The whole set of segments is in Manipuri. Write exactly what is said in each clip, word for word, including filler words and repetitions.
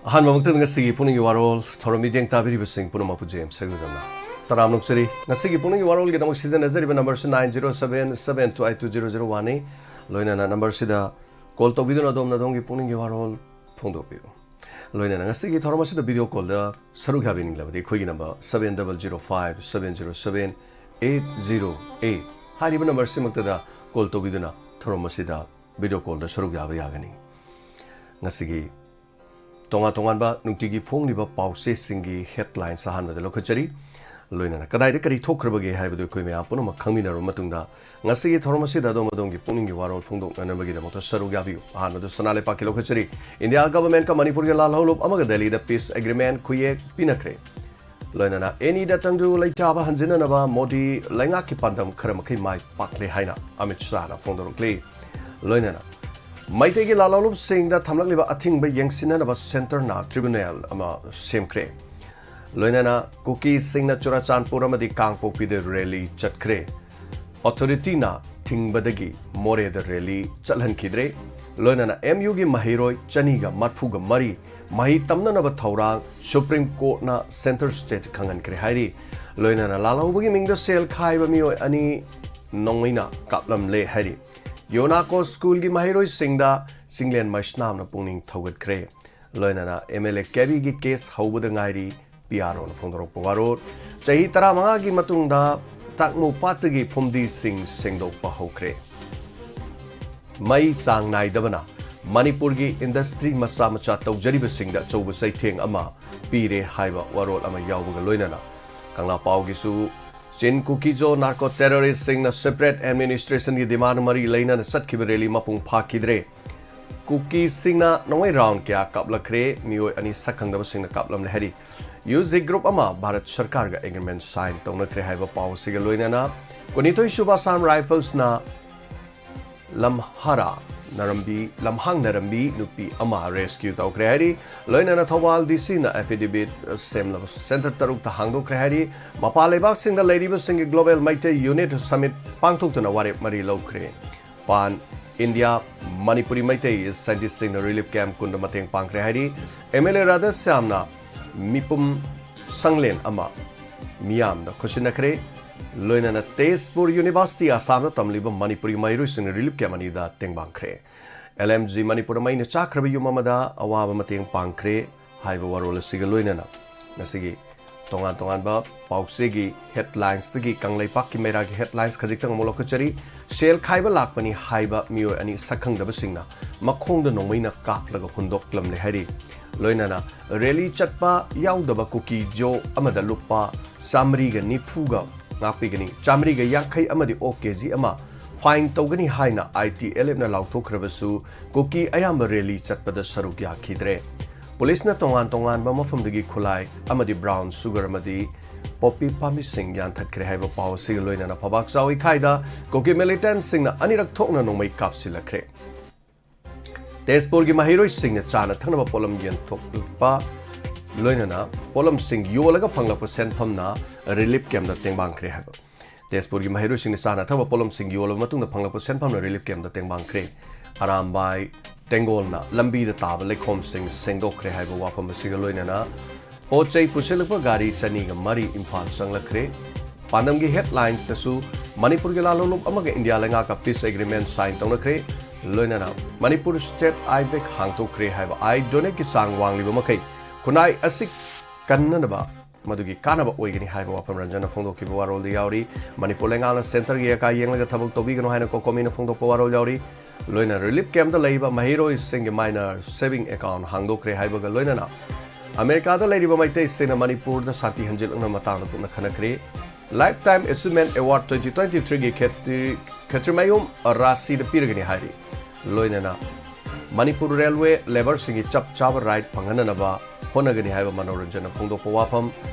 ꯑꯍꯥꯟꯕꯃꯛꯇꯗ ꯉꯁꯤꯒꯤ ꯄꯨꯛꯅꯤꯡꯒꯤ ꯋꯥꯔꯣꯜ ꯊꯧꯔꯝ ꯃꯤꯠꯌꯦꯡ ꯇꯥꯕꯤꯔꯤꯕꯁꯤꯡ ꯄꯨꯝꯅꯃꯛꯄꯨ ꯖꯦꯝꯁ ꯁꯔꯒꯨꯖꯝꯅ ꯇꯔꯥꯝꯅ ꯑꯣꯛꯆꯔꯤ꯫ ꯉꯁꯤꯒꯤ ꯄꯨꯛꯅꯤꯡꯒꯤ ꯋꯥꯔꯣꯜꯒꯤꯗꯃꯛ ꯁꯤꯖꯤꯟꯅꯖꯔꯤꯕ ꯅꯝꯕꯔꯁꯤ nine zero seven seven two eight two zero zero one ꯅꯤ꯫ ꯂꯣꯏꯅꯅ ꯅꯝꯕꯔꯁꯤꯗ ꯀꯣꯜ ꯇꯧꯕꯤꯗꯨꯅ ꯑꯗꯣꯝꯅ ꯑꯗꯣꯝꯒꯤ ꯄꯨꯛꯅꯤꯡꯒꯤ ꯋꯥꯔꯣꯜ ꯐꯣꯡꯗꯣꯛꯄꯤꯌꯨ꯫ ꯂꯣꯏꯅꯅ ꯉꯁꯤꯒꯤ ꯊꯧꯔꯝ ꯑꯁꯤꯗ ꯚꯤꯗꯤꯑꯣ ꯀꯣꯜꯗ ꯁꯔꯨꯛ ꯌꯥꯕꯤꯅꯤꯡꯂꯕꯗꯤ ꯑꯩꯈꯣꯏꯒꯤ number seven double zero five seven zero seven eight zero eight ꯍꯥꯏꯔꯤꯕ ꯅꯝꯕꯔꯁꯤꯃꯛꯇꯗ ꯀꯣꯜ ꯇꯧꯕꯤꯗꯨꯅ ꯊꯧꯔꯝ ꯑꯁꯤꯗ ꯚꯤꯗꯤꯑꯣ ꯀꯣꯜꯗ ꯁꯔꯨꯛ ꯌꯥꯕ ꯌꯥꯒꯅꯤ꯫ ꯉꯁꯤꯒꯤ ꯇꯣꯉꯥꯟ ꯇꯣꯉꯥꯟꯕ ꯅꯨꯡꯇꯤꯒꯤ ꯐꯣꯡꯂꯤꯕ ꯄꯥꯎꯆꯦꯁꯤꯡꯒꯤ ꯍꯦꯗꯂꯥꯏꯟꯁ ꯑꯍꯥꯟꯕꯗ ꯂꯧꯈꯠꯆꯔꯤ꯫ ꯂꯣꯏꯅꯅ ꯀꯗꯥꯏꯗ ꯀꯔꯤ ꯊꯣꯛꯈ꯭ꯔꯕꯒꯦ ꯍꯥꯏꯕꯗꯨ ꯑꯩꯈꯣꯏ ꯃꯌꯥꯝ ꯄꯨꯝꯅꯃꯛ ꯈꯪꯃꯤꯟꯅꯔꯕ ꯃꯇꯨꯡꯗ, ꯉꯁꯤꯒꯤ ꯊꯧꯔꯝ ꯑꯁꯤꯗ ꯑꯗꯣꯝ ꯑꯗꯣꯝꯒꯤ ꯄꯨꯛꯅꯤꯡꯒꯤ ꯋꯥꯔꯣꯜ ꯐꯣꯡꯗꯣꯛꯅꯅꯕꯒꯤꯗꯃꯛꯇ ꯁꯔꯨꯛ ꯌꯥꯕꯤꯌꯨ꯫ ꯑꯍꯥꯟꯕꯗ ꯁꯅꯥ ꯂꯩꯄꯥꯛꯀꯤ ꯂꯧꯈꯠꯆꯔꯤ꯫ ꯏꯟꯗꯤꯌꯥ ꯒꯚꯔꯟꯃꯦꯟꯠꯀ ꯃꯅꯤꯄꯨꯔꯒꯤ ꯂꯥꯜꯍꯧꯂꯨꯞ ꯑꯃꯒ ꯗꯦꯜꯂꯤꯗ ꯄꯤꯁ ꯑꯦꯒ꯭ꯔꯤꯃꯦꯟꯠ ꯈꯨꯌꯦꯛ ꯄꯤꯅꯈ꯭ꯔꯦ꯫ ꯂꯣꯏꯅꯅ ꯑꯦꯅꯤꯗ ꯇꯪꯗꯨ ꯂꯩꯇꯥꯕ ꯍꯟꯖꯤꯟꯅꯅꯕ ꯃꯣꯗꯤ ꯂꯩꯉꯥꯛꯀꯤ ꯄꯥꯟꯗꯝ ꯈꯔ ꯃꯈꯩ ꯃꯥꯏ ꯄꯥꯛꯂꯦ ꯍꯥꯏꯅ ꯑꯃꯤꯠ ꯁꯥꯍꯅ ꯐꯣꯡꯗꯣꯔꯛꯂꯤ꯫ ꯂꯣꯏꯅꯅ ꯃꯩꯇꯩꯒꯤ ꯂꯥꯜꯍꯧꯂꯨꯞꯁꯤꯡꯗ ꯊꯝꯂꯛꯂꯤꯕ ꯑꯊꯤꯡꯕ ꯌꯦꯡꯁꯤꯟꯅꯅꯕ ꯁꯦꯟꯇꯔꯅ ꯇ꯭ꯔꯤꯕꯨꯅꯦꯜ ꯑꯃ ꯁꯦꯝꯈ꯭ꯔꯦ꯫ ꯂꯣꯏꯅꯅ ꯀꯨꯀꯤꯁꯤꯡꯅ ꯆꯨꯔꯥꯆꯥꯟꯄꯨꯔ ꯑꯃꯗꯤ ꯀꯥꯡꯄꯣꯛꯄꯤꯗ ꯔꯦꯂꯤ ꯆꯠꯈ꯭ꯔꯦ꯫ ꯑꯣꯊꯣꯔꯤꯇꯤꯅ ꯊꯤꯡꯕꯗꯒꯤ ꯃꯣꯔꯦꯗ ꯔꯦꯂꯤ ꯆꯠꯍꯟꯈꯤꯗ꯭ꯔꯦ꯫ ꯂꯣꯏꯅꯅ ꯑꯦꯝ ꯌꯨꯒꯤ ꯃꯍꯩꯔꯣꯏ ꯆꯅꯤꯒ ꯃꯔꯐꯨꯒ ꯃꯔꯤ ꯃꯍꯩ ꯇꯝꯅꯅꯕ ꯊꯧꯔꯥꯡ ꯁꯨꯄ꯭ꯔꯤꯝ ꯀꯣꯔꯠꯅ ꯁꯦꯟꯇꯔ ꯁ꯭ꯇꯦꯠ ꯈꯪꯍꯟꯈ꯭ꯔꯦ ꯍꯥꯏꯔꯤ꯫ ꯂꯣꯏꯅꯅ ꯂꯥꯜꯍꯧꯕꯒꯤ ꯃꯤꯡꯗ ꯁꯦꯜ ꯈꯥꯏꯕ ꯃꯤꯑꯣꯏ ꯑꯅꯤ ꯅꯣꯡꯃꯩꯅ ꯀꯥꯞꯂꯝꯂꯦ ꯍꯥꯏꯔꯤ꯫ ꯌꯣꯅꯥꯀꯣ ꯁ꯭ꯀꯨꯜꯒꯤ ꯃꯍꯩꯔꯣꯏꯁꯤꯡꯗ ꯆꯤꯡꯂꯦꯟ ꯃꯩꯁꯅꯥꯝꯅ ꯄꯨꯛꯅꯤꯡ ꯊꯧꯒꯠꯈ꯭ꯔꯦ꯫ ꯂꯣꯏꯅꯅ ꯑꯦꯝ ꯑꯦꯜ ꯑꯦ ꯀꯦꯕꯤꯒꯤ ꯀꯦꯁ ꯍꯧꯕꯗ ꯉꯥꯏꯔꯤ, ꯄꯤ ꯑꯥꯔ ꯑꯣꯅ ꯐꯣꯡꯗꯣꯔꯛꯄ ꯋꯥꯔꯣꯜ꯫ ꯆꯍꯤ ꯇꯔꯥꯃꯉꯥꯒꯤ ꯃꯇꯨꯡꯗ ꯇꯥꯛꯃꯨ ꯄꯥꯠꯇꯒꯤ ꯐꯨꯝꯗꯤꯁꯤꯡ ꯁꯦꯡꯗꯣꯛꯄ ꯍꯧꯈ꯭ꯔꯦ꯫ ꯃꯩ ꯆꯥꯡ ꯅꯥꯏꯗꯕꯅ ꯃꯅꯤꯄꯨꯔꯒꯤ ꯏꯟꯗꯁꯇ꯭ꯔꯤ ꯃꯆꯥ ꯃꯆꯥ ꯇꯧꯖꯔꯤꯕꯁꯤꯡꯗ ꯑꯆꯧꯕ ꯆꯩꯊꯦꯡ ꯑꯃ ꯄꯤꯔꯦ ꯍꯥꯏꯕ ꯋꯥꯔꯣꯜ ꯑꯃ ꯌꯥꯎꯕꯒ ꯂꯣꯏꯅꯅ ꯀꯪꯂꯥ ꯄꯥꯎꯒꯤꯁꯨ ꯆꯤꯟ ꯀꯨꯀꯤꯖꯣ ꯅꯥꯔꯀꯣ ꯇꯦꯔꯣꯔꯤꯁꯁꯤꯡꯅ ꯁꯦꯄꯔꯦꯠ ꯑꯦꯗꯃꯤꯅꯤꯁꯇ꯭ꯔꯦꯁꯟꯒꯤ ꯗꯤꯃꯥꯟ ꯃꯔꯤ ꯂꯩꯅꯅ ꯆꯠꯈꯤꯕ ꯔꯦꯂꯤ ꯃꯄꯨꯡ ꯐꯥꯈꯤꯗ꯭ꯔꯦ꯫ ꯀꯨꯀꯤꯁꯤꯡꯅ ꯅꯣꯡꯃꯩ ꯔꯥꯎꯟ ꯀꯌꯥ ꯀꯥꯞꯂꯛꯈ꯭ꯔꯦ, ꯃꯤꯑꯣꯏ ꯑꯅꯤ ꯁꯛꯈꯪꯗꯕꯁꯤꯡꯅ ꯀꯥꯞꯂꯝꯂꯦ ꯍꯥꯏꯔꯤ꯫ ꯌꯨ ꯖꯤ ꯒ꯭ꯔꯨꯞ ꯑꯃ ꯚꯥꯔꯠ ꯁꯔꯀꯥꯔꯒ ꯑꯦꯒ꯭ꯔꯤꯃꯦꯟ ꯁꯥꯏꯟ ꯇꯧꯅꯈ꯭ꯔꯦ ꯍꯥꯏꯕ ꯄꯥꯎ ꯑꯁꯤꯒ ꯂꯣꯏꯅꯅ ꯀꯨꯟꯅꯤꯊꯣꯏ ꯁꯨꯕ ꯑꯁꯥꯝ ꯔꯥꯏꯐꯜꯁꯅ ꯂꯝꯍꯥꯔꯥ ꯅꯔꯝꯕꯤ, ꯂꯝꯍꯥꯡ ꯅꯔꯝꯕꯤ ꯅꯨꯄꯤ ꯑꯃ ꯔꯦꯁꯀ꯭ꯌꯨ ꯇꯧꯈ꯭ꯔꯦ ꯍꯥꯏꯔꯤ꯫ ꯂꯣꯏꯅꯅ ꯊꯧꯕꯥꯜ ꯗꯤ ꯁꯤꯅ ꯑꯦꯐꯤꯗꯦꯕꯤꯠ ꯁꯦꯝꯂꯕ ꯁꯦꯟꯇꯔ ꯇꯔꯨꯛꯇ ꯍꯥꯡꯗꯣꯛꯈ꯭ꯔꯦ ꯍꯥꯏꯔꯤ꯫ ꯃꯄꯥꯟ ꯂꯩꯕꯥꯛꯁꯤꯡꯗ ꯂꯩꯔꯤꯕꯁꯤꯡꯒꯤ ꯒ꯭ꯂꯣꯕꯦꯜ ꯃꯩꯇꯩ ꯌꯨꯅꯤꯠ ꯁꯃꯤꯠ ꯄꯥꯡꯊꯣꯛꯇꯨꯅ ꯋꯥꯔꯦꯞ ꯃꯔꯤ ꯂꯧꯈ꯭ꯔꯦ꯫ ꯄꯥꯟ ꯏꯟꯗꯤꯌꯥ, ꯃꯅꯤꯄꯨꯔꯤ ꯃꯩꯇꯩ ꯁꯥꯏꯟꯇꯤꯁꯁꯤꯡꯅ ꯔꯤꯂꯤꯐ ꯀꯦꯝꯞ ꯀꯨꯟꯗ ꯃꯇꯦꯡ ꯄꯥꯡꯈ꯭ꯔꯦ ꯍꯥꯏꯔꯤ꯫ ꯑꯦꯝ ꯑꯦꯜ ꯑꯦ ꯔꯥꯙꯦꯁ꯭ꯌꯥꯝꯅ ꯃꯤꯄꯨꯝ ꯁꯪꯂꯦꯟ ꯑꯃ ꯃꯤꯌꯥꯝꯗ ꯈꯨꯠꯁꯤꯟꯅꯈ꯭ꯔꯦ꯫ ꯂꯣꯏꯅꯅ ꯇꯦꯖꯄꯨꯔ ꯌꯨꯅꯤꯚꯔꯁꯤꯇꯤ ꯑꯁꯥꯝꯗ ꯇꯝꯂꯤꯕ ꯃꯅꯤꯄꯨꯔꯤ ꯃꯍꯩꯔꯣꯏꯁꯤꯡꯅ ꯔꯤꯂꯤꯐ ꯀꯦꯝꯞ ꯑꯅꯤꯗ ꯇꯦꯡꯕꯥꯡꯈ꯭ꯔꯦ꯫ ꯑꯦꯜ ꯑꯦꯝ ꯖꯤ ꯃꯅꯤꯄꯨꯔꯗ ꯃꯩꯅ ꯆꯥꯛꯈ꯭ꯔꯕ ꯌꯨꯝ ꯑꯃꯗ ꯑꯋꯥꯕ ꯃꯇꯦꯡ ꯄꯥꯡꯈ꯭ꯔꯦ ꯍꯥꯏꯕ ꯋꯥꯔꯣꯜ ꯑꯁꯤꯒ ꯂꯣꯏꯅꯅ ꯉꯁꯤꯒꯤ ꯇꯣꯉꯥꯟ ꯇꯣꯉꯥꯟꯕ ꯄꯥꯎꯆꯦꯒꯤ ꯍꯦꯗꯂꯥꯏꯟꯁꯇꯒꯤ ꯀꯪꯂꯩꯄꯥꯛꯀꯤ ꯃꯩꯔꯥꯒꯤ ꯍꯦꯗꯂꯥꯏꯟꯁ ꯈꯖꯤꯛꯇꯪ ꯑꯃꯨꯛ ꯂꯧꯈꯠꯆꯔꯤ꯫ ꯁꯦꯜ ꯈꯥꯏꯕ ꯂꯥꯛꯄꯅꯤ ꯍꯥꯏꯕ ꯃꯤꯑꯣꯏ ꯑꯅꯤ ꯁꯛꯈꯪꯗꯕꯁꯤꯡꯅ ꯃꯈꯣꯡꯗ ꯅꯣꯡꯃꯩꯅ ꯀꯥꯞꯂꯒ ꯍꯨꯟꯗꯣꯛꯂꯝꯂꯦ ꯍꯥꯏꯔꯤ꯫ ꯂꯣꯏꯅꯅ ꯔꯦꯂꯤ ꯆꯠꯄ ꯌꯥꯎꯗꯕ ꯀꯨꯀꯤ ꯖꯣ ꯑꯃꯗ ꯂꯨꯄꯥ ꯆꯥꯃꯔꯤꯒ ꯅꯤꯐꯨꯒ ꯉꯥꯛꯄꯤꯒꯅꯤ, ꯆꯥꯃꯔꯤꯒ ꯌꯥꯡꯈꯩ ꯑꯃꯗꯤ ꯑꯣꯛ ꯀꯦ ꯖꯤ ꯑꯃ ꯐꯥꯏꯟ ꯇꯧꯒꯅꯤ ꯍꯥꯏꯅ ꯑꯥꯏ ꯇꯤ ꯑꯦꯜ ꯑꯦꯐꯅ ꯂꯥꯎꯊꯣꯛꯈ꯭ꯔꯕꯁꯨ ꯀꯨꯀꯤ ꯑꯌꯥꯝꯕ ꯔꯦꯂꯤ ꯆꯠꯄꯗ ꯁꯔꯨꯛ ꯌꯥꯈꯤꯗ꯭ꯔꯦ꯫ ꯄꯨꯂꯤꯁꯅ ꯇꯣꯉꯥꯟ ꯇꯣꯉꯥꯟꯕ ꯃꯐꯝꯗꯒꯤ ꯈꯨꯠꯂꯥꯏ ꯑꯃꯗꯤ ꯕ꯭ꯔꯥꯎꯟ ꯁꯨꯒꯔ ꯑꯃꯗꯤ ꯄꯣꯄꯤ ꯄꯥꯝꯕꯤꯁꯤꯡ ꯌꯥꯟꯊꯠꯈ꯭ꯔꯦ ꯍꯥꯏꯕ ꯄꯥꯎ ꯑꯁꯤꯒ ꯂꯣꯏꯅꯅ ꯐꯕꯥꯛ ꯆꯥꯎꯏ ꯈꯥꯏꯗ ꯀꯨꯀꯤ ꯃꯤꯂꯤꯇꯦꯟꯠꯁꯤꯡꯅ ꯑꯅꯤꯔꯛ ꯊꯣꯛꯅ ꯅꯣꯡꯃꯩ ꯀꯥꯞꯁꯤꯜꯂꯛꯈ꯭ꯔꯦ꯫ ꯇꯦꯖꯄꯨꯔꯒꯤ ꯃꯍꯩꯔꯣꯏꯁꯤꯡꯅ ꯆꯥꯅ ꯊꯛꯅꯕ ꯄꯣꯠꯂꯝ ꯌꯦꯟꯊꯣꯛꯂꯛꯄ ꯂꯣꯏꯅꯅ ꯄꯣꯠꯂꯝꯁꯤꯡ ꯌꯣꯜꯂꯒ ꯐꯪꯂꯛꯄ ꯁꯦꯟꯐꯝꯅ ꯔꯤꯂꯤꯐ ꯀꯦꯝꯞꯇ ꯇꯦꯡꯕꯥꯡꯈ꯭ꯔꯦ ꯍꯥꯏꯕ꯫ ꯇꯦꯖꯄꯨꯔꯒꯤ ꯃꯍꯩꯔꯣꯏꯁꯤꯡꯅ ꯆꯥꯅ ꯊꯛꯅꯕ ꯄꯣꯠꯂꯝꯁꯤꯡ ꯌꯣꯜꯂꯕ ꯃꯇꯨꯡꯗ ꯐꯪꯂꯛꯄ ꯁꯦꯟꯐꯝꯅ ꯔꯤꯂꯤꯐ ꯀꯦꯝꯞꯇ ꯇꯦꯡꯕꯥꯡꯈ꯭ꯔꯦ꯫ ꯑꯔꯥꯝꯕꯥꯏ ꯇꯦꯡꯒꯣꯜꯅ ꯂꯝꯕꯤꯗ ꯇꯥꯕ ꯂꯩꯈꯣꯝꯁꯤꯡ ꯁꯦꯡꯗꯣꯛꯈ꯭ꯔꯦ ꯍꯥꯏꯕ ꯋꯥꯐꯝ ꯑꯁꯤꯒ ꯂꯣꯏꯅꯅ ꯄꯣꯠ ꯆꯩ ꯄꯨꯁꯤꯜꯂꯛꯄ ꯒꯥꯔꯤ ꯆꯅꯤꯒ ꯃꯔꯤ ꯏꯝꯐꯥꯜ ꯆꯪꯂꯛꯈ꯭ꯔꯦ꯫ ꯄꯥꯟꯗꯝꯒꯤ ꯍꯦꯗꯂꯥꯏꯟꯁꯇꯁꯨ ꯃꯅꯤꯄꯨꯔꯒꯤ ꯂꯥꯜꯍꯧꯂꯨꯞ ꯑꯃꯒ ꯏꯟꯗꯤꯌꯥ ꯂꯩꯉꯥꯛꯀ ꯄꯤꯁ ꯑꯦꯒ꯭ꯔꯤꯃꯦꯟ ꯁꯥꯏꯟ ꯇꯧꯅꯈ꯭ꯔꯦ꯫ ꯂꯣꯏꯅꯅ ꯃꯅꯤꯄꯨꯔ ꯁ꯭ꯇꯦꯠ ꯑꯥꯏ ꯕꯦꯛ ꯍꯥꯡꯗꯣꯛꯈ꯭ꯔꯦ ꯍꯥꯏꯕ꯫ ꯑꯥꯏ ꯗꯣꯅꯦꯠꯀꯤ ꯆꯥꯡ ꯋꯥꯡꯂꯤꯕ ꯃꯈꯩ ꯈꯨꯟꯅꯥꯏ ꯑꯁꯤ ꯀꯟꯅꯅꯕ ꯃꯗꯨꯒꯤ ꯀꯥꯟꯅꯕ ꯑꯣꯏꯒꯅꯤ ꯍꯥꯏꯕ ꯋꯥꯐꯝ ꯔꯟꯖꯟꯅ ꯐꯣꯡꯗꯣꯛꯈꯤꯕ ꯋꯥꯔꯣꯜꯗ ꯌꯥꯎꯔꯤ꯫ ꯃꯅꯤꯄꯨꯔ ꯂꯩꯉꯥꯛꯅ ꯁꯦꯟꯇꯔꯒꯤ ꯑꯀꯥꯏ ꯌꯦꯡꯂꯒ ꯊꯕꯛ ꯇꯧꯕꯤꯒꯅꯨ ꯍꯥꯏꯅ ꯀꯣꯀꯣꯃꯤꯅ ꯐꯣꯡꯗꯣꯛꯄ ꯋꯥꯔꯣꯜ ꯌꯥꯎꯔꯤ꯫ ꯂꯣꯏꯅꯅ ꯔꯤꯂꯤꯐ ꯀꯦꯝꯞꯇ ꯂꯩꯕ ꯃꯍꯩꯔꯣꯏꯁꯤꯡꯒꯤ ꯃꯥꯏꯅꯔ ꯁꯦꯚꯤꯡ ꯑꯦꯀꯥꯎꯟ ꯍꯥꯡꯗꯣꯛꯈ꯭ꯔꯦ ꯍꯥꯏꯕꯒ ꯂꯣꯏꯅꯅ ꯑꯃꯦꯔꯤꯀꯥꯗ ꯂꯩꯔꯤꯕ ꯃꯩꯇꯩꯁꯤꯡꯅ ꯃꯅꯤꯄꯨꯔꯗ ꯁꯥꯟꯇꯤ ꯍꯟꯖꯤꯜꯂꯛꯅꯕ ꯃꯇꯥꯡꯗ ꯀꯨꯞꯅ ꯈꯟꯅꯈ꯭ꯔꯦ꯫ Life time achievement award twenty twenty ꯊ꯭ꯔꯤꯒꯤ ꯈꯦꯇ꯭ꯔꯤ-, ꯈꯦꯇ꯭ꯔꯤꯃꯌꯨꯝ ꯔꯥꯁꯤꯗ ꯄꯤꯔꯒꯅꯤ ꯍꯥꯏꯔꯤ꯫ ꯂꯣꯏꯅꯅ ꯃꯅꯤꯄꯨꯔ ꯔꯦꯜꯋꯦ ꯂꯦꯕꯔꯁꯤꯡꯒꯤ ꯆꯞ ꯆꯥꯕ ꯔꯥꯏꯠ ꯐꯪꯍꯟꯅꯅꯕ ꯍꯣꯠꯅꯒꯅꯤ ꯍꯥꯏꯕ ꯃꯅꯣꯔꯟꯖꯟꯅ ꯐꯣꯡꯗꯣꯛꯄ ꯋꯥꯐꯝ꯫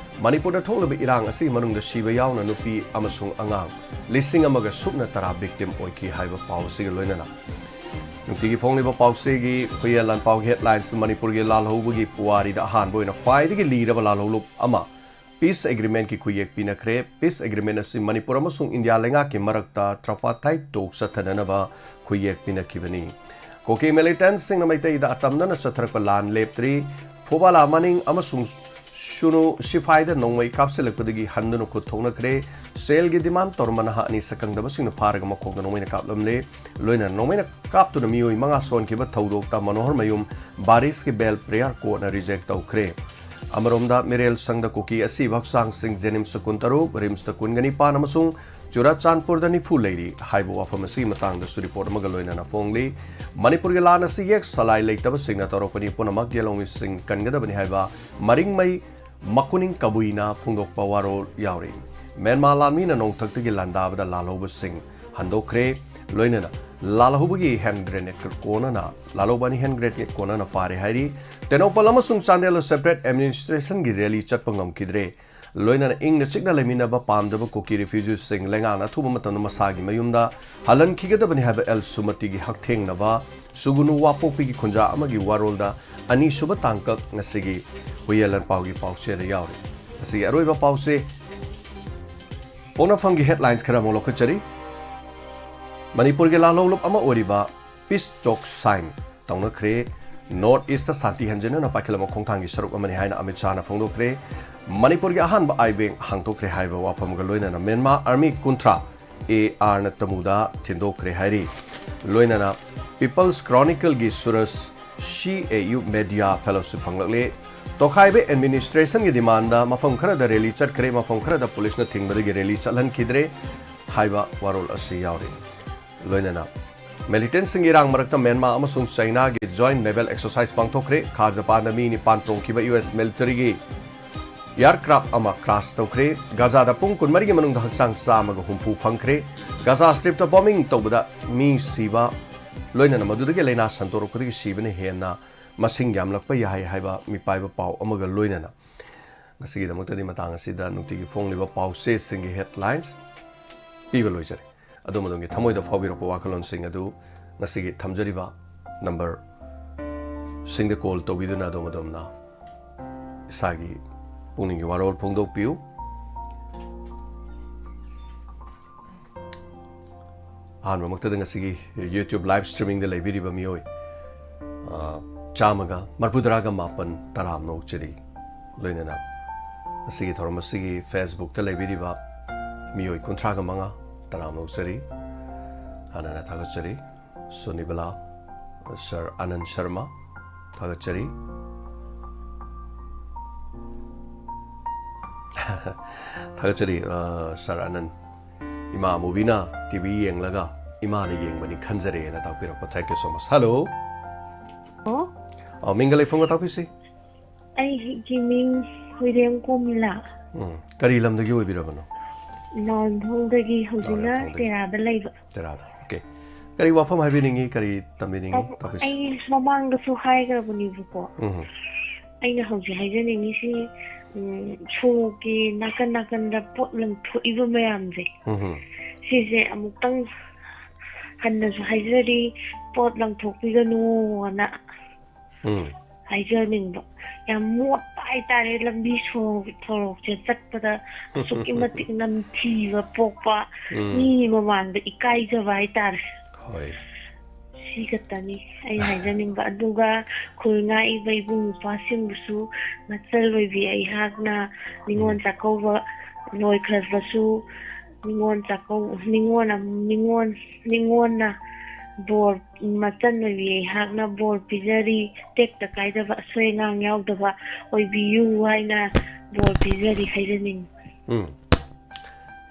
ꯃꯅꯤꯄꯨꯔꯗ ꯊꯣꯛꯂꯤꯕ ꯏꯔꯥꯡ ꯑꯁꯤꯒꯤ ꯃꯅꯨꯡꯗ ꯁꯤꯕ ꯌꯥꯎꯅ ꯅꯨꯄꯤ ꯑꯃꯁꯨꯡ ꯑꯉꯥꯡ ꯂꯤꯁꯤꯡ ꯑꯃꯒ ꯁꯨꯞꯅ ꯇꯔꯥ ꯚꯤꯛꯇꯤꯝ ꯑꯣꯏꯈꯤ ꯍꯥꯏꯕ ꯄꯥꯎ ꯑꯁꯤꯒ ꯂꯣꯏꯅꯅ ꯅꯨꯡꯇꯤꯒꯤ ꯐꯣꯡꯂꯤꯕ ꯄꯥꯎꯆꯦꯒꯤ ꯍꯨꯏꯌꯦꯟ ꯂꯥꯟꯄꯥꯎꯒꯤ ꯍꯦꯗꯂꯥꯏꯟꯁꯇ ꯃꯅꯤꯄꯨꯔꯒꯤ ꯂꯥꯜꯍꯧꯕꯒꯤ ꯄꯨꯋꯥꯔꯤꯗ ꯑꯍꯥꯟꯕ ꯑꯣꯏꯅ ꯈ꯭ꯋꯥꯏꯗꯒꯤ ꯂꯤꯔꯕ ꯂꯥꯜꯍꯧꯂꯨꯞ ꯑꯃ ꯄꯤꯁ ꯑꯦꯒ꯭ꯔꯤꯃꯦꯟꯠꯀꯤ ꯈꯨꯌꯦꯛ ꯄꯤꯅꯈ꯭ꯔꯦ꯫ ꯄꯤꯁ ꯑꯦꯒ꯭ꯔꯤꯃꯦꯟꯠ ꯑꯁꯤ ꯃꯅꯤꯄꯨꯔ ꯑꯃꯁꯨꯡ ꯏꯟꯗꯤꯌꯥ ꯂꯩꯉꯥꯛꯀꯤ ꯃꯔꯛꯇ tripartite talk ꯆꯠꯊꯅꯅꯕ ꯈꯨꯌꯦꯛ ꯄꯤꯅꯈꯤꯕꯅꯤ꯫ ꯀꯨꯀꯤ ꯃꯤꯂꯤꯇꯦꯟꯠꯁꯤꯡꯅ ꯃꯩꯇꯩꯗ ꯑꯇꯝꯅꯅ ꯆꯠꯊꯔꯛꯄ ꯂꯥꯟ ꯂꯦꯞꯇ꯭ꯔꯤ꯫ ꯐꯨꯕꯥꯂꯥ ꯃꯅꯤꯡ ꯑꯃꯁꯨꯡ ꯁꯨꯅꯨ ꯁꯤꯐꯥꯏꯗ ꯅꯣꯡꯃꯩ ꯀꯥꯞꯁꯤꯜꯂꯛꯄꯗꯒꯤ ꯍꯟꯗꯨꯅ ꯈꯨꯠ ꯊꯣꯛꯅꯈ꯭ꯔꯦ꯫ ꯁꯦꯜꯒꯤ ꯗꯤꯃꯥꯟ ꯇꯧꯔꯝꯕ ꯅꯍꯥ ꯑꯅꯤ ꯁꯛꯈꯪꯗꯕꯁꯤꯡꯅ ꯐꯥꯔꯒ ꯃꯈꯣꯡꯗ ꯅꯣꯡꯃꯩꯅ ꯀꯥꯞꯂꯝꯂꯦ꯫ ꯂꯣꯏꯅꯅ ꯅꯣꯡꯃꯩꯅ ꯀꯥꯞꯇꯨꯅ ꯃꯤꯑꯣꯏ ꯃꯉꯥ ꯁꯣꯟꯈꯤꯕ ꯊꯧꯗꯣꯛꯇ ꯃꯅꯣꯍꯔ ꯃꯌꯨꯝ ꯕꯥꯔꯤꯁꯀꯤ ꯕꯦꯜ ꯄ꯭ꯔꯦꯌꯔ ꯀꯣꯔꯠꯅ ꯔꯤꯖꯦꯛ ꯇꯧꯈ꯭ꯔꯦ꯫ ꯑꯃꯔꯣꯝꯗ ꯃꯤꯔꯦꯜ ꯁꯪꯗ ꯀꯨꯀꯤ ꯑꯁꯤꯕ ꯍꯛꯆꯥꯡꯁꯤꯡ ꯖꯦꯅꯤꯝꯁꯇ ꯀꯨꯟꯇꯔꯨꯛ, ꯔꯤꯝꯁꯇ ꯀꯨꯟꯒ ꯅꯤꯄꯥꯟ ꯑꯃꯁꯨꯡ ꯆꯨꯔꯥꯆꯥꯟꯄꯨꯔꯗ ꯅꯤꯐꯨ ꯂꯩꯔꯤ ꯍꯥꯏꯕ ꯋꯥꯐꯝ ꯑꯁꯤꯒꯤ ꯃꯇꯥꯡꯗꯁꯨ ꯔꯤꯄꯣꯔꯠ ꯑꯃꯒ ꯂꯣꯏꯅꯅ ꯐꯣꯡꯂꯤ꯫ ꯃꯅꯤꯄꯨꯔꯒꯤ ꯂꯥꯟ ꯑꯁꯤ ꯌꯦꯛ ꯁꯂꯥꯏ ꯂꯩꯇꯕꯁꯤꯡꯅ ꯇꯧꯔꯛꯄꯅꯤ, ꯄꯨꯝꯅꯃꯛ ꯌꯦꯜꯍꯧꯃꯤꯁꯤꯡ ꯀꯟꯒꯗꯕꯅꯤ ꯍꯥꯏꯕ ꯃꯔꯤꯡꯃꯩ ꯃꯀꯨꯅꯤꯡ ꯀꯕꯨꯏꯅ ꯐꯣꯡꯗꯣꯛꯄ ꯋꯥꯔꯣꯜ ꯌꯥꯎꯔꯤ꯫ ꯃ꯭ꯌꯥꯟꯃꯥꯔ ꯂꯥꯟꯃꯤꯅ ꯅꯣꯡꯊꯛꯇꯒꯤ ꯂꯥꯟꯗꯥꯕꯗ ꯂꯥꯜꯍꯧꯕꯁꯤꯡ ꯍꯟꯗꯣꯛꯈ꯭ꯔꯦ꯫ ꯂꯣꯏꯅꯅ ꯂꯥꯜꯍꯧꯕꯒꯤ ꯍꯦꯟ ꯒ꯭ꯔꯦꯅꯦꯗ ꯀꯣꯟꯅꯅ, ꯂꯥꯜꯍꯧꯕ ꯑꯅꯤ ꯍꯦꯟ ꯒ꯭ꯔꯦꯅꯦꯗ ꯀꯣꯟꯅꯅ ꯐꯥꯔꯦ ꯍꯥꯏꯔꯤ꯫ ꯇꯦꯡꯅꯧꯄꯜ ꯑꯃꯁꯨꯡ ꯆꯥꯟꯗꯦꯜꯗ separate administrationꯒꯤ rally ꯆꯠꯄ ꯉꯝꯈꯤꯗ꯭ꯔꯦ꯫ ꯂꯣꯏꯅꯅ ꯏꯪꯅ ꯆꯤꯛꯅ ꯂꯩꯃꯤꯟꯅꯕ ꯄꯥꯝꯗꯕ ꯀꯨꯀꯤ refugeeꯁꯤꯡ ꯂꯩꯉꯥꯛꯅ ꯑꯊꯨꯕ ꯃꯇꯝꯗ ꯃꯁꯥꯒꯤ ꯃꯌꯨꯝꯗ ꯍꯜꯍꯟꯈꯤꯒꯗꯕꯅꯤ ꯍꯥꯏꯕ ꯑꯦꯜ ꯁꯨꯃꯇꯤꯒꯤ ꯍꯛꯊꯦꯡꯅꯕ ꯁꯨꯒꯨꯅꯨ ꯋꯥꯄꯣꯛꯄꯤꯒꯤ ꯈꯨꯟꯖꯥ ꯑꯃꯒꯤ ꯋꯥꯔꯣꯜꯗ ꯑꯅꯤꯁꯨꯕ ꯇꯥꯡꯀꯛ ꯉꯁꯤꯒꯤ ꯍꯨꯏꯌꯦꯟ ꯂꯥꯟꯄꯥꯎꯒꯤ ꯄꯥꯎꯆꯦꯗ ꯌꯥꯎꯔꯤ꯫ ꯉꯁꯤꯒꯤ ꯑꯔꯣꯏꯕ ꯄꯥꯎꯆꯦ ꯄꯣꯛꯅꯐꯝꯒꯤ headlines ꯈꯔ ꯑꯃꯨꯛ ꯂꯧꯈꯠꯆꯔꯤ꯫ ꯃꯅꯤꯄꯨꯔꯒꯤ ꯂꯥꯜꯍꯧꯂꯨꯞ ꯑꯃ ꯑꯣꯏꯔꯤꯕ peace talk sign ꯇꯧꯅꯈ꯭ꯔꯦ꯫ North Eastꯇ ꯁꯥꯟꯇꯤ ꯍꯟꯖꯤꯟꯅꯅ ꯄꯥꯏꯈꯠꯂꯝꯕ ꯈꯣꯡꯊꯥꯡꯒꯤ ꯁꯔꯨꯛ ꯑꯃꯅꯤ ꯍꯥꯏꯅ ꯑꯃꯤꯠ ꯁꯥꯍꯅ ꯐꯣꯡꯗꯣꯛꯈ꯭ꯔꯦ꯫ ꯃꯅꯤꯄꯨꯔꯒꯤ ꯑꯍꯥꯟꯕ ꯑꯥꯏ ꯕꯦꯡꯛ ꯍꯥꯡꯗꯣꯛꯈ꯭ꯔꯦ ꯍꯥꯏꯕ ꯋꯥꯐꯝꯒ ꯂꯣꯏꯅꯅ ꯃ꯭ꯌꯥꯟꯃꯥꯔ ꯑꯥꯔꯃꯤ ꯀꯨꯟꯊ꯭ꯔꯥ ꯑꯦ ꯑꯥꯔꯅ ꯇꯃꯨꯗ ꯊꯤꯟꯗꯣꯛꯈ꯭ꯔꯦ ꯍꯥꯏꯔꯤ꯫ ꯂꯣꯏꯅꯅ People's Chronicleꯒꯤ Suraj C A U Media Fellowship ꯐꯪꯂꯛꯂꯦ꯫ ꯇꯣꯈꯥꯏꯕ administrationꯒꯤ demandꯗ ꯃꯐꯝ ꯈꯔꯗ rally ꯆꯠꯈ꯭ꯔꯦ, ꯃꯐꯝ ꯈꯔꯗ ꯄꯨꯂꯤꯁꯅ ꯊꯤꯡꯕꯗꯒꯤ rally ꯆꯠꯍꯟꯈꯤꯗ꯭ꯔꯦ ꯍꯥꯏꯕ ꯋꯥꯔꯣꯜ ꯑꯁꯤ ꯌꯥꯎꯔꯤ꯫ ꯂꯣꯏꯅꯅ militantꯁꯤꯡꯒꯤ ꯏꯔꯥꯡ ꯃꯔꯛꯇ ꯃ꯭ꯌꯥꯟꯃꯥꯔ ꯑꯃꯁꯨꯡ ꯆꯥꯏꯅꯥꯒꯤ joint naval exercise ꯄꯥꯡꯊꯣꯛꯈ꯭ꯔꯦ꯫ ꯈꯥ ꯖꯄꯥꯟꯗ ꯃꯤ ꯅꯤꯄꯥꯟ ꯇꯣꯡꯈꯤꯕ U S militaryꯒꯤ aircraft ꯑꯃ crash ꯇꯧꯈ꯭ꯔꯦ꯫ ꯒꯥꯖꯥꯗ ꯄꯨꯡ ꯀꯨꯟꯃꯔꯤꯒꯤ ꯃꯅꯨꯡꯗ ꯍꯛꯆꯥꯡ ꯆꯥꯝꯃꯒ ꯍꯨꯝꯐꯨ ꯐꯪꯈ꯭ꯔꯦ꯫ ꯒꯥꯖꯥ Stripꯇ bombing ꯇꯧꯕꯗ ꯃꯤ ꯁꯤꯕ, ꯂꯣꯏꯅꯅ ꯃꯗꯨꯗꯒꯤ ꯂꯥꯏꯅꯥ ꯁꯟꯗꯣꯔꯛꯄꯗꯒꯤ ꯁꯤꯕꯅ ꯍꯦꯟꯅ ꯃꯁꯤꯡ ꯌꯥꯝꯂꯛꯄ ꯌꯥꯏ ꯍꯥꯏꯕ ꯃꯤꯄꯥꯏꯕ ꯄꯥꯎ ꯑꯃꯒ ꯂꯣꯏꯅꯅ ꯉꯁꯤꯒꯤꯗꯃꯛꯇꯗꯤ ꯃꯇꯥꯡ ꯑꯁꯤꯗ ꯅꯨꯡꯇꯤꯒꯤ ꯐꯣꯡꯂꯤꯕ ꯄꯥꯎꯆꯦꯁꯤꯡꯒꯤ headlines ꯄꯤꯕ ꯂꯣꯏꯖꯔꯦ꯫ ꯑꯗꯣꯝ ꯑꯗꯣꯝꯒꯤ ꯊꯃꯣꯏꯗ ꯐꯥꯎꯕꯤꯔꯛꯄ ꯋꯥꯈꯜꯂꯣꯟꯁꯤꯡ ꯑꯗꯨ ꯉꯁꯤꯒꯤ ꯊꯝꯖꯔꯤꯕ numberꯁꯤꯡꯗ call ꯇꯧꯕꯤꯗꯨꯅ ꯑꯗꯣꯝ ꯑꯗꯣꯝꯅ ꯏꯁꯥꯒꯤ ꯄꯨꯛꯅꯤꯡꯒꯤ ꯋꯥꯔꯣꯜ ꯐꯣꯡꯗꯣꯛꯄꯤꯌꯨ꯫ ꯑꯍꯥꯟꯕꯃꯛꯇꯗ ꯉꯁꯤꯒꯤ YouTube live streamingꯗ ꯂꯩꯕꯤꯔꯤꯕ ꯃꯤꯑꯣꯏ, ꯑ, ꯆꯥꯝꯃꯒ ꯃꯔꯤꯐꯨꯇꯔꯥꯒ ꯃꯥꯄꯟ ꯇꯔꯥꯝꯅ ꯑꯣꯛꯆꯔꯤ꯫ ꯂꯣꯏꯅꯅ ꯉꯁꯤꯒꯤ ꯊꯧꯔꯝ ꯑꯁꯤꯒꯤ Facebookꯇ ꯂꯩꯕꯤꯔꯤꯕ ꯃꯤꯑꯣꯏ ꯀꯨꯟꯊ꯭ꯔꯥꯒ ꯃꯉꯥ ꯇꯔꯥꯝꯅ ꯑꯣꯛꯆꯔꯤ꯫ ꯍꯥꯟꯅꯅ ꯊꯥꯒꯠꯆꯔꯤ꯫ ꯁꯣꯅꯤꯕꯂꯥ, ꯁꯥꯔ ꯑꯅꯟ ꯁꯔꯃ, ꯊꯥꯒꯠꯆꯔꯤ꯫ ꯊꯥꯒꯠꯆꯔꯤ, ꯑ, ꯁꯥꯔ ꯑꯅꯟ꯫ ꯏꯃꯥ ꯃꯨꯕꯤꯅ ꯇꯤ ꯚꯤ ꯌꯦꯡꯂꯒ ꯏꯃꯥꯅ ꯌꯦꯡꯕꯅꯤ ꯈꯟꯖꯔꯦꯅ ꯇꯥꯛꯄꯤꯔꯛꯄ꯫ Thank you so much. Hello꯫ Hello. ꯑ, ꯃꯤꯡꯒ ꯂꯩꯐꯝꯒ ꯇꯥꯛꯄꯤꯁꯤ꯫ ꯑꯩꯒꯤ ꯃꯤꯡ ꯍꯨꯏꯔꯦꯝ ꯀꯣꯃꯤꯂꯥ꯫ ꯎꯝ, ꯀꯔꯤ ꯂꯝꯗꯒꯤ ꯑꯣꯏꯕꯤꯔꯕꯅꯣ? ꯅꯥꯎꯔꯦꯝꯊꯣꯡꯗꯒꯤ, ꯍꯧꯖꯤꯛꯅ ꯅꯥꯎꯔꯦꯝꯊꯣꯡꯗꯒꯤ꯫ ꯇꯦꯔꯥꯗ ꯂꯩꯕ꯫ ꯇꯦꯔꯥꯗ, okay꯫ ꯀꯔꯤ ꯋꯥꯐꯝ ꯍꯥꯏꯕꯤꯅꯤꯡꯉꯤ? ꯀꯔꯤ ꯇꯝꯕꯤꯅꯤꯡꯉꯤ? ꯑ, ꯇꯥꯛꯄꯤꯁꯤ꯫ ꯑꯩ ꯃꯃꯥꯡꯗꯁꯨ ꯍꯥꯏꯈ꯭ꯔꯕꯅꯦꯕꯀꯣ꯫ ꯎꯝ꯫ ꯑꯩꯅ ꯍꯧꯖꯤꯛ ꯍꯥꯏꯖꯅꯤꯡꯉꯤꯁꯤ, ꯎꯝ, ꯁꯣꯔꯣꯛꯀꯤ ꯅꯥꯀꯟ ꯅꯥꯀꯟꯗ ꯄꯣꯠ ꯂꯪꯊꯣꯛꯏꯕ ꯃꯌꯥꯝꯁꯦ, ꯎꯝ꯫ ꯁꯤꯁꯦ ꯑꯃꯨꯛꯇꯪ ꯍꯟꯅꯁꯨ ꯍꯥꯏꯖꯔꯤ, ꯄꯣꯠ ꯂꯪꯊꯣꯛꯄꯤꯒꯅꯨꯅ ꯎꯝ꯫ ꯍꯥꯏꯖꯅꯤꯡꯕ꯫ ꯌꯥꯝ ꯃꯣꯠꯄ ꯍꯥꯏꯇꯥꯔꯦ, ꯂꯝꯕꯤ ꯁꯣꯔꯣꯛ, ꯁꯣꯔꯣꯛꯁꯦ ꯆꯠꯄꯗ ꯑꯁꯨꯛꯀꯤ ꯃꯇꯤꯛ ꯅꯝꯊꯤꯕ ꯄꯣꯛꯄ, ꯎꯝ꯫ ꯃꯤ ꯃꯃꯥꯡꯗ ꯏꯀꯥꯏꯖꯕ ꯍꯥꯏꯇꯥꯔꯦ꯫ ꯍꯣꯏ꯫ ꯁꯤ ꯈꯛꯇꯅꯤ ꯑꯩ ꯍꯥꯏꯖꯅꯤꯡꯕ꯫ ꯑꯗꯨꯒ ꯈꯨꯜ ꯉꯥꯛꯏꯕ ꯏꯕꯨꯡ ꯏꯄ꯭ꯋꯥꯁꯤꯡꯕꯨꯁꯨ ꯃꯆꯜ ꯑꯣꯏꯕꯤ ꯑꯩꯍꯥꯛꯅ ꯅꯤꯉꯣꯜ ꯎꯝ꯫ ꯆꯥꯛꯀꯧꯕ ꯂꯣꯏꯈ꯭ꯔꯕꯁꯨ ꯅꯤꯉꯣꯜ ꯆꯥꯛꯀꯧ-, ꯅꯤꯉꯣꯜ ꯑꯝ-, ꯅꯤꯉꯣꯜ, ꯅꯤꯉꯣꯜꯅ ꯕꯣꯔ, ꯃꯆꯟ ꯑꯣꯏꯕꯤ ꯑꯩꯍꯥꯛꯅ ꯕꯣꯔ ꯄꯤꯖꯔꯤ, ꯇꯦꯛꯇ ꯀꯥꯏꯗꯕ, ꯑꯁꯣꯏ ꯑꯉꯥꯡ ꯌꯥꯎꯗꯕ ꯑꯣꯏꯕꯤꯌꯨ ꯍꯥꯏꯅ ꯕꯣꯔ ꯄꯤꯖꯔꯤ ꯍꯥꯏꯖꯅꯤꯡꯏ꯫ ꯎꯝ꯫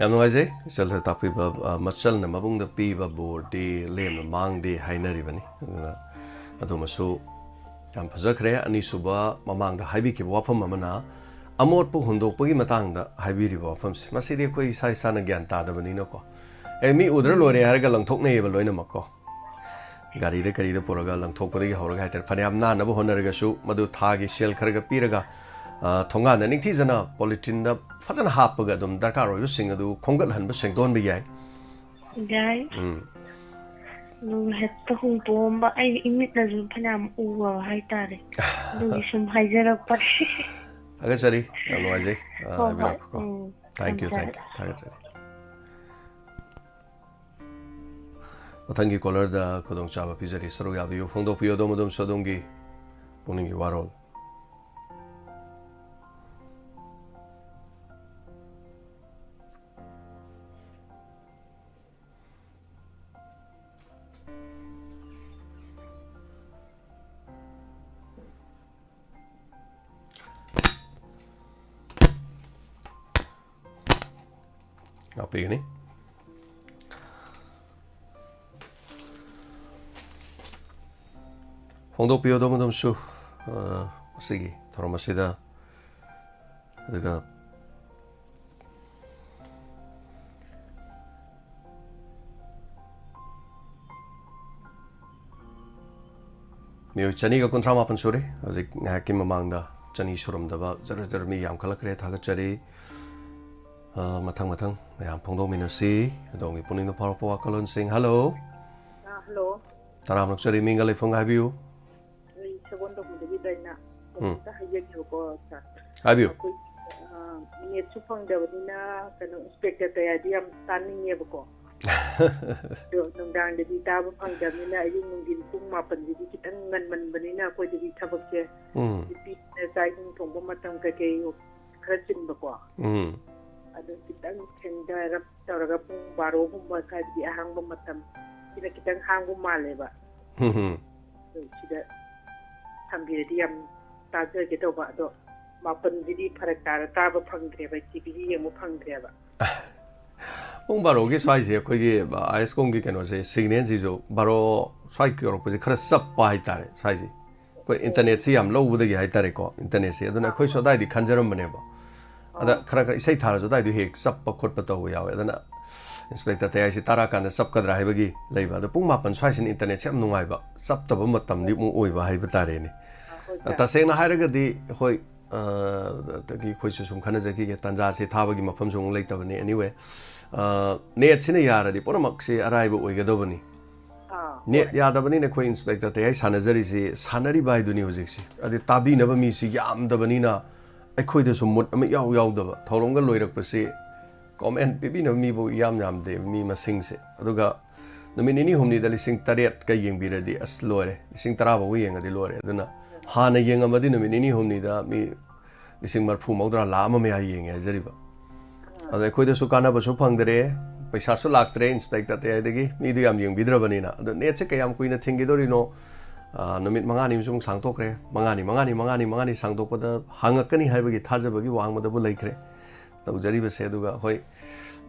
ꯌꯥꯝ ꯅꯨꯡꯉꯥꯏꯖꯩ, ꯏꯆꯜꯗ ꯇꯥꯛꯄꯤꯕ, ꯑ, ꯃꯆꯜꯅ ꯃꯕꯨꯡꯗ ꯄꯤꯕ ꯕꯣꯔꯗꯤ ꯂꯦꯝꯅ ꯃꯥꯡꯗꯦ ꯍꯥꯏꯅꯔꯤꯕꯅꯤ꯫ ꯑꯗꯨꯅ ꯑꯗꯨꯃꯁꯨ ꯌꯥꯝ ꯐꯖꯈ꯭ꯔꯦ꯫ ꯑꯅꯤꯁꯨꯕ, ꯃꯃꯥꯡꯗ ꯍꯥꯏꯕꯤꯈꯤꯕ ꯋꯥꯐꯝ ꯑꯃꯅ, ꯑꯃꯣꯠꯄ ꯍꯨꯟꯗꯣꯛꯄꯒꯤ ꯃꯇꯥꯡꯗ ꯍꯥꯏꯕꯤꯔꯤꯕ ꯋꯥꯐꯝꯁꯦ, ꯃꯁꯤꯗꯤ ꯑꯩꯈꯣꯏ ꯏꯁꯥ ꯏꯁꯥꯅ ꯒ꯭ꯌꯥꯟ ꯇꯥꯗꯕꯅꯤꯅꯀꯣ꯫ ꯑꯦ, ꯃꯤ ꯎꯗ꯭ꯔ ꯂꯣꯏꯔꯦ ꯍꯥꯏꯔꯒ ꯂꯪꯊꯣꯛꯅꯩꯌꯦꯕ ꯂꯣꯏꯅꯃꯛꯀꯣ꯫ ꯒꯥꯔꯤꯗ ꯀꯔꯤꯗ ꯄꯨꯔꯒ ꯂꯪꯊꯣꯛꯄꯗꯒꯤ ꯍꯧꯔꯒ ꯍꯥꯏꯇꯥꯔꯦ, ꯐꯅꯌꯥꯝ ꯅꯥꯟꯅꯕ ꯍꯣꯠꯅꯔꯒꯁꯨ ꯃꯗꯨ ꯊꯥꯒꯤ ꯁꯦꯜ ꯈꯔꯒ ꯄꯤꯔꯒ, ꯑ, ꯊꯣꯡꯒꯥꯟꯗ ꯅꯤꯡꯊꯤꯖꯅ ꯄꯣꯂꯤꯊꯤꯟꯗ ꯐꯖꯅ ꯍꯥꯞꯄꯒ ꯑꯗꯨꯝ ꯗꯔꯀꯥꯔ ꯑꯣꯏꯕꯁꯤꯡ ꯑꯗꯨ ꯈꯣꯝꯒꯠꯍꯟꯕ, ꯁꯦꯡꯗꯣꯛꯍꯟꯕ ꯌꯥꯏ꯫ ꯌꯥꯏ꯫ ꯎꯝ꯫ ꯑꯗꯨꯒ ꯍꯦꯛꯇ ꯍꯨꯟꯇꯣꯛꯑꯝꯕ, ꯑꯩ ꯏꯃꯤꯠꯅꯁꯨ ꯐꯅꯌꯥꯝ ꯎꯔꯕ ꯍꯥꯏꯇꯥꯔꯦ꯫ ꯑꯗꯨꯒꯤ ꯁꯨꯝ ꯍꯥꯏꯖꯔꯛꯄꯅꯦ꯫ ꯊꯥꯒꯠꯆꯔꯤ, ꯌꯥꯝ ꯅꯨꯡꯉꯥꯏꯖꯩ, ꯑ, ꯍꯣꯏ, ꯍꯣꯏ꯫ ꯍꯥꯏꯕꯤꯔꯛꯄꯀꯣ꯫ ꯎꯝ, Thank you, ꯊꯝꯖꯔꯦ꯫ Thank you, ꯊꯥꯒꯠꯆꯔꯤ꯫ ꯃꯊꯪꯒꯤ caller ꯗ ꯈꯨꯗꯣꯡꯆꯥꯕ ꯄꯤꯖꯔꯤ, ꯁꯔꯨꯛ ꯌꯥꯕꯤꯌꯨ, ꯐꯣꯡꯗꯣꯛꯄꯤꯌꯨ ꯑꯗꯣꯝ ꯑꯗꯣꯝꯁꯨ ꯑꯗꯣꯝꯒꯤ ꯄꯨꯛꯅꯤꯡꯒꯤ ꯋꯥꯔꯣꯜ꯫ ꯉꯥꯛꯄꯤꯒꯅꯤ꯫ ꯐꯣꯡꯗꯣꯛꯄꯤꯌꯨ ꯑꯗꯣꯝ ꯑꯗꯣꯝꯁꯨ, ꯑ, ꯃꯁꯤꯒꯤ ꯊꯧꯔꯝ ꯑꯁꯤꯗ꯫ ꯑꯗꯨꯒ ꯃꯤꯑꯣꯏ ꯆꯅꯤꯒ ꯀꯨꯟꯊ꯭ꯔꯥ ꯃꯥꯄꯟ ꯁꯨꯔꯦ꯫ ꯍꯧꯖꯤꯛ ꯉꯥꯏꯍꯥꯛꯀꯤ ꯃꯃꯥꯡꯗ ꯆꯅꯤ ꯁꯨꯔꯝꯗꯕ ꯖꯔ ꯖꯔ ꯃꯤ ꯌꯥꯝꯈꯠꯂꯛꯈ꯭ꯔꯦ꯫ ꯊꯥꯒꯠꯆꯔꯤ꯫ ꯑ, ꯃꯊꯪ ꯃꯊꯪ ꯃꯌꯥꯝ ꯐꯣꯡꯗꯣꯛꯃꯤꯟꯅꯁꯤ꯫ ꯑꯗꯣꯝꯒꯤ ꯄꯨꯛꯅꯤꯡꯗ ꯐꯥꯎꯔꯛꯄ ꯋꯥꯈꯜꯂꯣꯟꯁꯤꯡ꯫ ꯍꯜꯂꯣ꯫ ꯑ, ꯍꯜꯂꯣ꯫ ꯇꯔꯥꯝꯅ ꯑꯣꯛꯆꯔꯤ, ꯃꯤꯡꯒ ꯂꯩꯐꯝꯒ ꯍꯥꯏꯕꯤꯌꯨ꯫ ꯑꯩ ꯁꯒꯣꯜꯕꯟꯗꯒꯤ ꯗꯥꯏꯅꯥ꯫ ꯎꯝ꯫ ꯑꯃꯨꯛꯇ ꯍꯥꯏꯖꯒꯦꯕꯀꯣ, ꯁꯥꯔ꯫ ꯍꯥꯏꯕꯤꯌꯨ꯫ ꯑꯩꯈꯣꯏ, ꯑ, ꯅꯦꯠꯁꯨ ꯐꯪꯗꯕꯅꯤꯅ, ꯀꯩꯅꯣ, ꯏꯟꯁꯄꯦꯛꯇꯔ ꯇꯌꯥꯏꯗꯤ ꯌꯥꯝ ꯇꯥꯅꯤꯡꯉꯦꯕꯀꯣ꯫ ꯑꯗꯣ ꯅꯨꯡꯗꯥꯡꯗꯗꯤ ꯇꯥꯕ ꯐꯪꯗꯕꯅꯤꯅ, ꯑꯌꯨꯛ ꯅꯨꯡꯊꯤꯟ ꯄꯨꯡ ꯃꯥꯄꯟꯁꯤꯗꯤ ꯈꯤꯇꯪ ꯉꯟꯃꯟꯕꯅꯤꯅ ꯑꯩꯈꯣꯏꯗꯗꯤ ꯊꯕꯛꯁꯦ, ꯎꯝ꯫ ꯅꯨꯄꯤꯅ ꯆꯥꯛ ꯏꯁꯤꯡ ꯊꯣꯡꯕ ꯃꯇꯝ ꯀꯩꯀꯩ ꯈꯔ ꯆꯤꯟꯕꯀꯣ꯫ ꯎꯝ꯫ ꯑꯗꯨ ꯈꯤꯇꯪ ꯊꯦꯡꯊꯔꯞ ꯇꯧꯔꯒ ꯄꯨꯡ ꯕꯥꯔꯣꯒꯨꯝꯕ ꯁ꯭ꯋꯥꯏꯗꯗꯤ ꯑꯍꯥꯡꯕ ꯃꯇꯝ, ꯁꯤꯅ ꯈꯤꯇꯪ ꯍꯥꯡꯕ ꯃꯥꯜꯂꯦꯕ꯫ ꯎꯝ, ꯎꯝ꯫ ꯑꯗꯨ ꯁꯤꯗ ꯊꯝꯕꯤꯔꯗꯤ ꯌꯥꯝ ꯇꯥꯖꯒꯦ ꯇꯧꯕ꯫ ꯑꯗꯣ ꯃꯥꯄꯟꯁꯤꯗꯤ ꯐꯔꯛ ꯇꯥꯔ ꯇꯥꯕ ꯐꯪꯗ꯭ꯔꯦꯕ, ꯇꯤ ꯚꯤꯒꯤ ꯌꯦꯡꯕ ꯐꯪꯗ꯭ꯔꯦꯕ꯫ ꯄꯨꯡ ꯕꯥꯔꯣꯒꯤ ꯁ꯭ꯋꯥꯏꯁꯦ ꯑꯩꯈꯣꯏꯒꯤ, ꯑ, ꯑꯥꯏ ꯑꯦꯁ ꯀꯣꯝꯒꯤ ꯀꯩꯅꯣꯁꯦ, ꯁꯤꯒꯅꯦꯜꯁꯤꯁꯨ ꯕꯥꯔꯣ ꯁ꯭ꯋꯥꯏ ꯌꯧꯔꯛꯄꯁꯦ ꯈꯔ ꯆꯞꯄ ꯍꯥꯏꯇꯥꯔꯦ ꯁ꯭ꯋꯥꯏꯁꯦ꯫ ꯑꯩꯈꯣꯏ ꯏꯟꯇꯔꯅꯦꯠꯁꯤ ꯌꯥꯝ ꯂꯧꯕꯗꯒꯤ ꯍꯥꯏꯇꯥꯔꯦꯀꯣ, ꯏꯟꯇꯔꯅꯦꯠꯁꯤ꯫ ꯑꯗꯨꯅ ꯑꯩꯈꯣꯏꯁꯨ ꯑꯗꯥꯏꯗꯤ ꯈꯟꯖꯔꯝꯕꯅꯦꯕ꯫ ꯑꯗ ꯑꯥ꯫ ꯈꯔ ꯈꯔ ꯏꯁꯩ ꯊꯥꯔꯁꯨ ꯑꯗꯥꯏꯗꯨ ꯍꯦꯛ ꯆꯞꯄ ꯈꯣꯠꯄ ꯇꯧꯕ ꯌꯥꯎꯋꯦ꯫ ꯑꯗꯨꯅ ꯏꯟꯁꯄꯦꯛꯇꯔ ꯇꯌꯥꯏꯁꯤ ꯇꯥꯔꯛꯑꯀꯥꯟꯗ ꯆꯞꯀꯗ꯭ꯔꯥ ꯍꯥꯏꯕꯒꯤ ꯂꯩꯕ꯫ ꯑꯗꯣ ꯄꯨꯡ ꯃꯥꯄꯟ ꯁ꯭ꯋꯥꯏꯁꯤꯅ ꯏꯟꯇꯔꯅꯦꯠꯁꯦ ꯌꯥꯝ ꯅꯨꯡꯉꯥꯏꯕ, ꯆꯞꯇꯕ ꯃꯇꯝꯗꯤ ꯑꯃꯨꯛ ꯑꯣꯏꯕ ꯍꯥꯏꯕ ꯇꯥꯔꯦꯅꯦ꯫ ꯑꯥ, ꯍꯣꯏ, ꯑ, ꯁꯥꯔ꯫ ꯇꯁꯦꯡꯅ ꯍꯥꯏꯔꯒꯗꯤ, ꯍꯣꯏ, ꯑ, ꯑꯗꯒꯤ ꯑꯩꯈꯣꯏꯁꯨ ꯁꯨꯝ ꯈꯟꯅꯖꯈꯤꯒꯦ, ꯇꯥꯟꯖꯥꯁꯦ ꯊꯥꯕꯒꯤ ꯃꯐꯝꯁꯨ ꯑꯃꯨꯛ ꯂꯩꯇꯕꯅꯤ꯫ Anyway, ꯑ, ꯅꯦꯠꯁꯤꯅ ꯌꯥꯔꯗꯤ ꯄꯨꯝꯅꯃꯛꯁꯦ ꯑꯔꯥꯏꯕ ꯑꯣꯏꯒꯗꯕꯅꯤ꯫ ꯑꯥ, ꯅꯦꯠ ꯍꯣꯏ꯫ ꯌꯥꯗꯕꯅꯤꯅ ꯑꯩꯈꯣꯏ ꯏꯟꯁꯄꯦꯛꯇꯔ ꯇꯌꯥꯏ ꯁꯥꯟꯅꯖꯔꯤꯁꯤ, ꯁꯥꯟꯅꯔꯤꯕ ꯍꯥꯏꯗꯨꯅꯤ ꯍꯧꯖꯤꯛꯁꯤ꯫ ꯑꯗꯩ ꯇꯥꯕꯤꯅꯕ ꯃꯤꯁꯤ ꯌꯥꯝꯗꯕꯅꯤꯅ, ꯑꯩꯈꯣꯏꯗꯁꯨ ꯃꯨꯠ ꯑꯃ ꯏꯌꯥꯎ ꯌꯥꯎꯗꯕ, ꯊꯧꯔꯝꯒ ꯂꯣꯏꯔꯛꯄꯁꯤ ꯀꯣꯃꯦꯟ ꯄꯤꯕꯤꯅꯕ ꯃꯤꯕꯨ ꯏꯌꯥꯝ ꯌꯥꯝꯗꯦ, ꯃꯤ ꯃꯁꯤꯡꯁꯦ꯫ ꯑꯗꯨꯒ ꯅꯨꯃꯤꯠ ꯅꯤꯅꯤ ꯍꯨꯝꯅꯤꯗ ꯂꯤꯁꯤꯡ ꯇꯔꯦꯠꯀ ꯌꯦꯡꯕꯤꯔꯗꯤ ꯑꯁ ꯂꯣꯏꯔꯦ, ꯂꯤꯁꯤꯡ ꯇꯔꯥ ꯐꯥꯎꯕ ꯌꯦꯡꯉꯗꯤ ꯂꯣꯏꯔꯦ꯫ ꯑꯗꯨꯅ ꯍꯥꯟꯅ ꯌꯦꯡꯉꯝꯃꯗꯤ ꯅꯨꯃꯤꯠ ꯅꯤꯅꯤ ꯍꯨꯝꯅꯤꯗ ꯃꯤ ꯂꯤꯁꯤꯡ ꯃꯔꯐꯨ, ꯃꯧꯗ꯭ꯔꯥ, ꯂꯥꯈ ꯑꯃ ꯃꯌꯥ ꯌꯦꯡꯉꯦ ꯍꯥꯏꯖꯔꯤꯕ꯫ ꯑꯗ ꯑꯩꯈꯣꯏꯗꯁꯨ ꯀꯥꯟꯅꯕꯁꯨ ꯐꯪꯗ꯭ꯔꯦ, ꯄꯩꯁꯥꯁꯨ ꯂꯥꯛꯇ꯭ꯔꯦ ꯏꯟꯁꯄꯦꯛꯇꯔ ꯑꯇꯩꯗꯒꯤ, ꯃꯤꯗꯨ ꯌꯥꯝ ꯌꯦꯡꯕꯤꯗ꯭ꯔꯕꯅꯤꯅ꯫ ꯑꯗꯣ ꯅꯦꯠꯁꯦ ꯀꯌꯥꯝ ꯀꯨꯏꯅ ꯊꯤꯡꯈꯤꯗꯣꯔꯤꯅꯣ? ꯑ, ꯅꯨꯃꯤꯠ ꯃꯉꯥꯅꯤ ꯑꯃꯁꯨ ꯑꯃꯨꯛ ꯁꯥꯡꯗꯣꯛꯈ꯭ꯔꯦ꯫ ꯃꯉꯥꯅꯤ, ꯃꯉꯥꯅꯤ, ꯃꯉꯥꯅꯤ, ꯃꯉꯥꯅꯤ ꯁꯥꯡꯗꯣꯛꯄꯗ ꯍꯥꯡꯉꯛꯀꯅꯤ ꯍꯥꯏꯕꯒꯤ ꯊꯥꯖꯕꯒꯤ ꯋꯥꯡꯃꯗꯕꯨ ꯂꯩꯈ꯭ꯔꯦ ꯇꯧꯖꯔꯤꯕꯁꯦ꯫ ꯑꯗꯨꯒ ꯍꯣꯏ,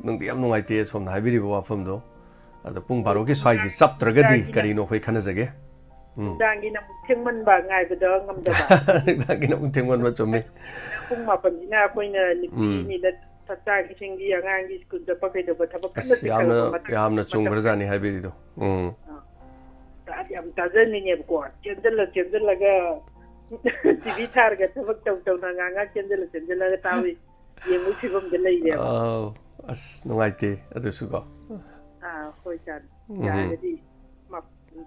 ꯅꯨꯡꯗꯤ ꯌꯥꯝ ꯅꯨꯡꯉꯥꯏꯇꯦ ꯁꯣꯝꯅ ꯍꯥꯏꯕꯤꯔꯤꯕ ꯋꯥꯐꯝꯗꯣ꯫ ꯑꯗꯣ ꯄꯨꯡ ꯕꯥꯔꯣꯒꯤ ꯁ꯭ꯋꯥꯏꯁꯤ ꯆꯞꯇ꯭ꯔꯒꯗꯤ ꯀꯔꯤꯅꯣ ꯑꯩꯈꯣꯏ ꯈꯟꯅꯖꯒꯦ꯫ ꯎꯝ꯫ ꯅꯨꯡꯗꯥꯡꯒꯤꯅ ꯑꯃꯨꯛ ꯊꯦꯡꯃꯟꯕ, ꯉꯥꯏꯕꯗ ꯉꯝꯗꯕ꯫ ꯅꯨꯡꯗꯥꯡꯒꯤꯅ ꯑꯃꯨꯛ ꯊꯦꯡꯃꯟꯕ, ꯆꯨꯝꯃꯤ꯫ ꯄꯨꯡ ꯃꯥꯄꯟꯁꯤꯅ ꯑꯩꯈꯣꯏꯅ ꯅꯨꯄꯤ ꯎꯝ꯫ ꯃꯤꯗ ꯆꯥꯛ ꯆꯥ ꯏꯁꯤꯡꯒꯤ, ꯑꯉꯥꯡꯒꯤ ꯁ꯭ꯀꯨꯜ ꯆꯠꯄ ꯀꯩꯗꯧꯕ ꯊꯕꯛ ꯀꯟꯅ ꯑꯁ, ꯌꯥꯝꯅ, ꯆꯤꯛꯈꯠꯂꯛꯄ ꯃꯇꯝ-, ꯌꯥꯝꯅ ꯃꯇꯝ ꯆꯨꯝꯈ꯭ꯔꯖꯥꯠꯅꯤ ꯍꯥꯏꯕꯤꯔꯤꯗꯣ꯫ ꯎꯝ꯫ ꯑꯥ, ꯌꯥꯝ ꯇꯥꯖꯅꯤꯡꯉꯦꯕꯀꯣ꯫ ꯆꯦꯟꯁꯤꯜꯂ ꯆꯦꯟꯁꯤꯜꯂꯒ ꯇꯤ ꯚꯤ ꯊꯥꯔꯒ ꯊꯕꯛ ꯇꯧ ꯇꯧꯅ ꯉꯥꯏꯍꯥꯛ ꯉꯥꯏꯍꯥꯛ ꯆꯦꯟꯁꯤꯜꯂ ꯆꯦꯟꯁꯤꯜꯂꯒ ꯇꯥꯕꯤ ꯌꯦꯡꯕꯒꯤ ꯐꯤꯕꯝꯗ ꯂꯩꯔꯦꯕ꯫ ꯑꯥꯎ, ꯑꯁ, ꯅꯨꯡꯉꯥꯏꯇꯦ ꯑꯗꯨꯁꯨꯀꯣ꯫ ꯑꯥ, ꯍꯣꯏ, ꯆꯥꯅꯤ꯫ ꯎꯝ꯫ ꯌꯥꯔꯒꯗꯤ ꯃꯥ-,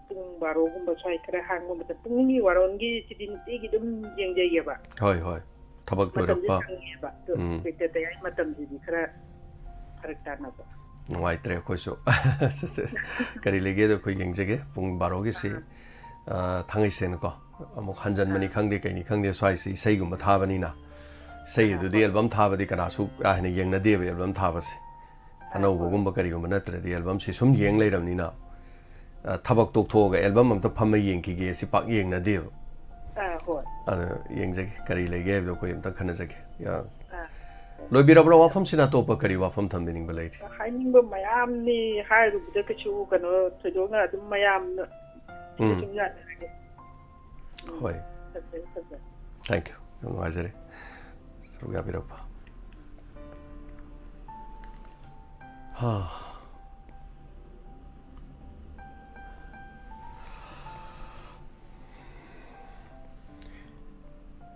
ꯄꯨꯡ ꯕꯥꯔꯣꯒꯨꯝꯕ ꯁ꯭ꯋꯥꯏ ꯈꯔ ꯍꯥꯡꯕ ꯃꯇꯝ, ꯄꯨꯡ ꯑꯅꯤ ꯋꯥꯔꯣꯟꯒꯤ ꯁꯤꯗꯤ ꯅꯨꯡꯇꯤꯒꯤ ꯑꯗꯨꯝ ꯌꯦꯡꯖꯩꯌꯦꯕ꯫ ꯍꯣꯏ, ꯍꯣꯏ꯫ ꯊꯕꯛ ꯃꯇꯝꯗꯤ ꯂꯣꯏꯔꯛꯄ꯫ ꯁꯪꯉꯦꯕ꯫ ꯑꯗꯣ ꯎꯝ꯫ ꯏꯟꯁꯄꯦꯛꯇꯔ ꯇꯌꯥꯏ ꯃꯇꯝꯁꯤꯗꯤ ꯈꯔ ꯐꯔꯛ ꯇꯥꯅꯕ꯫ ꯅꯨꯡꯉꯥꯏꯇ꯭ꯔꯦ ꯑꯩꯈꯣꯏꯁꯨ꯫ ꯀꯔꯤ ꯂꯩꯒꯦꯗꯣ ꯑꯩꯈꯣꯏ ꯌꯦꯡꯖꯒꯦ꯫ ꯄꯨꯡ ꯕꯥꯔꯣꯒꯤꯁꯤ, ꯑꯥ꯫ ꯑ, ꯊꯥꯡꯉꯩ ꯁꯦꯡꯅꯀꯣ, ꯑꯃꯨꯛ ꯍꯟꯖꯟꯕꯅꯤ ꯑꯥ꯫ ꯈꯪꯗꯦ, ꯀꯩꯅꯤ ꯈꯪꯗꯦ, ꯁ꯭ꯋꯥꯏꯁꯤ ꯏꯁꯩꯒꯨꯝꯕ ꯊꯥꯕꯅꯤꯅ꯫ ꯏꯁꯩ ꯑꯥ, ꯑꯗꯨꯗꯤ ꯍꯣꯏ꯫ ꯑꯦꯜꯕꯝ ꯊꯥꯕꯗꯤ ꯀꯅꯥꯁꯨ ꯀꯥ ꯍꯦꯟꯅ ꯌꯦꯡꯅꯗꯦꯕ, ꯑꯦꯜꯕꯝ ꯊꯥꯕꯁꯦ꯫ ꯑꯥ, ꯑꯅꯧꯕꯒꯨꯝꯕ ꯍꯣꯏ꯫ ꯀꯔꯤꯒꯨꯝꯕ ꯅꯠꯇ꯭ꯔꯗꯤ ꯑꯦꯜꯕꯝꯁꯤ ꯁꯨꯝ ꯌꯦꯡ ꯂꯩꯔꯕꯅꯤꯅ, ꯑ, ꯊꯕꯛ ꯇꯣꯛꯊꯣꯛꯑꯒ ꯑꯦꯜꯕꯝ ꯑꯝꯇ ꯐꯝꯃ ꯌꯦꯡꯈꯤꯒꯦ ꯁꯤ ꯄꯥꯛ ꯌꯦꯡꯅꯗꯦꯕ꯫ ꯑꯥ, ꯍꯣꯏ꯫ ꯑꯗ ꯌꯦꯡꯖꯒꯦ, ꯀꯔꯤ ꯂꯩꯒꯦ ꯍꯥꯏꯕꯗꯣ ꯑꯩꯈꯣꯏ ꯑꯝꯇ ꯈꯟꯅꯖꯒꯦ꯫ ꯌꯥ-, ꯑꯥ꯫ ꯂꯣꯏꯕꯤꯔꯕ꯭ꯔꯣ? ꯋꯥꯐꯝꯁꯤꯅ ꯑꯇꯣꯞꯄ ꯀꯔꯤ ꯋꯥꯐꯝ ꯊꯝꯕꯤꯅꯤꯡꯕ ꯂꯩꯔꯤ? ꯍꯥꯏꯅꯤꯡꯕ ꯃꯌꯥꯝꯅꯤ, ꯍꯥꯏꯔꯨꯕꯗ ꯀꯩꯁꯨ ꯀꯩꯅꯣ ꯊꯣꯏꯗꯣꯛꯅ ꯑꯗꯨꯝ ꯃꯌꯥꯝꯅ ꯎꯝ꯫ ꯁꯨꯝ ꯌꯥꯅꯔꯒꯦ꯫ ꯎꯝ꯫ ꯍꯣꯏ꯫ ꯐꯖꯩ, ꯐꯖꯩ꯫ Thank you꯫ ꯌꯥꯝ ꯅꯨꯡꯉꯥꯏꯖꯔꯦ꯫ ꯁꯔꯨꯛ ꯌꯥꯕꯤꯔꯛꯄ꯫ ꯍꯥ꯫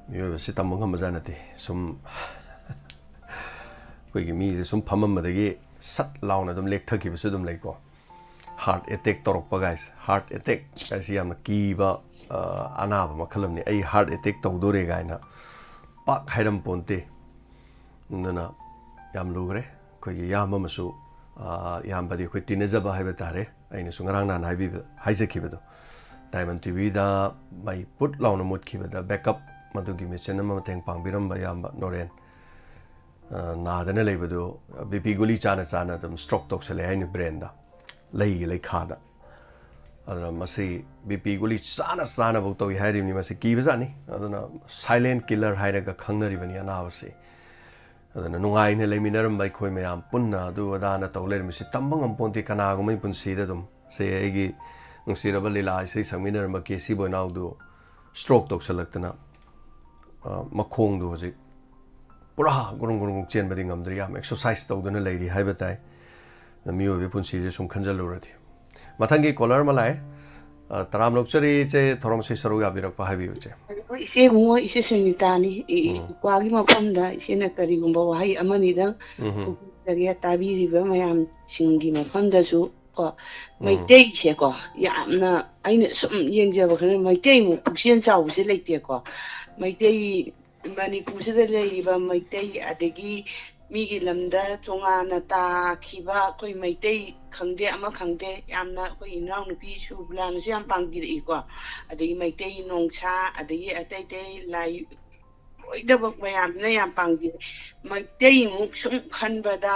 ꯃꯤꯑꯣꯏꯕꯁꯤ ꯇꯝꯕ ꯉꯝꯕꯖꯥꯠ ꯅꯠꯇꯦ꯫ ꯁꯨꯝ ꯑꯩꯈꯣꯏꯒꯤ ꯃꯤꯁꯦ ꯁꯨꯝ ꯐꯝꯃꯝꯕꯗꯒꯤ ꯁꯠ ꯂꯥꯎꯅ ꯑꯗꯨꯝ ꯂꯦꯛꯊꯈꯤꯕꯁꯨ ꯑꯗꯨꯝ ꯂꯩꯀꯣ꯫ Heart attack ꯇꯧꯔꯛꯄ ꯒꯥꯏꯁꯦ, heart attack ꯒꯥꯏꯁꯦ ꯌꯥꯝꯅ ꯀꯤꯕ, ꯑ, ꯑꯅꯥꯕ ꯃꯈꯜ ꯑꯃꯅꯤ꯫ "ꯑꯩ heart attack ꯇꯧꯗꯣꯔꯦ" ꯀꯥꯏꯅ ꯄꯥꯛ ꯍꯥꯏꯔꯝ ꯄꯣꯟꯇꯦ꯫ ꯑꯗꯨꯅ ꯌꯥꯝ ꯂꯨꯈ꯭ꯔꯦ꯫ ꯑꯩꯈꯣꯏꯒꯤ ꯏꯌꯥꯝꯕ ꯑꯃꯁꯨ, ꯑꯥ, ꯏꯌꯥꯝꯕꯗꯤ ꯑꯩꯈꯣꯏ ꯇꯤꯟꯅꯖꯕ ꯍꯥꯏꯕ ꯇꯥꯔꯦ, ꯑꯩꯅꯁꯨ ꯉꯔꯥꯡ ꯅꯍꯥꯟ ꯍꯥꯏꯕꯤꯕ, ꯍꯥꯏꯖꯈꯤꯕꯗꯣ, ꯗꯥꯏꯃꯟ ꯇꯤꯚꯤꯗ ꯃꯩ ꯄꯨꯠ ꯂꯥꯎꯅ ꯃꯨꯠꯈꯤꯕꯗ backup ꯃꯗꯨꯒꯤ ꯃꯦꯆꯤꯟ ꯑꯃ ꯃꯇꯦꯡ ꯄꯥꯡꯕꯤꯔꯝꯕ ꯏꯌꯥꯝꯕ ꯅꯣꯔꯦꯟ, ꯑꯥ, ꯅꯥꯗꯅ ꯂꯩꯕꯗꯨ ꯕꯤ ꯄꯤ ꯒꯨꯂꯤ ꯆꯥꯅ ꯆꯥꯅ ꯑꯗꯨꯝ stroke ꯇꯧꯁꯜꯂꯦ ꯍꯥꯏꯅꯤ brainꯗ, ꯂꯩꯒꯤ ꯂꯩꯈꯥꯗ꯫ ꯑꯗꯨꯅ ꯃꯁꯤ ꯕꯤ ꯄꯤ ꯒꯨꯂꯤ ꯆꯥꯅ ꯆꯥꯅꯐꯧ ꯇꯧꯏ ꯍꯥꯏꯔꯤꯕꯅꯤ꯫ ꯃꯁꯤ ꯀꯤꯕꯖꯥꯠꯅꯤ꯫ ꯑꯗꯨꯅ silent killer ꯍꯥꯏꯔꯒ ꯈꯪꯅꯔꯤꯕꯅꯤ ꯑꯅꯥꯕꯁꯤ꯫ ꯑꯗꯨꯅ ꯅꯨꯡꯉꯥꯏꯅ ꯂꯩꯃꯤꯟꯅꯔꯝꯕ ꯑꯩꯈꯣꯏ ꯃꯌꯥꯝ ꯄꯨꯟꯅ ꯑꯗꯨ ꯑꯗꯥꯅ ꯇꯧ ꯂꯩꯔꯝꯕꯁꯤ ꯇꯝꯕ ꯉꯝꯄꯣꯟꯇꯦ꯫ ꯀꯅꯥꯒꯨꯝꯕꯒꯤ ꯄꯨꯟꯁꯤꯗ ꯑꯗꯨꯝ ꯁꯦ ꯑꯩꯒꯤ ꯅꯨꯡꯁꯤꯔꯕ ꯂꯤꯂꯥ ꯏꯁꯩ ꯁꯛꯃꯤꯟꯅꯔꯝꯕ ꯀꯦ ꯁꯤ ꯕꯣꯏꯅꯥꯎꯗꯨ stroke ꯇꯧꯁꯜꯂꯛꯇꯅ, ꯑ, ꯃꯈꯣꯡꯗꯨ ꯍꯧꯖꯤꯛ ꯄꯨꯔꯥ ꯒꯨꯔꯨꯡ ꯒꯨꯔꯨꯡ ꯆꯦꯟꯕꯗꯤ ꯉꯝꯗ꯭ꯔꯤ, ꯌꯥꯝ exercise ꯇꯧꯗꯨꯅ ꯂꯩꯔꯤ ꯍꯥꯏꯕ ꯇꯥꯏ꯫ ꯃꯤꯑꯣꯏꯕꯒꯤ ꯄꯨꯟꯁꯤꯁꯦ ꯁꯨꯝ ꯈꯟꯖꯜꯂꯨꯔꯗꯤ꯫ ꯃꯊꯪꯒꯤ caller ꯑꯃ ꯂꯥꯛꯑꯦ꯫ ꯑ, ꯇꯔꯥꯝ ꯂꯧꯆꯔꯤ ꯏꯆꯦ, ꯊꯧꯔꯝꯁꯤ ꯁꯔꯨꯛ ꯌꯥꯕꯤꯔꯛꯄ ꯍꯥꯏꯕꯤꯌꯨ ꯏꯆꯦ꯫ ꯑꯩꯈꯣꯏ ꯏꯆꯦ ꯏꯕꯨꯡꯉꯣ, ꯏꯆꯦ ꯁꯨꯅꯤꯇꯥꯅꯤ꯫ ꯏ-, ꯎꯝ꯫ ꯏꯄ꯭ꯋꯥꯒꯤ ꯃꯐꯝꯗ ꯏꯆꯦꯅ ꯀꯔꯤꯒꯨꯝꯕ ꯋꯥꯍꯩ ꯑꯃꯅꯤꯗꯪ ꯎꯝ꯫ ꯐꯣꯡꯗꯣꯛꯆꯒꯦ, ꯇꯥꯕꯤꯔꯤꯕ ꯃꯌꯥꯝꯁꯤꯡꯒꯤ ꯃꯐꯝꯗꯁꯨ ꯀꯣ, ꯎꯝ꯫ ꯃꯩꯇꯩꯁꯦꯀꯣ, ꯌꯥꯝꯅ ꯑꯩꯅ ꯁꯨꯝ ꯌꯦꯡꯖꯕ ꯈꯔ, ꯃꯩꯇꯩꯃꯨꯛ ꯄꯨꯛꯆꯦꯜ ꯆꯥꯎꯕꯁꯦ ꯂꯩꯇꯦꯀꯣ꯫ ꯃꯩꯇꯩ, ꯃꯅꯤꯄꯨꯔꯁꯤꯗ ꯂꯩꯔꯤꯕ ꯃꯩꯇꯩ, ꯑꯗꯒꯤ ꯃꯤꯒꯤ ꯂꯝꯗ ꯇꯣꯉꯥꯟꯅ ꯇꯥꯈꯤꯕ ꯑꯩꯈꯣꯏ ꯃꯩꯇꯩ ꯈꯪꯗꯦ, ꯑꯃ ꯈꯪꯗꯦ, ꯌꯥꯝꯅ ꯑꯩꯈꯣꯏ ꯏꯅꯥꯎꯅꯨꯄꯤ ꯁꯨꯕꯂꯥꯅꯁꯨ ꯌꯥꯝ ꯄꯥꯡꯕꯤꯔꯛꯏꯀꯣ꯫ ꯑꯗꯒꯤ ꯃꯩꯇꯩ ꯅꯣꯡꯁꯥ, ꯑꯗꯒꯤ ꯑꯇꯩ ꯑꯇꯩ ꯂꯥꯏ ꯂꯣꯏꯅꯃꯛ ꯃꯌꯥꯝꯁꯤꯅ ꯌꯥꯝ ꯄꯥꯡꯕꯤꯔꯛꯏ꯫ ꯃꯩꯇꯩꯃꯨꯛ ꯁꯨꯝ ꯈꯟꯕꯗ,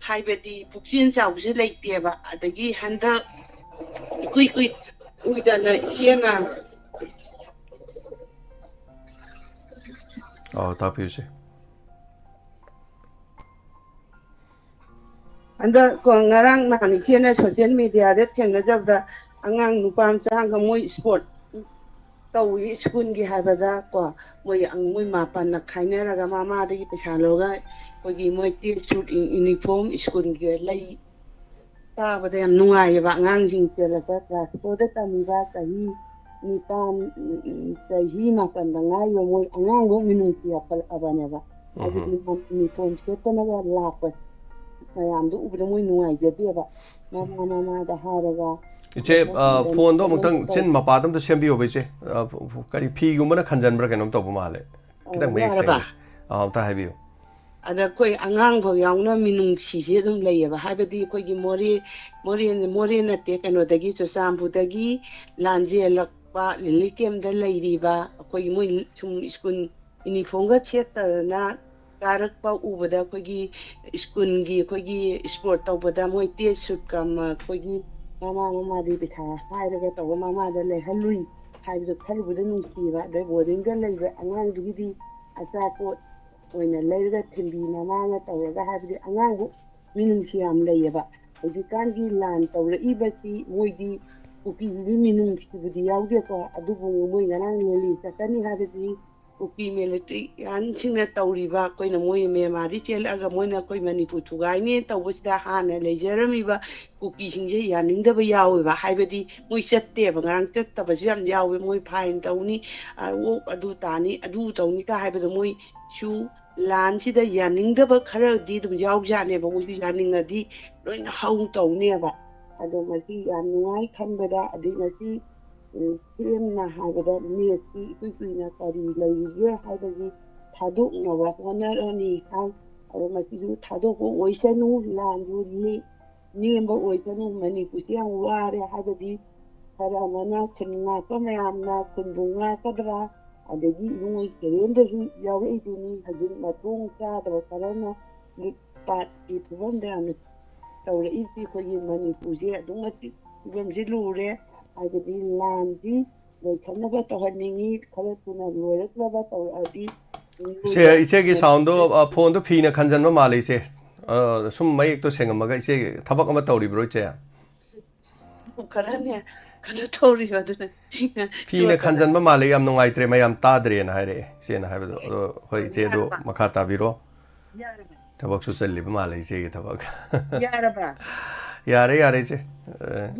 ꯍꯥꯏꯕꯗꯤ ꯄꯨꯛꯆꯦꯜ ꯆꯥꯎꯕꯁꯦ ꯂꯩꯇꯦꯕ꯫ ꯑꯗꯒꯤ ꯍꯟꯗꯛ ꯏꯀꯨꯏ ꯀꯨꯏ ꯀꯨꯏꯗꯅ ꯏꯆꯦꯅ ꯑꯥꯎ, ꯇꯥꯛꯄꯤꯌꯨꯁꯦ꯫ ꯍꯟꯗꯛ ꯀꯣ, ꯉꯔꯥꯡ ꯅꯍꯥꯟ ꯏꯆꯦꯅ social mediaꯗ ꯊꯦꯡꯅꯖꯕꯗ, ꯑꯉꯥꯡ ꯅꯨꯄꯥ ꯃꯆꯥ ꯑꯃꯒ ꯃꯣꯏ sport ꯇꯧꯏ ꯁ꯭ꯀꯨꯜꯒꯤ ꯍꯥꯏꯕꯗ ꯀꯣ, ꯃꯣꯏ ꯑꯪ-, ꯃꯣꯏ ꯃꯥꯄꯟꯅ ꯈꯥꯏꯅꯔꯒ ꯃꯃꯥꯗꯒꯤ ꯄꯩꯁꯥ ꯂꯧꯔꯒ ꯑꯩꯈꯣꯏꯒꯤ ꯃꯣꯏ track suit, ꯏ-, uniform ꯁ꯭ꯀꯨꯜꯒꯤ ꯂꯩ꯫ ꯇꯥꯕꯗ ꯌꯥꯝ ꯅꯨꯡꯉꯥꯏꯌꯦꯕ꯫ ꯑꯉꯥꯡꯁꯤꯡ ꯆꯦꯜꯂꯛꯄ class fourꯗ ꯇꯝꯃꯤꯕ ꯆꯍꯤ ꯅꯤꯄꯥꯟ, ꯎꯝ, ꯆꯍꯤ ꯃꯥꯄꯟꯗ ꯉꯥꯏꯔꯤꯕ ꯃꯣꯏ ꯑꯉꯥꯡꯗꯣ ꯃꯤꯅꯨꯡꯁꯤ ꯌꯥꯎꯈꯠꯂꯛꯑꯕꯅꯦꯕ꯫ ꯎꯝ꯫ ꯍꯥꯏꯕꯗꯤ uniform ꯁꯦꯠꯇꯅꯒ ꯂꯥꯛꯄ ꯃꯌꯥꯝꯗꯣ ꯎꯕꯗ ꯃꯣꯏ ꯅꯨꯡꯉꯥꯏꯖꯗꯦꯕ꯫ ꯃꯃꯥ ꯃꯃꯥꯗ ꯍꯥꯏꯔꯒ ꯏꯆꯦ, ꯑ, ꯐꯣꯟꯗꯣ ꯑꯃꯨꯛꯇꯪ ꯆꯤꯟ ꯃꯄꯥꯗ ꯑꯝꯇ ꯁꯦꯝꯕꯤꯌꯣꯕ, ꯏꯆꯦ꯫ ꯑ, ꯐ-, ꯐ-, ꯀꯔꯤ ꯐꯤꯒꯨꯝꯕꯅ ꯈꯟꯖꯟꯕ꯭ꯔꯥ ꯀꯩꯅꯣꯝ ꯇꯧꯕ ꯃꯥꯜꯂꯦ꯫ ꯈꯤꯇꯪ ꯃꯌꯦꯛ ꯁꯦꯡꯅ ꯑꯥ, ꯑꯝꯇ ꯍꯥꯏꯕꯤꯌꯨ꯫ ꯑꯗ ꯑꯩꯈꯣꯏ ꯑꯉꯥꯡ ꯐꯥꯎ ꯌꯥꯎꯅ ꯃꯤꯅꯨꯡꯁꯤꯁꯦ ꯑꯗꯨꯝ ꯂꯩꯌꯦꯕ꯫ ꯍꯥꯏꯕꯗꯤ ꯑꯩꯈꯣꯏꯒꯤ ꯃꯣꯔꯦ, ꯃꯣꯔꯦ, ꯃꯣꯔꯦ ꯅꯠꯇꯦ, ꯀꯩꯅꯣꯗꯒꯤ, ꯆꯨꯔꯆꯥꯟꯄꯨꯔꯗꯒꯤ ꯂꯥꯟꯖꯦꯜꯂꯛꯄ ꯔꯤꯂꯤꯐ ꯀꯦꯝꯞꯇ ꯂꯩꯔꯤꯕ ꯑꯩꯈꯣꯏꯒꯤ ꯃꯣꯏ ꯁꯨꯝ ꯁ꯭ꯀꯨꯜ ꯌꯨꯅꯤꯐꯣꯔꯝꯒ ꯁꯦꯠꯇꯗꯅ ꯀꯥꯔꯛꯄ ꯎꯕꯗ ꯑꯩꯈꯣꯏꯒꯤ ꯁ꯭ꯀꯨꯜꯒꯤ ꯑꯩꯈꯣꯏꯒꯤ ꯁ꯭ꯄꯣꯔꯠ ꯇꯧꯕꯗ ꯃꯣꯏ ꯇꯦꯠ ꯁꯨꯠꯀ ꯑꯃ ꯑꯩꯈꯣꯏꯒꯤ ꯃꯃꯥ ꯃꯃꯥꯗꯤ ꯄꯩꯁꯥ ꯍꯥꯏꯔꯒ ꯇꯧꯕ ꯃꯃꯥꯗ ꯂꯩꯍꯜꯂꯨꯏ ꯍꯥꯏꯕꯗꯣ ꯈꯜꯂꯨꯕꯗ ꯅꯨꯡꯁꯤꯕ꯫ ꯑꯗꯩ ꯕꯣꯔꯗꯤꯡꯗ ꯂꯩꯕ ꯑꯉꯥꯡꯗꯨꯒꯤꯗꯤ ꯑꯆꯥꯄꯣꯠ ꯑꯣꯏꯅ ꯂꯩꯔꯒ ꯊꯤꯟꯕꯤ ꯃꯃꯥꯅ ꯇꯧꯔꯒ ꯍꯥꯏꯕꯗꯤ ꯑꯉꯥꯡꯕꯨ ꯃꯤꯅꯨꯡꯁꯤ ꯌꯥꯝ ꯂꯩꯌꯦꯕ꯫ ꯍꯧꯖꯤꯛꯀꯥꯟꯒꯤ ꯂꯥꯟ ꯇꯧꯔꯛꯏꯕꯁꯤ ꯃꯣꯏꯗꯤ ꯀꯨꯀꯤꯁꯤꯗꯤ ꯃꯤꯅꯨꯡꯁꯤꯕꯨꯗꯤ ꯌꯥꯎꯗꯦꯀꯣ, ꯑꯗꯨꯕꯨ ꯃꯣꯏ ꯉꯔꯥꯡ ꯔꯦꯂꯤ ꯆꯠꯀꯅꯤ ꯍꯥꯏꯕꯁꯤ ꯀꯨꯀꯤ ꯃꯤꯂꯤꯇꯔꯤꯌꯥꯟꯁꯤꯡꯅ ꯇꯧꯔꯤꯕ, ꯑꯩꯈꯣꯏꯅ ꯃꯣꯏ ꯃ꯭ꯌꯥꯟꯃꯥꯔꯗꯒꯤ ꯆꯦꯜꯂꯛꯑꯒ ꯃꯣꯏꯅ ꯑꯩꯈꯣꯏ ꯃꯅꯤꯄꯨꯔ ꯊꯨꯒꯥꯏꯅꯦꯅ ꯇꯧꯕꯁꯤꯗ ꯍꯥꯟꯅ ꯂꯩꯖꯔꯝꯃꯤꯕ ꯀꯨꯀꯤꯁꯤꯡꯁꯦ ꯌꯥꯅꯤꯡꯗꯕ ꯌꯥꯎꯋꯦꯕ꯫ ꯍꯥꯏꯕꯗꯤ ꯃꯣꯏ ꯆꯠꯇꯦꯕ, ꯉꯔꯥꯡ ꯆꯠꯇꯕꯁꯨ ꯌꯥꯝ ꯌꯥꯎꯋꯦ꯫ ꯃꯣꯏ ꯐꯥꯏꯟ ꯇꯧꯅꯤ, ꯑ, ꯑꯣ, ꯑꯗꯨ ꯇꯥꯅꯤ, ꯑꯗꯨ ꯇꯧꯅꯤ ꯀ ꯍꯥꯏꯕꯗꯣ ꯃꯣꯏꯁꯨ ꯂꯥꯟꯁꯤꯗ ꯌꯥꯅꯤꯡꯗꯕ ꯈꯔꯗꯤ ꯑꯗꯨꯝ ꯌꯥꯎꯖꯥꯠꯅꯦꯕ꯫ ꯃꯣꯏꯁꯨ ꯌꯥꯅꯤꯡꯉꯗꯤ ꯂꯣꯏꯅ ꯍꯧ ꯇꯧꯅꯦꯕ꯫ ꯑꯗꯣ ꯉꯁꯤ ꯌꯥꯝ ꯅꯨꯡꯉꯥꯏ ꯈꯟꯕꯗ, ꯑꯗꯩ ꯉꯁꯤ, ꯎꯝ, ꯁꯦꯡꯅ ꯍꯥꯏꯕꯗ ꯃꯦꯠꯁꯤ ꯏꯀꯨꯏ ꯀꯨꯏꯅ ꯀꯔꯤ ꯂꯩꯔꯤꯒꯦ ꯍꯥꯏꯕꯒꯤ ꯊꯥꯗꯣꯛꯅꯕ ꯍꯣꯠꯅꯔꯅꯤ ꯍꯥꯏ꯫ ꯑꯗꯣ ꯃꯁꯤꯁꯨ ꯊꯥꯗꯣꯛꯄ ꯑꯣꯏꯁꯅꯨ, ꯂꯥꯟꯁꯨ ꯅꯦ-, ꯅꯦꯝꯕ ꯑꯣꯏꯁꯅꯨ꯫ ꯃꯅꯤꯄꯨꯔꯁꯤ ꯌꯥꯝ ꯋꯥꯔꯦ ꯍꯥꯏꯕꯗꯤ ꯈꯔ ꯑꯃꯅ ꯈꯨꯟ ꯉꯥꯛꯄ ꯃꯌꯥꯝꯅ ꯈꯨꯟꯕꯨ ꯉꯥꯛꯀꯗ꯭ꯔꯥ, ꯑꯗꯒꯤ ꯏꯕꯨꯡꯉꯣ ꯀꯦꯔꯦꯟꯗꯁꯨ ꯌꯥꯎꯔꯛꯏꯗꯨꯅꯤ꯫ ꯍꯧꯖꯤꯛ ꯃꯇꯣꯡ ꯆꯥꯗꯕ ꯈꯔꯅ ꯂꯨꯠ ꯄꯥꯠꯀꯤ ꯐꯤꯕꯝꯗ ꯌꯥꯝꯅ ꯇꯧꯔꯛꯏꯁꯤ꯫ ꯑꯩꯈꯣꯏꯒꯤ ꯃꯅꯤꯄꯨꯔꯁꯦ ꯑꯗꯨꯛ ꯃꯇꯤꯛ ꯐꯤꯕꯝꯁꯤ ꯂꯨꯔꯦ꯫ ꯍꯥꯏꯕꯗꯤ ꯂꯥꯟꯁꯤ ꯂꯣꯏꯁꯤꯟꯅꯕ ꯇꯧꯍꯟꯅꯤꯡꯉꯤ꯫ ꯈꯔ ꯊꯨꯅ ꯂꯣꯏꯔꯛꯅꯕ ꯇꯧꯔꯛꯑꯗꯤ ꯁꯦ, ꯏꯆꯦꯒꯤ ꯁꯥꯎꯟꯗꯣ, ꯑ, ꯐꯣꯟꯗꯣ ꯐꯤꯅ ꯈꯟꯖꯟꯕ ꯃꯥꯜꯂꯦ, ꯏꯆꯦ꯫ ꯑ, ꯁꯨꯝ ꯃꯌꯦꯛꯇꯣ ꯁꯦꯡꯉꯝꯃꯒ, ꯏꯆꯦ ꯊꯕꯛ ꯑꯃ ꯇꯧꯔꯤꯕ꯭ꯔꯣ, ꯏꯆꯦ? ꯈꯔꯅꯦ, ꯀꯩꯅꯣ ꯇꯧꯔꯤꯕ ꯑꯗꯨꯅ ꯐꯤꯅ ꯈꯟꯖꯟꯕ ꯃꯥꯜꯂꯦ, ꯌꯥꯝ ꯅꯨꯡꯉꯥꯏꯇ꯭ꯔꯦ, ꯃꯌꯥꯝ ꯇꯥꯗ꯭ꯔꯦꯅ ꯍꯥꯏꯔꯛꯑꯦ ꯏꯆꯦꯅ ꯍꯥꯏꯕꯗꯣ꯫ ꯑꯗꯣ ꯍꯣꯏ, ꯏꯆꯦ ꯑꯗꯣ ꯌꯥꯔꯕ? ꯃꯈꯥ ꯇꯥꯕꯤꯔꯣ꯫ ꯌꯥꯔꯕ? ꯊꯕꯛꯁꯨ ꯆꯤꯜꯂꯤꯕ ꯃꯥꯜꯂꯦ ꯏꯆꯦꯒꯤ ꯊꯕꯛ꯫ ꯌꯥꯔꯕ? ꯌꯥꯔꯦ, ꯌꯥꯔꯦ, ꯏꯆꯦ꯫ ꯑ,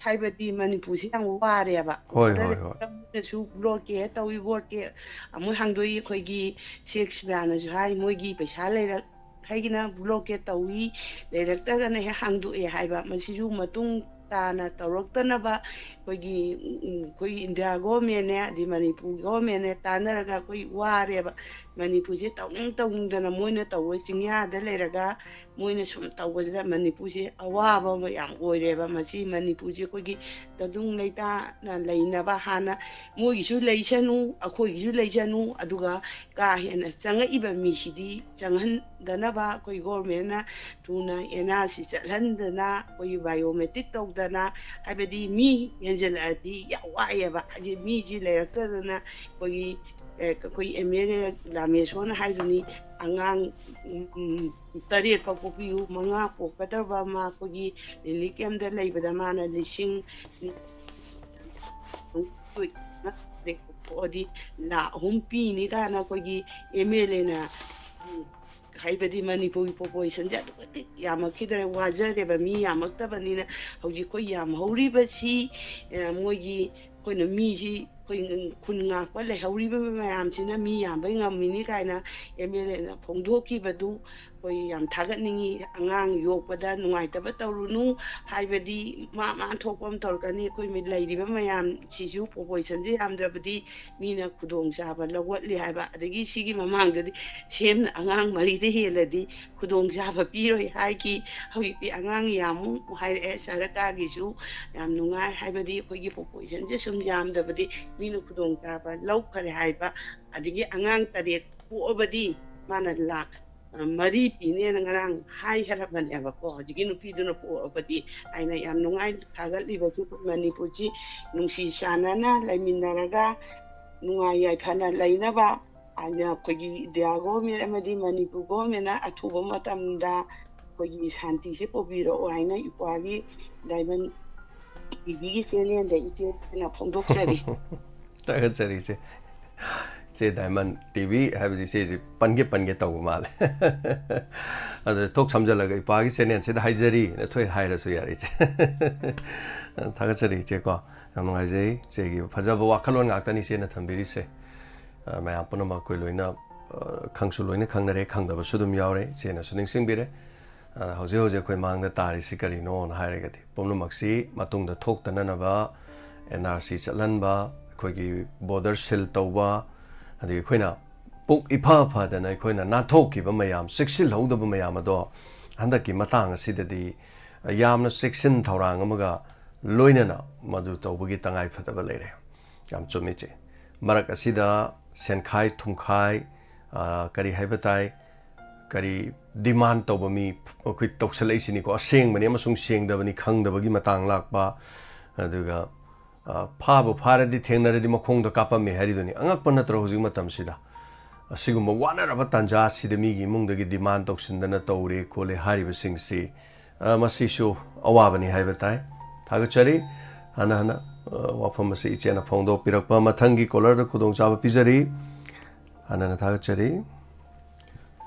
ꯍꯥꯏꯕꯗꯤ ꯃꯅꯤꯄꯨꯔꯁꯤ ꯌꯥꯝ ꯋꯥꯔꯦꯕ꯫ ꯍꯣꯏ, ꯍꯣꯏ, ꯍꯣꯏ꯫ ꯃꯣꯏꯅꯁꯨ ꯕ꯭ꯂꯣꯀꯦꯠ ꯇꯧꯏ, ꯕ꯭ꯂꯣꯀꯦꯠ ꯑꯃꯨꯛ ꯍꯥꯡꯗꯣꯛꯏ꯫ ꯑꯩꯈꯣꯏꯒꯤ ꯁꯦꯛꯁ ꯃꯌꯥꯝꯅꯁꯨ ꯍꯥꯏ, ꯃꯣꯏꯒꯤ ꯄꯩꯁꯥ ꯂꯩꯔꯛ ꯍꯥꯏꯒꯤꯅ ꯕ꯭ꯂꯣꯀꯦꯠ ꯇꯧꯏ, ꯂꯩꯔꯛꯇ꯭ꯔꯒꯅ ꯍꯦꯛ ꯍꯥꯡꯗꯣꯛꯑꯦ ꯍꯥꯏꯕ꯫ ꯃꯁꯤꯁꯨ ꯃꯇꯨꯡ ꯇꯥꯅ ꯇꯧꯔꯛꯇꯅꯕ ꯑꯩꯈꯣꯏꯒꯤ ꯎꯝ, ꯑꯩꯈꯣꯏꯒꯤ ꯏꯟꯗꯤꯌꯥ ꯒꯣꯔꯃꯦꯟꯅꯦ ꯑꯗꯩ ꯃꯅꯤꯄꯨꯔ ꯒꯣꯔꯃꯦꯟꯅꯦ ꯇꯥꯟꯅꯔꯒ ꯑꯩꯈꯣꯏ ꯋꯥꯔꯦꯕ꯫ ꯃꯅꯤꯄꯨꯔꯁꯦ ꯇꯧꯅꯤꯡ ꯇꯧꯅꯤꯡꯗꯅ ꯃꯣꯏꯅ ꯇꯧꯕ ꯆꯤꯡꯌꯥꯗ ꯂꯩꯔꯒ ꯃꯣꯏꯅ ꯁꯨꯝ ꯇꯧꯕꯁꯤꯗ ꯃꯅꯤꯄꯨꯔꯁꯦ ꯑꯋꯥꯕ ꯑꯃ ꯌꯥꯝ ꯑꯣꯏꯔꯦꯕ꯫ ꯃꯁꯤ ꯃꯅꯤꯄꯨꯔꯁꯦ ꯑꯩꯈꯣꯏꯒꯤ ꯇꯗꯨꯡ ꯂꯩꯇꯥꯅ ꯂꯩꯅꯕ ꯍꯥꯟꯅ ꯃꯣꯏꯒꯤꯁꯨ ꯂꯩꯁꯅꯨ, ꯑꯩꯈꯣꯏꯒꯤꯁꯨ ꯂꯩꯁꯅꯨ, ꯑꯗꯨꯒ ꯀꯥ ꯍꯦꯟꯅ ꯆꯪꯉꯛꯏꯕ ꯃꯤꯁꯤꯗꯤ ꯆꯪꯍꯟꯗꯅꯕ ꯑꯩꯈꯣꯏ ꯒꯣꯔꯃꯦꯟꯅ ꯊꯨꯅ ꯑꯦꯟ ꯑꯥꯔ ꯁꯤ ꯆꯠꯍꯟꯗꯅ ꯑꯩꯈꯣꯏꯒꯤ ꯕꯥꯏꯑꯣꯃꯦꯇ꯭ꯔꯤꯛ ꯇꯧꯗꯅ, ꯍꯥꯏꯕꯗꯤ ꯃꯤ ꯍꯦꯟꯖꯜꯂꯛꯑꯗꯤ ꯌꯥꯝ ꯋꯥꯏꯑꯦꯕ꯫ ꯍꯥꯏꯗꯤ ꯃꯤꯁꯤ ꯂꯩꯔꯛꯇꯗꯅ ꯑꯩꯈꯣꯏꯒꯤ ꯑꯦ, ꯑꯩꯈꯣꯏ ꯑꯦꯝ ꯑꯦꯜ ꯑꯦ ꯔꯥꯃꯦꯁꯣꯔꯅ ꯍꯥꯏꯗꯨꯅꯤ, ꯑꯉꯥꯡ ꯎꯝ, ꯇꯔꯦꯠ ꯐꯥꯎ ꯄꯣꯛꯄꯤꯌꯨ, ꯃꯉꯥ ꯄꯣꯛꯀꯗꯕ ꯑꯃ ꯑꯩꯈꯣꯏꯒꯤ ꯔꯤꯂꯤꯐ ꯀꯦꯝꯗ ꯂꯩꯕꯗ ꯃꯥꯅ ꯂꯤꯁꯤꯡ ꯄꯣꯛꯑꯗꯤ ꯂꯥꯈ ꯑꯍꯨꯝ ꯄꯤꯅꯤ ꯀꯥꯏꯅ ꯑꯩꯈꯣꯏꯒꯤ ꯑꯦꯝ ꯑꯦꯜ ꯑꯦꯅ ꯍꯥꯏꯕꯗꯤ ꯃꯅꯤꯄꯨꯔꯒꯤ ꯄꯣꯄꯨꯂꯦꯁꯟꯁꯦ ꯑꯗꯨꯛꯀꯤ ꯃꯇꯤꯛ ꯌꯥꯝꯃꯛꯈꯤꯗ꯭ꯔꯦ, ꯋꯥꯖꯔꯦꯕ꯫ ꯃꯤ ꯌꯥꯝꯃꯛꯇꯕꯅꯤꯅ ꯍꯧꯖꯤꯛ ꯑꯩꯈꯣꯏ ꯌꯥꯝꯍꯧꯔꯤꯕꯁꯤ, ꯑ, ꯃꯣꯏꯒꯤ ꯑꯩꯈꯣꯏꯅ ꯃꯤꯁꯤ ꯑꯩꯈꯣꯏ ꯈꯨꯟ ꯉꯥꯛꯄ ꯂꯩꯍꯧꯔꯤꯕ ꯃꯌꯥꯝꯁꯤꯅ ꯃꯤ ꯌꯥꯝꯕꯩ ꯉꯝꯃꯤꯅꯤ ꯀꯥꯏꯅ ꯑꯦꯝ ꯑꯦꯜ ꯑꯦꯅ ꯐꯣꯡꯗꯣꯛꯈꯤꯕꯗꯨ ꯑꯩꯈꯣꯏ ꯌꯥꯝ ꯊꯥꯒꯠꯅꯤꯡꯉꯤ꯫ ꯑꯉꯥꯡ ꯌꯣꯛꯄꯗ ꯅꯨꯡꯉꯥꯏꯇꯕ ꯇꯧꯔꯨꯅꯨ, ꯍꯥꯏꯕꯗꯤ ꯃꯥ ꯃꯥ ꯊꯣꯛꯄ ꯑꯃ ꯇꯧꯔꯛꯀꯅꯤ꯫ ꯑꯩꯈꯣꯏ ꯃꯤ ꯂꯩꯔꯤꯕ ꯃꯌꯥꯝꯁꯤꯁꯨ ꯄꯣꯄꯨꯂꯦꯁꯟꯁꯦ ꯌꯥꯝꯗ꯭ꯔꯕꯗꯤ ꯃꯤꯅ ꯈꯨꯗꯣꯡꯆꯥꯕ ꯂꯧꯒꯠꯂꯤ ꯍꯥꯏꯕ꯫ ꯑꯗꯒꯤ ꯁꯤꯒꯤ ꯃꯃꯥꯡꯗꯗꯤ ꯁꯦꯝꯅ ꯑꯉꯥꯡ ꯃꯔꯤꯗ ꯍꯦꯜꯂꯗꯤ ꯈꯨꯗꯣꯡꯆꯥꯕ ꯄꯤꯔꯣꯏ ꯍꯥꯏꯈꯤ꯫ ꯍꯧꯖꯤꯛꯇꯤ ꯑꯉꯥꯡ ꯌꯥꯝꯃꯨ ꯍꯥꯏꯔꯛꯑꯦ꯫ ꯁꯔꯀꯥꯔꯒꯤꯁꯨ ꯌꯥꯝ ꯅꯨꯡꯉꯥꯏ, ꯍꯥꯏꯕꯗꯤ ꯑꯩꯈꯣꯏꯒꯤ ꯄꯣꯄꯨꯂꯦꯁꯟꯁꯦ ꯁꯨꯝ ꯌꯥꯝꯗꯕꯗꯤ ꯃꯤꯅ ꯈꯨꯗꯣꯡꯆꯥꯕ ꯂꯧꯈꯔꯦ ꯍꯥꯏꯕ꯫ ꯑꯗꯒꯤ ꯑꯉꯥꯡ ꯇꯔꯦꯠ ꯄꯣꯛꯑꯕꯗꯤ ꯃꯥꯅ ꯂꯥꯛ, ꯑ, ꯃꯔꯤ ꯄꯤꯅꯦꯅ ꯉꯔꯥꯡ ꯍꯥꯏꯈ꯭ꯔꯕꯅꯦꯕꯀꯣ꯫ ꯍꯧꯖꯤꯛꯀꯤ ꯅꯨꯄꯤꯗꯨꯅ ꯄꯣꯛꯑꯕꯗꯤ ꯍꯥꯏꯅ ꯌꯥꯝ ꯅꯨꯡꯉꯥꯏ ꯊꯥꯒꯠꯂꯤꯕꯁꯤ ꯑꯩꯈꯣꯏ ꯃꯅꯤꯄꯨꯔꯁꯤ ꯅꯨꯡꯁꯤ ꯆꯥꯟꯅꯅ ꯂꯩꯃꯤꯟꯅꯔꯒ ꯅꯨꯡꯉꯥꯏ ꯌꯥꯏꯐꯅ ꯂꯩꯅꯕ ꯍꯥꯏꯅ ꯑꯩꯈꯣꯏꯒꯤ ꯏꯟꯗꯤꯌꯥ ꯒꯣꯔꯃꯦꯟ ꯑꯃꯗꯤ ꯃꯅꯤꯄꯨꯔ ꯒꯣꯔꯃꯦꯟꯅ ꯑꯊꯨꯕ ꯃꯇꯝꯗ ꯑꯩꯈꯣꯏꯒꯤ ꯁꯥꯟꯇꯤꯁꯦ ꯄꯨꯕꯤꯔꯛꯑꯣ ꯍꯥꯏꯅ ꯏꯄ꯭ꯋꯥꯒꯤ ꯗꯥꯏꯃꯟ ꯇꯤꯚꯤꯒꯤ ꯆꯦꯅꯦꯜꯗ ꯏꯆꯦꯅ ꯐꯣꯡꯗꯣꯛꯆꯔꯤ꯫ ꯊꯥꯒꯠꯆꯔꯤ ꯏꯆꯦ꯫ ꯏꯆꯦ ꯗꯥꯏꯃꯟ ꯇꯤꯚꯤ ꯍꯥꯏꯕꯗꯤ ꯏꯆꯦꯁꯤ ꯄꯟꯒꯦ ꯄꯟꯒꯦ ꯇꯧꯕ ꯃꯥꯜꯂꯦ꯫ ꯑꯗ ꯊꯣꯛ ꯁꯝꯖꯜꯂꯒ ꯏꯄꯥꯒꯤ ꯆꯦꯅꯦꯜꯁꯤꯗ ꯍꯥꯏꯖꯔꯤꯅ ꯊꯣꯏ ꯍꯥꯏꯔꯁꯨ ꯌꯥꯔꯦ ꯏꯆꯦ꯫ ꯊꯥꯒꯠꯆꯔꯤ ꯏꯆꯦꯀꯣ꯫ ꯌꯥꯝ ꯅꯨꯡꯉꯥꯏꯖꯩ ꯏꯆꯦꯒꯤ ꯐꯖꯕ ꯋꯥꯈꯜꯂꯣꯟ ꯉꯥꯛꯇꯅꯤ ꯏꯆꯦꯅ ꯊꯝꯕꯤꯔꯤꯁꯦ꯫ ꯑ, ꯃꯌꯥꯝ ꯄꯨꯝꯅꯃꯛ ꯑꯩꯈꯣꯏ ꯂꯣꯏꯅ, ꯑ, ꯈꯪꯁꯨ ꯂꯣꯏꯅ ꯈꯪꯅꯔꯦ, ꯈꯪꯗꯕꯁꯨ ꯑꯗꯨꯝ ꯌꯥꯎꯔꯦ꯫ ꯏꯆꯦꯅꯁꯨ ꯅꯤꯡꯁꯤꯡꯕꯤꯔꯦ꯫ ꯑ, ꯍꯧꯖꯤꯛ ꯍꯧꯖꯤꯛ ꯑꯩꯈꯣꯏ ꯃꯥꯡꯗ ꯇꯥꯔꯤꯁꯤ ꯀꯔꯤꯅꯣꯅ ꯍꯥꯏꯔꯒꯗꯤ ꯄꯨꯝꯅꯃꯛꯁꯤ ꯃꯇꯨꯡꯗ ꯊꯣꯛꯇꯅꯅꯕ ꯑꯦꯟ ꯑꯥꯔ ꯁꯤ ꯆꯠꯍꯟꯕ, ꯑꯩꯈꯣꯏꯒꯤ ꯕꯣꯔꯗꯔ ꯁꯤꯜ ꯇꯧꯕ, ꯑꯗꯒꯤ ꯑꯩꯈꯣꯏꯅ ꯄꯨꯛ ꯏꯐ ꯐꯗꯅ ꯑꯩꯈꯣꯏꯅ ꯅꯥꯟꯊꯣꯛꯈꯤꯕ ꯃꯌꯥꯝ, ꯆꯦꯛꯁꯤꯜꯍꯧꯗꯕ ꯃꯌꯥꯝ ꯑꯗꯣ ꯍꯟꯗꯛꯀꯤ ꯃꯇꯥꯡ ꯑꯁꯤꯗꯗꯤ ꯌꯥꯝꯅ ꯆꯦꯛꯁꯤꯟ ꯊꯧꯔꯥꯡ ꯑꯃꯒ ꯂꯣꯏꯅꯅ ꯃꯗꯨ ꯇꯧꯕꯒꯤ ꯇꯉꯥꯏ ꯐꯗꯕ ꯂꯩꯔꯦ꯫ ꯌꯥꯝ ꯆꯨꯝꯃꯤ, ꯆꯦ꯫ ꯃꯔꯛ ꯑꯁꯤꯗ ꯁꯦꯟꯈꯥꯏ ꯊꯨꯝꯈꯥꯏ, ꯑ, ꯀꯔꯤ ꯍꯥꯏꯕ ꯇꯥꯏ, ꯀꯔꯤ ꯗꯤꯃꯥꯟ ꯇꯧꯕ ꯃꯤ ꯑꯩꯈꯣꯏ ꯇꯧꯁꯜꯂꯛꯏꯁꯤꯅꯤꯀꯣ꯫ ꯑꯁꯦꯡꯕꯅꯤ ꯑꯃꯁꯨꯡ ꯁꯦꯡꯗꯕꯅꯤ ꯈꯪꯗꯕꯒꯤ ꯃꯇꯥꯡ ꯂꯥꯛꯄ, ꯑꯗꯨꯒ, ꯑ, ꯐꯥꯕꯨ ꯐꯥꯔꯗꯤ, ꯊꯦꯡꯅꯔꯗꯤ ꯃꯈꯣꯡꯗ ꯀꯥꯞꯄꯝꯃꯦ ꯍꯥꯏꯔꯤꯗꯨꯅꯤ꯫ ꯑꯉꯛꯄ ꯅꯠꯇ꯭ꯔꯣ ꯍꯧꯖꯤꯛ ꯃꯇꯝꯁꯤꯗ? ꯑꯁꯤꯒꯨꯝꯕ ꯋꯥꯅꯔꯕ ꯇꯥꯟꯖꯥ ꯑꯁꯤꯗ ꯃꯤꯒꯤ ꯏꯃꯨꯡꯗꯒꯤ ꯗꯤꯃꯥꯟ ꯇꯧꯁꯤꯟꯗꯅ ꯇꯧꯔꯦ ꯈꯣꯠꯂꯦ ꯍꯥꯏꯔꯤꯕꯁꯤꯡꯁꯤ, ꯑ, ꯃꯁꯤꯁꯨ ꯑꯋꯥꯕꯅꯤ ꯍꯥꯏꯕ ꯇꯥꯏ꯫ ꯊꯥꯒꯠꯆꯔꯤ꯫ ꯍꯥꯟꯅ ꯍꯥꯟꯅ, ꯑ, ꯋꯥꯐꯝ ꯑꯁꯤ ꯏꯆꯦꯅ ꯐꯣꯡꯗꯣꯛꯄꯤꯔꯛꯄ꯫ ꯃꯊꯪꯒꯤ ꯀꯣꯂꯔꯗ ꯈꯨꯗꯣꯡꯆꯥꯕ ꯄꯤꯖꯔꯤ꯫ ꯍꯥꯟꯅ ꯍꯥꯟꯅ ꯊꯥꯒꯠꯆꯔꯤ꯫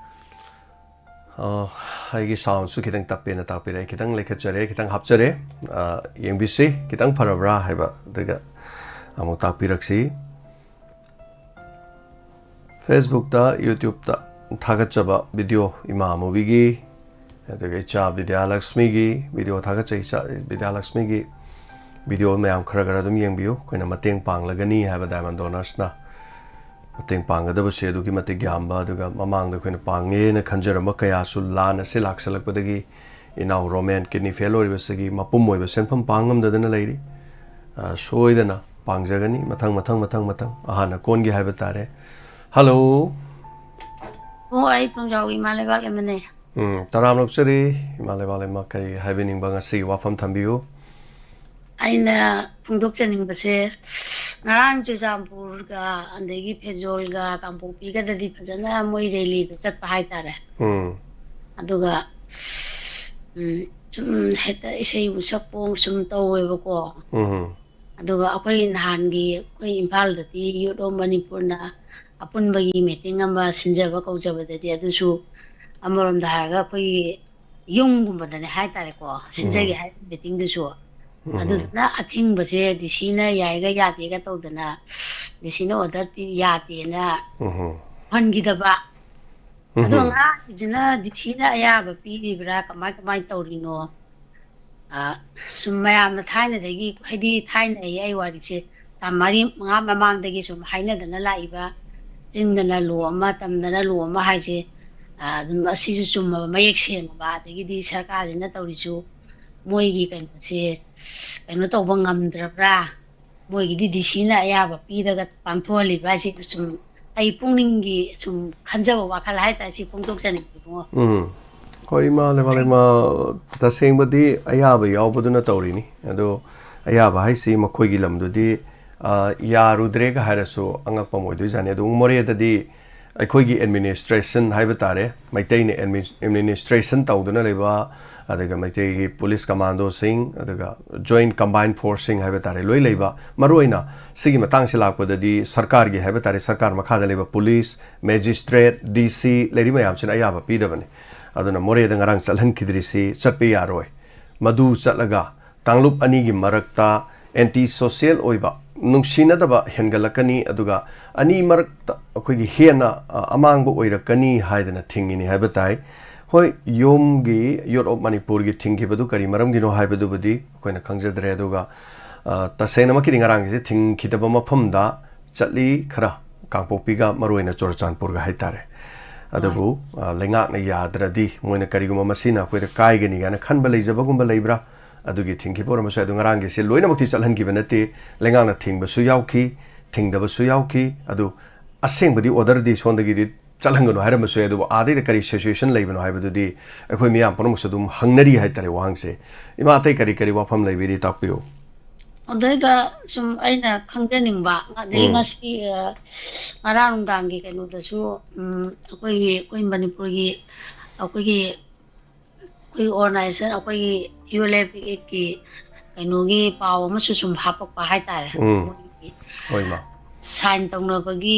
ꯑ, ꯑꯩꯒꯤ ꯁꯥꯎꯟꯁꯨ ꯈꯤꯇꯪ ꯇꯞꯄꯦꯅ ꯇꯥꯛꯄꯤꯔꯛꯑꯦ꯫ ꯈꯤꯇꯪ ꯂꯩꯈꯠꯆꯔꯦ, ꯈꯤꯇꯪ ꯍꯥꯞꯆꯔꯦ꯫ ꯑ, ꯌꯦꯡꯕꯤꯁꯤ, ꯈꯤꯇꯪ ꯐꯔꯕ꯭ꯔꯥ ꯍꯥꯏꯕ, ꯑꯗꯨꯒ ꯑꯃꯨꯛ ꯇꯥꯛꯄꯤꯔꯛꯁꯤ꯫ ꯐꯦꯁꯕꯨꯛꯇ, ꯌꯨꯇ꯭ꯌꯨꯕꯇ ꯊꯥꯒꯠꯆꯕ ꯚꯤꯗꯤꯑꯣ ꯏꯃꯥ ꯃꯨꯚꯤꯒꯤ, ꯑꯗꯨꯒ ꯏꯆꯥ ꯕꯤꯗ꯭ꯌꯥꯂꯛꯁꯃꯤꯒꯤ ꯚꯤꯗꯤꯑꯣ ꯊꯥꯒꯠꯆꯩ꯫ ꯏꯆꯥ ꯕꯤꯗ꯭ꯌꯥꯂꯛꯁꯃꯤꯒꯤ ꯚꯤꯗꯤꯑꯣ ꯃꯌꯥꯝ ꯈꯔ ꯈꯔ ꯑꯗꯨꯝ ꯌꯦꯡꯕꯤꯌꯨ꯫ ꯑꯩꯈꯣꯏꯅ ꯃꯇꯦꯡ ꯄꯥꯡꯂꯒꯅꯤ ꯍꯥꯏꯕ ꯗꯥꯏꯃꯟ ꯗꯣꯅꯔꯁꯅ ꯃꯇꯦꯡ ꯄꯥꯡꯒꯗꯕꯁꯦ ꯑꯗꯨꯛꯀꯤ ꯃꯇꯤꯛ ꯌꯥꯝꯕ, ꯑꯗꯨꯒ ꯃꯃꯥꯡꯗ ꯑꯩꯈꯣꯏꯅ ꯄꯥꯡꯉꯦꯅ ꯈꯟꯖꯔꯝꯕ ꯀꯌꯥꯁꯨ ꯂꯥꯟ ꯑꯁꯤ ꯂꯥꯛꯁꯜꯂꯛꯄꯗꯒꯤ ꯏꯅꯥꯎ ꯔꯣꯃꯦꯟ ꯀꯤꯗꯅꯤ ꯐꯦꯜ ꯑꯣꯏꯔꯤꯕꯁꯤꯒꯤ ꯃꯄꯨꯝ ꯑꯣꯏꯕ ꯁꯦꯟꯐꯝ ꯄꯥꯡ ꯉꯝꯗꯗꯅ ꯂꯩꯔꯤ꯫ ꯑ, ꯁꯣꯏꯗꯅ ꯄꯥꯡꯖꯒꯅꯤ꯫ ꯃꯊꯪ, ꯃꯊꯪ, ꯃꯊꯪ, ꯃꯊꯪ꯫ ꯑꯍꯥꯟꯅ ꯀꯣꯟꯒꯤ ꯍꯥꯏꯕ ꯇꯥꯔꯦ꯫ ꯍꯜꯂꯣ꯫ ꯑꯣ, ꯑꯩ ꯊꯣꯡꯖꯥꯎꯒꯤ ꯏꯃꯥ ꯂꯩꯕꯥꯛ ꯑꯦꯝ ꯑꯦꯟ ꯑꯦ꯫ ꯎꯝ, ꯇꯔꯥꯝꯅ ꯑꯣꯛꯆꯔꯤ, ꯏꯃꯥ ꯂꯩꯕꯥꯛ ꯂꯩꯃ꯫ ꯀꯔꯤ ꯍꯥꯏꯕꯤꯅꯤꯡꯕ, ꯉꯁꯤꯒꯤ ꯋꯥꯐꯝ ꯊꯝꯕꯤꯌꯨ꯫ ꯑꯩꯅ ꯐꯣꯡꯗꯣꯛꯆꯅꯤꯡꯕꯁꯦ, ꯉꯔꯥꯡ ꯆꯨꯔꯆꯥꯟꯄꯨꯔꯒ, ꯑꯗꯒꯤ ꯐꯦꯖꯣꯜꯒ, ꯀꯥꯡꯄꯣꯛꯄꯤꯒꯗꯗꯤ ꯐꯖꯅ ꯃꯣꯏ ꯔꯦꯂꯤꯗ ꯆꯠꯄ ꯍꯥꯏꯇꯥꯔꯦ꯫ ꯎꯝ꯫ ꯑꯗꯨꯒ, ꯎꯝ, ꯁꯨꯝ ꯍꯦꯛꯇ ꯏꯁꯩꯕꯨ ꯁꯛꯄꯣ ꯁꯨꯝ ꯇꯧꯋꯦꯕꯀꯣ꯫ ꯎꯝ꯫ ꯑꯗꯨꯒ ꯑꯩꯈꯣꯏ ꯅꯍꯥꯟꯒꯤ ꯑꯩꯈꯣꯏ ꯏꯝꯐꯥꯜꯗꯗꯤ ꯌꯨꯠ ꯑꯣꯐ ꯃꯅꯤꯄꯨꯔꯅ ꯑꯄꯨꯟꯕꯒꯤ ꯃꯤꯇꯤꯡ ꯑꯃ ꯁꯤꯟꯖꯕ ꯀꯧꯖꯕꯗꯗꯤ, ꯑꯗꯨꯁꯨ ꯑꯃꯔꯣꯝꯗ ꯍꯥꯏꯔꯒ ꯑꯩꯈꯣꯏꯒꯤ ꯌꯨꯝꯒꯨꯝꯕꯗꯅꯦ ꯍꯥꯏꯇꯥꯔꯦꯀꯣ, ꯁꯤꯟꯖꯒꯦ ꯎꯝ꯫ ꯍꯥꯏꯕ ꯃꯤꯇꯤꯡꯗꯨꯁꯨ꯫ ꯎꯝ꯫ ꯑꯗꯨꯗꯨꯅ ꯑꯊꯤꯡꯕꯁꯦ ꯗꯤ ꯁꯤꯅ ꯌꯥꯏꯒ ꯌꯥꯗꯦꯒ ꯇꯧꯗꯅ, ꯗꯤ ꯁꯤꯅ ꯑꯣꯔꯗꯔ ꯄꯤ-, ꯌꯥꯗꯦꯅ ꯎꯝ꯫ ꯍꯟꯈꯤꯗꯕ꯫ ꯑꯗꯣ ꯎꯝ꯫ ꯉꯔꯥꯡꯒꯤꯁꯤꯅ ꯗꯤ ꯁꯤꯅ ꯑꯌꯥꯕ ꯄꯤꯔꯤꯕ꯭ꯔꯥ, ꯀꯃꯥꯏ, ꯀꯃꯥꯏ ꯇꯧꯔꯤꯅꯣ? ꯁꯨꯝ ꯃꯌꯥꯝꯅ ꯊꯥꯏꯅꯗꯒꯤ, ꯍꯥꯏꯗꯤ ꯊꯥꯏꯅ ꯑꯩ ꯑꯩ ꯋꯥꯔꯤꯁꯦ ꯇꯥ ꯃꯔꯤ ꯃꯉꯥ ꯃꯃꯥꯡꯗꯒꯤ ꯁꯨꯝ ꯍꯥꯏꯅꯗꯅ ꯂꯥꯛꯏꯕ, ꯆꯤꯟꯗꯅ ꯂꯣ ꯑꯃ, ꯇꯝꯗꯅ ꯂꯣ ꯑꯃ ꯍꯥꯏꯁꯦ, ꯑꯗꯨꯝ ꯑꯁꯤꯁꯨ ꯆꯨꯝꯃꯕ, ꯃꯌꯦꯛ ꯁꯦꯡꯉꯕ, ꯑꯗꯒꯤꯗꯤ ꯁꯔꯀꯥꯔꯁꯤꯅ ꯇꯧꯔꯤꯁꯨ ꯃꯣꯏꯒꯤ ꯀꯩꯅꯣꯁꯦ ꯀꯩꯅꯣ ꯇꯧꯕ ꯉꯝꯗ꯭ꯔꯕ꯭ꯔꯥ, ꯃꯣꯏꯒꯤꯗꯤ ꯗꯤ ꯁꯤꯅ ꯑꯌꯥꯕ ꯄꯤꯔꯒ ꯄꯥꯡꯊꯣꯛꯍꯜꯂꯤꯕ ꯍꯥꯏꯁꯦ ꯁꯨꯝ ꯑꯩ ꯄꯨꯛꯅꯤꯡꯒꯤ ꯁꯨꯝ ꯈꯟꯖꯕ ꯋꯥꯈꯜ ꯍꯥꯏꯇꯥꯔꯦ, ꯁꯤ ꯐꯣꯡꯗꯣꯛꯆꯅꯤꯡꯉꯤ, ꯏꯕꯨꯡꯉꯣ꯫ ꯎꯝ꯫ ꯍꯣꯏ, ꯏꯃꯥ ꯂꯩꯃ, ꯂꯩꯃ, ꯇꯁꯦꯡꯕꯗꯤ ꯑꯌꯥꯕ ꯌꯥꯎꯕꯗꯨꯅ ꯇꯧꯔꯤꯅꯤ꯫ ꯑꯗꯣ ꯑꯌꯥꯕ ꯍꯥꯏꯁꯤ ꯃꯈꯣꯏꯒꯤ ꯂꯝꯗꯨꯗꯤ, ꯑ, ꯌꯥꯔꯨꯗ꯭ꯔꯦꯒ ꯍꯥꯏꯔꯁꯨ ꯑꯉꯛꯄ ꯑꯃ ꯑꯣꯏꯗꯣꯏꯖꯥꯠꯅꯤ꯫ ꯑꯗꯨ ꯃꯣꯔꯦꯗꯗꯤ ꯑꯩꯈꯣꯏꯒꯤ administration ꯍꯥꯏꯕ ꯇꯥꯔꯦ, ꯃꯩꯇꯩꯅ ꯑꯦꯗꯃꯤꯅꯤꯁ-, administration ꯇꯧꯗꯨꯅ ꯂꯩꯕ, ꯑꯗꯨꯒ ꯃꯩꯇꯩꯒꯤ ꯄꯨꯂꯤꯁ ꯀꯃꯥꯟꯗꯣꯁꯤꯡ, ꯑꯗꯨꯒ joint combined forceꯁꯤꯡ ꯍꯥꯏꯕ ꯇꯥꯔꯦ, ꯂꯣꯏ ꯂꯩꯕ꯫ ꯃꯔꯨꯑꯣꯏꯅ ꯁꯤꯒꯤ ꯃꯇꯥꯡꯁꯤ ꯂꯥꯛꯄꯗꯗꯤ ꯁꯔꯀꯥꯔꯒꯤ ꯍꯥꯏꯕ ꯇꯥꯔꯦ, ꯁꯔꯀꯥꯔ ꯃꯈꯥꯗ ꯂꯩꯕ ꯄꯨꯂꯤꯁ, ꯃꯦꯖꯤꯁꯇ꯭ꯔꯦꯠ, ꯗꯤ ꯁꯤ ꯂꯩꯔꯤ ꯃꯌꯥꯝꯁꯤꯅ ꯑꯌꯥꯕ ꯄꯤꯗꯕꯅꯤ꯫ ꯑꯗꯨꯅ ꯃꯣꯔꯦꯗ ꯉꯔꯥꯡ ꯆꯠꯍꯟꯈꯤꯗ꯭ꯔꯤꯁꯤ ꯆꯠꯄ ꯌꯥꯔꯣꯏ꯫ ꯃꯗꯨ ꯆꯠꯂꯒ ꯀꯥꯡꯂꯨꯞ ꯑꯅꯤꯒꯤ ꯃꯔꯛꯇ anti social ꯑꯣꯏꯕ, ꯅꯨꯡꯁꯤꯅꯗꯕ ꯍꯦꯟꯒꯠꯂꯛꯀꯅꯤ, ꯑꯗꯨꯒ ꯑꯅꯤ ꯃꯔꯛꯇ ꯑꯩꯈꯣꯏꯒꯤ ꯍꯦꯟꯅ, ꯑ, ꯑꯃꯥꯡꯕ ꯑꯣꯏꯔꯛꯀꯅꯤ ꯍꯥꯏꯗꯅ ꯊꯤꯡꯉꯤꯅꯤ ꯍꯥꯏꯕ ꯇꯥꯏ꯫ ꯍꯣꯏ, ꯌꯣꯝꯒꯤ, Youth of Manipurꯒꯤ ꯊꯤꯡꯈꯤꯕꯗꯨ ꯀꯔꯤ ꯃꯔꯝꯒꯤꯅꯣ ꯍꯥꯏꯕꯗꯨꯕꯨꯗꯤ ꯑꯩꯈꯣꯏꯅ ꯈꯪꯖꯗ꯭ꯔꯦ, ꯑꯗꯨꯒ, ꯑ, ꯇꯁꯦꯡꯅꯃꯛꯀꯤꯗꯤ ꯉꯔꯥꯡꯒꯤꯁꯦ ꯊꯤꯡꯈꯤꯗꯕ ꯃꯐꯝꯗ ꯆꯠꯂꯤ, ꯈꯔ ꯀꯥꯡꯄꯣꯛꯄꯤꯒ ꯃꯔꯨꯑꯣꯏꯅ ꯆꯨꯔꯆꯥꯟꯄꯨꯔꯒ ꯍꯥꯏꯇꯥꯔꯦ꯫ ꯑꯗꯨꯕꯨ, ꯑ, ꯂꯩꯉꯥꯛꯅ ꯌꯥꯗ꯭ꯔꯗꯤ ꯃꯣꯏꯅ ꯀꯔꯤꯒꯨꯝꯕ ꯃꯁꯤꯅ ꯑꯩꯈꯣꯏꯗ ꯀꯥꯏꯒꯅꯤ ꯀꯥꯏꯅ ꯈꯟꯕ ꯂꯩꯖꯕꯒꯨꯝꯕ ꯂꯩꯕ꯭ꯔꯥ? ꯑꯗꯨꯒꯤ ꯊꯤꯡꯈꯤꯕ ꯑꯣꯏꯔꯝꯕꯁꯨ ꯌꯥꯏ꯫ ꯑꯗꯨ ꯉꯔꯥꯡꯒꯤꯁꯦ ꯂꯣꯏꯅꯃꯛꯇꯤ ꯆꯠꯍꯟꯈꯤꯕ ꯅꯠꯇꯦ, ꯂꯩꯉꯥꯛꯅ ꯊꯤꯡꯕꯁꯨ ꯌꯥꯎꯈꯤ, ꯊꯤꯡꯗꯕꯁꯨ ꯌꯥꯎꯈꯤ꯫ ꯑꯗꯨ ꯑꯁꯦꯡꯕꯗꯤ orderꯗꯤ ꯁꯣꯝꯗꯒꯤꯗꯤ ꯆꯠꯍꯟꯒꯅꯨ ꯍꯥꯏꯔꯝꯕꯁꯨ ꯌꯥꯏ, ꯑꯗꯨꯕꯨ ꯑꯥꯗꯩꯗ ꯀꯔꯤ situation ꯂꯩꯕꯅꯣ ꯍꯥꯏꯕꯗꯨꯗꯤ ꯑꯩꯈꯣꯏ ꯃꯤꯌꯥꯝ ꯄꯨꯝꯅꯃꯛꯁꯨ ꯑꯗꯨꯝ ꯍꯪꯅꯔꯤ ꯍꯥꯏꯇꯥꯔꯦ ꯋꯥꯍꯪꯁꯦ꯫ ꯏꯃꯥ, ꯑꯇꯩ ꯀꯔꯤ ꯀꯔꯤ ꯋꯥꯐꯝ ꯂꯩꯕꯤꯔꯤ, ꯇꯥꯛꯄꯤꯌꯨ꯫ ꯑꯗꯩꯗ ꯁꯨꯝ ꯑꯩꯅ ꯈꯪꯖꯅꯤꯡꯕ, ꯑꯗꯩ ꯎꯝ꯫ ꯉꯁꯤ, ꯑ, ꯉꯔꯥꯡ ꯅꯨꯡꯗꯥꯡꯒꯤ ꯀꯩꯅꯣꯗꯁꯨ, ꯎꯝ, ꯑꯩꯈꯣꯏꯒꯤ, ꯑꯩꯈꯣꯏ ꯃꯅꯤꯄꯨꯔꯒꯤ, ꯑꯩꯈꯣꯏꯒꯤ, ꯑꯩꯈꯣꯏꯒꯤ organization, ꯑꯩꯈꯣꯏꯒꯤ ꯌꯨ ꯑꯦꯜ ꯑꯦꯐ ꯀꯤ ꯀꯩꯅꯣꯒꯤ ꯄꯥꯎ ꯑꯃꯁꯨ ꯁꯨꯝ ꯍꯥꯄꯛꯄ ꯍꯥꯏꯇꯥꯔꯦ꯫ ꯎꯝ꯫ ꯃꯣꯏꯒꯤ ꯍꯣꯏ, ꯏꯃꯥ꯫ Sign ꯇꯧꯅꯕꯒꯤ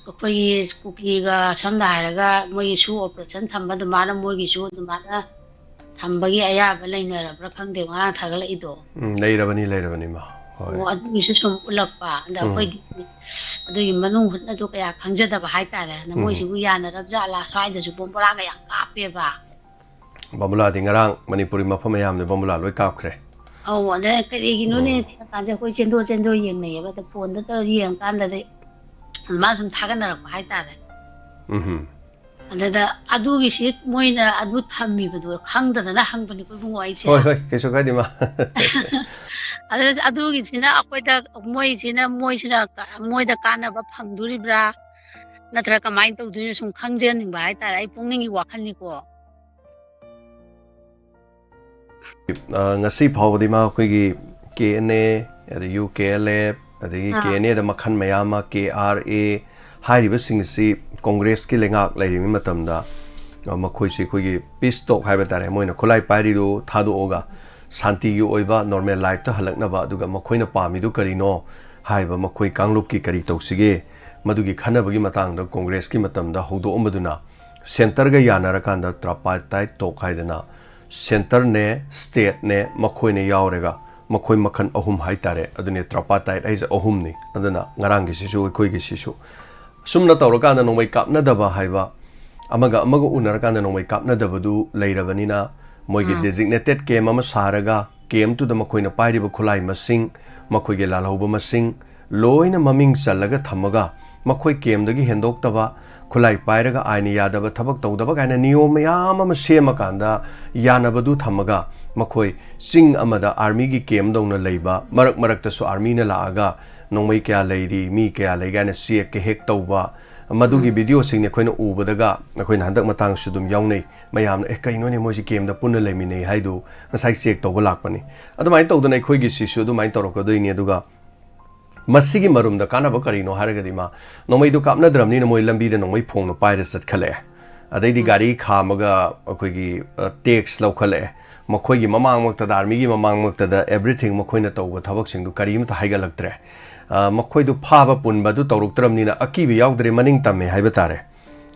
ꯑꯩꯈꯣꯏꯒꯤ ꯀꯨꯀꯤꯒ, ꯁꯝꯅ ꯍꯥꯏꯔꯒ, ꯃꯣꯏꯒꯤ SoO operation ꯊꯝꯕ ꯑꯗꯨꯃꯥꯏꯅ ꯃꯣꯏꯒꯤꯁꯨ ꯑꯗꯨꯃꯥꯏꯅ ꯊꯝꯕꯒꯤ ꯑꯌꯥꯕ ꯂꯩꯅꯔꯕ꯭ꯔꯥ ꯈꯪꯗꯦ, ꯉꯔꯥꯡ ꯊꯥꯒꯠꯂꯛꯏꯗꯣ꯫ ꯎꯝ, ꯂꯩꯔꯕꯅꯤ, ꯂꯩꯔꯕꯅꯤ, ꯏꯃꯥ꯫ ꯍꯣꯏ꯫ ꯑꯣ, ꯑꯗꯨꯒꯤꯁꯨ ꯁꯨꯝ ꯎꯠꯂꯛꯄ꯫ ꯑꯗ ꯎꯝ꯫ ꯑꯩꯈꯣꯏꯗꯤ ꯑꯗꯨꯒꯤ ꯃꯅꯨꯡ ꯍꯨꯠꯅꯗꯣ ꯀꯌꯥ ꯈꯪꯖꯗꯕ ꯍꯥꯏꯇꯥꯔꯦ꯫ ꯑꯗ ꯎꯝ꯫ ꯃꯣꯏꯁꯤꯕꯨ ꯌꯥꯅꯔꯕ ꯖꯥꯠꯂꯥ? ꯁ꯭ꯋꯥꯏꯗꯁꯨ ꯕꯣꯝ ꯕꯣꯔꯥꯒ ꯌꯥꯝ ꯀꯥꯞꯄꯦꯕ꯫ ꯕꯝꯕꯨꯂꯥꯗꯤ ꯉꯔꯥꯡ ꯃꯅꯤꯄꯨꯔꯤ ꯃꯐꯝ ꯃꯌꯥꯝꯗ ꯕꯝꯕꯨꯂꯥ ꯂꯣꯏ ꯀꯥꯞꯈ꯭ꯔꯦ꯫ ꯑꯧ, ꯑꯗ ꯀꯔꯤꯒꯤꯅꯣꯅꯦ ꯎꯝ꯫ ꯊꯦꯡꯉꯀꯥꯟꯁꯦ ꯑꯩꯈꯣꯏ ꯆꯦꯟꯊꯣꯛ ꯆꯦꯟꯊꯣꯛ ꯌꯦꯡꯅꯩꯌꯦꯕ꯫ ꯑꯗ ꯐꯣꯟꯗ ꯇꯧꯔ ꯌꯦꯡꯉꯀꯥꯟꯗꯗꯤ ꯃꯥ ꯁꯨꯝ ꯊꯥꯒꯠꯅꯔꯛꯄ ꯍꯥꯏꯇꯥꯔꯦ꯫ ꯎꯝ꯫ ꯑꯗꯨꯗ ꯑꯗꯨꯒꯤꯁꯤ ꯃꯣꯏꯅ ꯑꯗꯨ ꯊꯝꯃꯤꯕꯗꯣ ꯈꯪꯗꯗꯅ ꯍꯪꯕꯅꯤꯀꯣ ꯏꯕꯨꯡꯉꯣ ꯑꯩꯁꯦ꯫ ꯍꯣꯏ ꯍꯣꯏ, ꯀꯩꯁꯨ ꯀꯥꯏꯗꯦ ꯃꯥ꯫ ꯑꯗꯨ ꯑꯗꯨꯒꯤꯁꯤꯅ ꯑꯩꯈꯣꯏꯗ, ꯃꯣꯏꯁꯤꯅ ꯃꯣꯏꯁꯤꯅ ꯀ- ꯃꯣꯏꯗ ꯀꯥꯟꯅꯕ ꯐꯪꯗꯣꯔꯤꯕ꯭ꯔꯥ, ꯅꯠꯇ꯭ꯔꯒ ꯀꯃꯥꯏꯅ ꯇꯧꯗꯣꯏꯅꯣ, ꯁꯨꯝ ꯈꯪꯖꯅꯤꯡꯕ ꯍꯥꯏꯇꯥꯔꯦ꯫ ꯑꯩ ꯄꯨꯛꯅꯤꯡꯒꯤ ꯋꯥꯈꯜꯅꯤꯀꯣ꯫ ꯑ, ꯉꯁꯤ ꯐꯥꯎꯕꯗꯤ ꯃꯥ ꯑꯩꯈꯣꯏꯒꯤ ꯀꯦ ꯑꯦꯟ ꯑꯦ, ꯑꯗꯒꯤ ꯌꯨ ꯀꯦ ꯑꯦꯜ ꯑꯦꯐ, ꯑꯗꯒꯤ ꯑꯥ꯫ ꯀꯦ ꯑꯦꯟ ꯑꯦꯗ ꯃꯈꯜ ꯃꯌꯥꯝ ꯑꯃ, ꯀꯦ ꯑꯥꯔ ꯑꯦ ꯍꯥꯏꯔꯤꯕꯁꯤꯡ ꯑꯁꯤ ꯀꯣꯡꯒ꯭ꯔꯦꯁꯀꯤ ꯂꯩꯉꯥꯛ ꯂꯩꯔꯤꯉꯩ ꯃꯇꯝꯗ, ꯑ, ꯃꯈꯣꯏꯁꯤ ꯑꯩꯈꯣꯏꯒꯤ ꯄꯤꯁ ꯇꯣꯛ ꯍꯥꯏꯕ ꯇꯥꯔꯦ, ꯃꯣꯏꯅ ꯈꯨꯠꯂꯥꯏ ꯄꯥꯏꯔꯤꯗꯨ ꯊꯥꯗꯣꯛꯑꯒ ꯁꯥꯟꯇꯤꯒꯤ ꯑꯣꯏꯕ ꯅꯣꯔꯃꯦꯜ ꯂꯥꯏꯐꯇ ꯍꯜꯂꯛꯅꯕ, ꯑꯗꯨꯒ ꯃꯈꯣꯏꯅ ꯄꯥꯝꯃꯤꯗꯨ ꯀꯔꯤꯅꯣ ꯍꯥꯏꯕ, ꯃꯈꯣꯏ ꯀꯥꯡꯂꯨꯞꯀꯤ ꯀꯔꯤ ꯇꯧꯁꯤꯒꯦ, ꯃꯗꯨꯒꯤ ꯈꯟꯅꯕꯒꯤ ꯃꯇꯥꯡꯗ ꯀꯣꯡꯒ꯭ꯔꯦꯁꯀꯤ ꯃꯇꯝꯗ ꯍꯧꯗꯣꯛꯑꯝꯕꯗꯨꯅ ꯁꯦꯟꯇꯔꯒ ꯌꯥꯅꯔꯀꯥꯟꯗ ꯇ꯭ꯔꯥꯄꯥꯇꯥꯏꯠ ꯇꯣꯛ ꯍꯥꯏꯗꯅ ꯁꯦꯟꯇꯔꯅꯦ, ꯁ꯭ꯇꯦꯠꯅꯦ, ꯃꯈꯣꯏꯅ ꯌꯥꯎꯔꯒ ꯃꯈꯣꯏ ꯃꯈꯜ ꯑꯍꯨꯝ ꯍꯥꯏꯇꯥꯔꯦ꯫ ꯑꯗꯨꯅꯦ ꯇ꯭ꯔꯥꯄꯥꯇꯥꯏꯠ ꯍꯥꯏꯁꯦ ꯑꯍꯨꯝꯅꯤ꯫ ꯑꯗꯨꯅ ꯉꯔꯥꯡꯒꯤꯁꯤꯁꯨ ꯑꯩꯈꯣꯏꯒꯤꯁꯤꯁꯨ ꯑꯁꯨꯝꯅ ꯇꯧꯔꯀꯥꯟꯗ ꯅꯣꯡꯃꯩ ꯀꯥꯞꯅꯗꯕ ꯍꯥꯏꯕ, ꯑꯃꯒ ꯑꯃꯒ ꯎꯅꯔꯀꯥꯟꯗ ꯅꯣꯡꯃꯩ ꯀꯥꯞꯅꯗꯕꯗꯨ ꯂꯩꯔꯕꯅꯤꯅ ꯃꯣꯏꯒꯤ ꯎꯝ꯫ ꯗꯦꯖꯤꯒꯅꯦꯇꯦꯠ ꯀꯦꯝ ꯑꯃ ꯁꯥꯔꯒ ꯀꯦꯝꯇꯨꯗ ꯃꯈꯣꯏꯅ ꯄꯥꯏꯔꯤꯕ ꯈꯨꯠꯂꯥꯏ ꯃꯁꯤꯡ, ꯃꯈꯣꯏꯒꯤ ꯂꯥꯜꯍꯧꯕ ꯃꯁꯤꯡ ꯂꯣꯏꯅ ꯃꯃꯤꯡ ꯆꯜꯂꯒ ꯊꯝꯃꯒ ꯃꯈꯣꯏ ꯀꯦꯝꯗꯒꯤ ꯍꯦꯟꯗꯣꯛꯇꯕ, ꯈꯨꯠꯂꯥꯏ ꯄꯥꯏꯔꯒ ꯑꯥꯏꯟꯅ ꯌꯥꯗꯕ ꯊꯕꯛ ꯇꯧꯗꯕ ꯀꯥꯏꯅ ꯅꯤꯌꯣꯝ ꯃꯌꯥꯝ ꯑꯃ ꯁꯦꯝꯃꯀꯥꯟꯗ ꯌꯥꯅꯕꯗꯨ ꯊꯝꯃꯒ ꯃꯈꯣꯏ ꯆꯤꯡ ꯑꯃꯗ ꯑꯥꯔꯃꯤꯒꯤ ꯀꯦꯝꯗꯧꯅ ꯂꯩꯕ, ꯃꯔꯛ ꯃꯔꯛꯇꯁꯨ ꯑꯥꯔꯃꯤꯅ ꯂꯥꯛꯑꯒ ꯅꯣꯡꯃꯩ ꯀꯌꯥ ꯂꯩꯔꯤ, ꯃꯤ ꯀꯌꯥ ꯂꯩ ꯀꯥꯏꯅ ꯆꯦꯛꯀ ꯍꯦꯛ ꯇꯧꯕ, ꯃꯗꯨꯒꯤ ꯚꯤꯗꯤꯑꯣꯁꯤꯡꯅꯤ ꯑꯩꯈꯣꯏꯅ ꯎꯕꯗꯒ꯫ ꯑꯩꯈꯣꯏꯅ ꯍꯟꯗꯛ ꯃꯇꯥꯡꯁꯨ ꯑꯗꯨꯝ ꯌꯥꯎꯅꯩ꯫ ꯃꯌꯥꯝꯅ "ꯑꯦ, ꯀꯩꯅꯣꯅꯦ, ꯃꯣꯏꯁꯤ ꯀꯦꯝꯗ ꯄꯨꯟꯅ ꯂꯩꯃꯤꯟꯅꯩ ꯍꯥꯏꯗꯨ?" ꯉꯁꯥꯏ ꯆꯦꯛ ꯇꯧꯕ ꯂꯥꯛꯄꯅꯤ꯫ ꯑꯗꯨꯃꯥꯏꯅ ꯇꯧꯗꯅ ꯑꯩꯈꯣꯏꯒꯤꯁꯤꯁꯨ ꯑꯗꯨꯃꯥꯏꯅ ꯇꯧꯔꯛꯀꯗꯣꯏꯅꯤ꯫ ꯑꯗꯨꯒ ꯃꯁꯤꯒꯤ ꯃꯔꯨꯝꯗ ꯀꯥꯟꯅꯕ ꯀꯔꯤꯅꯣ ꯍꯥꯏꯔꯒꯗꯤ, ꯃꯥ ꯅꯣꯡꯃꯩꯗꯨ ꯀꯥꯞꯅꯗ꯭ꯔꯕꯅꯤꯅ ꯃꯣꯏ ꯂꯝꯕꯤꯗ ꯅꯣꯡꯃꯩ ꯐꯣꯡꯅ ꯄꯥꯏꯔ ꯆꯠꯈꯠꯂꯛꯑꯦ꯫ ꯑꯗꯩꯗꯤ ꯒꯥꯔꯤ ꯈꯥꯝꯃꯒ ꯑꯩꯈꯣꯏꯒꯤ, ꯑ, ꯇꯦꯛꯁ ꯂꯧꯈꯠꯂꯛꯑꯦ꯫ ꯃꯈꯣꯏꯒꯤ ꯃꯃꯥꯡꯃꯛꯇꯗ, ꯑꯥꯔꯃꯤꯒꯤ ꯃꯃꯥꯡꯃꯛꯇꯗ everything ꯃꯈꯣꯏꯅ ꯇꯧꯕ ꯊꯕꯛꯁꯤꯡꯗꯨ ꯀꯔꯤꯃꯇ ꯍꯥꯏꯒꯠꯂꯛꯇ꯭ꯔꯦ꯫ ꯑ, ꯃꯈꯣꯏꯗꯨ ꯐꯥꯕ ꯄꯨꯟꯕ ꯑꯗꯨ ꯇꯧꯔꯛꯇ꯭ꯔꯕꯅꯤꯅ ꯑꯀꯤꯕ ꯌꯥꯎꯗ꯭ꯔꯦ, ꯃꯅꯤꯡ ꯇꯝꯃꯦ ꯍꯥꯏꯕ ꯇꯥꯔꯦ,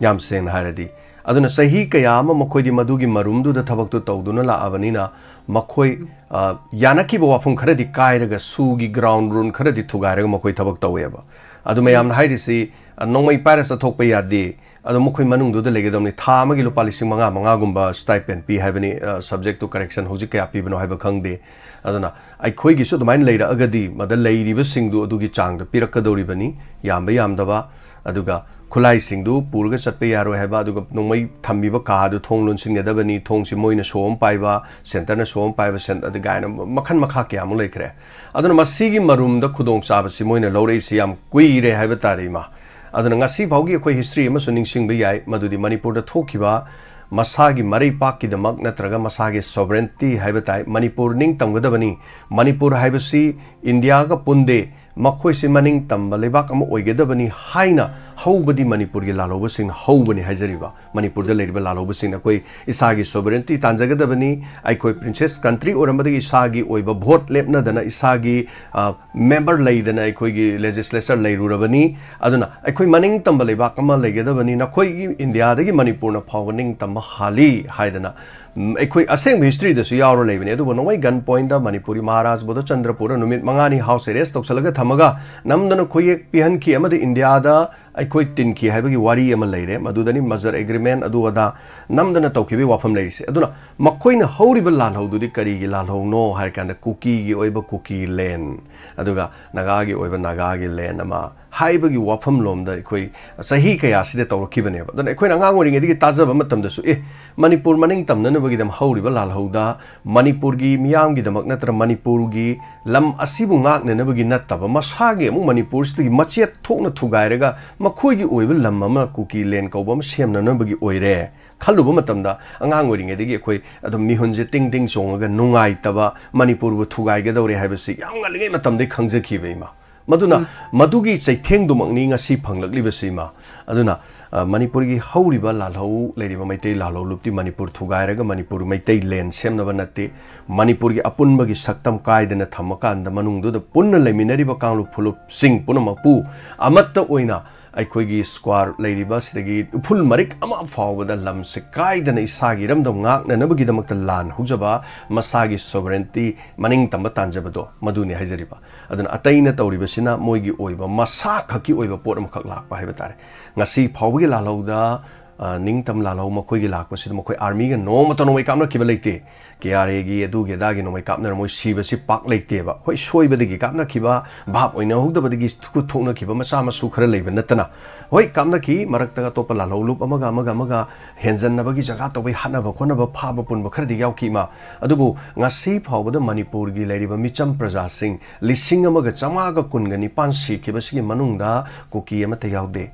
ꯌꯥꯝ ꯁꯦꯡꯅ ꯍꯥꯏꯔꯗꯤ꯫ ꯑꯗꯨꯅ ꯆꯍꯤ ꯀꯌꯥ ꯑꯃ ꯃꯈꯣꯏꯗꯤ ꯃꯗꯨꯒꯤ ꯃꯔꯨꯝꯗꯨꯗ ꯊꯕꯛꯇꯨ ꯇꯧꯗꯨꯅ ꯂꯥꯛꯑꯕꯅꯤꯅ ꯃꯈꯣꯏ, ꯑ, ꯌꯥꯅꯈꯤꯕ ꯋꯥꯐꯝ ꯈꯔꯗꯤ ꯀꯥꯏꯔꯒ ꯁꯨꯒꯤ ground rule ꯈꯔꯗꯤ ꯊꯨꯒꯥꯏꯔꯒ ꯃꯈꯣꯏ ꯊꯕꯛ ꯇꯧꯋꯦꯕ꯫ ꯑꯗꯨ ꯃꯌꯥꯝꯅ ꯍꯥꯏꯔꯤꯁꯤ, ꯑ, ꯅꯣꯡꯃꯩ ꯄꯥꯏꯔ ꯆꯠꯊꯣꯛꯄ ꯌꯥꯗꯦ, ꯑꯗꯣ ꯃꯈꯣꯏ ꯃꯅꯨꯡꯗꯨꯗ ꯂꯩꯒꯗꯕꯅꯤ, ꯊꯥ ꯑꯃꯒꯤ ꯂꯨꯄꯥ ꯂꯤꯁꯤꯡ ꯃꯉꯥ ꯃꯉꯥꯒꯨꯝꯕ stipend ꯄꯤ ꯍꯥꯏꯕꯅꯤ꯫ ꯑ, subject to correction, ꯍꯧꯖꯤꯛ ꯀꯌꯥ ꯄꯤꯕꯅꯣ ꯍꯥꯏꯕ ꯈꯪꯗꯦ꯫ ꯑꯗꯨꯅ ꯑꯩꯈꯣꯏꯒꯤꯁꯨ ꯑꯗꯨꯃꯥꯏꯅ ꯂꯩꯔꯛꯑꯒꯗꯤ ꯃꯗ ꯂꯩꯔꯤꯕꯁꯤꯡꯗꯨ ꯑꯗꯨꯒꯤ ꯆꯥꯡꯗ ꯄꯤꯔꯛꯀꯗꯧꯔꯤꯕꯅꯤ, ꯌꯥꯝꯕ ꯌꯥꯝꯗꯕ꯫ ꯑꯗꯨꯒ ꯈꯨꯠꯂꯥꯏꯁꯤꯡꯗꯨ ꯄꯨꯔꯒ ꯆꯠꯄ ꯌꯥꯔꯣꯏ ꯍꯥꯏꯕ, ꯑꯗꯨꯒ ꯅꯣꯡꯃꯩ ꯊꯝꯃꯤꯕ ꯀꯥꯗꯨ ꯊꯣꯡ ꯂꯣꯟꯁꯤꯟꯒꯗꯕꯅꯤ, ꯊꯣꯡꯁꯤ ꯃꯣꯏꯅ ꯁꯣ ꯑꯃ ꯄꯥꯏꯕ, centreꯅ ꯁꯣ ꯑꯃ ꯄꯥꯏꯕ, cent-, ꯑꯗꯨ ꯀꯥꯏꯅ ꯃꯈꯜ ꯃꯈꯥ ꯀꯌꯥ ꯑꯃ ꯂꯩꯈ꯭ꯔꯦ꯫ ꯑꯗꯨꯅ ꯃꯁꯤꯒꯤ ꯃꯔꯨꯝꯗ ꯈꯨꯗꯣꯡꯆꯥꯕꯁꯤ ꯃꯣꯏꯅ ꯂꯧꯔꯛꯏꯁꯤ ꯌꯥꯝ ꯀꯨꯏꯔꯦ ꯍꯥꯏꯕ ꯇꯥꯔꯦ, ꯏꯃꯥ꯫ ꯑꯗꯨꯅ ꯉꯁꯤ ꯐꯥꯎꯒꯤ ꯑꯩꯈꯣꯏ history ꯑꯃꯁꯨ ꯅꯤꯡꯁꯤꯡꯕ ꯌꯥꯏ, ꯃꯗꯨꯗꯤ ꯃꯅꯤꯄꯨꯔꯗ ꯊꯣꯛꯈꯤꯕ ꯃꯁꯥꯒꯤ ꯃꯔꯩꯄꯥꯛꯀꯤꯗꯃꯛ ꯅꯠꯇ꯭ꯔꯒ ꯃꯁꯥꯒꯤ sovereignty ꯍꯥꯏꯕ ꯇꯥꯏ, ꯃꯅꯤꯄꯨꯔ ꯅꯤꯡꯇꯝꯒꯗꯕꯅꯤ, ꯃꯅꯤꯄꯨꯔ ꯍꯥꯏꯕꯁꯤ ꯏꯟꯗꯤꯌꯥꯒ ꯄꯨꯟꯗꯦ, ꯃꯈꯣꯏꯁꯤ ꯃꯅꯤꯡ ꯇꯝꯕ ꯂꯩꯕꯥꯛ ꯑꯃ ꯑꯣꯏꯒꯗꯕꯅꯤ ꯍꯥꯏꯅ ꯍꯧꯕꯗꯤ ꯃꯅꯤꯄꯨꯔꯒꯤ ꯂꯥꯜꯍꯧꯕꯁꯤꯡꯅ ꯍꯧꯕꯅꯤ ꯍꯥꯏꯖꯔꯤꯕ꯫ ꯃꯅꯤꯄꯨꯔꯗ ꯂꯩꯔꯤꯕ ꯂꯥꯜꯍꯧꯕꯁꯤꯡꯅ ꯑꯩꯈꯣꯏ ꯏꯁꯥꯒꯤ sovereignty ꯇꯥꯟꯖꯒꯗꯕꯅꯤ, ꯑꯩꯈꯣꯏ princess country ꯑꯣꯏꯔꯝꯕꯗꯒꯤ ꯏꯁꯥꯒꯤ ꯑꯣꯏꯕ vote ꯂꯦꯞꯅꯗꯅ ꯏꯁꯥꯒꯤ, ꯑ, member ꯂꯩꯗꯅ ꯑꯩꯈꯣꯏꯒꯤ legislature ꯂꯩꯔꯨꯔꯕꯅꯤ꯫ ꯑꯗꯨꯅ ꯑꯩꯈꯣꯏ ꯃꯅꯤꯡ ꯇꯝꯕ ꯂꯩꯕꯥꯛ ꯑꯃ ꯂꯩꯒꯗꯕꯅꯤ, ꯅꯈꯣꯏꯒꯤ ꯏꯟꯗꯤꯌꯥꯗꯒꯤ ꯃꯅꯤꯄꯨꯔꯅ ꯐꯥꯎꯕ ꯅꯤꯡ ꯇꯝꯕ ꯍꯥꯜꯂꯤ ꯍꯥꯏꯗꯅ, ꯎꯝ, ꯑꯩꯈꯣꯏ ꯑꯁꯦꯡꯕ historyꯗꯁꯨ ꯌꯥꯎꯔ ꯂꯩꯕꯅꯤ꯫ ꯑꯗꯨꯕꯨ ꯅꯣꯡꯃꯩ gun pointꯗ ꯃꯅꯤꯄꯨꯔꯤ ꯃꯍꯥꯔꯥꯖ ꯕꯣꯙꯆꯟꯗ꯭ꯔꯄꯨꯔ ꯅꯨꯃꯤꯠ ꯃꯉꯥꯅꯤ house arrest ꯇꯧꯁꯜꯂꯒ ꯊꯝꯃꯒ ꯅꯝꯗꯅ ꯈꯣꯏꯌꯦꯛ ꯄꯤꯍꯟꯈꯤ ꯑꯃꯗꯤ ꯏꯟꯗꯤꯌꯥꯗ ꯑꯩꯈꯣꯏ ꯇꯤꯟꯈꯤ ꯍꯥꯏꯕꯒꯤ ꯋꯥꯔꯤ ꯑꯃ ꯂꯩꯔꯦ꯫ ꯃꯗꯨꯗꯅꯤ ꯃꯖꯔ agreement ꯑꯗꯨ ꯑꯗꯥ ꯅꯝꯗꯅ ꯇꯧꯈꯤꯕꯒꯤ ꯋꯥꯐꯝ ꯂꯩꯔꯤꯁꯦ꯫ ꯑꯗꯨꯅ ꯃꯈꯣꯏꯅ ꯍꯧꯔꯤꯕ ꯂꯥꯜꯍꯧꯗꯨꯗꯤ ꯀꯔꯤꯒꯤ ꯂꯥꯜꯍꯧꯅꯣ ꯍꯥꯏꯔ ꯀꯥꯟꯗ ꯀꯨꯀꯤꯒꯤ ꯑꯣꯏꯕ ꯀꯨꯀꯤ land, ꯑꯗꯨꯒ ꯅꯥꯒꯥꯒꯤ ꯑꯣꯏꯕ ꯅꯥꯒꯥꯒꯤ land ꯑꯃ ꯍꯥꯏꯕꯒꯤ ꯋꯥꯐꯝꯂꯣꯝꯗ ꯑꯩꯈꯣꯏ ꯆꯍꯤ ꯀꯌꯥꯁꯤꯗ ꯇꯧꯔꯛꯈꯤꯕꯅꯦꯕ꯫ ꯑꯗꯨꯅ ꯑꯩꯈꯣꯏꯅ ꯑꯉꯥꯡ ꯑꯣꯏꯔꯤꯉꯩꯗꯒꯤ ꯇꯥꯖꯕ ꯃꯇꯝꯗꯁꯨ, ꯑꯦ, ꯃꯅꯤꯄꯨꯔ ꯃꯅꯤꯡ ꯇꯝꯅꯅꯕꯒꯤꯗꯃꯛ ꯍꯧꯔꯤꯕ ꯂꯥꯜꯍꯧꯗ ꯃꯅꯤꯄꯨꯔꯒꯤ ꯃꯤꯌꯥꯝꯒꯤꯗꯃꯛ ꯅꯠꯇ꯭ꯔ ꯃꯅꯤꯄꯨꯔꯒꯤ ꯂꯝ ꯑꯁꯤꯕꯨ ꯉꯥꯛꯅꯅꯕꯒꯤ ꯅꯠꯇꯕ, ꯃꯁꯥꯒꯤ ꯑꯃꯨꯛ ꯃꯅꯤꯄꯨꯔꯁꯤꯗꯒꯤ ꯃꯆꯦꯠ ꯊꯣꯛꯅ ꯊꯨꯒꯥꯏꯔꯒ ꯃꯈꯣꯏꯒꯤ ꯑꯣꯏꯕ ꯂꯝ ꯑꯃ, ꯀꯨꯀꯤ land ꯀꯧꯕ ꯑꯃ ꯁꯦꯝꯅꯅꯕꯒꯤ ꯑꯣꯏꯔꯦ ꯈꯜꯂꯨꯕ ꯃꯇꯝꯗ, ꯑꯉꯥꯡ ꯑꯣꯏꯔꯤꯉꯩꯗꯒꯤ ꯑꯩꯈꯣꯏ ꯑꯗꯨꯝ ꯃꯤꯍꯨꯟꯁꯦ ꯇꯤꯡ ꯇꯤꯡ ꯆꯣꯡꯉꯒ ꯅꯨꯡꯉꯥꯏꯇꯕ, ꯃꯅꯤꯄꯨꯔꯕꯨ ꯊꯨꯒꯥꯏꯒꯗꯧꯔꯦ ꯍꯥꯏꯕꯁꯤ ꯌꯥꯝ ꯉꯜꯂꯤꯉꯩ ꯃꯇꯝꯗꯒꯤ ꯈꯪꯖꯈꯤꯕ, ꯏꯃꯥ꯫ ꯃꯗꯨꯅ ꯎꯝ꯫ ꯃꯗꯨꯒꯤ ꯆꯩꯊꯦꯡꯗꯨꯃꯛꯅꯤ ꯉꯁꯤ ꯐꯪꯂꯛꯂꯤꯕꯁꯤ, ꯏꯃꯥ꯫ ꯑꯗꯨꯅ, ꯑ, ꯃꯅꯤꯄꯨꯔꯒꯤ ꯍꯧꯔꯤꯕ ꯂꯥꯜꯍꯧ, ꯂꯩꯔꯤꯕ ꯃꯩꯇꯩ ꯂꯥꯜꯍꯧ ꯂꯨꯞꯇꯤ ꯃꯅꯤꯄꯨꯔ ꯊꯨꯒꯥꯏꯔꯒ ꯃꯅꯤꯄꯨꯔ ꯃꯩꯇꯩ land ꯁꯦꯝꯅꯕ ꯅꯠꯇꯦ꯫ ꯃꯅꯤꯄꯨꯔꯒꯤ ꯑꯄꯨꯟꯕꯒꯤ ꯁꯛꯇꯝ ꯀꯥꯏꯗꯅ ꯊꯝꯃꯀꯥꯟꯗ ꯃꯅꯨꯡꯗꯨꯗ ꯄꯨꯟꯅ ꯂꯩꯃꯤꯟꯅꯔꯤꯕ ꯀꯥꯡꯂꯨꯞ ꯐꯨꯂꯨꯞꯁꯤꯡ ꯄꯨꯝꯅꯃꯛꯄꯨ ꯑꯃꯠꯇ ꯑꯣꯏꯅ ꯑꯩꯈꯣꯏꯒꯤ ꯁ꯭ꯀ꯭ꯋꯥꯔ ꯂꯩꯔꯤꯕ ꯁꯤꯗꯒꯤ ꯎꯐꯨꯜ ꯃꯔꯤꯛ ꯑꯃ ꯐꯥꯎꯕꯗ ꯂꯝꯁꯦ ꯀꯥꯏꯗꯅ ꯏꯁꯥꯒꯤ ꯏꯔꯝꯗꯝ ꯉꯥꯛꯅꯅꯕꯒꯤꯗꯃꯛꯇ ꯂꯥꯟ ꯍꯧꯖꯕ, ꯃꯁꯥꯒꯤ sovereignty ꯃꯅꯤꯡ ꯇꯝꯕ ꯇꯥꯟꯖꯕꯗꯣ, ꯃꯗꯨꯅꯤ ꯍꯥꯏꯖꯔꯤꯕ꯫ ꯑꯗꯨꯅ ꯑꯇꯩꯅ ꯇꯧꯔꯤꯕꯁꯤꯅ ꯃꯣꯏꯒꯤ ꯑꯣꯏꯕ, ꯃꯁꯥ ꯈꯛꯀꯤ ꯑꯣꯏꯕ ꯄꯣꯠ ꯑꯃꯈꯛ ꯂꯥꯛꯄ ꯍꯥꯏꯕ ꯇꯥꯔꯦ꯫ ꯉꯁꯤ ꯐꯥꯎꯕꯒꯤ ꯂꯥꯜꯍꯧꯗ, ꯑ, ꯅꯤꯡꯇꯝ ꯂꯥꯜꯍꯧ ꯃꯈꯣꯏꯒꯤ ꯂꯥꯛꯄꯁꯤꯗ ꯃꯈꯣꯏ ꯑꯥꯔꯃꯤꯒ ꯅꯣꯡꯃꯇ ꯅꯣꯡꯃꯩ ꯀꯥꯞꯅꯈꯤꯕ ꯂꯩꯇꯦ꯫ ꯀꯦ ꯑꯥꯔ ꯑꯦꯒꯤ ꯑꯗꯨꯒꯤ ꯑꯗꯥꯒꯤ ꯅꯣꯡꯃꯩ ꯀꯥꯞꯅꯔ ꯃꯣꯏ ꯁꯤꯕꯁꯤ ꯄꯥꯛ ꯂꯩꯇꯦꯕ꯫ ꯍꯣꯏ, ꯁꯣꯏꯕꯗꯒꯤ ꯀꯥꯞꯅꯈꯤꯕ, ꯚꯥꯞ ꯑꯣꯏꯅꯍꯧꯗꯕꯗꯒꯤ ꯈꯨꯠ ꯊꯣꯛꯅꯈꯤꯕ ꯃꯆꯥ ꯃꯁꯨ ꯈꯔ ꯂꯩꯕ ꯅꯠꯇꯅ꯫ ꯍꯣꯏ, ꯀꯥꯞꯅꯈꯤ, ꯃꯔꯛꯇ ꯑꯇꯣꯞꯄ ꯂꯥꯜꯍꯧ ꯂꯨꯞ ꯑꯃꯒ, ꯑꯃꯒ, ꯑꯃꯒ ꯍꯦꯟꯖꯟꯅꯕꯒꯤ ꯖꯒꯥ ꯇꯧꯕꯩ ꯍꯥꯠꯅꯕ ꯈꯣꯠꯅꯕ ꯐꯥꯕ ꯄꯨꯟꯕ ꯈꯔꯗꯤ ꯌꯥꯎꯈꯤ ꯏꯃꯥ꯫ ꯑꯗꯨꯕꯨ ꯉꯁꯤ ꯐꯥꯎꯕꯗ ꯃꯅꯤꯄꯨꯔꯒꯤ ꯂꯩꯔꯤꯕ ꯃꯤꯆꯝ ꯄ꯭ꯔꯖꯥꯁꯤꯡ ꯂꯤꯁꯤꯡ ꯑꯃꯒ ꯆꯥꯝꯃꯉꯥꯒ ꯀꯨꯟꯒ ꯅꯤꯄꯥꯟ ꯁꯤꯈꯤꯕꯁꯤꯒꯤ ꯃꯅꯨꯡꯗ ꯀꯨꯀꯤ ꯑꯃꯠꯇ ꯌꯥꯎꯗꯦ,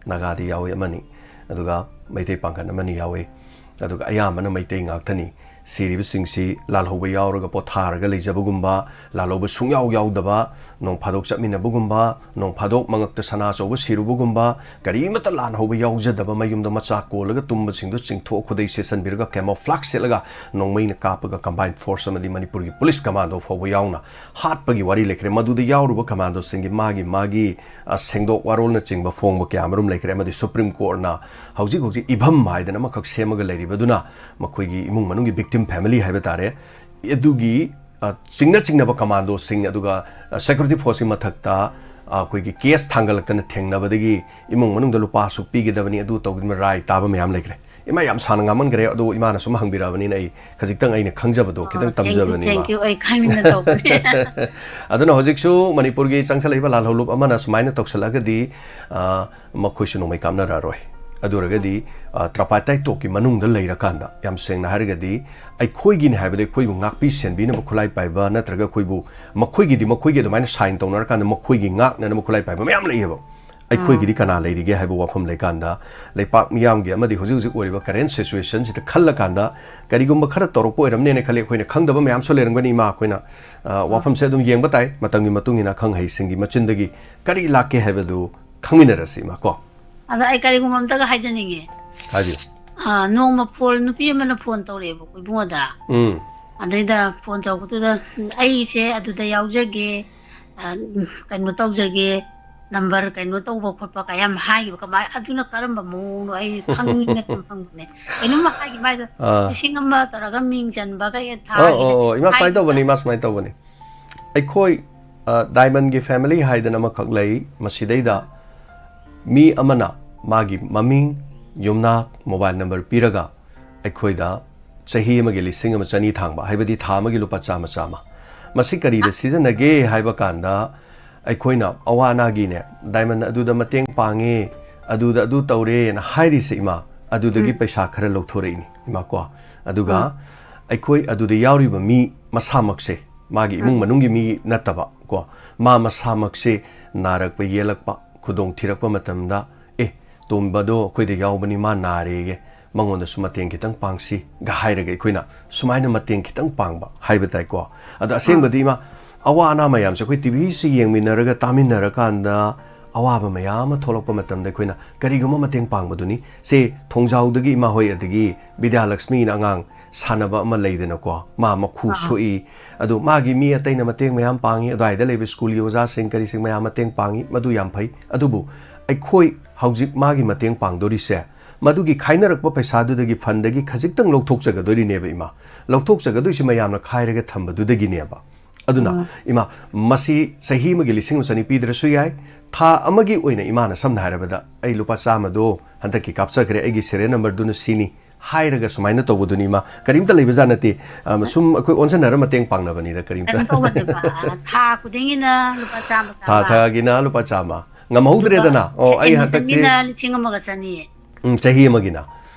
ꯅꯥꯒꯥꯗꯤ ꯌꯥꯎꯏ ꯑꯃꯅꯤ, ꯑꯗꯨꯒ ꯃꯩꯇꯩ ꯄꯥꯡꯒꯜ ꯑꯃꯅꯤ ꯌꯥꯎꯏ꯫ ꯑꯗꯨꯒ ꯑꯌꯥꯝꯕꯅ ꯃꯩꯇꯩ ꯉꯥꯛꯇꯅꯤ꯫ ꯁꯤꯔꯤꯕꯁꯤꯡꯁꯤ ꯂꯥꯜꯍꯧꯕ ꯌꯥꯎꯔꯒ ꯄꯣꯊꯥꯔꯒ ꯂꯩꯖꯕꯒꯨꯝꯕ, ꯂꯥꯜꯍꯧꯕ ꯁꯨꯡꯌꯥꯎ ꯌꯥꯎꯗꯕ, ꯅꯣꯡ ꯐꯥꯗꯣꯛ ꯆꯠꯃꯤꯟꯅꯕꯒꯨꯝꯕ, ꯅꯣꯡ ꯐꯥꯗꯣꯛ ꯃꯉꯛꯇ ꯁꯅꯥ ꯑꯆꯧꯕ ꯁꯤꯔꯨꯕꯒꯨꯝꯕ, ꯀꯔꯤꯃꯠꯇ ꯂꯥꯜꯍꯧꯕ ꯌꯥꯎꯖꯗꯕ, ꯃꯌꯨꯝꯗ ꯃꯆꯥ ꯀꯣꯜꯂꯒ ꯇꯨꯝꯕꯁꯤꯡꯗꯨ ꯆꯤꯡꯊꯣꯛ ꯈꯨꯗꯩ ꯁꯦꯠꯆꯟꯕꯤꯔꯒ camouflage ꯁꯦꯠꯂꯒ ꯅꯣꯡꯃꯩꯅ ꯀꯥꯞꯄꯒ combined force ꯑꯃꯗꯤ ꯃꯅꯤꯄꯨꯔꯒꯤ police commando ꯐꯥꯎꯕ ꯌꯥꯎꯅ ꯍꯥꯠꯄꯒꯤ ꯋꯥꯔꯤ ꯂꯩꯈ꯭ꯔꯦ꯫ ꯃꯗꯨꯗ ꯌꯥꯎꯔꯨꯕ commandoꯁꯤꯡꯒꯤ ꯃꯥꯒꯤ, ꯃꯥꯒꯤ, ꯑ, ꯁꯦꯡꯗꯣꯛ ꯋꯥꯔꯣꯜꯅꯆꯤꯡꯕ ꯐꯣꯡꯕ ꯀꯌꯥ ꯑꯃꯔꯣꯝ ꯂꯩꯈ꯭ꯔꯦ꯫ ꯑꯃꯗꯤ Supreme Courtꯅ ꯍꯧꯖꯤꯛ ꯍꯧꯖꯤꯛ ꯏꯚꯝ ꯍꯥꯏꯗꯅ ꯑꯃꯈꯛ ꯁꯦꯝꯃꯒ ꯂꯩꯔꯤꯕꯗꯨꯅ ꯃꯈꯣꯏꯒꯤ ꯏꯃꯨꯡ ꯃꯅꯨꯡꯒꯤ victim family ꯍꯥꯏꯕ ꯇꯥꯔꯦ, ꯑꯗꯨꯒꯤ, ꯑ, ꯆꯤꯡꯅ ꯆꯤꯡꯅꯕ commandoꯁꯤꯡ, ꯑꯗꯨꯒ, ꯑ, security forceꯀꯤ ꯃꯊꯛꯇ, ꯑ, ꯑꯩꯈꯣꯏꯒꯤ case ꯊꯥꯡꯒꯠꯂꯛꯇꯅ ꯊꯦꯡꯅꯕꯗꯒꯤ ꯏꯃꯨꯡ ꯃꯅꯨꯡꯗ ꯂꯨꯄꯥ ꯑꯁꯨꯛ ꯄꯤꯒꯗꯕꯅꯤ, ꯑꯗꯨ ꯇꯧꯒꯗꯕꯅꯤ, ꯔꯥꯏ ꯇꯥꯕ ꯃꯌꯥꯝ ꯂꯩꯈ꯭ꯔꯦ꯫ ꯏꯃꯥ, ꯌꯥꯝ ꯁꯥꯡꯅ ꯉꯥꯡꯃꯟꯈ꯭ꯔꯦ, ꯑꯗꯣ ꯏꯃꯥꯅ ꯁꯨꯝ ꯍꯪꯕꯤꯔꯛꯑꯕꯅꯤꯅ ꯑꯩ ꯈꯖꯤꯛꯇꯪ ꯑꯩꯅ ꯈꯪꯖꯕꯗꯣ ꯈꯤꯇꯪ ꯑꯣ, thank you, ꯇꯝꯖꯕꯅꯤ, ꯏꯃꯥ꯫ Thank you. ꯑꯩ ꯈꯪꯅꯤꯡꯅ ꯇꯧꯕꯅꯦ꯫ ꯑꯗꯨꯅ ꯍꯧꯖꯤꯛꯁꯨ ꯃꯅꯤꯄꯨꯔꯒꯤ ꯆꯪꯁꯜꯂꯛꯏꯕ ꯂꯥꯜꯍꯧꯂꯨꯞ ꯑꯃꯅ ꯁꯨꯃꯥꯏꯅ ꯇꯧꯁꯜꯂꯛꯑꯒꯗꯤ, ꯑ, ꯃꯈꯣꯏꯁꯨ ꯅꯣꯡꯃꯩ ꯀꯥꯞꯅꯔꯛꯑꯔꯣꯏ꯫ ꯑꯗꯨ ꯑꯣꯏꯔꯒꯗꯤ, ꯑ, tripartite talkꯀꯤ ꯃꯅꯨꯡꯗ ꯂꯩꯔꯀꯥꯟꯗ, ꯌꯥꯝ ꯁꯦꯡꯅ ꯍꯥꯏꯔꯒꯗꯤ, ꯑꯩꯈꯣꯏꯒꯤꯅꯤ ꯍꯥꯏꯕꯗ ꯑꯩꯈꯣꯏꯕꯨ ꯉꯥꯛꯄꯤ ꯁꯦꯟꯕꯤꯅꯕ ꯈꯨꯠꯂꯥꯏ ꯄꯥꯏꯕ, ꯅꯠꯇ꯭ꯔꯒ ꯑꯩꯈꯣꯏꯕꯨ, ꯃꯈꯣꯏꯒꯤꯗꯤ ꯃꯈꯣꯏꯒꯤ ꯑꯗꯨꯃꯥꯏꯅ sign ꯇꯧꯅꯔꯀꯥꯟꯗ ꯃꯈꯣꯏꯒꯤ ꯉꯥꯛꯅꯅꯕ ꯈꯨꯠꯂꯥꯏ ꯄꯥꯏꯕ ꯃꯌꯥꯝ ꯂꯩꯌꯦꯕ꯫ ꯑꯩꯈꯣꯏꯒꯤꯗꯤ ꯀꯅꯥ ꯂꯩꯔꯤꯒꯦ ꯍꯥꯏꯕ ꯋꯥꯐꯝ ꯂꯩꯀꯥꯟꯗ, ꯂꯩꯄꯥꯛ ꯃꯤꯌꯥꯝꯒꯤ ꯑꯃꯗꯤ ꯍꯧꯖꯤꯛ ꯍꯧꯖꯤꯛ ꯑꯣꯏꯔꯤꯕ current situationꯁꯤꯗ ꯈꯜꯂꯀꯥꯟꯗ, ꯀꯔꯤꯒꯨꯝꯕ ꯈꯔ ꯇꯧꯔꯛꯄ ꯑꯣꯏꯔꯝꯅꯦꯅ ꯈꯜꯂꯤ꯫ ꯑꯩꯈꯣꯏꯅ ꯈꯪꯗꯕ ꯃꯌꯥꯝꯁꯨ ꯂꯩꯔꯝꯒꯅꯤ, ꯏꯃꯥ꯫ ꯑꯩꯈꯣꯏꯅ, ꯑ, ꯋꯥꯐꯝꯁꯦ ꯑꯗꯨꯝ ꯌꯦꯡꯕ ꯇꯥꯏ, ꯃꯇꯝꯒꯤ ꯃꯇꯨꯡ ꯏꯟꯅ ꯑꯈꯪ ꯑꯍꯩꯁꯤꯡꯒꯤ ꯃꯆꯤꯟꯗꯒꯤ ꯀꯔꯤ ꯂꯥꯛꯀꯦ ꯍꯥꯏꯕꯗꯨ ꯈꯪꯃꯤꯟꯅꯔꯁꯤ, ꯏꯃꯥ, ꯀꯣ꯫ ꯑꯗ ꯑꯩ ꯀꯔꯤꯒꯨꯝꯕ ꯑꯝꯇꯒ ꯍꯥꯏꯖꯅꯤꯡꯉꯦ꯫ ꯍꯥꯏꯕꯤꯌꯨ꯫ ꯑ, ꯅꯣꯡꯃ phone, ꯅꯨꯄꯤ ꯑꯃꯅ phone ꯇꯧꯔꯛꯑꯦꯕꯀꯣ ꯏꯕꯨꯡꯉꯣꯗ꯫ ꯎꯝ꯫ ꯑꯗꯩꯗ phone ꯇꯧꯔꯛꯄꯗꯨꯗ, "ꯑꯩꯁꯦ ꯑꯗꯨꯗ ꯌꯥꯎꯖꯒꯦ, ꯑ, ꯀꯩꯅꯣ ꯇꯧꯖꯒꯦ, ꯅꯝꯕꯔ ꯀꯩꯅꯣ ꯇꯧꯕ ꯈꯣꯠꯄ ꯀ ꯌꯥꯝ ꯍꯥꯏꯈꯤꯕ, ꯀꯃꯥꯏ, ꯑꯗꯨꯅ ꯀꯔꯝꯕ ꯃꯑꯣꯡꯅꯣ? ꯑꯩ ꯈꯪꯅꯤꯡꯅ ꯁꯨꯝ ꯍꯪꯕꯅꯦ꯫ ꯀꯩꯅꯣꯝꯃ ꯍꯥꯏꯈꯤꯕ ꯍꯥꯏꯗꯣ, ꯑꯥ꯫ ꯂꯤꯁꯤꯡ ꯑꯃ ꯇꯧꯔꯒ ꯃꯤꯡ ꯆꯟꯕꯒ ꯍꯦꯛ ꯑꯣ ꯑꯣ ꯊꯥꯈꯤꯗ ꯑꯣ ꯏꯃꯥ ꯁꯨꯃꯥꯏꯅ ꯍꯥꯏꯈꯤꯕ꯫ ꯇꯧꯕꯅꯤ, ꯏꯃꯥ ꯁꯨꯃꯥꯏꯅ ꯇꯧꯕꯅꯤ꯫ ꯑꯩꯈꯣꯏ ꯗꯥꯏꯃꯟꯒꯤ ꯐꯦꯃꯤꯂꯤ ꯍꯥꯏꯗꯅ ꯑꯃꯈꯛ ꯂꯩ꯫ ꯃꯁꯤꯗꯩꯗ ꯃꯤ ꯑꯃꯅ ꯃꯥꯒꯤ ꯃꯃꯤꯡ, ꯌꯨꯝꯅꯥꯛ, ꯃꯣꯕꯥꯏꯜ ꯅꯝꯕꯔ ꯄꯤꯔꯒ ꯑꯩꯈꯣꯏꯗ ꯆꯍꯤ ꯑꯃꯒꯤ ꯂꯤꯁꯤꯡ ꯑꯃ ꯆꯅꯤ ꯊꯥꯡꯕ, ꯍꯥꯏꯕꯗꯤ ꯊꯥ ꯑꯃꯒꯤ ꯂꯨꯄꯥ ꯆꯥꯝꯃ ꯆꯥꯝꯃ꯫ ꯃꯁꯤ ꯀꯔꯤꯗ ꯁꯤꯖꯤꯟꯅꯒꯦ ꯍꯥꯏꯕ ꯀꯥꯟꯗ, ꯑꯩꯈꯣꯏꯅ ꯑꯋꯥ ꯑꯅꯥꯒꯤꯅꯦ, ꯗꯥꯏꯃꯟ ꯑꯗꯨꯗ ꯃꯇꯦꯡ ꯄꯥꯡꯉꯦ, ꯑꯗꯨꯗ ꯑꯗꯨ ꯇꯧꯔꯦꯅ ꯍꯥꯏꯔꯤꯁꯦ, ꯏꯃꯥ, ꯑꯗꯨꯗꯒꯤ ꯎꯝ꯫ ꯄꯩꯁꯥ ꯈꯔ ꯂꯧꯊꯣꯔꯛꯏꯅꯤ, ꯏꯃꯥ, ꯀꯣ꯫ ꯑꯗꯨꯒ ꯎꯝ꯫ ꯑꯩꯈꯣꯏ ꯑꯗꯨꯗ ꯌꯥꯎꯔꯤꯕ ꯃꯤ ꯃꯁꯥꯃꯛꯁꯦ, ꯃꯥꯒꯤ ꯏꯃꯨꯡ ꯎꯝ꯫ ꯃꯅꯨꯡꯒꯤ ꯃꯤ ꯅꯠꯇꯕ, ꯀꯣ, ꯃꯥ ꯃꯁꯥꯃꯛꯁꯦ ꯅꯥꯔꯛꯄ ꯌꯦꯛꯂꯛꯄ, ꯈꯨꯗꯣꯡ ꯊꯤꯔꯛꯄ ꯃꯇꯝꯗ, "ꯑꯦ, ꯇꯣꯝꯕꯗꯣ ꯑꯩꯈꯣꯏꯗ ꯌꯥꯎꯕꯅꯤ, ꯃꯥ ꯅꯥꯔꯦꯌꯦ, ꯃꯉꯣꯟꯗꯁꯨ ꯃꯇꯦꯡ ꯈꯤꯇꯪ ꯄꯥꯡꯁꯤ"ꯒ ꯍꯥꯏꯔꯒ ꯑꯩꯈꯣꯏꯅ ꯁꯨꯃꯥꯏꯅ ꯃꯇꯦꯡ ꯈꯤꯇꯪ ꯄꯥꯡꯕ ꯍꯥꯏꯕ ꯇꯥꯏꯀꯣ꯫ ꯑꯗ ꯑꯁꯦꯡꯕꯗꯤ, ꯏꯃꯥ, ꯑꯋꯥ ꯑꯅꯥ ꯃꯌꯥꯝꯁꯦ ꯑꯩꯈꯣꯏ ꯇꯤꯚꯤꯁꯤ ꯌꯦꯡꯃꯤꯟꯅꯔꯀꯥꯟꯗ ꯑꯋꯥꯕ ꯃꯌꯥꯝ ꯑꯃ ꯊꯣꯛꯂꯛꯄ ꯃꯇꯝꯗ ꯑꯩꯈꯣꯏꯅ ꯀꯔꯤꯒꯨꯝꯕ ꯃꯇꯦꯡ ꯄꯥꯡꯕꯗꯨꯅꯤ꯫ ꯁꯦ, ꯊꯣꯡꯖꯥꯎꯗꯒꯤ ꯏꯃꯥ ꯍꯣꯏ, ꯑꯗꯒꯤ ꯕꯤꯗ꯭ꯌꯥꯂꯛꯁꯃꯤꯅ ꯑꯉꯥꯡ ꯁꯥꯟꯅꯕ ꯑꯃ ꯂꯩꯗꯅꯀꯣ, ꯃꯥ ꯃꯈꯨ ꯑꯥ꯫ ꯁꯣꯛꯏ, ꯑꯗꯨ ꯃꯥꯒꯤ ꯃꯤ ꯑꯇꯩꯅ ꯃꯇꯦꯡ ꯃꯌꯥꯝ ꯄꯥꯡꯉꯤ, ꯑꯗꯨꯋꯥꯏꯗ ꯂꯩꯕ ꯁ꯭ꯀꯨꯜꯒꯤ ꯑꯣꯖꯥꯁꯤꯡ ꯀꯔꯤꯁꯤꯡ ꯃꯌꯥꯝ ꯃꯇꯦꯡ ꯄꯥꯡꯉꯤ, ꯃꯗꯨ ꯌꯥꯝ ꯐꯩ꯫ ꯑꯗꯨꯕꯨ ꯑꯩꯈꯣꯏ ꯍꯧꯖꯤꯛ ꯃꯥꯒꯤ ꯃꯇꯦꯡ ꯄꯥꯡꯗꯣꯔꯤꯁꯦ, ꯃꯗꯨꯒꯤ ꯈꯥꯏꯅꯔꯛꯄ ꯄꯩꯁꯥꯗꯨꯗꯒꯤ, ꯐꯟꯗꯒꯤ ꯈꯖꯤꯛꯇꯪ ꯂꯧꯊꯣꯛꯆꯒꯗꯣꯏꯔꯤꯅꯦꯕ, ꯏꯃꯥ꯫ ꯂꯧꯊꯣꯛꯆꯒꯗꯣꯏꯁꯦ ꯃꯌꯥꯝꯅ ꯈꯥꯏꯔꯒ ꯊꯝꯕꯗꯨꯗꯒꯤꯅꯦꯕ꯫ ꯑꯗꯨꯅ, ꯎꯝ꯫ ꯏꯃꯥ, ꯃꯁꯤ ꯆꯍꯤ ꯑꯃꯒꯤ ꯂꯤꯁꯤꯡ ꯑꯃ ꯆꯅꯤ ꯄꯤꯗ꯭ꯔꯁꯨ ꯌꯥꯏ, ꯊꯥ ꯑꯃꯒꯤ ꯑꯣꯏꯅ ꯏꯃꯥꯅ, ꯁꯝꯅ ꯍꯥꯏꯔꯕꯗ, "ꯑꯩ ꯂꯨꯄꯥ ꯆꯥꯝꯃꯗꯣ ꯍꯟꯗꯛꯀꯤ ꯀꯥꯞꯆꯈ꯭ꯔꯦ, ꯑꯩꯒꯤ ꯁꯦꯔꯤꯌꯦꯜ ꯅꯝꯕꯔꯗꯨꯅ ꯁꯤꯅꯤ" ꯍꯥꯏꯔꯒ ꯁꯨꯃꯥꯏꯅ ꯇꯧꯕꯗꯨꯅꯤ, ꯏꯃꯥ꯫ ꯀꯔꯤꯝꯇ ꯂꯩꯕꯖꯥꯠ ꯅꯠꯇꯦ꯫ ꯑ, ꯁꯨꯝ ꯑꯩꯈꯣꯏ ꯑꯣꯟꯁꯤꯟꯅꯔ ꯃꯇꯦꯡ ꯄꯥꯡꯅꯕꯅꯤꯗ, ꯀꯔꯤꯝꯇ꯫ ꯀꯩꯅꯣ ꯇꯧꯕꯅꯦꯕ, ꯑ, ꯊꯥ ꯈꯨꯗꯤꯡꯒꯤꯅ ꯂꯨꯄꯥ ꯆꯥꯝꯃ, ꯊꯥ ꯆꯥꯝꯃ꯫ ꯊꯥꯒꯤꯅ ꯂꯨꯄꯥ ꯆꯥꯝꯃ꯫ ꯉꯝꯍꯧꯗ꯭ꯔꯦꯗꯅ꯫ ꯑꯣ, ꯑꯩ ꯍꯟꯗꯛꯁꯦ ꯑꯦꯗꯃꯤꯁꯟꯒꯤꯅ ꯂꯤꯁꯤꯡ ꯑꯃꯒ ꯆꯅꯤ꯫ ꯎꯝ, ꯆꯍꯤ ꯑꯃꯒꯤꯅ꯫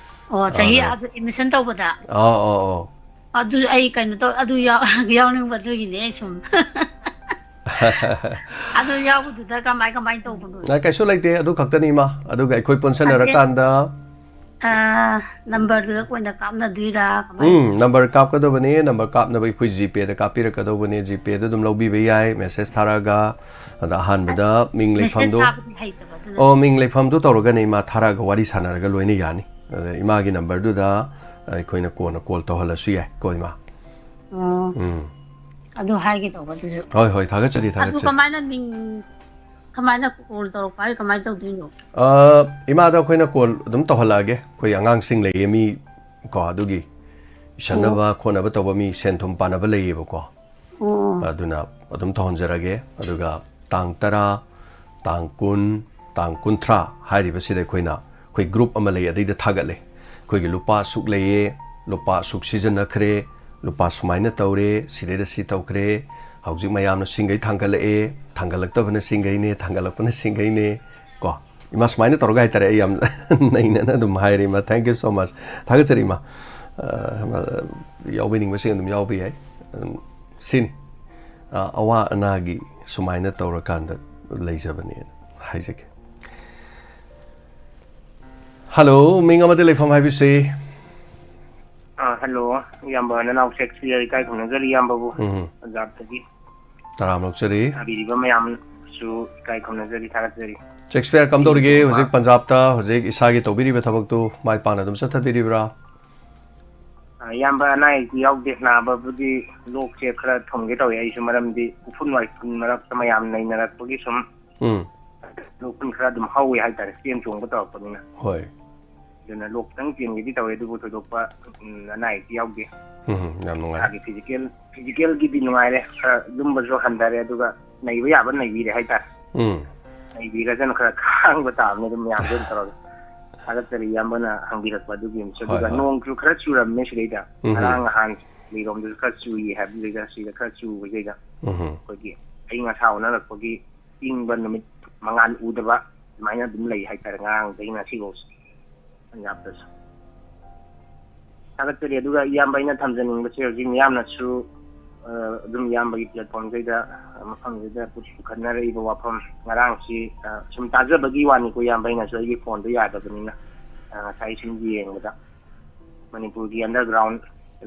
ꯑꯣ, ꯆꯍꯤ ꯑꯗꯨ ꯑꯗꯨ ꯑꯦꯗꯃꯤꯁꯟ ꯇꯧꯕꯗ? ꯑꯣ, ꯑꯣ, ꯑꯣ꯫ ꯑꯗꯨ ꯑꯩ ꯀꯩꯅꯣ ꯇꯧ-, ꯑꯗꯨ ꯌꯥꯎ-, ꯌꯥꯎꯅꯤꯡꯕ, ꯑꯗꯨꯒꯤꯅꯦ ꯑꯩ ꯁꯨꯝ꯫ ꯑꯗꯨ ꯌꯥꯎꯕꯗꯨꯗ ꯀꯃꯥꯏ, ꯀꯃꯥꯏ ꯇꯧꯕꯅꯣ? ꯑ, ꯀꯩꯁꯨ ꯂꯩꯇꯦ, ꯑꯗꯨ ꯈꯛꯇꯅꯤ, ꯏꯃꯥ꯫ ꯑꯗꯨꯒ ꯑꯩꯈꯣꯏ ꯄꯨꯟꯁꯟꯅꯔꯀꯥꯟꯗ ꯑ, ꯅꯝꯕꯔꯗꯨꯗ ꯑꯣꯏꯅ ꯀꯥꯞꯅꯗꯣꯏꯔꯥ? ꯀꯃꯥꯏ? ꯎꯝ, ꯅꯝꯕꯔ ꯀꯥꯞꯀꯗꯕꯅꯦ꯫ ꯅꯝꯕꯔ ꯀꯥꯞꯅꯕ ꯑꯩꯈꯣꯏ ꯖꯤꯄꯦꯗ ꯀꯥꯞꯄꯤꯔꯛꯀꯗꯧꯕꯅꯦ꯫ ꯖꯤꯄꯦꯗ ꯑꯗꯨꯝ ꯂꯧꯕꯤꯕ ꯌꯥꯏ, ꯃꯦꯁꯦꯖ ꯊꯥꯔꯛꯑꯒ꯫ ꯑꯗ ꯑꯍꯥꯟꯕꯗ ꯃꯤꯡ ꯃꯦꯁꯦꯖ ꯂꯩꯐꯝꯗꯣ, ꯊꯥꯕꯗꯤ ꯍꯩꯇꯕ, ꯑꯗꯨꯅ꯫ ꯑꯣ, ꯃꯤꯡ ꯂꯩꯐꯝꯗꯣ ꯇꯧꯔꯒꯅꯦ, ꯏꯃꯥ, ꯊꯥꯔꯛꯑꯒ ꯋꯥꯔꯤ ꯁꯥꯟꯅꯔꯒ ꯂꯣꯏꯅ ꯌꯥꯅꯤ꯫ ꯑꯗ ꯏꯃꯥꯒꯤ ꯅꯝꯕꯔꯗꯨꯗ ꯑꯩꯈꯣꯏꯅ ꯀꯣꯟꯅ ꯀꯣꯜ ꯇꯧꯍꯜꯂꯁꯨ ꯌꯥꯏ ꯀꯣ, ꯏꯃꯥ꯫ ꯑꯣ꯫ ꯎꯝ꯫ ꯑꯗꯨ ꯍꯥꯏꯒꯦ ꯇꯧꯕ, ꯑꯗꯨꯁꯨ꯫ ꯍꯣꯏ, ꯍꯣꯏ, ꯊꯥꯒꯠꯆꯔꯤ, ꯑꯗꯨ ꯊꯥꯒꯠꯆꯔꯤ꯫ ꯀꯃꯥꯏꯅ ꯃꯤꯡ ꯀꯃꯥꯏꯅ ꯀꯣꯜ ꯇꯧꯔꯛꯄ ꯍꯥꯏ ꯀꯃꯥꯏꯅ ꯇꯧꯗꯣꯏꯅꯣ? ꯑ, ꯏꯃꯥꯗ ꯑꯩꯈꯣꯏꯅ ꯀꯣꯜ ꯑꯗꯨꯝ ꯇꯧꯍꯜꯂꯛꯑꯒꯦ꯫ ꯑꯩꯈꯣꯏ ꯑꯉꯥꯡꯁꯤꯡ ꯂꯩꯌꯦ, ꯃꯤ ꯀꯣ, ꯑꯗꯨꯒꯤ ꯏꯁꯟꯅꯕ ꯈꯣꯠꯅꯕ ꯇꯧꯕ ꯃꯤ, ꯁꯦꯟ ꯊꯨꯝ ꯄꯥꯟꯅꯕ ꯂꯩꯌꯦꯕꯀꯣ꯫ ꯑꯣ ꯑꯗꯨꯅ ꯑꯗꯨꯝ ꯇꯧꯍꯟꯖꯔꯒꯦ꯫ ꯑꯗꯨꯒ ꯇꯥꯡ ꯇꯔꯥ, ꯇꯥꯡ ꯀꯨꯟ, ꯇꯥꯡ ꯀꯨꯟꯊ꯭ꯔꯥ ꯍꯥꯏꯔꯤꯕꯁꯤꯗ ꯑꯩꯈꯣꯏꯅ, ꯑꯩꯈꯣꯏ ꯒ꯭ꯔꯨꯞ ꯑꯃ ꯂꯩ, ꯑꯗꯩꯗ ꯊꯥꯒꯠꯂꯦ꯫ ꯑꯩꯈꯣꯏꯒꯤ ꯂꯨꯄꯥ ꯑꯁꯨꯛ ꯂꯩꯌꯦ, ꯂꯨꯄꯥ ꯑꯁꯨꯛ ꯁꯤꯖꯤꯟꯅꯈ꯭ꯔꯦ, ꯂꯨꯄꯥ ꯁꯨꯃꯥꯏꯅ ꯇꯧꯔꯦ, ꯁꯤꯗꯩꯗ ꯁꯤ ꯇꯧꯈ꯭ꯔꯦ, ꯍꯧꯖꯤꯛ ꯃꯌꯥꯝꯅ ꯁꯤꯡꯈꯩ ꯊꯥꯡꯒꯠꯂꯛꯑꯦ, ꯊꯥꯡꯒꯠꯂꯛꯇꯕꯅ ꯁꯤꯡꯈꯩꯅꯦ, ꯊꯥꯡꯒꯠꯂꯛꯄꯅ ꯁꯤꯡꯈꯩꯅꯦ ꯀꯣ꯫ ꯏꯃꯥ, ꯁꯨꯃꯥꯏꯅ ꯇꯧꯔꯒ ꯍꯥꯏꯇꯥꯔꯦ, ꯑꯩ ꯌꯥꯝ ꯅꯩꯅꯅ ꯑꯗꯨꯝ ꯍꯥꯏꯔꯦ, ꯏꯃꯥ꯫ Thank you so much. ꯊꯥꯒꯠꯆꯔꯤ, ꯏꯃꯥ꯫ ꯑ, ꯌꯥꯎꯕꯤꯅꯤꯡꯕꯁꯤꯡ ꯑꯗꯨꯝ ꯌꯥꯎꯕ ꯌꯥꯏ꯫ ꯎꯝ, ꯁꯤꯅꯤ꯫ ꯑ, ꯑꯋꯥ ꯑꯅꯥꯒꯤ ꯁꯨꯃꯥꯏꯅ ꯇꯧꯔꯀꯥꯟꯗ ꯂꯩꯖꯕꯅꯦꯅ ꯍꯥꯏꯖꯒꯦ꯫ ꯍꯜꯂꯣ, ꯃꯤꯡ ꯑꯃꯗꯤ ꯂꯩꯐꯝ ꯍꯥꯏꯕꯤꯁꯤ꯫ ꯑꯥ, ꯍꯜꯂꯣ, ꯏꯌꯥꯝꯕ ꯅꯅꯥꯎ ꯁꯦꯛꯁꯄꯤꯌꯔ, ꯏꯀꯥꯏ ꯈꯨꯝꯅꯖꯔꯤ ꯏꯌꯥꯝꯕꯕꯨ꯫ ꯎꯝ, ꯄꯟꯖꯥꯕꯇꯒꯤ ꯇꯔꯥꯝ ꯂꯧꯆꯔꯤ꯫ ꯇꯥꯕꯤꯔꯤꯕ ꯃꯌꯥꯝꯁꯨ ꯏꯀꯥꯏ ꯈꯨꯝꯅꯖꯔꯤ, ꯊꯥꯒꯠꯆꯔꯤ꯫ ꯁꯦꯛꯁꯄꯤꯌꯔ, ꯀꯝꯗꯧꯔꯤꯒꯦ ꯍꯧꯖꯤꯛ ꯄꯟꯖꯥꯕꯇ? ꯍꯧꯖꯤꯛ ꯏꯁꯥꯒꯤ ꯇꯧꯕꯤꯔꯤꯕ ꯊꯕꯛꯇꯨ ꯃꯥꯏ ꯄꯥꯛꯅ ꯑꯗꯨꯝ ꯆꯠꯊꯕꯤꯔꯤꯕ꯭ꯔꯥ? ꯑꯥ, ꯏꯌꯥꯝꯕ, ꯑꯅꯥ ꯑꯌꯦꯛꯇꯤ ꯌꯥꯎꯗꯦ꯫ ꯅꯥꯕꯕꯨꯗꯤ ꯂꯣꯛꯁꯦ ꯈꯔ ꯊꯨꯡꯒꯦ ꯇꯧꯋꯦ ꯑꯩꯁꯨ, ꯃꯔꯝꯗꯤ ꯎꯐꯨꯟ ꯋꯥꯏꯐꯨꯟ ꯃꯔꯛꯇ ꯃꯌꯥꯝ ꯅꯩꯅꯔꯛꯄꯒꯤ ꯁꯨꯝ ꯎꯝ, ꯂꯣꯛ ꯈꯨꯟ ꯈꯔ ꯑꯗꯨꯝ ꯍꯧꯋꯦ ꯍꯥꯏꯇꯥꯔꯦ, ꯆꯦꯟ ꯆꯣꯡꯕ ꯇꯧꯔꯛꯄꯅꯤꯅ꯫ ꯍꯣꯏ꯫ ꯑꯗꯨꯅ ꯂꯣꯛ ꯈꯤꯇꯪ ꯆꯦꯟꯒꯦꯗꯤ ꯇꯧꯋꯦ, ꯑꯗꯨꯕꯨ ꯊꯣꯏꯗꯣꯛꯄ, ꯎꯝ, ꯑꯅꯥ ꯑꯌꯦꯛꯇꯤ ꯌꯥꯎꯗꯦ꯫ ꯎꯝ, ꯌꯥꯝ ꯅꯨꯡꯉꯥꯏ꯫ ꯏꯁꯥꯒꯤ ꯐꯤꯖꯤꯀꯦꯜ, ꯐꯤꯖꯤꯀꯦꯜꯒꯤꯗꯤ ꯅꯨꯡꯉꯥꯏꯔꯦ, ꯈꯔ ꯂꯨꯝꯕꯁꯨ ꯍꯟꯊꯔꯦ, ꯑꯗꯨꯒ ꯅꯩꯕ ꯌꯥꯕ ꯅꯩꯕꯤꯔꯦ ꯍꯥꯏꯇꯥꯔꯦ꯫ ꯎꯝ, ꯅꯩꯕꯤꯔꯒꯅ ꯈꯔ ꯈꯥꯡꯕ ꯇꯥꯕꯅꯤ, ꯑꯗꯨꯝ ꯃꯌꯥꯝꯗ ꯑꯗꯨꯝ ꯇꯧꯔꯒ꯫ ꯊꯥꯒꯠꯆꯔꯤ ꯏꯌꯥꯝꯕꯅ ꯍꯪꯕꯤꯔꯛꯄ ꯑꯗꯨꯒꯤ ꯑꯃꯁꯨ꯫ ꯍꯣꯏ, ꯑꯗꯨꯒ ꯍꯣꯏ꯫ ꯅꯣꯡꯁꯨ ꯈꯔ ꯆꯨꯔꯝꯃꯦ ꯁꯤꯗꯩꯗ, ꯎꯝ꯫ ꯉꯔꯥꯡ ꯅꯍꯥꯟ ꯂꯤꯔꯣꯝꯗꯁꯨ ꯈꯔ ꯆꯨꯏ ꯍꯥꯏꯕꯗꯨꯗꯩꯗ, ꯁꯤꯗ ꯈꯔ ꯆꯨꯕꯁꯤꯗꯩꯗ ꯎꯝ, ꯑꯩꯈꯣꯏꯒꯤ ꯑꯌꯤꯡ ꯑꯁꯥ ꯑꯣꯟꯅꯔꯛꯄꯒꯤ ꯏꯪꯕ ꯅꯨꯃꯤꯠ ꯃꯉꯥꯜ ꯎꯗꯕ ꯑꯗꯨꯃꯥꯏꯅ ꯑꯗꯨꯝ ꯂꯩ ꯍꯥꯏꯇꯥꯔꯦ, ꯉꯔꯥꯡꯗꯒꯤ ꯉꯁꯤꯐꯧꯁꯦ ꯄꯟꯖꯥꯕꯇꯁꯨ꯫ ꯊꯥꯒꯠꯆꯔꯤ꯫ ꯑꯗꯨꯒ ꯏꯌꯥꯝꯕ, ꯑꯩꯅ ꯊꯝꯖꯅꯤꯡꯕꯁꯦ, ꯍꯧꯖꯤꯛ ꯃꯤꯌꯥꯝꯅꯁꯨ, ꯑ, ꯑꯗꯨꯝ ꯏꯌꯥꯝꯕꯒꯤ ꯄ꯭ꯂꯦꯠꯐꯣꯝꯁꯤꯗ, ꯑ, ꯃꯐꯝꯁꯤꯗ ꯄꯨꯈꯠꯅꯔꯛꯏꯕ ꯋꯥꯐꯝ, ꯉꯔꯥꯡꯁꯤ, ꯑ, ꯁꯨꯝ ꯇꯥꯖꯕꯒꯤ ꯋꯥꯅꯤꯀꯣ ꯏꯌꯥꯝꯕ, ꯑꯩꯅꯁꯨ ꯑꯩꯒꯤ ꯐꯣꯟꯗꯣ ꯌꯥꯗꯕꯅꯤꯅ, ꯑ, ꯉꯁꯥꯏ ꯁꯨꯝ ꯌꯦꯡꯕꯗ ꯃꯅꯤꯄꯨꯔꯒꯤ ꯑꯟꯗꯔꯒ꯭ꯔꯥꯎꯟ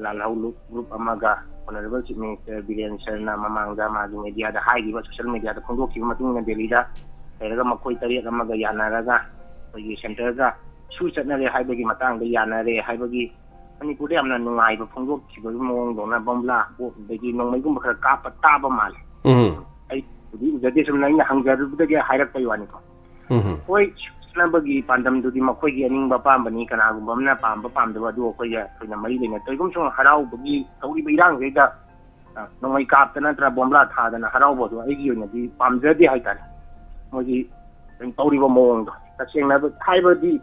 ꯂꯥꯜꯍꯧ ꯒ꯭ꯔꯨꯞ ꯑꯃꯒ ꯑꯣꯅꯔꯦꯕꯜ ꯆꯤꯐ ꯃꯤꯅꯤꯁꯇꯔ ꯕꯤꯔꯦꯟ ꯁꯔꯅ ꯃꯃꯥꯡꯗ ꯃꯥꯒꯤ ꯃꯦꯗꯤꯌꯥꯗ ꯍꯥꯏꯈꯤꯕ, ꯁꯣꯁꯤꯌꯦꯜ ꯃꯦꯗꯤꯌꯥꯗ ꯐꯣꯡꯗꯣꯛꯈꯤꯕ ꯃꯇꯨꯡ ꯏꯟꯅ ꯗꯦꯜꯂꯤꯗ ꯂꯩꯔꯒ ꯃꯈꯣꯏ ꯇꯔꯦꯠ ꯑꯃꯒ ꯌꯥꯅꯔꯒ ꯑꯩꯈꯣꯏꯒꯤ ꯁꯦꯟꯇꯔꯒ ꯁꯨ ꯆꯠꯅꯔꯦ ꯍꯥꯏꯕꯒꯤ ꯃꯇꯥꯡꯗ ꯌꯥꯅꯔꯦ ꯍꯥꯏꯕꯒꯤ ꯃꯅꯤꯄꯨꯔꯗ ꯌꯥꯝꯅ ꯅꯨꯡꯉꯥꯏꯕ ꯐꯣꯡꯗꯣꯛꯈꯤꯕꯒꯤ ꯃꯑꯣꯡꯗꯧꯅ ꯕꯣꯝꯕ꯭ꯂꯥ ꯑꯗꯒꯤ ꯅꯣꯡꯃꯩꯒꯨꯝꯕ ꯈꯔ ꯀꯥꯞꯄ ꯇꯥꯕ ꯃꯥꯜꯂꯦ꯫ ꯎꯝ꯫ ꯑꯩ ꯎꯗꯤ ꯎꯖꯗꯦ, ꯁꯨꯝ ꯑꯩꯅ ꯍꯪꯖꯔꯨꯕꯗꯒꯤ ꯍꯥꯏꯔꯛꯄꯒꯤ ꯋꯥꯅꯤꯀꯣ꯫ ꯎꯝ ꯍꯣꯏ, ꯁꯨꯅꯕꯒꯤ ꯄꯥꯟꯗꯝꯗꯨꯗꯤ ꯃꯈꯣꯏꯒꯤ ꯑꯅꯤꯡꯕ ꯑꯄꯥꯝꯕꯅꯤ, ꯀꯅꯥꯒꯨꯝꯕ ꯑꯃꯅ ꯄꯥꯝꯕ ꯄꯥꯝꯗꯕ ꯑꯗꯨ ꯑꯩꯈꯣꯏꯒ ꯑꯩꯈꯣꯏꯅ ꯃꯔꯤ ꯂꯩꯅꯗꯦ꯫ ꯀꯔꯤꯒꯨꯝꯕ ꯁꯨꯝ ꯍꯔꯥꯎꯕꯒꯤ ꯇꯧꯔꯤꯕ ꯏꯔꯥꯡꯁꯤꯗ, ꯑ, ꯅꯣꯡꯃꯩ ꯀꯥꯞꯇꯅ ꯅꯠꯇ꯭ꯔꯒ ꯕꯣꯝꯕ꯭ꯂꯥ ꯊꯥꯗꯅ ꯍꯔꯥꯎꯕꯗꯣ ꯑꯩꯒꯤ ꯑꯣꯏꯅꯗꯤ ꯄꯥꯝꯖꯗꯦ ꯍꯥꯏꯇꯥꯔꯦ꯫ ꯃꯣꯏꯒꯤ ꯇꯧꯔꯤꯕ ꯃꯑꯣꯡꯗꯣ ꯇꯁꯦꯡꯅ ꯍꯥꯏꯕꯗꯤ,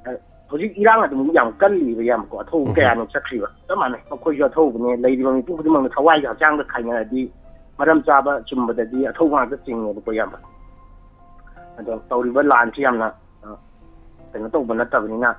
ꯑ, ꯍꯧꯖꯤꯛ ꯏꯔꯥꯡ ꯑꯗꯨꯝ ꯌꯥꯝ ꯀꯜꯂꯤꯕ, ꯌꯥꯝꯀꯣ, ꯑꯊꯧꯕ ꯎꯝ꯫ ꯀꯌꯥꯅꯣ ꯆꯠꯈ꯭ꯔꯤꯕ꯫ ꯆꯞ ꯃꯥꯟꯅꯩ, ꯃꯈꯣꯏꯁꯨ ꯑꯊꯧꯕꯅꯦ, ꯂꯩꯔꯤꯕ ꯃꯤꯄꯨꯝ ꯈꯨꯗꯤꯡꯃꯛꯅ ꯊꯋꯥꯏꯒ ꯍꯛꯆꯥꯡꯒ ꯈꯥꯏꯅꯔꯗꯤ, ꯃꯔꯝ ꯆꯥꯕ ꯆꯨꯝꯕꯗꯗꯤ ꯑꯊꯧꯕ ꯉꯥꯛꯇ ꯆꯤꯡꯉꯦꯕꯀꯣ, ꯏꯌꯥꯝꯕ꯫ ꯑꯗꯣ ꯇꯧꯔꯤꯕ ꯂꯥꯟꯁꯤ ꯌꯥꯝꯅ, ꯑ, ꯀꯩꯅꯣ ꯇꯧꯕ ꯅꯠꯇꯕꯅꯤꯅ,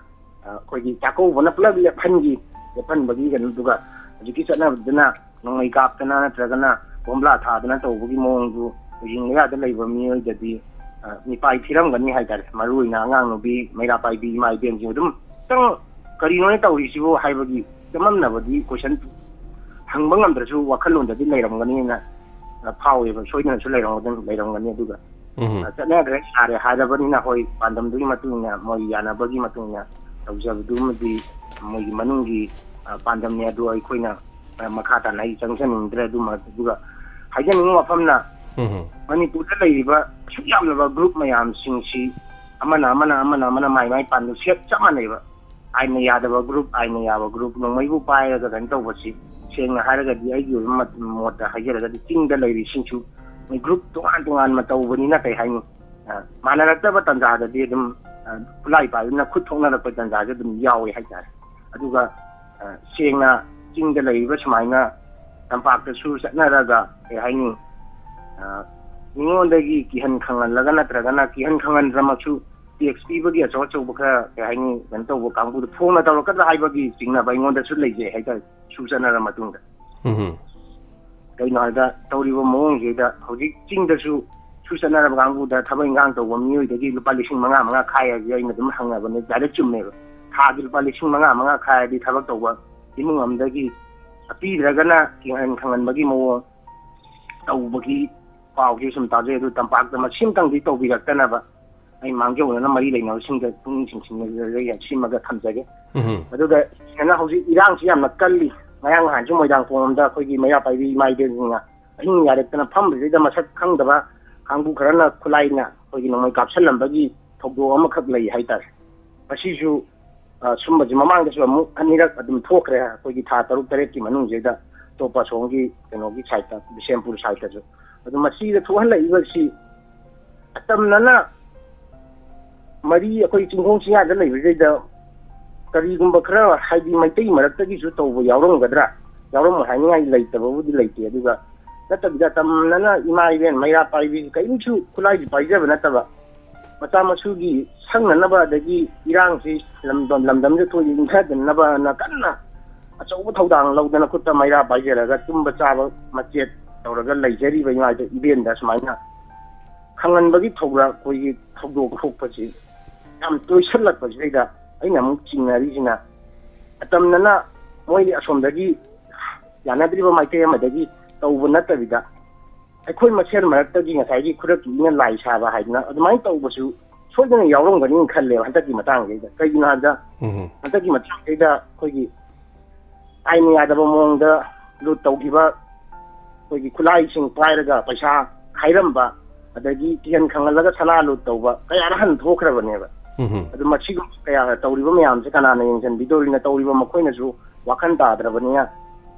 ꯑ, ꯑꯩꯈꯣꯏꯒꯤ ꯆꯥꯛꯀꯧꯕꯅ ꯄꯨꯂꯞ ꯂꯦꯞꯍꯟꯈꯤ, ꯂꯦꯞꯍꯟꯕꯒꯤ ꯀꯩꯅꯣꯗꯨꯒ ꯍꯧꯖꯤꯛꯀꯤ ꯆꯠꯅꯕꯗꯨꯅ ꯅꯣꯡꯃꯩ ꯀꯥꯞꯇꯅ ꯅꯠꯇ꯭ꯔꯒꯅ ꯕꯣꯝꯕ꯭ꯂꯥ ꯊꯥꯗꯅ ꯇꯧꯕꯒꯤ ꯃꯑꯣꯡꯗꯨ ꯍꯧꯖꯤꯛ ꯃꯌꯥꯗ ꯂꯩꯕ ꯃꯤꯑꯣꯏꯗꯗꯤ, ꯑ, ꯃꯤꯄꯥꯏ ꯊꯤꯔꯝꯒꯅꯤ ꯍꯥꯏꯇꯥꯔꯦ꯫ ꯃꯔꯨ ꯑꯣꯏꯅ ꯑꯉꯥꯡ ꯅꯨꯄꯤ, ꯃꯩꯔꯥ ꯄꯥꯏꯕꯤ ꯏꯃꯥ ꯏꯕꯦꯟꯁꯤꯡ ꯑꯗꯨꯝ ꯈꯤꯇꯪ "ꯀꯔꯤꯅꯣꯅꯦ ꯇꯧꯔꯤꯁꯤꯕꯨ?" ꯍꯥꯏꯕꯒꯤ ꯆꯃꯝꯅꯕꯗꯤ ꯀꯣꯏꯁꯟ ꯍꯪꯕ ꯉꯝꯗ꯭ꯔꯁꯨ ꯋꯥꯈꯜꯂꯣꯟꯗꯗꯤ ꯂꯩꯔꯝꯒꯅꯤꯅ, ꯑ, ꯐꯥꯎꯋꯦꯕ꯫ ꯁꯣꯏꯗꯅꯁꯨ ꯂꯩꯔꯝꯒꯗ-, ꯂꯩꯔꯝꯒꯅꯤ꯫ ꯑꯗꯨꯒ, ꯎꯝ꯫ ꯑ, ꯆꯠꯅꯈ꯭ꯔꯦ, ꯌꯥꯔꯦ ꯍꯥꯏꯔꯕꯅꯤꯅ, ꯍꯣꯏ, ꯄꯥꯟꯗꯝꯗꯨꯒꯤ ꯃꯇꯨꯡ ꯏꯟꯅ, ꯃꯣꯏ ꯌꯥꯅꯕꯒꯤ ꯃꯇꯨꯡ ꯏꯟꯅ ꯇꯧꯖꯕꯗꯨꯃꯗꯤ ꯃꯣꯏꯒꯤ ꯃꯅꯨꯡꯒꯤ, ꯑ, ꯄꯥꯟꯗꯝꯅꯤ꯫ ꯑꯗꯨ ꯑꯩꯈꯣꯏꯅ, ꯑ, ꯃꯈꯥ ꯇꯥꯅ ꯑꯩ ꯆꯪꯖꯅꯤꯡꯗ꯭ꯔꯦ꯫ ꯑꯗꯨꯃ, ꯑꯗꯨꯒ ꯍꯥꯏꯖꯅꯤꯡꯕ ꯋꯥꯐꯝꯅ, ꯎꯝ꯫ ꯃꯅꯤꯄꯨꯔꯗ ꯂꯩꯔꯤꯕ ꯑꯁꯨꯛ ꯌꯥꯝꯂꯕ ꯒ꯭ꯔꯨꯞ ꯃꯌꯥꯝꯁꯤꯡꯁꯤ ꯑꯃꯅ, ꯑꯃꯅ, ꯑꯃꯅ, ꯑꯃꯅ ꯃꯥꯏ ꯃꯥꯏ ꯄꯥꯟꯗꯝ ꯁꯦꯠ ꯆꯞ ꯃꯥꯟꯅꯩꯕ꯫ ꯑꯥꯏꯟꯅ ꯌꯥꯗꯕ ꯒ꯭ꯔꯨꯞ, ꯑꯥꯏꯟꯅ ꯌꯥꯕ ꯒ꯭ꯔꯨꯞ, ꯅꯣꯡꯃꯩꯕꯨ ꯄꯥꯏꯔꯒ ꯀꯩꯅꯣ ꯇꯧꯕꯁꯤ, ꯁꯦꯡꯅ ꯍꯥꯏꯔꯒꯗꯤ, ꯑꯩꯒꯤ ꯑꯣꯏꯕ ꯃꯠ-, ꯃꯣꯠꯇ ꯍꯥꯏꯖꯔꯒꯗꯤ, ꯆꯤꯡꯗ ꯂꯩꯔꯤꯁꯤꯡꯁꯨ ꯃꯣꯏ ꯒ꯭ꯔꯨꯞ ꯇꯣꯉꯥꯟ ꯇꯣꯉꯥꯟꯕ ꯇꯧꯕꯅꯤꯅ, ꯀꯩ ꯍꯥꯏꯅꯤ, ꯑ, ꯃꯥꯟꯅꯔꯛꯇꯕ ꯇꯥꯟꯖꯥꯗꯗꯤ ꯑꯗꯨꯝ, ꯑ, ꯈꯨꯠꯂꯥꯏ ꯄꯥꯏꯗꯨꯅ ꯈꯨꯠ ꯊꯣꯛꯅꯔꯛꯄ ꯇꯥꯟꯖꯥꯁꯨ ꯑꯗꯨꯝ ꯌꯥꯎꯋꯦ ꯍꯥꯏꯇꯥꯔꯦ꯫ ꯑꯗꯨꯒ, ꯑ, ꯁꯦꯡꯅ ꯆꯤꯡꯗ ꯂꯩꯔꯤꯕ ꯁꯨꯃꯥꯏꯅ ꯇꯝꯄꯥꯛꯇꯁꯨ ꯆꯠꯅꯔꯒ, ꯀꯩ ꯍꯥꯏꯅꯤ, ꯑ, ꯃꯤꯉꯣꯟꯗꯒꯤ ꯀꯤꯍꯟ ꯈꯪꯍꯜꯂꯒ ꯅꯠꯇ꯭ꯔꯒꯅ ꯀꯤꯍꯟ ꯈꯪꯍꯟꯗ꯭ꯔꯃꯛꯁꯨ ꯇꯦꯛꯁ ꯄꯤꯕꯒꯤ ꯑꯆꯧ ꯑꯆꯧꯕ ꯈꯔ, ꯀꯩ ꯍꯥꯏꯅꯤ, ꯀꯩꯅꯣ ꯇꯧꯕ ꯀꯥꯡꯕꯨꯗ ꯐꯣꯡꯅ ꯇꯧꯔꯛꯀꯗ꯭ꯔꯥ ꯍꯥꯏꯕꯒꯤ ꯆꯤꯡꯅꯕ ꯑꯩꯉꯣꯟꯗꯁꯨ ꯂꯩꯖꯩ ꯍꯥꯏꯇꯥꯔꯦ, ꯁꯨ ꯆꯠꯅꯔ ꯃꯇꯨꯡꯗ꯫ ꯎꯝ꯫ ꯀꯩꯅꯣ ꯍꯥꯏꯗ, ꯇꯧꯔꯤꯕ ꯃꯑꯣꯡꯁꯤꯗ ꯍꯧꯖꯤꯛ ꯆꯤꯡꯗꯁꯨ ꯁꯨ ꯆꯠꯅꯔꯕ ꯀꯥꯡꯕꯨꯗ ꯊꯕꯛ ꯏꯪꯈꯥꯡ ꯇꯧꯕ ꯃꯤꯑꯣꯏꯗꯒꯤ ꯂꯨꯄꯥ ꯂꯤꯁꯤꯡ ꯃꯉꯥ ꯃꯉꯥ ꯈꯥꯏ ꯍꯥꯏꯁꯦ ꯑꯩꯅ ꯑꯗꯨꯝ ꯍꯪꯅꯕꯅꯦ, ꯗꯥꯏꯔꯦꯛ ꯆꯨꯝꯃꯦꯕ꯫ ꯊꯥꯒꯤ ꯂꯨꯄꯥ ꯂꯤꯁꯤꯡ ꯃꯉꯥ ꯃꯉꯥ ꯈꯥꯏꯔꯗꯤ ꯊꯕꯛ ꯇꯧꯕ ꯏꯃꯨꯡ ꯑꯃꯗꯒꯤ ꯄꯤꯗ꯭ꯔꯒꯅ ꯀꯤꯍꯟ ꯈꯪꯍꯟꯕꯒꯤ ꯃꯑꯣꯡ ꯇꯧꯕꯒꯤ ꯄꯥꯎꯁꯦ ꯁꯨꯝ ꯇꯥꯖꯩ꯫ ꯑꯗꯨ ꯇꯝꯄꯥꯛꯇ ꯃꯁꯤꯝꯇꯪꯗꯤ ꯇꯧꯕꯤꯔꯛꯇꯅꯕ ꯑꯩ ꯃꯥꯡꯖꯧꯅꯅ ꯃꯔꯤ ꯂꯩꯅꯕꯁꯤꯡꯗ ꯄꯨꯛꯅꯤꯡ ꯆꯤꯡꯁꯤꯟꯅꯖꯔꯒ ꯁꯤꯃꯒ ꯊꯝꯖꯒꯦ꯫ ꯎꯝ꯫ ꯑꯗꯨꯒ ꯁꯤꯗꯅ ꯍꯧꯖꯤꯛ ꯏꯔꯥꯡꯁꯤ ꯌꯥꯝꯅ ꯀꯜꯂꯤ꯫ ꯉꯔꯥꯡ ꯅꯍꯥꯟꯁꯨ ꯃꯣꯏꯔꯥꯡꯈꯣꯝꯗ ꯑꯩꯈꯣꯏꯒꯤ ꯃꯩꯔꯥ ꯄꯥꯏꯕꯤ ꯏꯃꯥ ꯏꯕꯦꯟꯁꯤꯡꯅ ꯑꯍꯤꯡ ꯌꯥꯔꯦꯛꯇꯅ ꯐꯝꯕꯁꯤꯗ ꯃꯁꯛ ꯈꯪꯗꯕ ꯀꯥꯡꯕꯨ ꯈꯔꯅ ꯈꯨꯠꯂꯥꯏꯅ ꯑꯩꯈꯣꯏꯒꯤ ꯅꯣꯡꯃꯩ ꯀꯥꯞꯁꯤꯜꯂꯝꯕꯒꯤ ꯊꯧꯗꯣꯛ ꯑꯃꯈꯛ ꯂꯩ ꯍꯥꯏꯇꯥꯔꯦ꯫ ꯃꯁꯤꯁꯨ, ꯑ, ꯁꯨꯝꯕꯁꯤ ꯃꯃꯥꯡꯗꯁꯨ ꯑꯃꯨꯛ ꯑꯅꯤꯔꯛ ꯑꯗꯨꯝ ꯊꯣꯛꯈ꯭ꯔꯦ, ꯑꯩꯈꯣꯏꯒꯤ ꯊꯥ ꯇꯔꯨꯛ ꯇꯔꯦꯠꯀꯤ ꯃꯅꯨꯡꯁꯤꯗ ꯑꯇꯣꯞꯄ ꯑꯁꯣꯝꯒꯤ ꯀꯩꯅꯣꯒꯤ ꯁꯥꯏꯠꯇ, ꯕꯤꯁꯦꯝꯄꯨꯔ ꯁꯥꯏꯠꯇꯁꯨ꯫ ꯑꯗꯨ ꯃꯁꯤꯗ ꯊꯣꯛꯍꯜꯂꯛꯏꯕꯁꯤ ꯑꯇꯝꯅꯅ ꯃꯔꯤ ꯑꯩꯈꯣꯏ ꯆꯤꯡꯈꯣꯡ ꯆꯤꯡꯌꯥꯗ ꯂꯩꯕꯁꯤꯗꯩꯗ ꯀꯔꯤꯒꯨꯝꯕ ꯈꯔ, ꯍꯥꯏꯗꯤ, ꯃꯩꯇꯩ ꯃꯔꯛꯇꯒꯤꯁꯨ ꯇꯧꯕ ꯌꯥꯎꯔꯝꯒꯗ꯭ꯔꯥ? ꯌꯥꯎꯔꯝꯃꯣꯏ ꯍꯥꯏꯅꯤꯡꯉꯥꯏ ꯂꯩꯇꯕꯕꯨꯗꯤ ꯂꯩꯇꯦ꯫ ꯑꯗꯨꯒ ꯅꯠꯇꯕꯤꯗ ꯑꯇꯝꯅꯅ ꯏꯃꯥ ꯏꯕꯦꯟ ꯃꯩꯔꯥ ꯄꯥꯏꯕꯤ ꯀꯔꯤꯝꯁꯨ ꯈꯨꯠꯂꯥꯏꯁꯨ ꯄꯥꯏꯖꯕ ꯅꯠꯇꯕ, ꯃꯆꯥ ꯃꯁꯨꯒꯤ ꯁꯪꯅꯅꯕ, ꯑꯗꯒꯤ ꯏꯔꯥꯡꯁꯤ ꯂꯝꯗꯝ, ꯂꯝꯗꯝꯗ ꯊꯣꯛꯏ ꯏꯟꯊꯗꯅꯕꯅ ꯀꯟꯅ ꯑꯆꯧꯕ ꯊꯧꯗꯥꯡ ꯂꯧꯗꯅ ꯈꯨꯠꯇ ꯃꯩꯔꯥ ꯄꯥꯏꯖꯔꯒ ꯇꯨꯝꯕ ꯆꯥꯕ ꯃꯆꯦꯠ ꯇꯧꯔꯒ ꯂꯩꯖꯔꯤꯕ ꯏꯃꯥ ꯏꯕꯦꯟꯗ ꯁꯨꯃꯥꯏꯅ ꯈꯪꯍꯟꯕꯒꯤ ꯊꯧꯔ-, ꯑꯩꯈꯣꯏꯒꯤ ꯊꯧꯗꯣꯛ ꯊꯣꯛꯄꯁꯤ ꯌꯥꯝ ꯇꯣꯏꯁꯜꯂꯛꯄꯁꯤꯗꯩꯗ ꯑꯩꯅ ꯑꯃꯨꯛ ꯆꯤꯡꯅꯔꯤꯁꯤꯅ, ꯑꯇꯝꯅꯅ ꯃꯣꯏ ꯑꯁꯣꯝꯗꯒꯤ ꯌꯥꯅꯗ꯭ꯔꯤꯕ ꯃꯥꯏꯀꯩ ꯑꯃꯗꯒꯤ ꯇꯧꯕ ꯅꯠꯇꯕꯤꯗ, ꯑꯩꯈꯣꯏ ꯃꯁꯦꯜ ꯃꯔꯛꯇꯒꯤ ꯉꯁꯥꯏꯒꯤ ꯈꯨꯗꯛꯀꯤ ꯏꯅ ꯂꯥꯏ ꯁꯥꯕ ꯍꯥꯏꯗꯅ ꯑꯗꯨꯃꯥꯏꯅ ꯇꯧꯕꯁꯨ ꯁꯣꯏꯗꯅ ꯌꯥꯎꯔꯝꯒꯅꯤꯅ ꯈꯜꯂꯦꯕ ꯍꯟꯗꯛꯀꯤ ꯃꯇꯥꯡꯁꯤꯗ꯫ ꯀꯩꯒꯤꯅꯣ ꯍꯥꯏꯕꯗ, ꯎꯝ꯫ ꯍꯟꯗꯛꯀꯤ ꯃꯇꯥꯡꯁꯤꯗ ꯑꯩꯈꯣꯏꯒꯤ ꯑꯥꯏꯟꯅ ꯌꯥꯗꯕ ꯃꯑꯣꯡꯗ ꯂꯨꯠ ꯇꯧꯈꯤꯕ, ꯑꯩꯈꯣꯏꯒꯤ ꯈꯨꯠꯂꯥꯏꯁꯤꯡ ꯄꯥꯏꯔꯒ ꯄꯩꯁꯥ ꯈꯥꯏꯔꯝꯕ, ꯑꯗꯒꯤ ꯀꯤꯍꯟ ꯈꯪꯍꯜꯂꯒ ꯁꯅꯥ ꯂꯨꯠ ꯇꯧꯕ ꯀꯌꯥꯔ ꯍꯟ ꯊꯣꯛꯈ꯭ꯔꯕꯅꯦꯕ꯫ ꯎꯝ꯫ ꯑꯗꯨ ꯃꯁꯤꯒꯨꯝꯕ ꯀꯌꯥ ꯇꯧꯔꯤꯕ ꯃꯌꯥꯝꯁꯦ ꯀꯅꯥꯅ ꯌꯦꯡꯁꯤꯟꯕꯤꯗꯧꯔꯤꯅꯣ? ꯇꯧꯔꯤꯕ ꯃꯈꯣꯏꯅꯁꯨ ꯋꯥꯈꯜ ꯇꯥꯗ꯭ꯔꯕꯅꯤꯅ,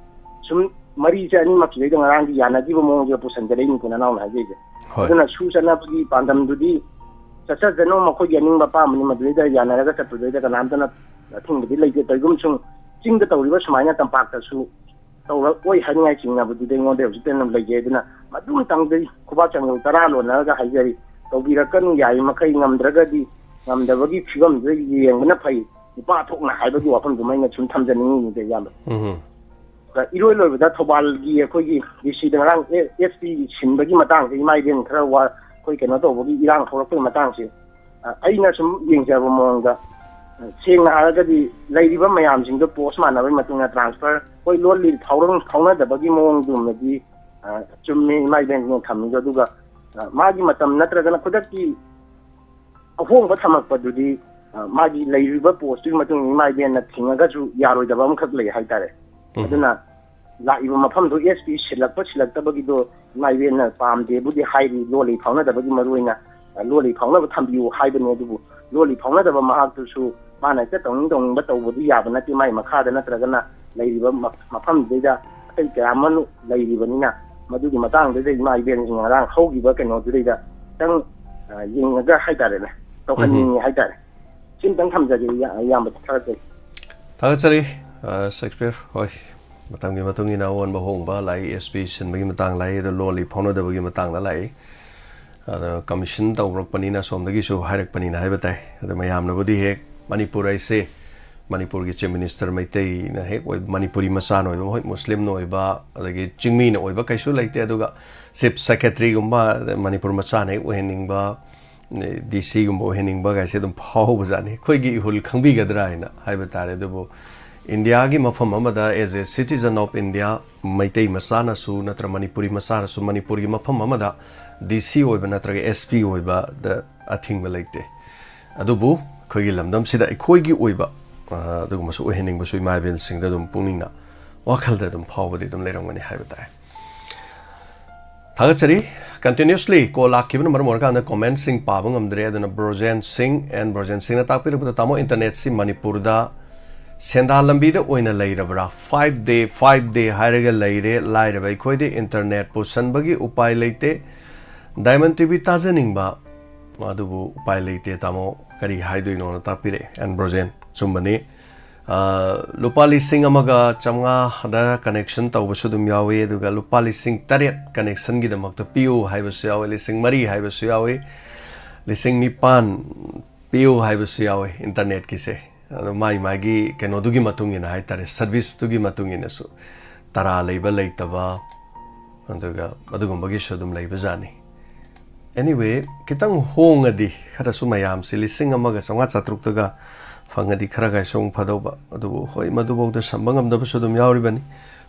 ꯁꯨꯝ ꯃꯔꯤꯁꯦ ꯑꯅꯤꯃꯛꯁꯤꯗꯩꯗ ꯉꯔꯥꯡꯒꯤ ꯌꯥꯅꯈꯤꯕ ꯃꯑꯣꯡꯁꯦ ꯄꯨꯁꯟꯖꯔꯛꯏꯅꯤꯀꯣ ꯅꯅꯥꯎꯅ ꯍꯥꯏꯖꯩꯁꯦ꯫ ꯍꯣꯏ꯫ ꯑꯗꯨꯅ ꯁꯨ ꯆꯠꯅꯕꯒꯤ ꯄꯥꯟꯗꯝꯗꯨꯗꯤ ꯆꯠꯆꯖꯅꯨ, ꯃꯈꯣꯏꯒꯤ ꯑꯅꯤꯡꯕ ꯑꯄꯥꯝꯕꯅꯤ, ꯃꯗꯨꯗꯩꯗ ꯌꯥꯅꯔꯒ ꯆꯠꯄꯗꯩꯗ ꯀꯅꯥꯝꯇꯅ ꯑꯊꯤꯡꯕꯗꯤ ꯂꯩꯇꯦ꯫ ꯀꯔꯤꯒꯨꯝꯕ ꯁꯨꯝ ꯆꯤꯡꯗ ꯇꯧꯔꯤꯕ ꯁꯨꯃꯥꯏꯅ ꯇꯝꯄꯥꯛꯇꯁꯨ ꯇꯧꯔꯛꯑꯣꯏ ꯍꯥꯏꯅꯤꯡꯉꯥꯏ ꯆꯤꯡꯅꯕꯗꯨꯗꯤ ꯑꯩꯉꯣꯟꯗ ꯍꯧꯖꯤꯛꯇ ꯑꯗꯨꯝ ꯂꯩꯖꯩ꯫ ꯑꯗꯨꯅ ꯃꯗꯨꯝꯇꯪꯗꯤ ꯈꯨꯕꯥꯛ ꯆꯪꯕ ꯇꯔꯥ ꯂꯣꯟꯅꯔꯒ ꯍꯥꯏꯖꯔꯤ, ꯇꯧꯕꯤꯔꯛꯀꯅꯨ, ꯌꯥꯔꯤ ꯃꯈꯩ ꯉꯝꯗ꯭ꯔꯒꯗꯤ ꯉꯝꯗꯕꯒꯤ ꯐꯤꯕꯝꯗꯨꯗ ꯌꯦꯡꯕꯅ ꯐꯩ, ꯅꯨꯄꯥ ꯊꯣꯛꯅ ꯍꯥꯏꯕꯒꯤ ꯋꯥꯐꯝꯗꯨꯃ ꯑꯩꯅ ꯁꯨꯝ ꯊꯝꯖꯅꯤꯡꯉꯤꯅꯤꯗ, ꯏꯌꯥꯝꯕ꯫ ꯎꯝ꯫ ꯏꯔꯣꯏ ꯂꯣꯏꯕꯗ ꯊꯧꯕꯥꯜꯒꯤ ꯑꯩꯈꯣꯏꯒꯤ ꯗꯤ ꯁꯤꯗ ꯉꯔꯥꯡ ꯑꯦꯁ ꯄꯤ ꯁꯤꯟꯕꯒꯤ ꯃꯇꯥꯡꯁꯦ, ꯏꯃꯥ ꯏꯕꯦꯟ ꯈꯔ ꯋꯥ-, ꯑꯩꯈꯣꯏ ꯀꯩꯅꯣ ꯇꯧꯕꯒꯤ ꯏꯔꯥꯡ ꯊꯣꯛꯂꯛꯄꯒꯤ ꯃꯇꯥꯡꯁꯦ, ꯑ, ꯑꯩꯅ ꯁꯨꯝ ꯌꯦꯡꯖꯕ ꯃꯑꯣꯡꯗ, ꯑ, ꯁꯦꯡꯅ ꯍꯥꯏꯔꯒꯗꯤ ꯂꯩꯔꯤꯕ ꯃꯌꯥꯝꯁꯤꯡꯗꯣ ꯄꯣꯁ ꯃꯥꯟꯅꯕꯒꯤ ꯃꯇꯨꯡ ꯏꯟꯅ ꯇ꯭ꯔꯥꯟꯁꯐꯔ, ꯍꯣꯏ, ꯂꯣꯜꯂꯤ ꯐꯥꯎꯔꯝ-, ꯐꯥꯎꯅꯗꯕꯒꯤ ꯃꯑꯣꯡꯗꯨꯃꯗꯤ, ꯑ, ꯆꯨꯝꯃꯦ ꯏꯃꯥ ꯏꯕꯦꯟꯁꯤꯡꯅ ꯊꯝꯃꯤꯗꯣ꯫ ꯑꯗꯨꯒ, ꯑ, ꯃꯥꯒꯤ ꯃꯇꯝ ꯅꯠꯇ꯭ꯔꯒꯅ ꯈꯨꯗꯛꯀꯤ ꯑꯍꯣꯡꯕ ꯊꯝꯃꯛꯄꯗꯨꯗꯤ, ꯑ, ꯃꯥꯒꯤ ꯂꯩꯔꯤꯕ ꯄꯣꯁꯇꯨꯒꯤ ꯃꯇꯨꯡ ꯏꯟꯅ ꯏꯃꯥ ꯏꯕꯦꯟꯅ ꯊꯤꯡꯉꯒꯁꯨ ꯌꯥꯔꯣꯏꯗꯕ ꯑꯃꯈꯛ ꯂꯩ ꯍꯥꯏꯇꯥꯔꯦ꯫ ꯎꯝ꯫ ꯑꯗꯨꯅ ꯂꯥꯛꯏꯕ ꯃꯐꯝꯗꯨ ꯑꯦꯁ ꯄꯤ ꯁꯤꯜꯂꯛꯄ ꯁꯤꯜꯂꯛꯇꯕꯒꯤꯗꯣ ꯏꯃꯥ ꯏꯕꯦꯟꯅ ꯄꯥꯝꯗꯦꯕꯨꯗꯤ ꯍꯥꯏꯔꯤ, ꯂꯣꯜꯂꯤ ꯐꯥꯎꯅꯗꯕꯒꯤ ꯃꯔꯨ ꯑꯣꯏꯅ, ꯑ, ꯂꯣꯜꯂꯤ ꯐꯥꯎꯅꯕ ꯊꯝꯕꯤꯌꯨ ꯍꯥꯏꯕꯅꯤ꯫ ꯑꯗꯨꯕꯨ ꯂꯣꯜꯂꯤ ꯐꯥꯎꯅꯗꯕ ꯃꯍꯥꯛꯇꯨꯁꯨ ꯃꯥꯅ ꯍꯦꯛꯇ ꯇꯧꯅꯤꯡ ꯇꯧꯅꯤꯡꯕ ꯇꯧꯕꯗꯤ ꯌꯥꯕ ꯅꯠꯇꯦ꯫ ꯃꯥꯒꯤ ꯃꯈꯥꯗ ꯅꯠꯇ꯭ꯔꯒꯅ ꯂꯩꯔꯤꯕ ꯃ-, ꯃꯐꯝꯗꯨꯗꯩꯗ ꯑꯇꯩ ꯀꯌꯥ ꯑꯃ ꯂꯩꯔꯤꯕꯅꯤꯅ, ꯃꯗꯨꯒꯤ ꯃꯇꯥꯡꯗꯨꯗ ꯏꯃꯥ ꯏꯕꯦꯟꯁꯤꯡ ꯉꯔꯥꯡ ꯍꯧꯈꯤꯕ ꯀꯩꯅꯣꯗꯨꯗꯩꯗ ꯈꯤꯇꯪ, ꯑ, ꯌꯦꯡꯉꯒ ꯍꯥꯏꯇꯥꯔꯦꯅꯦ, ꯇꯧꯍꯟꯅꯤꯡꯉꯤ ꯍꯥꯏꯇꯥꯔꯦ꯫ ꯁꯤꯝꯇꯪ ꯊꯝꯖꯒꯦ, ꯏꯌꯥ-, ꯏꯌꯥꯝꯕ, ꯊꯥꯒꯠꯆꯔꯤ꯫ ꯊꯥꯒꯠꯆꯔꯤ, ꯑ, ꯁꯦꯛꯁꯄꯤꯌꯔ꯫ ꯍꯣꯏ, ꯃꯇꯝꯒꯤ ꯃꯇꯨꯡ ꯏꯟꯅ ꯑꯑꯣꯟꯕ ꯍꯣꯡꯕ ꯂꯥꯛꯏ꯫ ꯑꯦꯁ ꯄꯤ ꯁꯤꯟꯕꯒꯤ ꯃꯇꯥꯡ ꯂꯥꯛꯏ, ꯑꯗꯣ ꯂꯣꯜꯂꯤ ꯐꯥꯎꯅꯗꯕꯒꯤ ꯃꯇꯥꯡꯗ ꯂꯥꯛꯏ꯫ ꯑꯗꯣ ꯀꯃꯤꯁꯟ ꯇꯧꯔꯛꯄꯅꯤꯅ ꯑꯁꯣꯝꯗꯒꯤꯁꯨ ꯍꯥꯏꯔꯛꯄꯅꯤꯅ ꯍꯥꯏꯕ ꯇꯥꯏ꯫ ꯑꯗꯣ ꯃꯌꯥꯝꯅꯕꯨꯗꯤ ꯍꯦꯛ ꯃꯅꯤꯄꯨꯔ ꯍꯥꯏꯁꯦ, ꯃꯅꯤꯄꯨꯔꯒꯤ ꯆꯤꯐ ꯃꯤꯅꯤꯁꯇꯔ ꯃꯩꯇꯩꯅ ꯍꯦꯛ ꯑꯣꯏꯕ, ꯃꯅꯤꯄꯨꯔꯤ ꯃꯆꯥꯅ ꯑꯣꯏꯕ, ꯍꯣꯏ, ꯃꯨꯁꯂꯤꯝꯅ ꯑꯣꯏꯕ, ꯑꯗꯒꯤ ꯆꯤꯡꯃꯤꯅ ꯑꯣꯏꯕ ꯀꯩꯁꯨ ꯂꯩꯇꯦ꯫ ꯑꯗꯨꯒ ꯆꯤꯐ ꯁꯦꯀ꯭ꯔꯦꯇꯔꯤꯒꯨꯝꯕ, ꯃꯅꯤꯄꯨꯔ ꯃꯆꯥꯅ ꯍꯦꯛ ꯑꯣꯏꯍꯟꯅꯤꯡꯕ, ꯗꯤ ꯁꯤꯒꯨꯝꯕ ꯑꯣꯏꯍꯟꯅꯤꯡꯕ ꯀꯥꯏꯁꯦ ꯑꯗꯨꯝ ꯐꯥꯎꯕꯖꯥꯠꯅꯤ꯫ ꯑꯩꯈꯣꯏꯒꯤ ꯏꯍꯨꯜ ꯈꯪꯕꯤꯒꯗ꯭ꯔꯥ ꯍꯥꯏꯅ ꯍꯥꯏꯕ ꯇꯥꯔꯦ꯫ ꯑꯗꯨꯕꯨ ꯏꯟꯗꯤꯌꯥꯒꯤ ꯃꯐꯝ ꯑꯃꯗ, as a citizen of India, Meitei ꯃꯆꯥꯅꯁꯨ ꯅꯠꯇ꯭ꯔ ꯃꯅꯤꯄꯨꯔꯤ ꯃꯆꯥꯅꯁꯨ ꯃꯅꯤꯄꯨꯔꯒꯤ ꯃꯐꯝ ꯑꯃꯗ ꯗꯤ ꯁꯤ ꯑꯣꯏꯕ ꯅꯠꯇ꯭ꯔꯒ ꯑꯦꯁ ꯄꯤ ꯑꯣꯏꯕꯗ ꯑꯊꯤꯡꯕ ꯂꯩꯇꯦ꯫ ꯑꯗꯨꯕꯨ ꯑꯩꯈꯣꯏꯒꯤ ꯂꯝꯗꯝꯁꯤꯗ ꯑꯩꯈꯣꯏꯒꯤ ꯑꯣꯏꯕ, ꯑ, ꯑꯗꯨꯒꯨꯝꯕꯁꯨ ꯑꯣꯏꯍꯟꯅꯤꯡꯕꯁꯨ ꯏꯃꯥ ꯏꯕꯦꯜꯁꯤꯡꯗ ꯑꯗꯨꯝ ꯄꯨꯛꯅꯤꯡꯅ, ꯋꯥꯈꯜꯗ ꯑꯗꯨꯝ ꯐꯥꯎꯕꯗꯤ ꯑꯗꯨꯝ ꯂꯩꯔꯝꯒꯅꯤ ꯍꯥꯏꯕ ꯇꯥꯏ꯫ ꯊꯥꯒꯠꯆꯔꯤ꯫ Continuously call ꯂꯥꯛꯈꯤꯕꯅ ꯃꯔꯝ ꯑꯣꯏꯔꯀꯥꯟꯗ commentꯁꯤꯡ ꯄꯥꯕ ꯉꯝꯗ꯭ꯔꯦ꯫ ꯑꯗꯨꯅ ꯕ꯭ꯔꯣꯖꯦꯟ ꯁꯤꯡ, ꯑꯦꯟ ꯕ꯭ꯔꯣꯖꯦꯟ ꯁꯤꯡꯅ ꯇꯥꯛꯄꯤꯔꯛꯄꯗ, "ꯇꯥꯃꯣ, internetꯁꯤ ꯃꯅꯤꯄꯨꯔꯗ ꯁꯦꯟꯗꯥꯟ ꯂꯝꯕꯤꯗ ꯑꯣꯏꯅ ꯂꯩꯔꯕ꯭ꯔꯥ? Five day, five day ꯍꯥꯏꯔꯒ ꯂꯩꯔꯦ꯫ ꯂꯥꯏꯔꯕ ꯑꯩꯈꯣꯏꯗꯤ internet ꯄꯨꯁꯟꯕꯒꯤ ꯎꯄꯥꯏ ꯂꯩꯇꯦ꯫ Diamond ꯇꯤ ꯚꯤ ꯇꯥꯖꯅꯤꯡꯕ, ꯑꯗꯨꯕꯨ ꯎꯄꯥꯏ ꯂꯩꯇꯦ, ꯇꯥꯃꯣ, ꯀꯔꯤ ꯍꯥꯏꯗꯣꯏꯅꯣꯅ ꯇꯥꯛꯄꯤꯔꯛꯑꯦ ꯑꯦꯟ ꯕ꯭ꯔꯣꯖꯦꯟ꯫ ꯆꯨꯝꯕꯅꯤ꯫ ꯑ, ꯂꯨꯄꯥ ꯂꯤꯁꯤꯡ ꯑꯃꯒ ꯆꯥꯝꯃꯉꯥꯗ connection ꯇꯧꯕꯁꯨ ꯑꯗꯨꯝ ꯌꯥꯎꯏ, ꯑꯗꯨꯒ ꯂꯨꯄꯥ ꯂꯤꯁꯤꯡ ꯇꯔꯦꯠ connectionꯒꯤꯗꯃꯛꯇ ꯄꯤꯌꯨ ꯍꯥꯏꯕꯁꯨ ꯌꯥꯎꯏ, ꯂꯤꯁꯤꯡ ꯃꯔꯤ ꯍꯥꯏꯕꯁꯨ ꯌꯥꯎꯏ, ꯂꯤꯁꯤꯡ ꯅꯤꯄꯥꯟ ꯄꯤꯌꯨ ꯍꯥꯏꯕꯁꯨ ꯌꯥꯎꯏ internetꯀꯤꯁꯦ꯫ ꯑꯗꯣ ꯃꯥꯏ ꯃꯥꯒꯤ ꯀꯩꯅꯣꯗꯨꯒꯤ ꯃꯇꯨꯡ ꯏꯟꯅ ꯍꯥꯏꯇꯥꯔꯦ, serviceꯇꯨꯒꯤ ꯃꯇꯨꯡ ꯏꯟꯅꯁꯨ ꯇꯔꯥ ꯂꯩꯕ ꯂꯩꯇꯕ, ꯑꯗꯨꯒ ꯑꯗꯨꯒꯨꯝꯕꯒꯤꯁꯨ ꯑꯗꯨꯝ ꯂꯩꯕꯖꯥꯠꯅꯤ꯫ Anyway, ꯈꯤꯇꯪ ꯍꯣꯡꯉꯗꯤ ꯈꯔꯁꯨ ꯃꯌꯥꯝꯁꯤ ꯂꯤꯁꯤꯡ ꯑꯃꯒ ꯆꯥꯝꯃꯉꯥ ꯆꯥꯇ꯭ꯔꯨꯛꯇꯒ ꯐꯪꯉꯗꯤ ꯈꯔ ꯀꯥꯏꯁꯨ ꯑꯃꯨꯛ ꯐꯗꯧꯕ꯫ ꯑꯗꯨꯕꯨ ꯍꯣꯏ, ꯃꯗꯨꯐꯥꯎꯗ ꯁꯝꯕ ꯉꯝꯗꯕꯁꯨ ꯑꯗꯨꯝ ꯌꯥꯎꯔꯤꯕꯅꯤ꯫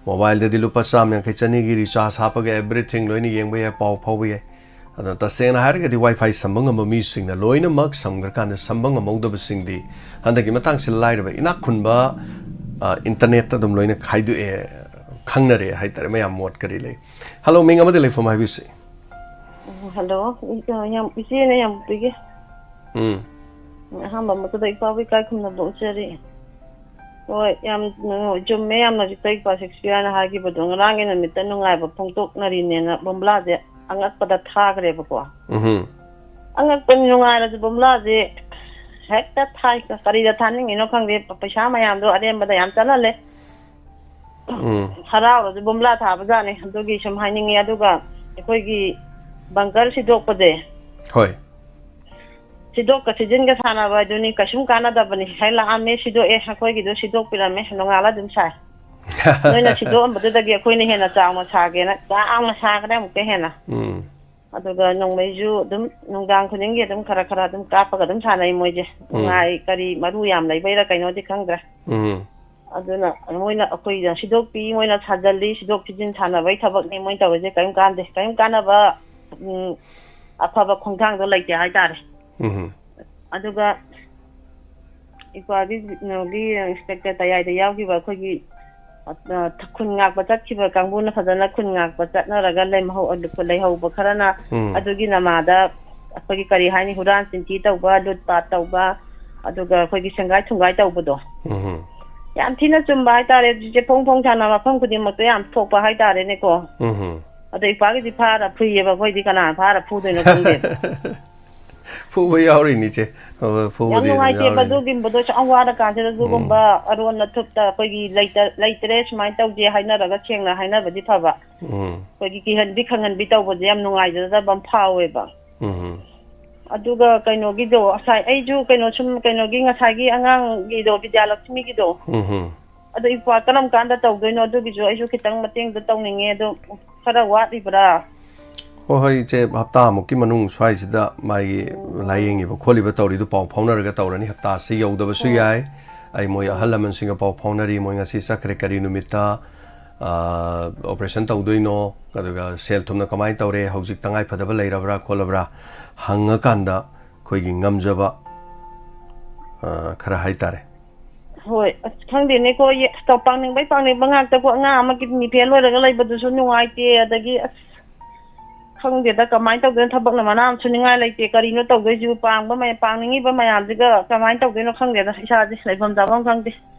Mobileꯗꯗꯤ ꯂꯨꯄꯥ ꯆꯥꯝꯃ ꯌꯥꯡꯈꯩ, ꯆꯅꯤꯒꯤ recharge ꯍꯥꯞꯄꯒ everything ꯂꯣꯏꯅ ꯌꯦꯡꯕ ꯌꯥꯏ, ꯄꯥꯎ ꯐꯥꯎꯕ ꯌꯥꯏ꯫ ꯑꯗꯣ ꯇꯁꯦꯡꯅ ꯍꯥꯏꯔꯒꯗꯤ Wi-Fi ꯁꯝꯕ ꯉꯝꯕ ꯃꯤꯁꯤꯡꯅ ꯂꯣꯏꯅꯃꯛ ꯁꯝꯈ꯭ꯔꯀꯥꯟꯗ, ꯁꯝꯕ ꯉꯝꯍꯧꯗꯕꯁꯤꯡꯗꯤ ꯍꯟꯗꯛꯀꯤ ꯃꯇꯥꯡꯁꯤ ꯂꯥꯏꯔꯕ ꯏꯅꯥꯛ ꯈꯨꯟꯕ, ꯑ, internetꯇ ꯑꯗꯨꯝ ꯂꯣꯏꯅ ꯈꯥꯏꯗꯣꯛꯑꯦ, ꯈꯪꯅꯔꯦ ꯍꯥꯏꯇꯥꯔꯦ꯫ ꯃꯌꯥꯝ ꯃꯣꯠ ꯀꯔꯤ ꯂꯩ? ꯍꯜꯂꯣ, ꯃꯤꯡ ꯑꯃꯗꯤ ꯂꯩꯐꯝ ꯍꯥꯏꯕꯤꯁꯤ꯫ ꯎꯝ, ꯍꯜꯂꯣ꯫ ꯏ-, ꯌꯥꯝ, ꯏꯆꯦꯅ ꯌꯥꯝ ꯄꯤꯒꯦ꯫ ꯎꯝ꯫ ꯑꯍꯥꯟꯕ ꯃꯛꯇꯗ ꯏꯄꯥꯕꯨ ꯏꯀꯥꯏ ꯈꯨꯝꯅꯕ ꯎꯠꯆꯔꯤ꯫ ꯍꯣꯏ, ꯌꯥꯝ, ꯎꯝ, ꯆꯨꯝꯃꯦ꯫ ꯌꯥꯝꯅ ꯍꯧꯖꯤꯛꯇ ꯏꯄꯥ ꯁꯦꯛꯁꯄꯤꯌꯔꯅ ꯍꯥꯏꯈꯤꯕꯗꯣ, ꯉꯔꯥꯡꯒꯤ ꯅꯨꯃꯤꯠꯇ ꯅꯨꯡꯉꯥꯏꯕ ꯐꯣꯡꯗꯣꯛꯅꯔꯤꯅꯦꯅ ꯕꯣꯝꯕ꯭ꯂꯥꯁꯦ ꯑꯉꯛꯄꯗ ꯊꯥꯈ꯭ꯔꯦꯕꯀꯣ꯫ ꯎꯝ꯫ ꯑꯉꯛꯄꯅꯤ, ꯅꯨꯡꯉꯥꯏꯔꯁꯨ ꯕꯣꯝꯕ꯭ꯂꯥꯁꯦ ꯍꯦꯛꯇ ꯊꯥꯏ꯫ ꯀꯔꯤꯗ ꯊꯥꯅꯤꯡꯉꯤꯅꯣ ꯈꯪꯗꯦ꯫ ꯄ-, ꯄꯩꯁꯥ ꯃꯌꯥꯝꯗꯣ ꯑꯔꯦꯝꯕꯗ ꯌꯥꯝ ꯆꯠꯍꯜꯂꯦ꯫ ꯎꯝ꯫ ꯍꯔꯥꯎꯔꯁꯨ ꯕꯣꯝꯕ꯭ꯂꯥ ꯊꯥꯕꯖꯥꯠꯅꯤ꯫ ꯑꯗꯨꯒꯤ ꯁꯨꯝ ꯍꯥꯏꯅꯤꯡꯉꯤ꯫ ꯑꯗꯨꯒ ꯑꯩꯈꯣꯏꯒꯤ ꯕꯪꯀꯔ ꯁꯤꯗꯣꯛꯄꯁꯦ, ꯍꯣꯏ꯫ ꯁꯤꯗꯣꯛꯀ ꯁꯤꯖꯤꯟꯒ ꯁꯥꯟꯅꯕ ꯍꯥꯏꯗꯨꯅꯤ, ꯀꯩꯁꯨꯝ ꯀꯥꯟꯅꯗꯕꯅꯤ꯫ ꯍꯦꯛ ꯂꯥꯛꯑꯝꯃꯦ, ꯁꯤꯗꯣꯛꯑꯦ, ꯑꯩꯈꯣꯏꯒꯤꯗꯣ ꯁꯤꯗꯣꯛꯄꯤꯔꯝꯃꯦ, ꯅꯣꯡꯉꯥꯜꯂ ꯑꯗꯨꯝ ꯁꯥꯏ꯫ ꯅꯣꯏꯅ ꯁꯤꯗꯣꯛꯑꯝꯕꯗꯨꯗꯒꯤ ꯑꯩꯈꯣꯏꯅ ꯍꯦꯟꯅ ꯆꯥꯎꯅ ꯁꯥꯒꯦꯅ, ꯆꯥꯎꯅ ꯁꯥꯈ꯭ꯔꯦ ꯑꯃꯨꯛꯀ ꯍꯦꯟꯅ꯫ ꯎꯝ꯫ ꯑꯗꯨꯒ ꯅꯣꯡꯃꯩꯁꯨ ꯑꯗꯨꯝ ꯅꯨꯡꯗꯥꯡ ꯈꯨꯗꯤꯡꯒꯤ ꯑꯗꯨꯝ ꯈꯔ ꯈꯔ ꯑꯗꯨꯝ ꯀꯥꯞꯄꯒ ꯑꯗꯨꯝ ꯁꯥꯟꯅꯩ ꯃꯣꯏꯁꯦ꯫ ꯎꯝ꯫ ꯅꯨꯡꯉꯥꯏ, ꯀꯔꯤ ꯃꯔꯨ ꯌꯥꯝ ꯂꯩꯕꯩꯔꯥ ꯀꯩꯅꯣꯗꯤ ꯈꯪꯗ꯭ꯔꯦ꯫ ꯎꯝ꯫ ꯑꯗꯨꯅ ꯃꯣꯏꯅ ꯑꯩꯈꯣꯏꯗ ꯁꯤꯗꯣꯛꯄꯤ, ꯃꯣꯏꯅ ꯁꯥꯖꯜꯂꯤ, ꯁꯤꯗꯣꯛ ꯁꯤꯖꯤꯟ ꯁꯥꯟꯅꯕꯒꯤ ꯊꯕꯛꯅꯤ ꯃꯣꯏꯅ ꯇꯧꯔꯤꯁꯦ꯫ ꯀꯔꯤꯝ ꯀꯥꯟꯗꯦ, ꯀꯔꯤꯝ ꯀꯥꯟꯅꯕ, ꯎꯝ, ꯑꯐꯕ ꯈꯣꯡꯊꯥꯡꯗꯣ ꯂꯩꯇꯦ ꯍꯥꯏꯇꯥꯔꯦ꯫ ꯎꯝ꯫ ꯑꯗꯨꯒ ꯏꯄꯥꯒꯤ ꯀꯩꯅꯣꯒꯤ ꯏꯟꯁꯄꯦꯛꯇꯔ ꯇꯌꯥꯏꯗ ꯌꯥꯎꯈꯤꯕ ꯑꯩꯈꯣꯏꯒꯤ, ꯑ, ꯈꯨꯟ ꯉꯥꯛꯄ ꯆꯠꯈꯤꯕ ꯀꯥꯡꯕꯨꯅ ꯐꯖꯅ ꯈꯨꯟ ꯉꯥꯛꯄ ꯆꯠꯅꯔꯒ ꯂꯩꯍꯧ-, ꯂꯩꯍꯧꯕ ꯈꯔꯅ ꯎꯝ꯫ ꯑꯗꯨꯒꯤ ꯅꯃꯥꯗ ꯑꯩꯈꯣꯏꯒꯤ ꯀꯔꯤ ꯍꯥꯏꯅꯤ, ꯍꯨꯔꯥꯟ ꯆꯤꯟꯊꯤ ꯇꯧꯕ, ꯂꯨꯠ ꯄꯥꯠ ꯇꯧꯕ, ꯑꯗꯨꯒ ꯑꯩꯈꯣꯏꯒꯤ ꯁꯦꯡꯒꯥꯏ ꯊꯨꯝꯒꯥꯏ ꯇꯧꯕꯗꯣ ꯎꯝ꯫ ꯌꯥꯝ ꯊꯤꯅ ꯆꯨꯝꯕ ꯍꯥꯏꯇꯥꯔꯦ꯫ ꯍꯧꯖꯤꯛꯁꯦ ꯐꯣꯡ ꯐꯣꯡ ꯁꯥꯅ ꯃꯐꯝ ꯈꯨꯗꯤꯡꯃꯛꯇ ꯌꯥꯝ ꯊꯣꯛꯄ ꯍꯥꯏꯇꯥꯔꯦꯅꯦꯀꯣ꯫ ꯎꯝ꯫ ꯑꯗꯣ ꯏꯄꯥꯒꯤꯗꯤ ꯐꯥꯔ ꯐꯨꯏꯌꯦꯕ, ꯑꯩꯈꯣꯏꯗꯤ ꯀꯅꯥꯅ ꯐꯥꯔ ꯐꯨꯗꯣꯏꯅꯣ ꯈꯪꯗꯦꯕ꯫ ꯐꯨꯕ ꯌꯥꯎꯔꯤꯅꯤ ꯏꯆꯦ꯫ ꯑ, ꯌꯥꯝ ꯐꯨꯕꯗꯤ ꯑꯗꯨꯝ ꯅꯨꯡꯉꯥꯏꯇꯦꯕ ꯌꯥꯎꯔꯤꯅꯤ꯫ ꯑꯗꯨꯒꯨꯝꯕꯗꯣ ꯌꯥꯝ ꯋꯥꯔ ꯀꯥꯟꯁꯤꯗ ꯑꯗꯨꯒꯨꯝꯕ ꯑꯔꯣꯟ ꯑꯊꯨꯞꯇ ꯑꯩꯈꯣꯏꯒꯤ ꯂꯩꯇ-, ꯂꯩꯇ꯭ꯔꯦ ꯁꯨꯃꯥꯏꯅ ꯇꯧꯁꯦ ꯍꯥꯏꯅꯔꯒ ꯁꯦꯡꯅ ꯍꯥꯏꯅꯕꯗꯤ ꯐꯕ꯫ ꯎꯝ꯫ ꯑꯩꯈꯣꯏꯒꯤ ꯀꯤꯍꯟꯕꯤ ꯈꯪꯍꯟꯕꯤ ꯇꯧꯕꯁꯦ ꯌꯥꯝ ꯅꯨꯡꯉꯥꯏꯖꯗꯕ ꯑꯃ ꯐꯥꯎꯋꯦꯕ꯫ ꯎꯝ꯫ ꯑꯗꯨꯒ ꯀꯩꯅꯣꯒꯤꯗꯣ, ꯉꯁꯥꯏ ꯑꯩꯁꯨ ꯀꯩꯅꯣ ꯁꯨꯝ ꯀꯩꯅꯣꯒꯤ ꯉꯁꯥꯏꯒꯤ ꯑꯉꯥꯡꯒꯤꯗꯣ, ꯕꯤꯗ꯭ꯌꯥꯂꯛꯁꯃꯤꯒꯤꯗꯣ, ꯎꯝ꯫ ꯑꯗꯣ ꯏꯄ꯭ꯋꯥ ꯀꯔꯝ ꯀꯥꯟꯗ ꯇꯧꯗꯣꯏꯅꯣ? ꯑꯗꯨꯒꯤꯁꯨ ꯑꯩꯁꯨ ꯈꯤꯇꯪ ꯃꯇꯦꯡꯗꯣ ꯇꯧꯅꯤꯡꯉꯦ꯫ ꯑꯗꯣ ꯈꯔ ꯋꯥꯠꯂꯤꯕ꯭ꯔꯥ? ꯍꯣꯏ, ꯍꯣꯏ, ꯏꯆꯦ, ꯍꯞꯇꯥꯃꯨꯛꯀꯤ ꯃꯅꯨꯡ ꯁ꯭ꯋꯥꯏꯁꯤꯗ ꯃꯥꯒꯤ ꯂꯥꯏꯌꯦꯡꯉꯤꯕ ꯈꯣꯠꯂꯤꯕ ꯇꯧꯔꯤꯗꯨ ꯄꯥꯎ ꯐꯥꯎꯅꯔꯒ ꯇꯧꯔꯅꯤ꯫ ꯍꯞꯇꯥꯁꯤ ꯌꯧꯗꯕꯁꯨ ꯌꯥꯏ꯫ ꯑꯩ ꯃꯣꯏ ꯑꯍꯜ ꯂꯃꯟꯁꯤꯡꯒ ꯄꯥꯎ ꯐꯥꯎꯅꯔꯤ, ꯃꯣꯏ ꯉꯁꯤ ꯆꯠꯈ꯭ꯔꯦ, ꯀꯔꯤ ꯅꯨꯃꯤꯠꯇ, ꯑ, ꯑꯣꯄꯔꯦꯁꯟ ꯇꯧꯗꯣꯏꯅꯣ, ꯑꯗꯨꯒ ꯁꯦꯜ ꯊꯨꯝꯅ ꯀꯃꯥꯏꯅ ꯇꯧꯔꯦ, ꯍꯧꯖꯤꯛ ꯇꯉꯥꯏ ꯐꯗꯕ ꯂꯩꯔꯕ꯭ꯔꯥ ꯈꯣꯠꯂꯕ꯭ꯔꯥ ꯍꯪꯉꯀꯥꯟꯗ ꯑꯩꯈꯣꯏꯒꯤ ꯉꯝꯖꯕ, ꯑ, ꯈꯔ ꯍꯥꯏꯇꯥꯔꯦ꯫ ꯍꯣꯏ, ꯑꯁ, ꯈꯪꯗꯦꯅꯦꯀꯣ, ꯌꯦ-, ꯑꯁ, ꯄꯥꯡꯅꯤꯡꯕꯩ ꯄꯥꯡꯅꯤꯡꯕ ꯉꯥꯛꯇꯀꯣ, ꯑꯉꯥꯡ ꯑꯃ ꯀꯤꯗꯅꯤ ꯐꯦꯜ ꯑꯣꯏꯔꯒ ꯂꯩꯕꯗꯨꯁꯨ ꯅꯨꯡꯉꯥꯏꯇꯦ, ꯑꯗꯒꯤ, ꯑꯁ, ꯈꯪꯗꯦꯗ, ꯀꯃꯥꯏꯅ ꯇꯧꯗꯣꯏꯅꯣ, ꯊꯕꯛꯅ ꯃꯅꯥ ꯑꯃ ꯁꯨꯅꯤꯡꯉꯥꯏ ꯂꯩꯇꯦ, ꯀꯔꯤꯅꯣ ꯇꯧꯗꯣꯏꯁꯤꯕꯨ, ꯄꯥꯡꯕ ꯃꯌꯥꯝ, ꯄꯥꯡꯅꯤꯡꯉꯤꯕ ꯃꯌꯥꯝꯁꯤꯒ ꯀꯃꯥꯏꯅ ꯇꯧꯗꯣꯏꯅꯣ ꯈꯪꯗꯦꯗ, ꯏꯁꯥꯁꯦ ꯂꯩꯐꯝ ꯆꯥꯐꯝ ꯈꯪꯗꯦ꯫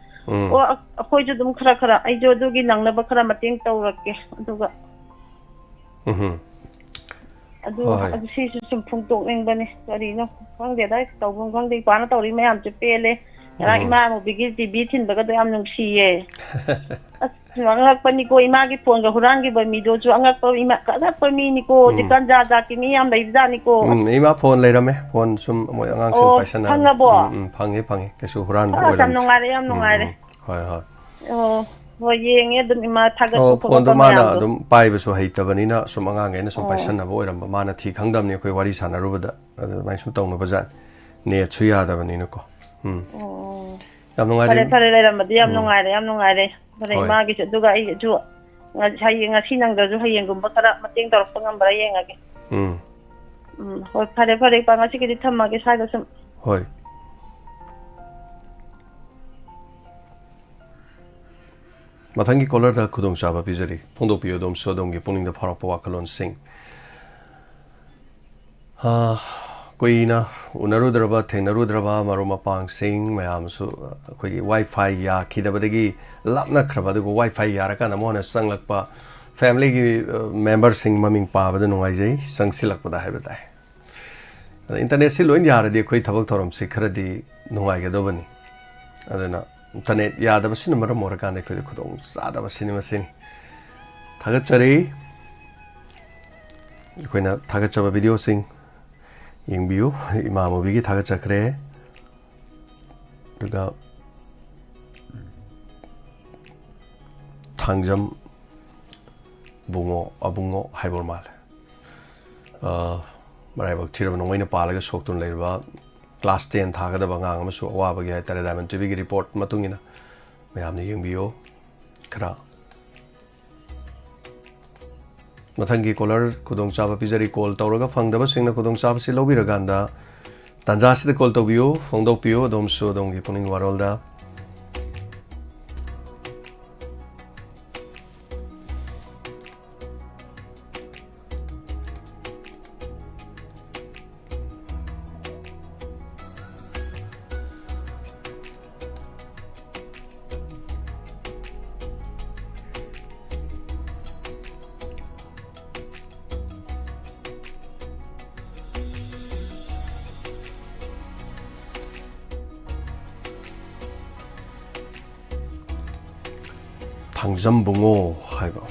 ꯎꯝ꯫ ꯑꯣ, ꯑ-, ꯑꯩꯈꯣꯏꯁꯨ ꯑꯗꯨꯝ ꯈꯔ ꯈꯔ, ꯑꯩꯁꯨ ꯑꯗꯨꯒꯤ ꯅꯪꯅꯕ ꯈꯔ ꯃꯇꯦꯡ ꯇꯧꯔꯛꯀꯦ, ꯑꯗꯨꯒ ꯎꯝꯍꯨꯝ꯫ ꯑꯗꯨ, ꯍꯣꯏ꯫ ꯑꯗꯨ ꯁꯤꯁꯨ ꯁꯨꯝ ꯐꯣꯡꯗꯣꯛꯅꯤꯡꯕꯅꯤ꯫ ꯀꯔꯤꯅꯣ ꯈꯪꯗꯦꯗ, ꯑꯩ ꯇꯧꯐꯝ ꯈꯪꯗꯦ꯫ ꯏꯄꯥꯅ ꯇꯧꯔꯤ ꯃꯌꯥꯝꯁꯦ ꯄꯦꯜꯂꯦ꯫ ꯉꯔꯥꯡ ꯎꯝ꯫ ꯏꯃꯥ ꯃꯨꯕꯤꯒꯤ ꯇꯤ ꯚꯤ ꯊꯤꯟꯕꯒꯗꯣ ꯌꯥꯝ ꯅꯨꯡꯁꯤꯌꯦ꯫ ꯑꯁ, ꯑꯉꯛꯄꯅꯤꯀꯣ, ꯏꯃꯥꯒꯤ ꯐꯣꯟꯒ ꯍꯨꯔꯥꯟꯈꯤꯕ ꯃꯤꯗꯨꯁꯨ ꯑꯉꯛꯄ ꯏꯃꯥ-, ꯑꯉꯛꯄ ꯃꯤꯅꯤꯀꯣ꯫ ꯎꯝ꯫ ꯍꯧꯖꯤꯛꯀꯥꯟ ꯖꯥꯠ ꯖꯥꯠꯀꯤ ꯃꯤ ꯌꯥꯝ ꯂꯩꯕꯖꯥꯠꯅꯤꯀꯣ꯫ ꯎꯝ, ꯏꯃꯥ ꯐꯣꯟ ꯂꯩꯔꯝꯃꯦ꯫ ꯐꯣꯟ ꯁꯨꯝ ꯃꯣꯏ ꯑꯉꯥꯡꯁꯤꯡ ꯑꯣ, ꯄꯥꯏꯁꯟꯅꯔꯝꯃꯦ꯫ ꯐꯪꯉꯕꯣ? ꯎꯝ, ꯎꯝ, ꯐꯪꯉꯦ, ꯐꯪꯉꯦ꯫ ꯀꯩꯁꯨ ꯍꯨꯔꯥꯟꯕ ꯑꯁ, ꯌꯥꯝ ꯑꯣꯏꯔꯝꯗ꯭ꯔꯦ꯫ ꯅꯨꯡꯉꯥꯏꯔꯦ, ꯌꯥꯝ ꯎꯝ, ꯅꯨꯡꯉꯥꯏꯔꯦ꯫ ꯎꯝ꯫ ꯍꯣꯏ, ꯍꯣꯏ꯫ ꯑꯣ, ꯍꯣꯏ, ꯌꯦꯡꯉꯦ ꯑꯗꯨꯝ ꯏꯃꯥ ꯊꯥꯒꯠꯄ ꯑꯣ, ꯈꯣꯠꯂꯛꯄ ꯐꯣꯟꯗꯣ ꯃꯥꯅ ꯃꯌꯥꯝꯗꯣ꯫ ꯑꯗꯨꯝ ꯄꯥꯏꯕꯁꯨ ꯍꯩꯇꯕꯅꯤꯅ ꯁꯨꯝ ꯑꯉꯥꯡꯈꯩꯅ ꯁꯨꯝ ꯑꯣ꯫ ꯄꯥꯏꯁꯟꯅꯕ ꯑꯣꯏꯔꯝꯕ꯫ ꯃꯥꯅ ꯊꯤ ꯈꯪꯗꯕꯅꯤ, ꯑꯩꯈꯣꯏ ꯋꯥꯔꯤ ꯁꯥꯟꯅꯔꯨꯕꯗ꯫ ꯑꯗꯨꯃꯥꯏꯅ ꯁꯨꯝ ꯇꯧꯅꯕ ꯖꯥꯠꯅꯤ꯫ ꯅꯦꯠꯁꯨ ꯌꯥꯗꯕꯅꯤꯅꯀꯣ꯫ ꯎꯝ꯫ ꯑꯣ꯫ ꯌꯥꯝ ꯅꯨꯡꯉꯥꯏꯔꯦ꯫ ꯐꯔꯦ, ꯐꯔꯦ, ꯂꯩꯔꯝꯃꯗꯤ ꯌꯥꯝ ꯎꯝ꯫ ꯅꯨꯡꯉꯥꯏꯔꯦ, ꯌꯥꯝ ꯅꯨꯡꯉꯥꯏꯔꯦ꯫ ꯐꯔꯦ, ꯍꯣꯏ꯫ ꯏꯃꯥꯒꯤꯁꯨ꯫ ꯑꯗꯨꯒ ꯑꯩꯁꯨ ꯉ-, ꯍꯌꯦꯡ, ꯉꯁꯤ ꯅꯪꯗ꯭ꯔꯁꯨ ꯍꯌꯦꯡꯒꯨꯝꯕ ꯈꯔ ꯃꯇꯦꯡ ꯇꯧꯔꯛꯄ ꯉꯝꯕ꯭ꯔꯥ ꯌꯦꯡꯉꯒꯦ꯫ ꯎꯝ꯫ ꯎꯝ, ꯍꯣꯏ, ꯐꯔꯦ, ꯐꯔꯦ, ꯏꯄꯥ, ꯉꯁꯤꯒꯤꯗꯤ ꯊꯝꯃꯒꯦ ꯁ꯭ꯋꯥꯏꯗ ꯁꯨꯝ꯫ ꯍꯣꯏ꯫ ꯃꯊꯪꯒꯤ ꯀꯣꯂꯔꯗ ꯈꯨꯗꯣꯡꯆꯥꯕ ꯄꯤꯖꯔꯤ꯫ ꯐꯣꯡꯗꯣꯛꯄꯤꯌꯨ ꯑꯗꯣꯝꯁꯨ ꯑꯗꯣꯝꯒꯤ ꯄꯨꯛꯅꯤꯡꯗ ꯐꯥꯎꯔꯛꯄ ꯋꯥꯈꯜꯂꯣꯟꯁꯤꯡ꯫ ꯑꯥ, ꯀꯨꯏꯅ ꯎꯅꯔꯨꯗ꯭ꯔꯕ, ꯊꯦꯡꯅꯔꯨꯗ꯭ꯔꯕ ꯃꯔꯨꯞ ꯃꯄꯥꯡꯁꯤꯡ ꯃꯌꯥꯝꯁꯨ ꯑꯩꯈꯣꯏꯒꯤ WiFi ꯌꯥꯈꯤꯗꯕꯗꯒꯤ ꯂꯥꯞꯅꯈ꯭ꯔꯕ, ꯑꯗꯨꯕꯨ WiFi ꯌꯥꯔꯀꯥꯟꯗ ꯑꯃꯨꯛ ꯍꯟꯅ ꯆꯪꯂꯛꯄ ꯐꯦꯃꯤꯂꯤꯒꯤ, ꯑ, ꯃꯦꯝꯕꯔꯁꯤꯡ ꯃꯃꯤꯡ ꯄꯥꯕꯗ ꯅꯨꯡꯉꯥꯏꯖꯩ, ꯆꯪꯁꯤꯜꯂꯛꯄꯗ ꯍꯥꯏꯕ ꯇꯥꯏ꯫ ꯑꯗ ꯏꯟꯇꯔꯅꯦꯠꯁꯤ ꯂꯣꯏ ꯌꯥꯔꯗꯤ ꯑꯩꯈꯣꯏ ꯊꯕꯛ ꯊꯧꯔꯝꯁꯤ ꯈꯔꯗꯤ ꯅꯨꯡꯉꯥꯏꯒꯗꯧꯕꯅꯤ꯫ ꯑꯗꯨꯅ ꯏꯟꯇꯔꯅꯦꯠ ꯌꯥꯗꯕꯁꯤꯅ ꯃꯔꯝ ꯑꯣꯏꯔꯀꯥꯟꯗ ꯑꯩꯈꯣꯏꯗ ꯈꯨꯗꯣꯡ ꯆꯥꯗꯕꯁꯤꯅꯤ ꯃꯁꯤꯅꯤ꯫ ꯊꯥꯒꯠꯆꯔꯤ꯫ ꯑꯩꯈꯣꯏꯅ ꯊꯥꯒꯠꯆꯕ ꯚꯤꯗꯤꯑꯣꯁꯤꯡ ꯌꯦꯡꯕꯤꯌꯨ꯫ ꯏꯃꯥ ꯃꯨꯕꯤꯒꯤ ꯊꯥꯒꯠꯆꯈ꯭ꯔꯦ꯫ ꯑꯗꯨꯒ ꯊꯥꯡꯖꯝ ꯕꯨꯡꯉꯣ, ꯑꯕꯨꯡꯉꯣ ꯍꯥꯏꯕ ꯑꯣꯏꯔ ꯃꯥꯜꯂꯦ꯫ ꯑ, ꯃꯔꯥꯏꯕꯛ ꯊꯤꯔꯕ ꯅꯣꯡꯃꯩꯅ ꯄꯥꯜꯂꯒ ꯁꯣꯛꯇꯨꯅ ꯂꯩꯔꯕ class ten ꯊꯥꯒꯗꯕ ꯑꯉꯥꯡ ꯑꯃꯁꯨ ꯑꯋꯥꯕꯒꯤ ꯍꯥꯏꯇꯥꯔꯦ, Diamond ꯇꯤꯚꯤꯒꯤ report ꯃꯇꯨꯡ ꯏꯟꯅ ꯃꯌꯥꯝꯅ ꯌꯦꯡꯕꯤꯌꯨ꯫ ꯈꯔ ꯃꯊꯪꯒꯤ ꯀꯣꯂꯔ ꯈꯨꯗꯣꯡꯆꯥꯕ ꯄꯤꯖꯔꯤ꯫ ꯀꯣꯜ ꯇꯧꯔꯒ ꯐꯪꯗꯕꯁꯤꯡꯅ ꯈꯨꯗꯣꯡꯆꯥꯕꯁꯤ ꯂꯧꯕꯤꯔꯀꯥꯟꯗ ꯇꯥꯟꯖꯥꯁꯤꯗ ꯀꯣꯜ ꯇꯧꯕꯤꯌꯨ, ꯐꯣꯡꯗꯣꯛꯄꯤꯌꯨ ꯑꯗꯣꯝꯁꯨ ꯑꯗꯣꯝꯒꯤ ꯄꯨꯛꯅꯤꯡ ꯋꯥꯔꯣꯜꯗ꯫ ꯊꯥꯡꯖꯝꯕꯨꯡꯉꯣ ꯍꯥꯏꯕ꯫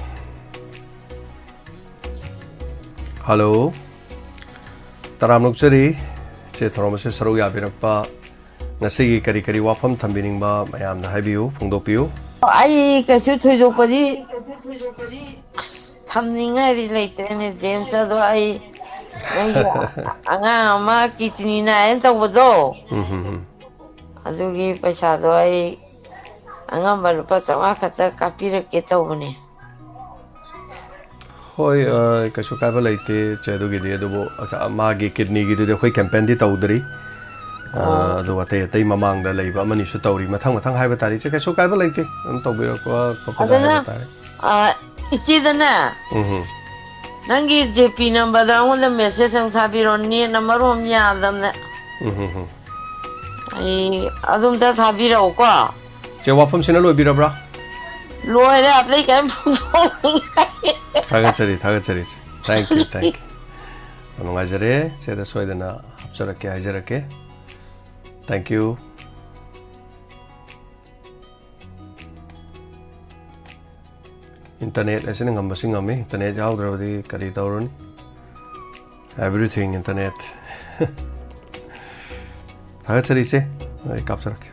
ꯍꯜꯂꯣ, ꯇꯔꯥꯝꯅ ꯑꯣꯛꯆꯔꯤ꯫ ꯏꯆꯦ ꯊꯧꯔꯝ ꯑꯁꯤꯗ ꯁꯔꯨꯛ ꯌꯥꯕꯤꯔꯛꯄ, ꯉꯁꯤꯒꯤ ꯀꯔꯤ ꯀꯔꯤ ꯋꯥꯐꯝ ꯊꯝꯕꯤꯅꯤꯡꯕ ꯃꯌꯥꯝꯗ ꯍꯥꯏꯕꯤꯌꯨ, ꯐꯣꯡꯗꯣꯛꯄꯤꯌꯨ꯫ ꯑꯩ ꯀꯩꯁꯨ ꯊꯣꯏꯗꯣꯛꯄꯗꯤ, ꯑꯁ, ꯊꯝꯅꯤꯡꯉꯥꯏꯗꯤ ꯂꯩꯇ꯭ꯔꯦꯅꯦ, ꯖꯦꯝꯁ꯫ ꯑꯗꯣ ꯑꯩ ꯅꯪꯒꯤ ꯑꯉꯥꯡ ꯑꯃ ꯀꯤꯆꯅꯤ ꯅꯥꯏꯅ ꯇꯧꯕꯗꯣ, ꯎꯝ, ꯍꯝ, ꯍꯝ꯫ ꯑꯗꯨꯒꯤ ꯄꯩꯁꯥꯗꯣ ꯑꯩ ꯑꯉꯝꯕ ꯂꯨꯄꯥ ꯆꯥꯝꯃꯉꯥ ꯈꯛꯇ ꯀꯥꯞꯄꯤꯔꯛꯀꯦ ꯇꯧꯕꯅꯦ꯫ ꯍꯣꯏ, ꯑ, ꯀꯩꯁꯨ ꯀꯥꯏꯕ ꯂꯩꯇꯦ, ꯆꯦ, ꯑꯗꯨꯒꯤꯗꯤ꯫ ꯑꯗꯨꯕꯨ, ꯑ, ꯃꯥꯒꯤ ꯀꯤꯗꯅꯤꯒꯤꯗꯨꯗꯤ ꯑꯩꯈꯣꯏ ꯀꯦꯝꯄꯦꯟꯗꯤ ꯇꯧꯗ꯭ꯔꯤ꯫ ꯑ, ꯑꯣ꯫ ꯑꯗꯨ ꯑꯇꯩ ꯑꯇꯩ ꯃꯃꯥꯡꯗ ꯂꯩꯕ ꯑꯃꯅꯤꯁꯨ ꯇꯧꯔꯤ, ꯃꯊꯪ ꯃꯊꯪ ꯍꯥꯏꯕ ꯇꯥꯔꯦ, ꯏꯆꯦ, ꯀꯩꯁꯨ ꯀꯥꯏꯕ ꯂꯩꯇꯦ꯫ ꯑꯗꯨꯝ ꯇꯧꯕꯤꯔꯛꯄ ꯈꯣꯠꯄꯗ ꯑꯗꯨꯅ, ꯍꯥꯏꯕ ꯇꯥꯔꯦ꯫ ꯑ, ꯏꯆꯦꯗꯅꯦ, ꯎꯝ ꯍꯝ꯫ ꯅꯪꯒꯤ ꯖꯦ ꯄꯤ ꯅꯝꯕꯔꯗ ꯑꯩꯉꯣꯟꯗ ꯃꯦꯁꯦꯖ ꯑꯃ ꯊꯥꯕꯤꯔꯣ, ꯅꯦꯠꯅ ꯃꯔꯣꯟ ꯑꯃ ꯌꯥꯗꯕꯅꯦ꯫ ꯎꯝ ꯍꯝ ꯍꯝ꯫ ꯑꯩ ꯑꯗꯨꯝꯇ ꯊꯥꯕꯤꯔꯛꯎꯀꯣ꯫ ꯆꯦ, ꯋꯥꯐꯝꯁꯤꯅ ꯂꯣꯏꯕꯤꯔꯕ꯭ꯔꯥ? ꯂꯣꯏꯔꯦ, ꯑꯇꯩ ꯀꯔꯤꯝ ꯐꯣꯡꯗꯣꯛꯅꯤꯡꯉꯥꯏ꯫ ꯊꯥꯒꯠꯆꯔꯤ, ꯊꯥꯒꯠꯆꯔꯤ, ꯏꯆꯦ꯫ Thank you, thank you꯫ ꯌꯥꯝ ꯅꯨꯡꯉꯥꯏꯖꯔꯦ꯫ ꯆꯦꯗ ꯁꯣꯏꯗꯅ ꯍꯥꯞꯆꯔꯛꯀꯦ, ꯍꯥꯏꯖꯔꯛꯀꯦ꯫ Thank you꯫ ꯏꯟꯇꯔꯅꯦꯠ ꯑꯁꯤꯅ ꯉꯝꯕꯁꯤ ꯉꯝꯃꯤ꯫ ꯏꯟꯇꯔꯅꯦꯠ ꯌꯥꯎꯗ꯭ꯔꯕꯗꯤ ꯀꯔꯤ ꯇꯧꯔꯨꯅꯤ? Everything internet꯫ ꯊꯥꯒꯠꯆꯔꯤ, ꯏꯆꯦ꯫ ꯑꯩ ꯀꯥꯞꯆꯔꯛꯀꯦ꯫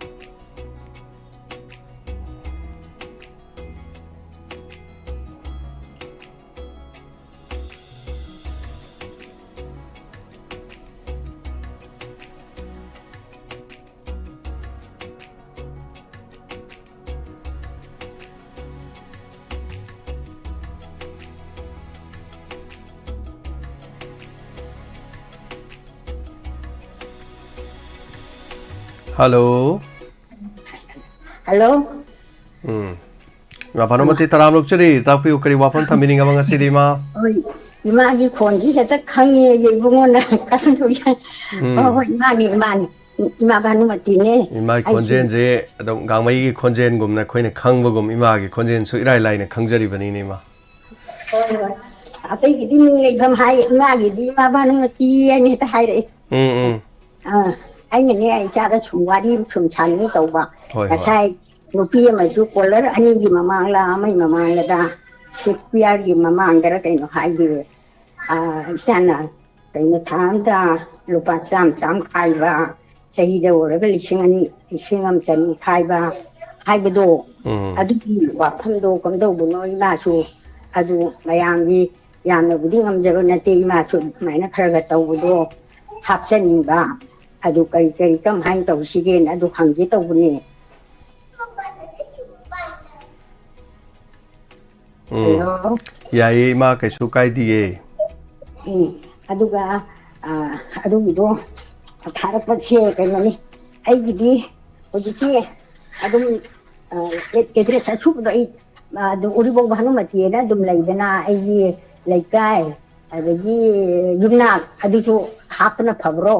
ꯍꯜꯂꯣ꯫ ꯍꯜꯂꯣ꯫ ꯎꯝ꯫ ꯏꯃꯥ ꯚꯥꯅꯨꯃꯇꯤ, ꯇꯔꯥꯝꯅ ꯑꯣꯛꯆꯔꯤ꯫ ꯇꯥꯛꯄꯤꯌꯨ, ꯀꯔꯤ ꯋꯥꯐꯝ ꯊꯝꯕꯤꯅꯤꯡꯉꯕ ꯉꯁꯤꯗꯤ, ꯏꯃꯥ? ꯍꯣꯏ, ꯏꯃꯥꯒꯤ ꯈꯣꯟꯁꯤ ꯍꯦꯛꯇ ꯈꯪꯉꯦ, ꯏꯕꯨꯡꯉꯣꯅ ꯀꯩꯅꯣ ꯇꯧ ꯌꯥꯏ꯫ ꯎꯝ꯫ ꯍꯣꯏ, ꯍꯣꯏ, ꯏꯃꯥꯅꯤ, ꯏꯃꯥꯅꯤ꯫ ꯏꯃꯥ ꯚꯥꯅꯨꯃꯇꯤꯅꯦ꯫ ꯏꯃꯥꯒꯤ ꯑꯩꯁꯦ ꯈꯣꯟꯖꯦꯜꯁꯦ ꯑꯗꯨꯝ ꯒꯥꯡꯃꯩꯒꯤ ꯈꯣꯟꯖꯦꯜꯒꯨꯝꯅ ꯑꯩꯈꯣꯏꯅ ꯈꯪꯕꯒꯨꯝ ꯏꯃꯥꯒꯤ ꯈꯣꯟꯖꯦꯜꯁꯨ ꯏꯔꯥꯏ ꯂꯥꯏꯅ ꯈꯪꯖꯔꯤꯕꯅꯤꯅꯦ, ꯏꯃꯥ꯫ ꯍꯣꯏ, ꯍꯣꯏ꯫ ꯑꯇꯩꯒꯤꯗꯤ ꯃꯤꯡ ꯂꯩꯐꯝ ꯍꯥꯏ, ꯏꯃꯥꯒꯤꯗꯤ ꯏꯃꯥ ꯚꯥꯅꯨꯃꯇꯤ ꯍꯥꯏꯅ ꯍꯦꯛꯇ ꯍꯥꯏꯔꯛꯑꯦ꯫ ꯎꯝ, ꯎꯝ꯫ ꯑꯥ, ꯑꯩꯅꯅꯦ, ꯏꯆꯥꯗ ꯁꯨꯝ ꯋꯥꯔꯤ ꯁꯨꯝ ꯁꯥꯟꯅꯒꯦ ꯇꯧꯕ꯫ ꯍꯣꯏ, ꯍꯣꯏ꯫ ꯉꯁꯥꯏ ꯅꯨꯄꯤ ꯑꯃꯁꯨ ꯀꯣꯂꯔ ꯑꯅꯤꯒꯤ ꯃꯃꯥꯡꯂ ꯑꯃꯒꯤ ꯃꯃꯥꯡꯂꯗ ꯁꯤꯛꯁ ꯄꯤꯌꯔꯒꯤ ꯃꯃꯥꯡꯗꯔ ꯀꯩꯅꯣ ꯍꯥꯏꯈꯤꯕ꯫ ꯑꯥ, ꯏꯆꯥꯅ ꯀꯩꯅꯣ ꯊꯥ ꯑꯝꯗ ꯂꯨꯄꯥ ꯆꯥꯝꯃ ꯆꯥꯝꯃ ꯈꯥꯏꯕ, ꯆꯍꯤꯗ ꯑꯣꯏꯔꯒ ꯂꯤꯁꯤꯡ ꯑꯅꯤ, ꯂꯤꯁꯤꯡ ꯑꯃ ꯆꯅꯤ ꯈꯥꯏꯕ ꯍꯥꯏꯕꯗꯣ, ꯎꯝ꯫ ꯑꯗꯨꯒꯤ ꯋꯥꯐꯝꯗꯣ ꯀꯝꯗꯧꯕꯅꯣ ꯏꯃꯥꯁꯨ ꯑꯗꯨ ꯃꯌꯥꯝꯒꯤ ꯌꯥꯝꯅꯕꯨꯗꯤ ꯉꯝꯖꯕ ꯅꯠꯇꯦ, ꯏꯃꯥꯁꯨ ꯑꯗꯨꯃꯥꯏꯅ ꯈꯔ ꯈꯔ ꯇꯧꯕꯗꯣ ꯍꯥꯞꯆꯅꯤꯡꯕ꯫ ꯑꯗꯨ ꯀꯔꯤ ꯀꯔꯤ ꯀꯃꯥꯏꯅ ꯇꯧꯁꯤꯒꯦꯅ ꯑꯗꯨ ꯍꯪꯒꯦ ꯇꯧꯕꯅꯦ꯫ ꯎꯝ꯫ ꯌꯥꯏꯌꯦ ꯏꯃꯥ, ꯀꯩꯁꯨ ꯀꯥꯏꯗꯤꯌꯦ꯫ ꯎꯝ꯫ ꯑꯗꯨꯒ ꯑ, ꯑꯗꯨꯒꯤꯗꯣ ꯊꯥꯔꯛꯄꯁꯦ ꯀꯩꯅꯣꯅꯤ, ꯑꯩꯒꯤꯗꯤ ꯍꯧꯖꯤꯛꯀꯤ ꯑꯗꯨꯝ ꯑꯦꯗ꯭ꯔꯦꯁ ꯑꯁꯨꯕꯗꯣ ꯑꯩ ꯑꯗꯨꯝ ꯎꯔꯤꯕꯧ ꯚꯥꯅꯨꯃꯇꯤꯅ ꯑꯗꯨꯝ ꯂꯩꯗꯅ ꯑꯩꯒꯤ ꯂꯩꯀꯥꯏ, ꯑꯗꯒꯤ ꯌꯨꯝꯅꯥꯛ, ꯑꯗꯨꯁꯨ ꯍꯥꯞꯄꯅ ꯐꯕ꯭ꯔꯣ?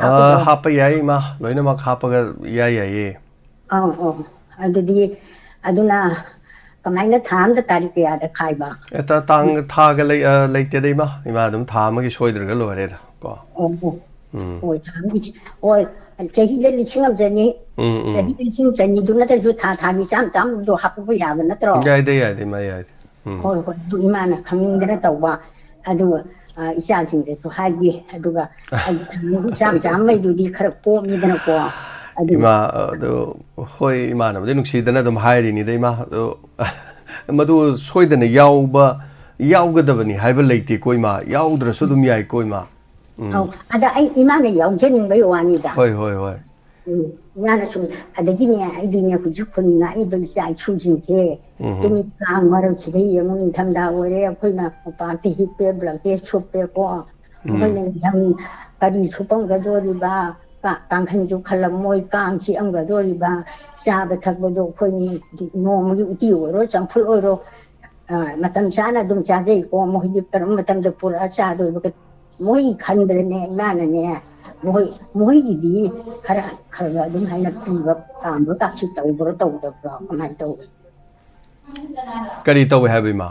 ꯑ, ꯍꯥꯞꯄ ꯌꯥꯏ ꯏꯃꯥ, ꯂꯣꯏꯅꯃꯛ ꯍꯥꯞꯄꯒ ꯏꯌꯥ ꯌꯥꯏꯌꯦ꯫ ꯑꯧ ꯑꯧ꯫ ꯑꯗꯨꯗꯤ ꯑꯗꯨꯅ ꯀꯃꯥꯏꯅ ꯊꯥ ꯑꯝꯗ ꯇꯥꯔꯤꯛ ꯀꯌꯥꯗ ꯈꯥꯏꯕ? ꯑꯦ, ꯇ-, ꯇꯥꯡ, ꯊꯥꯒ ꯂꯩ-, ꯑ, ꯂꯩꯇꯦꯗ ꯏꯃꯥ, ꯏꯃꯥ ꯑꯗꯨꯝ ꯊꯥ ꯑꯃꯒꯤ ꯁꯣꯏꯗ꯭ꯔꯒ ꯂꯣꯏꯔꯦꯗ ꯀꯣ꯫ ꯑꯣ ꯑꯣ꯫ ꯎꯝ꯫ ꯍꯣꯏ, ꯊꯥ ꯑꯃꯒꯤ, ꯍꯣꯏ, ꯆꯍꯤꯗ ꯂꯤꯁꯤꯡ ꯑꯃ ꯆꯅꯤ, ꯎꯝ, ꯎꯝ꯫ ꯆꯍꯤꯗ ꯂꯤꯁꯤꯡ ꯆꯅꯤꯗꯨ ꯅꯠꯇ꯭ꯔꯁꯨ ꯊꯥ ꯊꯥꯒꯤ ꯆꯥꯝ ꯆꯥꯝꯗꯣ ꯍꯥꯞꯄꯛꯄ ꯌꯥꯕ ꯅꯠꯇ꯭ꯔꯣ? ꯌꯥꯏꯗ, ꯌꯥꯏꯗ ꯏꯃꯥ, ꯌꯥꯏꯗ꯫ ꯎꯝ꯫ ꯍꯣꯏ ꯍꯣꯏ, ꯑꯗꯨ ꯏꯃꯥꯅ ꯈꯪꯅꯤꯡꯗꯅ ꯇꯧꯕ꯫ ꯑꯗꯨꯒ ꯑ, ꯏꯆꯥꯁꯤꯡꯗꯁꯨ ꯍꯥꯏꯒꯦ꯫ ꯑꯗꯨꯒ ꯑꯩ ꯊꯥ ꯑꯃꯒꯤ ꯆꯥꯝ ꯆꯥꯝꯃꯩꯗꯨꯗꯤ ꯈꯔ ꯀꯣꯝꯃꯤꯗꯅꯀꯣ꯫ ꯑꯗꯨ ꯏꯃꯥ, ꯑꯗꯨ ꯍꯣꯏ, ꯏꯃꯥꯅꯕꯨꯗꯤ ꯅꯨꯡꯁꯤꯗꯅ ꯑꯗꯨꯝ ꯍꯥꯏꯔꯤꯅꯤꯗ ꯏꯃꯥ, ꯑꯗꯣ ꯃꯗꯨ ꯁꯣꯏꯗꯅ ꯌꯥꯎꯕ, ꯌꯥꯎꯒꯗꯕꯅꯤ ꯍꯥꯏꯕ ꯂꯩꯇꯦꯀꯣ ꯏꯃꯥ, ꯌꯥꯎꯗ꯭ꯔꯁꯨ ꯑꯗꯨꯝ ꯌꯥꯏꯀꯣ ꯏꯃꯥ꯫ ꯎꯝ꯫ ꯑꯧ, ꯑꯗ ꯑꯩ ꯏꯃꯥꯅ ꯌꯥꯎꯖꯅꯤꯡꯕꯩ ꯋꯥꯅꯤꯗ꯫ ꯍꯣꯏ, ꯍꯣꯏ, ꯍꯣꯏ꯫ ꯎꯝ, ꯏꯃꯥꯅ ꯁꯨꯝ, ꯑꯗꯒꯤꯅꯦ, ꯑꯩꯗꯤꯅꯦ, ꯍꯧꯖꯤꯛ ꯈꯨꯟ ꯉꯥꯛꯏꯕ ꯏꯆꯥ ꯏꯁꯨꯁꯤꯡꯁꯦ, ꯎꯝ꯫ ꯇꯨꯃꯤꯠ ꯀꯥꯡ ꯃꯔꯛꯁꯤꯗ ꯌꯦꯡꯉꯨ, ꯅꯤꯡꯊꯝꯊꯥ ꯑꯣꯏꯔꯦ, ꯑꯩꯈꯣꯏꯅ ꯎꯄꯥꯛꯇ ꯍꯤꯞꯄꯦ, ꯕ꯭ꯂꯥꯡꯀꯦꯠ ꯁꯨꯞꯄꯦꯀꯣ꯫ ꯎꯝ꯫ ꯑꯩꯈꯣꯏꯅ ꯅꯤꯡꯊꯝ ꯀꯔꯤ ꯁꯨꯞꯄꯝꯒꯗꯣꯔꯤꯕ? ꯀꯥ-, ꯀꯥꯡꯈꯟꯁꯨ ꯈꯜꯂꯝꯃꯣꯏ, ꯀꯥꯡ ꯆꯤꯛꯑꯝꯒꯗꯣꯔꯤꯕ? ꯆꯥꯕ ꯊꯛꯄꯗꯣ ꯑꯩꯈꯣꯏ ꯅꯣꯡꯃꯒꯤ ꯎꯇꯤ ꯑꯣꯏꯔꯣ, ꯆꯝꯐꯨꯠ ꯑꯣꯏꯔꯣ, ꯑ, ꯃꯇꯝ ꯆꯥꯅ ꯑꯗꯨꯝ ꯆꯥꯖꯩꯀꯣ꯫ ꯃꯈꯣꯏꯗꯤ ꯀꯔꯝꯕ ꯃꯇꯝꯗ ꯄꯨꯔꯛꯑ ꯆꯥꯗꯣꯏꯕ? ꯃꯣꯏ ꯈꯟꯕꯗꯅꯦ, ꯏꯃꯥꯅꯅꯦ, ꯃꯣꯏ, ꯃꯣꯏꯒꯤꯗꯤ ꯈꯔ, ꯈꯔ ꯑꯗꯨꯝ ꯍꯥꯏꯅ ꯄꯤꯕ ꯄꯥꯝꯕ ꯀꯥꯁꯨ ꯇꯧꯕ꯭ꯔꯣ, ꯇꯧꯗꯕ꯭ꯔꯣ, ꯀꯃꯥꯏꯅ ꯇꯧꯏ? ꯀꯔꯤ ꯇꯧꯋꯦ ꯍꯥꯏꯕ ꯏꯃꯥ?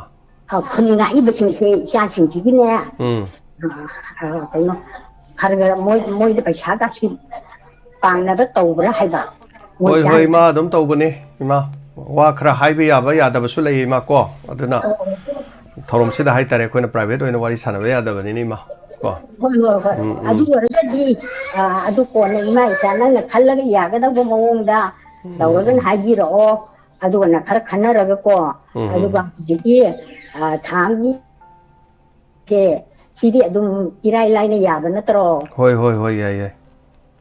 ꯑ, ꯈꯨꯟ ꯉꯥꯛꯏꯕꯁꯤꯡꯁꯦ, ꯏꯆꯥꯁꯤꯡꯁꯤꯒꯤꯅꯦ, ꯎꯝ꯫ ꯑ, ꯑ, ꯀꯩꯅꯣ, ꯈꯔ ꯈꯔ ꯃꯣꯏ, ꯃꯣꯏꯗ ꯄꯩꯁꯥ ꯀꯥꯁꯤ ꯄꯥꯡꯅꯕ ꯇꯧꯕ꯭ꯔꯥ ꯍꯥꯏꯕ? ꯍꯣꯏ, ꯍꯣꯏ, ꯏꯃꯥ, ꯑꯗꯨꯝ ꯇꯧꯕꯅꯦ, ꯏꯃꯥ꯫ ꯋꯥ ꯈꯔ ꯍꯥꯏꯕ ꯌꯥꯕ ꯌꯥꯗꯕꯁꯨ ꯂꯩ, ꯏꯃꯥ, ꯀꯣ꯫ ꯑꯗꯨꯅ ꯊꯧꯔꯝꯁꯤꯗ ꯍꯥꯏꯇꯥꯔꯦ, ꯑꯩꯈꯣꯏꯅ private ꯑꯣꯏꯅ ꯋꯥꯔꯤ ꯁꯥꯟꯅꯕ ꯌꯥꯗꯕꯅꯤꯅ, ꯏꯃꯥ, ꯀꯣ꯫ ꯍꯣꯏ, ꯍꯣꯏ, ꯍꯣꯏ꯫ ꯎꯝ, ꯎꯝ꯫ ꯑꯗꯨ ꯑꯣꯏꯔꯒꯗꯤ, ꯑ, ꯑꯗꯨ ꯀꯣꯟꯅ ꯏꯃꯥ ꯏꯆꯥ ꯅꯪꯅ ꯈꯜꯂꯒ ꯌꯥꯒꯗꯧꯕ ꯃꯑꯣꯡꯗ ꯎꯝ, ꯇꯧꯔꯒꯅ ꯎꯝ꯫ ꯍꯥꯏꯕꯤꯔꯛꯑꯣ꯫ ꯑꯗꯨꯒꯅ ꯈꯔ ꯈꯟꯅꯔꯒꯀꯣ꯫ ꯎꯝ, ꯎꯝ꯫ ꯑꯗꯨꯒ ꯍꯧꯖꯤꯛꯀꯤ, ꯑ, ꯊꯥꯡꯒꯤ ꯁꯦ, ꯁꯤꯗꯤ ꯑꯗꯨꯝ ꯏꯔꯥꯏ ꯂꯥꯏꯅ ꯌꯥꯕ ꯅꯠꯇ꯭ꯔꯣ? ꯍꯣꯏ, ꯍꯣꯏ, ꯍꯣꯏ, ꯌꯥꯏ, ꯌꯥꯏ꯫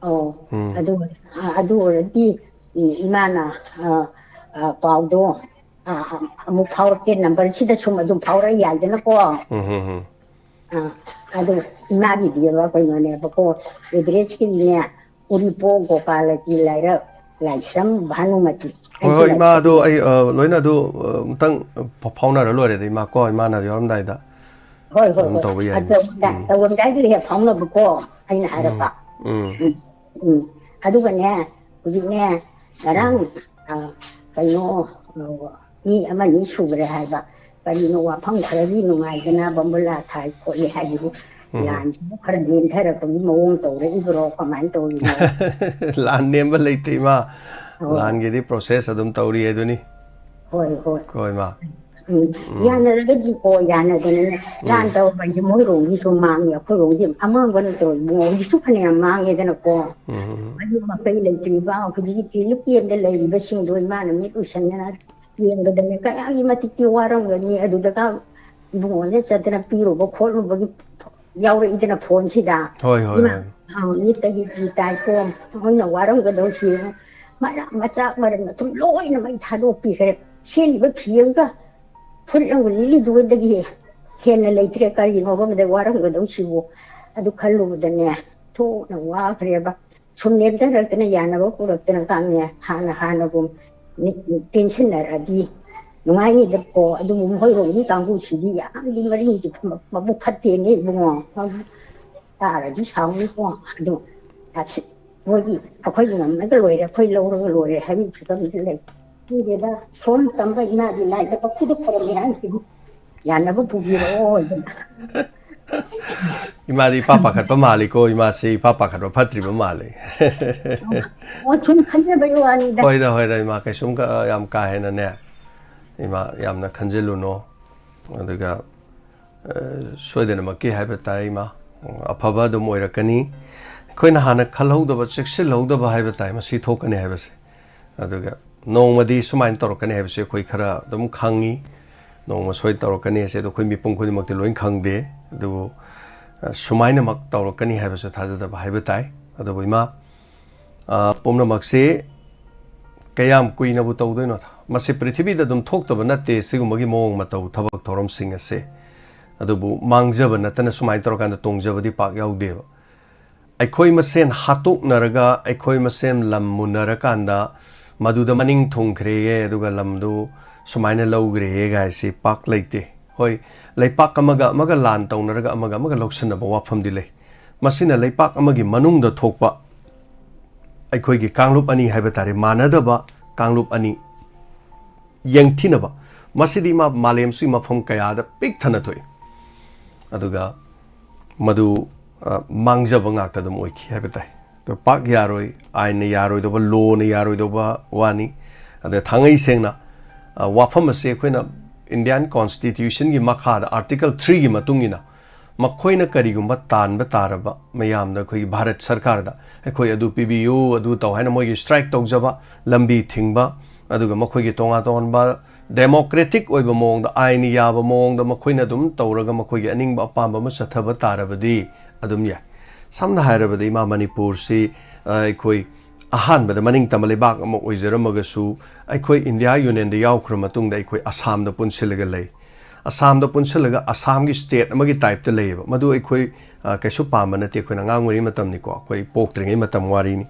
ꯑꯣ, ꯎꯝ꯫ ꯑꯗꯨ, ꯑ, ꯑꯗꯨ ꯑꯣꯏꯔꯗꯤ, ꯎꯝ, ꯏꯃꯥꯅ, ꯑ, ꯑ, ꯄꯥꯎꯗꯣ, ꯑ, ꯑ, ꯑꯃꯨꯛ ꯐꯥꯎꯔꯛꯀꯦ, number ꯁꯤꯗ ꯁꯨꯝ ꯑꯗꯨꯝ ꯐꯥꯎꯔꯛ ꯌꯥꯏꯗꯅꯀꯣ꯫ ꯎꯝ, ꯎꯝ, ꯎꯝ꯫ ꯑ, ꯑꯗꯨ ꯏꯃꯥꯒꯤꯗꯤ ꯑꯃ ꯀꯩꯅꯣꯅꯦꯕꯀꯣ, address ꯀꯤꯅꯦ, ꯎꯔꯤꯄꯣꯛ ꯒꯣꯄꯥꯂꯒꯤ ꯂꯥꯏꯔꯛ, ꯂꯥꯏꯁ꯭ꯔꯝ ꯚꯥꯅꯨꯃꯇꯤ꯫ ꯍꯣꯏ, ꯑꯩꯁꯦ ꯍꯣꯏ, ꯏꯃꯥ, ꯑꯗꯨ ꯂꯥꯏꯁ꯭ꯔꯝ ꯑꯩ, ꯑ, ꯂꯣꯏꯅ ꯑꯗꯨ, ꯑ, ꯑꯃꯨꯛꯇꯪ ꯐ-, ꯐꯥꯎꯅꯔ ꯂꯣꯏꯔꯦꯗ, ꯏꯃꯥ, ꯀꯣ, ꯏꯃꯥꯅ ꯌꯥꯎꯔꯝꯗꯥꯏꯗ ꯍꯣꯏ, ꯍꯣꯏ, ꯑꯗꯨꯝ ꯍꯣꯏ꯫ ꯇꯧꯕ ꯌꯥꯏ꯫ ꯑꯗ ꯇꯧꯔꯝꯗꯥꯏ-, ꯎꯝ꯫ ꯇꯧꯔꯝꯗꯥꯏꯗꯨꯗ ꯍꯦꯛ ꯐꯥꯎꯅꯕꯀꯣ, ꯑꯩꯅ ꯎꯝ, ꯍꯥꯏꯔꯛꯄ꯫ ꯎꯝ꯫ ꯎꯝ, ꯎꯝ꯫ ꯑꯗꯨꯒꯅꯦ, ꯍꯧꯖꯤꯛꯅꯦ, ꯉꯔꯥꯡ, ꯎꯝ꯫ ꯑ, ꯀꯩꯅꯣ, ꯑ, ꯃꯤ ꯑꯃꯅꯤ ꯁꯨꯈ꯭ꯔꯦ ꯍꯥꯏꯕ꯫ ꯀꯔꯤꯅꯣ ꯋꯥꯐꯝ ꯈꯔꯒꯤ ꯅꯨꯡꯉꯥꯏꯗꯅ ꯕꯝꯕꯨꯂꯥ ꯊꯥꯏ ꯈꯣꯠꯂꯤ ꯍꯥꯏꯗꯨꯕꯨ ꯎꯝ꯫ ꯂꯥꯟꯁꯤꯕꯨ ꯈꯔ ꯅꯦꯝꯊꯔꯛꯄꯒꯤ ꯃꯑꯣꯡ ꯇꯧꯔꯛꯏꯕ꯭ꯔꯣ? ꯀꯃꯥꯏꯅ ꯇꯧꯔꯤꯅꯣ? ꯂꯥꯟ ꯅꯦꯝꯕ ꯂꯩꯇꯦ, ꯏꯃꯥ꯫ ꯑꯣ꯫ ꯂꯥꯟꯒꯤꯗꯤ process ꯑꯗꯨꯝ ꯇꯧꯔꯤ ꯍꯥꯏꯗꯨꯅꯤ꯫ ꯍꯣꯏ, ꯍꯣꯏ꯫ ꯀꯣ, ꯏꯃꯥ? ꯎꯝ꯫ ꯎꯝ꯫ ꯌꯥꯅꯔꯒꯗꯤꯀꯣ, ꯌꯥꯅꯗꯅꯅꯦ, ꯂꯥꯟ ꯎꯝ꯫ ꯇꯧꯔꯛꯄ ꯍꯥꯏꯁꯦ ꯃꯣꯏꯔꯣꯝꯒꯤꯁꯨ ꯃꯥꯡꯉꯦ, ꯑꯩꯈꯣꯏꯔꯣꯝꯒꯤ ꯑꯃꯥꯡꯕ ꯅꯠꯇ꯭ꯔꯣ ꯏꯕꯨꯡꯉꯣ? ꯍꯧꯖꯤꯛꯁꯨ ꯐꯅꯌꯥꯝ ꯃꯥꯡꯉꯦꯗꯅꯀꯣ꯫ ꯎꯝ꯫ ꯃꯌꯨꯝ ꯃꯀꯩ ꯂꯩꯇ꯭ꯔꯤꯕ, ꯍꯧꯖꯤꯛ relief camp ꯇ ꯂꯩꯔꯤꯕꯁꯤꯡꯗꯣ ꯏꯃꯥꯅ ꯃꯤꯠ ꯎꯏꯁꯟꯗꯅ ꯌꯦꯡꯕꯗꯅꯦ ꯀꯌꯥꯒꯤ ꯃꯇꯤꯛꯇꯤ ꯋꯥꯔꯝꯒꯅꯤ꯫ ꯑꯗꯨꯗꯒ ꯏꯕꯨꯡꯉꯣꯅ ꯆꯠꯇꯅ ꯄꯤꯔꯨꯕ ꯈꯣꯠꯂꯨꯕꯒꯤ ꯌꯥꯎꯔꯛꯏꯗꯅ phone ꯁꯤꯗ꯫ ꯍꯣꯏ, ꯍꯣꯏ, ꯏꯃꯥ, ꯍꯣꯏ꯫ ꯑ, ꯃꯤꯠꯇꯒꯤ ꯄꯤ ꯇꯥꯏꯀꯣ, ꯃꯣꯏꯅ ꯋꯥꯔꯝꯒꯗꯧꯁꯤ ꯌꯦꯡꯉꯨ꯫ ꯃꯔꯛ ꯃꯆꯥꯛ ꯃꯔꯛ ꯃꯊꯨꯝ ꯂꯣꯏꯅ ꯃꯩ ꯊꯥꯗꯣꯛꯄꯤꯈ꯭ꯔꯦ꯫ ꯁꯦꯠꯂꯤꯕ ꯐꯤ ꯑꯃꯒ ꯐꯨꯔꯤꯠ ꯑꯃꯒ ꯂꯤꯠꯂꯤꯗꯨꯗꯒꯤ ꯍꯦꯟꯅ ꯂꯩꯇ꯭ꯔꯦ꯫ ꯀꯔꯤꯅꯣ ꯈꯪꯗꯦ ꯋꯥꯔꯝꯒꯗꯧꯁꯤꯕꯨ꯫ ꯑꯗꯨ ꯈꯜꯂꯨꯕꯗꯅꯦ ꯊꯣꯛꯅ ꯋꯥꯈ꯭ꯔꯦꯕ꯫ ꯁꯨꯝ ꯅꯦꯝꯊꯔꯛꯇꯅ ꯌꯥꯅꯕ ꯄꯨꯔꯛꯇꯅ ꯀꯥꯡꯅꯦ ꯍꯥꯟꯅ ꯍꯥꯟꯅꯒꯨꯝ ꯅꯤ-, ꯇꯦꯟꯁꯤꯟꯅꯔꯛꯑꯗꯤ ꯅꯨꯡꯉꯥꯏꯅꯤꯗꯀꯣ꯫ ꯑꯗꯨꯕꯨ ꯃꯈꯣꯏꯔꯣꯝꯒꯤ ꯀꯥꯡꯕꯨꯁꯤꯗꯤ ꯌꯥꯝꯗꯤ ꯃꯔꯤꯗꯤ ꯃꯕꯨꯛ ꯐꯠꯇꯦꯅꯦ ꯏꯕꯨꯡꯉꯣ꯫ ꯇꯥꯔꯗꯤ ꯁꯥꯎꯅꯤꯀꯣ꯫ ꯑꯗꯣ ꯇꯥꯁꯤ-, ꯃꯣꯏꯒꯤ ꯑꯩꯈꯣꯏꯒꯤ ꯉꯝꯅꯒ ꯂꯣꯏꯔꯦ, ꯑꯩꯈꯣꯏ ꯂꯧꯔꯒ ꯂꯣꯏꯔꯦ ꯍꯥꯏꯕꯒꯤ ꯐꯤꯕꯝꯗ ꯂꯩ꯫ ꯈꯪꯗꯦꯗ, ꯁꯣꯝ ꯇꯝꯕ ꯏꯃꯥꯗꯤ ꯂꯥꯏꯗ ꯄꯪꯈꯨꯗ ꯈꯣꯏꯔꯝꯃꯤ ꯍꯥꯏꯁꯤꯕꯨ ꯌꯥꯅꯕ ꯄꯨꯕꯤꯔꯛꯑꯣ ꯑꯗꯨꯝ꯫ ꯏꯃꯥꯗꯤ ꯏꯄꯥ ꯄꯥꯈꯠꯄ ꯃꯥꯜꯂꯤꯀꯣ, ꯏꯃꯥꯁꯤ ꯏꯄꯥ ꯄꯥꯈꯠꯄ ꯐꯠꯇ꯭ꯔꯤꯕ ꯃꯥꯜꯂꯤ꯫ ꯑꯣ, ꯁꯨꯝ ꯈꯟꯖꯕꯒꯤ ꯋꯥꯅꯤꯗ꯫ ꯍꯣꯏꯗ, ꯍꯣꯏꯗ, ꯏꯃꯥ ꯀꯩꯁꯨꯝ ꯀ-, ꯌꯥꯝ ꯀꯥ ꯍꯦꯟꯅꯅꯦ, ꯏꯃꯥ ꯌꯥꯝꯅ ꯈꯟꯖꯤꯜꯂꯨꯅꯣ꯫ ꯑꯗꯨꯒ, ꯑ, ꯁꯣꯏꯗꯅꯃꯛꯀꯤ ꯍꯥꯏꯕ ꯇꯥꯏ, ꯏꯃꯥ, ꯑꯐꯕ ꯑꯗꯨꯝ ꯑꯣꯏꯔꯛꯀꯅꯤ꯫ ꯑꯩꯈꯣꯏꯅ ꯍꯥꯟꯅ ꯈꯜꯍꯧꯗꯕ, ꯆꯦꯛꯁꯤꯜꯍꯧꯗꯕ ꯍꯥꯏꯕ ꯇꯥꯏ, ꯃꯁꯤ ꯊꯣꯛꯀꯅꯤ ꯍꯥꯏꯕꯁꯦ꯫ ꯑꯗꯨꯒ ꯅꯣꯡꯃꯗꯤ ꯁꯨꯃꯥꯏꯅ ꯇꯧꯔꯛꯀꯅꯤ ꯍꯥꯏꯕꯁꯦ ꯑꯩꯈꯣꯏ ꯈꯔ ꯑꯗꯨꯝ ꯈꯪꯉꯤ꯫ ꯅꯣꯡꯃ ꯁꯣꯏ ꯇꯧꯔꯛꯀꯅꯤ ꯍꯥꯏꯁꯦ, ꯑꯗꯣ ꯑꯩꯈꯣꯏ ꯃꯤꯄꯨꯝ ꯈꯨꯗꯤꯡꯃꯛꯇꯤ ꯂꯣꯏ ꯈꯪꯗꯦ꯫ ꯑꯗꯨꯕꯨ, ꯑ, ꯁꯨꯃꯥꯏꯅꯃꯛ ꯇꯧꯔꯛꯀꯅꯤ ꯍꯥꯏꯕꯁꯨ ꯊꯥꯖꯗꯕ ꯍꯥꯏꯕ ꯇꯥꯏ꯫ ꯑꯗꯨꯕꯨ ꯏꯃꯥ, ꯑ, ꯄꯨꯝꯅꯃꯛꯁꯤ ꯀꯌꯥꯝ ꯀꯨꯏꯅꯕꯨ ꯇꯧꯗꯣꯏꯅꯣꯗ? ꯃꯁꯤ ꯄ꯭ꯔꯤꯊꯤꯕꯤꯗ ꯑꯗꯨꯝ ꯊꯣꯛꯇꯕ ꯅꯠꯇꯦ ꯁꯤꯒꯨꯝꯕꯒꯤ ꯃꯑꯣꯡ ꯃꯇꯧ, ꯊꯕꯛ ꯊꯧꯔꯝꯁꯤꯡ ꯑꯁꯦ꯫ ꯑꯗꯨꯕꯨ ꯃꯥꯡꯖꯕ ꯅꯠꯇꯅ ꯁꯨꯃꯥꯏꯅ ꯇꯧꯔꯀꯥꯟꯗ ꯇꯣꯡꯖꯕꯗꯤ ꯄꯥꯛ ꯌꯥꯎꯗꯦꯕ꯫ ꯑꯩꯈꯣꯏ ꯃꯁꯦꯟ ꯍꯥꯠꯇꯣꯛꯅꯔꯒ, ꯑꯩꯈꯣꯏ ꯃꯁꯦꯟ ꯂꯝ ꯃꯨꯟꯅꯔꯀꯥꯟꯗ ꯃꯗꯨꯗ ꯃꯅꯤꯡ ꯊꯨꯡꯈ꯭ꯔꯦꯌꯦ, ꯑꯗꯨꯒ ꯂꯝꯗꯨ ꯁꯨꯃꯥꯏꯅ ꯂꯧꯈ꯭ꯔꯦꯌꯦ ꯒꯥꯏꯁꯤ ꯄꯥꯛ ꯂꯩꯇꯦ꯫ ꯍꯣꯏ, ꯂꯩꯄꯥꯛ ꯑꯃꯒ ꯑꯃꯒ ꯂꯥꯟ ꯇꯧꯅꯔꯒ ꯑꯃꯒ ꯑꯃꯒ ꯂꯧꯁꯤꯟꯅꯕ ꯋꯥꯐꯝꯗꯤ ꯂꯩ꯫ ꯃꯁꯤꯅ ꯂꯩꯄꯥꯛ ꯑꯃꯒꯤ ꯃꯅꯨꯡꯗ ꯊꯣꯛꯄ ꯑꯩꯈꯣꯏꯒꯤ ꯀꯥꯡꯂꯨꯞ ꯑꯅꯤ ꯍꯥꯏꯕ ꯇꯥꯔꯦ, ꯃꯥꯟꯅꯗꯕ ꯀꯥꯡꯂꯨꯞ ꯑꯅꯤ ꯌꯦꯡꯊꯤꯅꯕ, ꯃꯁꯤꯗꯤ ꯃꯥ ꯃꯥꯂꯦꯝꯁꯤ ꯃꯐꯝ ꯀꯌꯥꯗ ꯄꯤꯛ ꯊꯟꯅ ꯊꯣꯛꯏ꯫ ꯑꯗꯨꯒ ꯃꯗꯨ, ꯑ, ꯃꯥꯡꯖꯕ ꯉꯥꯛꯇ ꯑꯗꯨꯝ ꯑꯣꯏꯈꯤ ꯍꯥꯏꯕ ꯇꯥꯏ꯫ ꯑꯗꯣ ꯄꯥꯛ ꯌꯥꯔꯣꯏ, ꯑꯥꯏꯟꯅ ꯌꯥꯔꯣꯏꯗꯧꯕ, ꯂꯣꯅ ꯌꯥꯔꯣꯏꯗꯧꯕ ꯋꯥꯅꯤ꯫ ꯑꯗ ꯊꯥꯡꯉꯩ ꯁꯦꯡꯅ, ꯑ, ꯋꯥꯐꯝ ꯑꯁꯤ ꯑꯩꯈꯣꯏꯅ ꯏꯟꯗꯤꯌꯥꯟ ꯀꯣꯟꯁꯇꯤꯇ꯭ꯌꯨꯁꯟꯒꯤ ꯃꯈꯥꯗ ꯑꯥꯔꯇꯤꯀꯜ ꯊ꯭ꯔꯤꯒꯤ ꯃꯇꯨꯡ ꯏꯟꯅ ꯃꯈꯣꯏꯅ ꯀꯔꯤꯒꯨꯝꯕ ꯇꯥꯟꯕ ꯇꯥꯔꯕ ꯃꯌꯥꯝꯗ ꯑꯩꯈꯣꯏꯒꯤ ꯚꯥꯔꯠ ꯁꯔꯀꯥꯔꯗ ꯑꯩꯈꯣꯏ ꯑꯗꯨ ꯄꯤꯕꯤꯌꯨ, ꯑꯗꯨ ꯇꯧ ꯍꯥꯏꯅ ꯃꯣꯏꯒꯤ ꯁ꯭ꯇ꯭ꯔꯥꯏꯛ ꯇꯧꯖꯕ, ꯂꯝꯕꯤ ꯊꯤꯡꯕ, ꯑꯗꯨꯒ ꯃꯈꯣꯏꯒꯤ ꯇꯣꯉꯥꯟ ꯇꯣꯉꯥꯟꯕ ꯗꯦꯃꯣꯀ꯭ꯔꯦꯇꯤꯛ ꯑꯣꯏꯕ ꯃꯑꯣꯡꯗ, ꯑꯥꯏꯟ ꯌꯥꯕ ꯃꯑꯣꯡꯗ ꯃꯈꯣꯏꯅ ꯑꯗꯨꯝ ꯇꯧꯔꯒ ꯃꯈꯣꯏꯒꯤ ꯑꯅꯤꯡꯕ ꯑꯄꯥꯝꯕ ꯑꯃ ꯆꯠꯊꯕ ꯇꯥꯔꯕꯗꯤ ꯑꯗꯨꯝ ꯌꯥꯏ꯫ ꯁꯝꯅ ꯍꯥꯏꯔꯕꯗ ꯏꯃꯥ ꯃꯅꯤꯄꯨꯔꯁꯤ, ꯑ, ꯑꯩꯈꯣꯏ ꯑꯍꯥꯟꯕꯗ ꯃꯅꯤꯡ ꯇꯝꯕ ꯂꯩꯕꯥꯛ ꯑꯃ ꯑꯣꯏꯖꯔꯝꯃꯒꯁꯨ ꯑꯩꯈꯣꯏ ꯏꯟꯗꯤꯌꯥ ꯌꯨꯅꯤꯌꯟꯗ ꯌꯥꯎꯈ꯭ꯔ ꯃꯇꯨꯡꯗ ꯑꯩꯈꯣꯏ ꯑꯁꯥꯝꯗ ꯄꯨꯟꯁꯤꯜꯂꯒ ꯂꯩ꯫ ꯑꯁꯥꯝꯗ ꯄꯨꯟꯁꯤꯜꯂꯒ ꯑꯁꯥꯝꯒꯤ ꯁ꯭ꯇꯦꯠ ꯑꯃꯒꯤ ꯇꯥꯏꯞꯇ ꯂꯩꯌꯦꯕ꯫ ꯃꯗꯨ ꯑꯩꯈꯣꯏ, ꯑ, ꯀꯩꯁꯨ ꯄꯥꯝꯕ ꯅꯠꯇꯦ꯫ ꯑꯩꯈꯣꯏꯅ ꯑꯉꯥꯡ ꯑꯣꯏꯔꯤꯉꯩ ꯃꯇꯝꯅꯤꯀꯣ, ꯑꯩꯈꯣꯏ ꯄꯣꯛꯇ꯭ꯔꯤꯉꯩ ꯃꯇꯝ ꯋꯥꯔꯤꯅꯤ꯫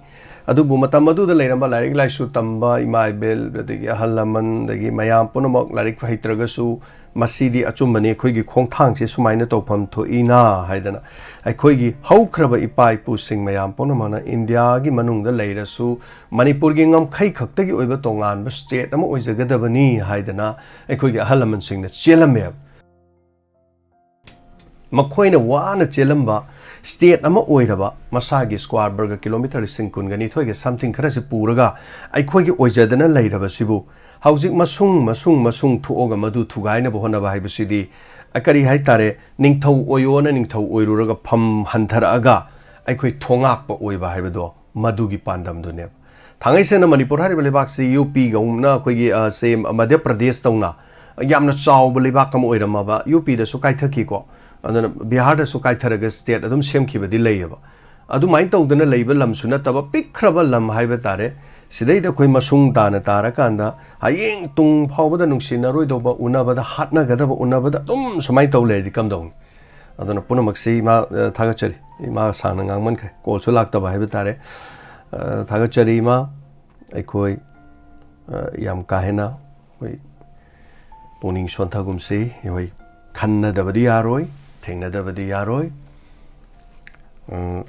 ꯑꯗꯨꯕꯨ ꯃꯇꯝ ꯑꯗꯨꯗ ꯂꯩꯔꯝꯕ ꯂꯥꯏꯔꯤꯛ ꯂꯥꯏꯁꯨ ꯇꯝꯕ ꯏꯃꯥ ꯏꯕꯦꯜ, ꯑꯗꯒꯤ ꯑꯍꯜ ꯂꯃꯟ, ꯑꯗꯒꯤ ꯃꯌꯥꯝ ꯄꯨꯝꯅꯃꯛ ꯂꯥꯏꯔꯤꯛ ꯍꯩꯇ꯭ꯔꯒꯁꯨ ꯃꯁꯤꯗꯤ ꯑꯆꯨꯝꯕꯅꯤ, ꯑꯩꯈꯣꯏꯒꯤ ꯈꯣꯡꯊꯥꯡꯁꯤ ꯁꯨꯃꯥꯏꯅ ꯇꯧꯐꯝ ꯊꯣꯛꯏꯅ ꯍꯥꯏꯗꯅ ꯑꯩꯈꯣꯏꯒꯤ ꯍꯧꯈ꯭ꯔꯕ ꯏꯄꯥ ꯏꯄꯨꯁꯤꯡ ꯃꯌꯥꯝ ꯄꯨꯝꯅꯃꯛꯅ ꯏꯟꯗꯤꯌꯥꯒꯤ ꯃꯅꯨꯡꯗ ꯂꯩꯔꯁꯨ ꯃꯅꯤꯄꯨꯔꯒꯤ ꯉꯝꯈꯩ ꯈꯛꯇꯒꯤ ꯑꯣꯏꯕ ꯇꯣꯉꯥꯟꯕ ꯁ꯭ꯇꯦꯠ ꯑꯃ ꯑꯣꯏꯖꯒꯗꯕꯅꯤ ꯍꯥꯏꯗꯅ ꯑꯩꯈꯣꯏꯒꯤ ꯑꯍꯜ ꯂꯃꯟꯁꯤꯡꯅ ꯆꯦꯜꯂꯝꯃꯦꯕ꯫ ꯃꯈꯣꯏꯅ ꯋꯥꯅ ꯆꯦꯜꯂꯝꯕ ꯁ꯭ꯇꯦꯠ ꯑꯃ ꯑꯣꯏꯔꯕ, ꯃꯁꯥꯒꯤ ꯁ꯭ꯀ꯭ꯋꯥꯔ ꯕꯔꯒ ꯀꯤꯂꯣꯃꯤꯇꯔ ꯂꯤꯁꯤꯡ ꯀꯨꯟꯒ ꯅꯤꯊꯣꯏꯒ something ꯈꯔꯁꯤ ꯄꯨꯔꯒ ꯑꯩꯈꯣꯏꯒꯤ ꯑꯣꯏꯖꯗꯅ ꯂꯩꯔꯕꯁꯤꯕꯨ ꯍꯧꯖꯤꯛ ꯃꯁꯨꯡ ꯃꯁꯨꯡ ꯃꯁꯨꯡ ꯊꯣꯛꯑꯒ ꯃꯗꯨ ꯊꯨꯒꯥꯏꯅꯕ ꯍꯣꯠꯅꯕ ꯍꯥꯏꯕꯁꯤꯗꯤ, ꯑ, ꯀꯔꯤ ꯍꯥꯏꯇꯥꯔꯦ, ꯅꯤꯡꯊꯧ ꯑꯣꯏꯌꯣꯅ ꯅꯤꯡꯊꯧ ꯑꯣꯏꯔꯨꯔꯒ ꯐꯝ ꯍꯟꯊꯔꯛꯑꯒ ꯑꯩꯈꯣꯏ ꯊꯣꯉꯥꯛꯄ ꯑꯣꯏꯕ ꯍꯥꯏꯕꯗꯣ ꯃꯗꯨꯒꯤ ꯄꯥꯟꯗꯝꯗꯨꯅꯦꯕ꯫ ꯊꯥꯡꯉꯩ ꯁꯦꯡꯅ ꯃꯅꯤꯄꯨꯔ ꯍꯥꯏꯔꯤꯕ ꯂꯩꯕꯥꯛꯁꯤ ꯌꯨ ꯄꯤꯒꯨꯝꯅ ꯑꯩꯈꯣꯏꯒꯤ, ꯑ, ꯁꯦ ꯃꯙ꯭ꯌ ꯄ꯭ꯔꯗꯦꯁ ꯇꯧꯅ ꯌꯥꯝꯅ ꯆꯥꯎꯕ ꯂꯩꯕꯥꯛ ꯑꯃ ꯑꯣꯏꯔꯝꯃꯕ, ꯌꯨ ꯄꯤꯗꯁꯨ ꯀꯥꯏꯊꯈꯤꯀꯣ, ꯑꯗꯨꯅ ꯕꯤꯍꯥꯔꯗꯁꯨ ꯀꯥꯏꯊꯔꯒ ꯁ꯭ꯇꯦꯠ ꯑꯗꯨꯝ ꯁꯦꯝꯈꯤꯕꯗꯤ ꯂꯩꯌꯦꯕ꯫ ꯑꯗꯨꯃꯥꯏꯅ ꯇꯧꯗꯅ ꯂꯩꯕ ꯂꯝꯁꯨ ꯅꯠꯇꯕ, ꯄꯤꯛꯈ꯭ꯔꯕ ꯂꯝ ꯍꯥꯏꯕ ꯇꯥꯔꯦ꯫ ꯁꯤꯗꯩꯗ ꯑꯩꯈꯣꯏ ꯃꯁꯨꯡ ꯇꯥꯅ ꯇꯥꯔꯀꯥꯟꯗ ꯍꯌꯦꯡ ꯇꯨꯡ ꯐꯥꯎꯕꯗ ꯅꯨꯡꯁꯤꯅꯔꯣꯏꯗꯧꯕ, ꯎꯅꯕꯗ ꯍꯥꯠꯅꯒꯗꯕ, ꯎꯅꯕꯗ ꯑꯗꯨꯝ ꯁꯨꯃꯥꯏꯅ ꯇꯧ ꯂꯩꯔꯗꯤ ꯀꯝꯗꯧꯅꯤ? ꯑꯗꯨꯅ ꯄꯨꯝꯅꯃꯛꯁꯤ ꯏꯃꯥ, ꯑ, ꯊꯥꯒꯠꯆꯔꯤ꯫ ꯏꯃꯥ ꯁꯥꯡꯅ ꯉꯥꯡꯃꯟꯈ꯭ꯔꯦ, ꯀꯣꯜꯁꯨ ꯂꯥꯛꯇꯕ ꯍꯥꯏꯕ ꯇꯥꯔꯦ꯫ ꯑ, ꯊꯥꯒꯠꯆꯔꯤ ꯏꯃꯥ꯫ ꯑꯩꯈꯣꯏ, ꯑ, ꯌꯥꯝ ꯀꯥ ꯍꯦꯟꯅ ꯑꯩꯈꯣꯏ ꯄꯨꯛꯅꯤꯡ ꯁꯣꯟꯊꯒꯨꯝꯁꯤ꯫ ꯑꯩꯈꯣꯏ ꯈꯟꯅꯗꯕꯗꯤ ꯌꯥꯔꯣꯏ, ꯊꯦꯡꯅꯗꯕꯗꯤ ꯌꯥꯔꯣꯏ, ꯎꯝ,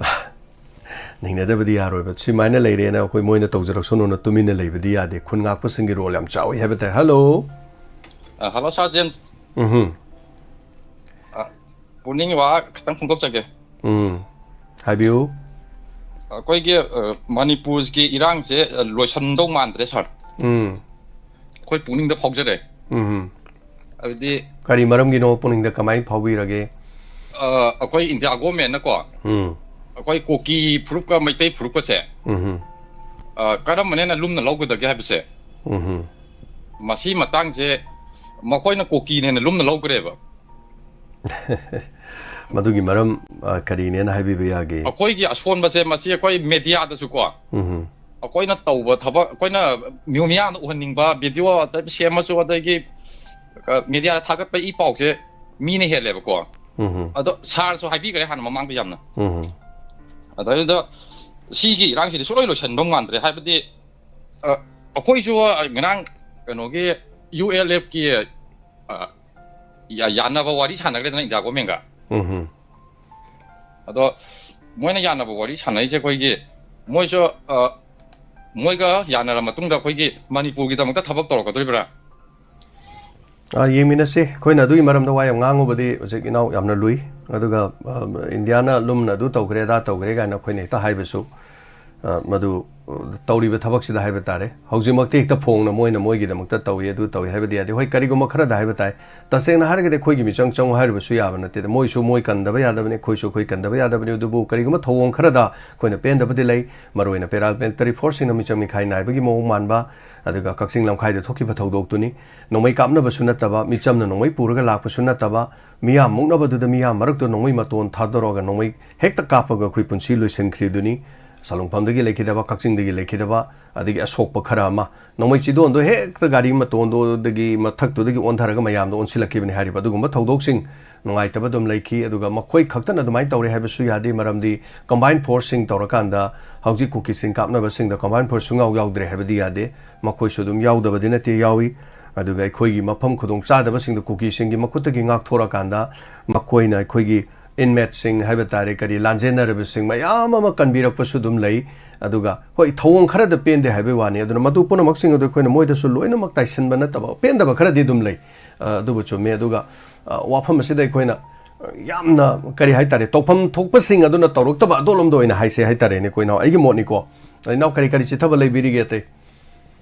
ꯅꯩꯅꯗꯕꯗꯤ ꯌꯥꯔꯣꯏꯕ꯫ ꯁꯨꯃꯥꯏꯅ ꯂꯩꯔꯦꯅ ꯑꯩꯈꯣꯏ ꯃꯣꯏꯅ ꯇꯧꯖꯔꯛꯁꯅꯨꯅ ꯇꯨꯃꯤꯟꯅ ꯂꯩꯕꯗꯤ ꯌꯥꯗꯦ꯫ ꯈꯨꯟ ꯉꯥꯛꯄꯁꯤꯡꯒꯤ ꯔꯣꯜ ꯌꯥꯝ ꯆꯥꯎꯏ ꯍꯥꯏꯕ ꯇꯥꯏ꯫ ꯍꯜꯂꯣ꯫ ꯑ, ꯍꯜꯂꯣ, ꯁꯥꯔ ꯖꯦꯝꯁ꯫ ꯎꯝꯍꯨꯝ꯫ ꯑ, ꯄꯨꯛꯅꯤꯡꯒꯤ ꯋꯥ ꯈꯤꯇꯪ ꯐꯣꯡꯗꯣꯛꯆꯒꯦ꯫ ꯎꯝ꯫ ꯍꯥꯏꯕꯤꯌꯨ꯫ ꯑꯩꯈꯣꯏꯒꯤ, ꯑ, ꯃꯅꯤꯄꯨꯔꯒꯤ ꯏꯔꯥꯡꯁꯦ, ꯑ, ꯂꯣꯏꯁꯟꯗꯧ ꯃꯥꯟꯗ꯭ꯔꯦ, ꯁꯥꯔ꯫ ꯎꯝ꯫ ꯑꯩꯈꯣꯏ ꯄꯨꯛꯅꯤꯡꯗ ꯐꯥꯎꯖꯔꯦ꯫ ꯎꯝ꯫ ꯍꯥꯏꯕꯗꯤ ꯀꯔꯤ ꯃꯔꯝꯒꯤꯅꯣ ꯄꯨꯛꯅꯤꯡꯗ ꯀꯃꯥꯏꯅ ꯐꯥꯎꯕꯤꯔꯒꯦ? ꯑ, ꯑꯩꯈꯣꯏ ꯏꯟꯗꯤꯌꯥ ꯒꯣꯔꯃꯦꯟꯅꯀꯣ, ꯎꯝ꯫ ꯑꯩꯈꯣꯏ ꯀꯨꯀꯤ ꯐꯨꯔꯨꯞꯀ ꯃꯩꯇꯩ ꯐꯨꯔꯨꯞꯀꯁꯦ, ꯎꯝꯍꯨꯝ꯫ ꯑ, ꯀꯔꯝꯕꯅ ꯍꯦꯟꯅ ꯂꯨꯝꯅ ꯂꯧꯒꯗꯒꯦ ꯍꯥꯏꯕꯁꯦ, ꯎꯝꯍꯨꯝ꯫ ꯃꯁꯤ ꯃꯇꯥꯡꯁꯦ ꯃꯈꯣꯏꯅ ꯀꯨꯀꯤꯅ ꯍꯦꯟꯅ ꯂꯨꯝꯅ ꯂꯧꯈ꯭ꯔꯦꯕ꯫ ꯃꯗꯨꯒꯤ ꯃꯔꯝ, ꯑ, ꯀꯔꯤꯅꯦꯅ ꯍꯥꯏꯕꯤꯕ ꯌꯥꯒꯦ? ꯑꯩꯈꯣꯏꯒꯤ ꯑꯁꯣꯟꯕꯁꯦ ꯃꯁꯤ ꯑꯩꯈꯣꯏ ꯃꯦꯗꯤꯌꯥꯗꯁꯨꯀꯣ, ꯎꯝꯍꯨꯝ꯫ ꯑꯩꯈꯣꯏꯅ ꯇꯧꯕ ꯊꯕꯛ, ꯑꯩꯈꯣꯏꯅ ꯃꯤꯌꯥꯝꯗ ꯎꯍꯟꯅꯤꯡꯕ ꯚꯤꯗꯤꯑꯣ ꯑꯗ ꯁꯦꯝꯃꯁꯨ, ꯑꯗꯒꯤ, ꯑ, ꯃꯦꯗꯤꯌꯥꯗ ꯊꯥꯒꯠꯄ ꯏ ꯄꯥꯎꯁꯦ ꯃꯤꯅ ꯍꯦꯜꯂꯦꯕꯀꯣ꯫ ꯎꯝꯍꯨꯝ꯫ ꯑꯗꯣ ꯁꯥꯔꯁꯨ ꯍꯥꯏꯕꯤꯈ꯭ꯔꯦ ꯍꯥꯟꯅ ꯃꯃꯥꯡꯗ ꯌꯥꯝꯅ꯫ ꯎꯝꯍꯨꯝ꯫ ꯑꯗꯩꯗꯨꯗ ꯁꯤꯒꯤ ꯏꯔꯥꯡꯁꯤꯗꯤ ꯁꯨꯡꯂꯣꯏ ꯂꯣꯏꯁꯟꯕ ꯃꯥꯟꯗ꯭ꯔꯦ꯫ ꯍꯥꯏꯕꯗꯤ, ꯑ, ꯑꯩꯈꯣꯏꯁꯨ, ꯑ, ꯉꯔꯥꯡ ꯀꯩꯅꯣꯒꯤ ꯌꯨ ꯑꯦꯜ ꯑꯦꯐꯀꯤ, ꯑ, ꯌꯥ-, ꯌꯥꯅꯕ ꯋꯥꯔꯤ ꯁꯥꯟꯅꯈ꯭ꯔꯦꯗꯅ ꯏꯟꯗꯤꯌꯥ ꯒꯣꯔꯃꯦꯟꯒ꯫ ꯎꯝꯍꯨꯝ꯫ ꯑꯗꯣ ꯃꯣꯏꯅ ꯌꯥꯅꯕ ꯋꯥꯔꯤ ꯁꯥꯟꯅꯔꯤꯁꯦ ꯑꯩꯈꯣꯏꯒꯤ, ꯃꯣꯏꯁꯨ, ꯑ, ꯃꯣꯏꯒ ꯌꯥꯅꯔ ꯃꯇꯨꯡꯗ ꯑꯩꯈꯣꯏꯒꯤ ꯃꯅꯤꯄꯨꯔꯒꯤꯗꯃꯛꯇ ꯊꯕꯛ ꯇꯧꯔꯛꯀꯗꯣꯔꯤꯕ꯭ꯔꯥ? ꯑ, ꯌꯦꯡꯃꯤꯟꯅꯁꯤ꯫ ꯑꯩꯈꯣꯏꯅ ꯑꯗꯨꯒꯤ ꯃꯔꯝꯗ ꯋꯥ ꯌꯥꯝ ꯉꯥꯡꯉꯨꯕꯗꯤ ꯍꯧꯖꯤꯛ ꯏꯅꯥꯎ ꯌꯥꯝꯅ ꯂꯨꯏ꯫ ꯑꯗꯨꯒ, ꯑ, ꯏꯟꯗꯤꯌꯥꯅ ꯂꯨꯝꯅ ꯑꯗꯨ ꯇꯧꯈ꯭ꯔꯦ, ꯑꯗꯥ ꯇꯧꯈ꯭ꯔꯦ ꯀꯥꯏꯅ ꯑꯩꯈꯣꯏꯅ ꯍꯦꯛꯇ ꯍꯥꯏꯕꯁꯨ, ꯑ, ꯃꯗꯨ, ꯑ, ꯇꯧꯔꯤꯕ ꯊꯕꯛꯁꯤꯗ ꯍꯥꯏꯕ ꯇꯥꯔꯦ꯫ ꯍꯧꯖꯤꯛꯃꯛꯇꯤ ꯍꯦꯛꯇ ꯐꯣꯡꯅ ꯃꯣꯏꯅ ꯃꯣꯏꯒꯤꯗꯃꯛꯇ ꯇꯧꯏ, ꯑꯗꯨ ꯇꯧꯏ ꯍꯥꯏꯕꯗꯤ ꯌꯥꯗꯦ꯫ ꯍꯣꯏ, ꯀꯔꯤꯒꯨꯝꯕ ꯈꯔꯗ ꯍꯥꯏꯕ ꯇꯥꯏ꯫ ꯇꯁꯦꯡꯅ ꯍꯥꯏꯔꯒꯗꯤ ꯑꯩꯈꯣꯏꯒꯤ ꯃꯤꯆꯪ ꯆꯪꯉꯨ ꯍꯥꯏꯔꯤꯕꯁꯨ ꯌꯥꯕ ꯅꯠꯇꯦꯗ꯫ ꯃꯣꯏꯁꯨ ꯃꯣꯏ ꯀꯟꯗꯕ ꯌꯥꯗꯕꯅꯤ, ꯑꯩꯈꯣꯏꯁꯨ ꯑꯩꯈꯣꯏ ꯀꯟꯗꯕ ꯌꯥꯗꯕꯅꯤ꯫ ꯑꯗꯨꯕꯨ ꯀꯔꯤꯒꯨꯝꯕ ꯊꯧꯑꯣꯡ ꯈꯔꯗ ꯑꯩꯈꯣꯏꯅ ꯄꯦꯟꯗꯕꯗꯤ ꯂꯩ꯫ ꯃꯔꯨꯑꯣꯏꯅ paramilitary forceꯁꯤꯡꯅ ꯃꯤꯆꯪ ꯃꯤꯈꯥꯏ ꯅꯥꯏꯕꯒꯤ ꯃꯑꯣꯡ ꯃꯥꯟꯕ, ꯑꯗꯨꯒ ꯀꯛꯆꯤꯡ ꯂꯝꯈꯥꯏꯗ ꯊꯣꯛꯈꯤꯕ ꯊꯧꯗꯣꯛꯇꯨꯅꯤ꯫ ꯅꯣꯡꯃꯩ ꯀꯥꯞꯅꯕꯁꯨ ꯅꯠꯇꯕ, ꯃꯤꯆꯝꯅ ꯅꯣꯡꯃꯩ ꯄꯨꯔꯒ ꯂꯥꯛꯄꯁꯨ ꯅꯠꯇꯕ, ꯃꯤꯌꯥꯝ ꯃꯨꯛꯅꯕꯗꯨꯗ ꯃꯤꯌꯥꯝ ꯃꯔꯛꯇ ꯅꯣꯡꯃꯩ ꯃꯇꯣꯟ ꯊꯥꯗꯣꯔꯛꯑꯒ ꯅꯣꯡꯃꯩ ꯍꯦꯛꯇ ꯀꯥꯞꯄꯒ ꯑꯩꯈꯣꯏ ꯄꯨꯟꯁꯤ ꯂꯣꯏꯁꯤꯟꯈ꯭ꯔꯤꯗꯨꯅꯤ꯫ ꯁꯥꯂꯨꯡꯐꯝꯗꯒꯤ ꯂꯩꯈꯤꯗꯕ, ꯀꯛꯆꯤꯡꯗꯒꯤ ꯂꯩꯈꯤꯗꯕ, ꯑꯗꯒꯤ ꯑꯁꯣꯛꯄ ꯈꯔ ꯑꯃ, ꯅꯣꯡꯃꯩ ꯆꯤꯗꯣꯟꯗꯣ ꯍꯦꯛꯇ ꯒꯥꯔꯤ ꯃꯇꯣꯟꯗꯨꯗꯒꯤ ꯃꯊꯛꯇꯨꯗꯒꯤ ꯑꯣꯟꯊꯔꯒ ꯃꯌꯥꯝꯗ ꯑꯣꯟꯁꯤꯜꯂꯛꯈꯤꯕꯅꯤ ꯍꯥꯏꯔꯤꯕ ꯑꯗꯨꯒꯨꯝꯕ ꯊꯧꯗꯣꯛꯁꯤꯡ ꯅꯨꯡꯉꯥꯏꯇꯕ ꯑꯗꯨꯝ ꯂꯩꯈꯤ꯫ ꯑꯗꯨꯒ ꯃꯈꯣꯏ ꯈꯛꯇꯅ ꯑꯗꯨꯃꯥꯏꯅ ꯇꯧꯔꯦ ꯍꯥꯏꯕꯁꯨ ꯌꯥꯗꯦ, ꯃꯔꯝꯗꯤ combined forceꯁꯤꯡ ꯇꯧꯔꯀꯥꯟꯗ ꯍꯧꯖꯤꯛ ꯀꯨꯀꯤꯁꯤꯡ ꯀꯥꯞꯅꯕꯁꯤꯡꯗ combined force ꯁꯨꯡꯌꯥꯎ ꯌꯥꯎꯗ꯭ꯔꯦ ꯍꯥꯏꯕꯗꯤ ꯌꯥꯗꯦ꯫ ꯃꯈꯣꯏꯁꯨ ꯑꯗꯨꯝ ꯌꯥꯎꯗꯕꯗꯤ ꯅꯠꯇꯦ, ꯌꯥꯎꯏ꯫ ꯑꯗꯨꯒ ꯑꯩꯈꯣꯏꯒꯤ ꯃꯐꯝ ꯈꯨꯗꯣꯡ ꯆꯥꯗꯕꯁꯤꯡꯗꯣ ꯀꯨꯀꯤꯁꯤꯡꯒꯤ ꯃꯈꯨꯠꯇꯒꯤ ꯉꯥꯛꯊꯣꯔꯀꯥꯟꯗ ꯃꯈꯣꯏꯅ ꯑꯩꯈꯣꯏꯒꯤ inmateꯁꯤꯡ ꯍꯥꯏꯕ ꯇꯥꯔꯦ, ꯀꯔꯤ ꯂꯥꯟꯖꯦꯟꯅꯔꯕꯁꯤꯡ ꯃꯌꯥꯝ ꯑꯃ ꯀꯟꯕꯤꯔꯛꯄꯁꯨ ꯑꯗꯨꯝ ꯂꯩ꯫ ꯑꯗꯨꯒ ꯍꯣꯏ, ꯊꯧꯑꯣꯡ ꯈꯔꯗ ꯄꯦꯟꯗꯦ ꯍꯥꯏꯕꯒꯤ ꯋꯥꯅꯤ, ꯑꯗꯨꯅ ꯃꯗꯨ ꯄꯨꯝꯅꯃꯛꯁꯤꯡ ꯑꯗꯨ ꯑꯩꯈꯣꯏꯅ ꯃꯣꯏꯗꯁꯨ ꯂꯣꯏꯅꯃꯛ ꯇꯥꯏꯁꯤꯟꯕ ꯅꯠꯇꯕ, ꯄꯦꯟꯗꯕ ꯈꯔꯗꯤ ꯑꯗꯨꯝ ꯂꯩ꯫ ꯑ, ꯑꯗꯨꯕꯨ ꯆꯨꯝꯃꯤ꯫ ꯑꯗꯨꯒ, ꯑ, ꯋꯥꯐꯝ ꯑꯁꯤꯗ ꯑꯩꯈꯣꯏꯅ, ꯑ, ꯌꯥꯝꯅ, ꯀꯔꯤ ꯍꯥꯏꯇꯥꯔꯦ, ꯇꯧꯐꯝ ꯊꯣꯛꯄꯁꯤꯡ ꯑꯗꯨꯅ ꯇꯧꯔꯛꯇꯕ ꯑꯗꯣꯝꯂꯣꯝꯗ ꯑꯣꯏꯅ ꯍꯥꯏꯁꯦ ꯍꯥꯏꯇꯥꯔꯦꯅꯦꯀꯣ, ꯏꯅꯥꯎ, ꯑꯩꯒꯤ ꯃꯣꯠꯅꯤꯀꯣ꯫ ꯏꯅꯥꯎ, ꯀꯔꯤ ꯀꯔꯤ ꯆꯤꯊꯕ ꯂꯩꯕꯤꯔꯤꯒꯦ ꯑꯇꯩ?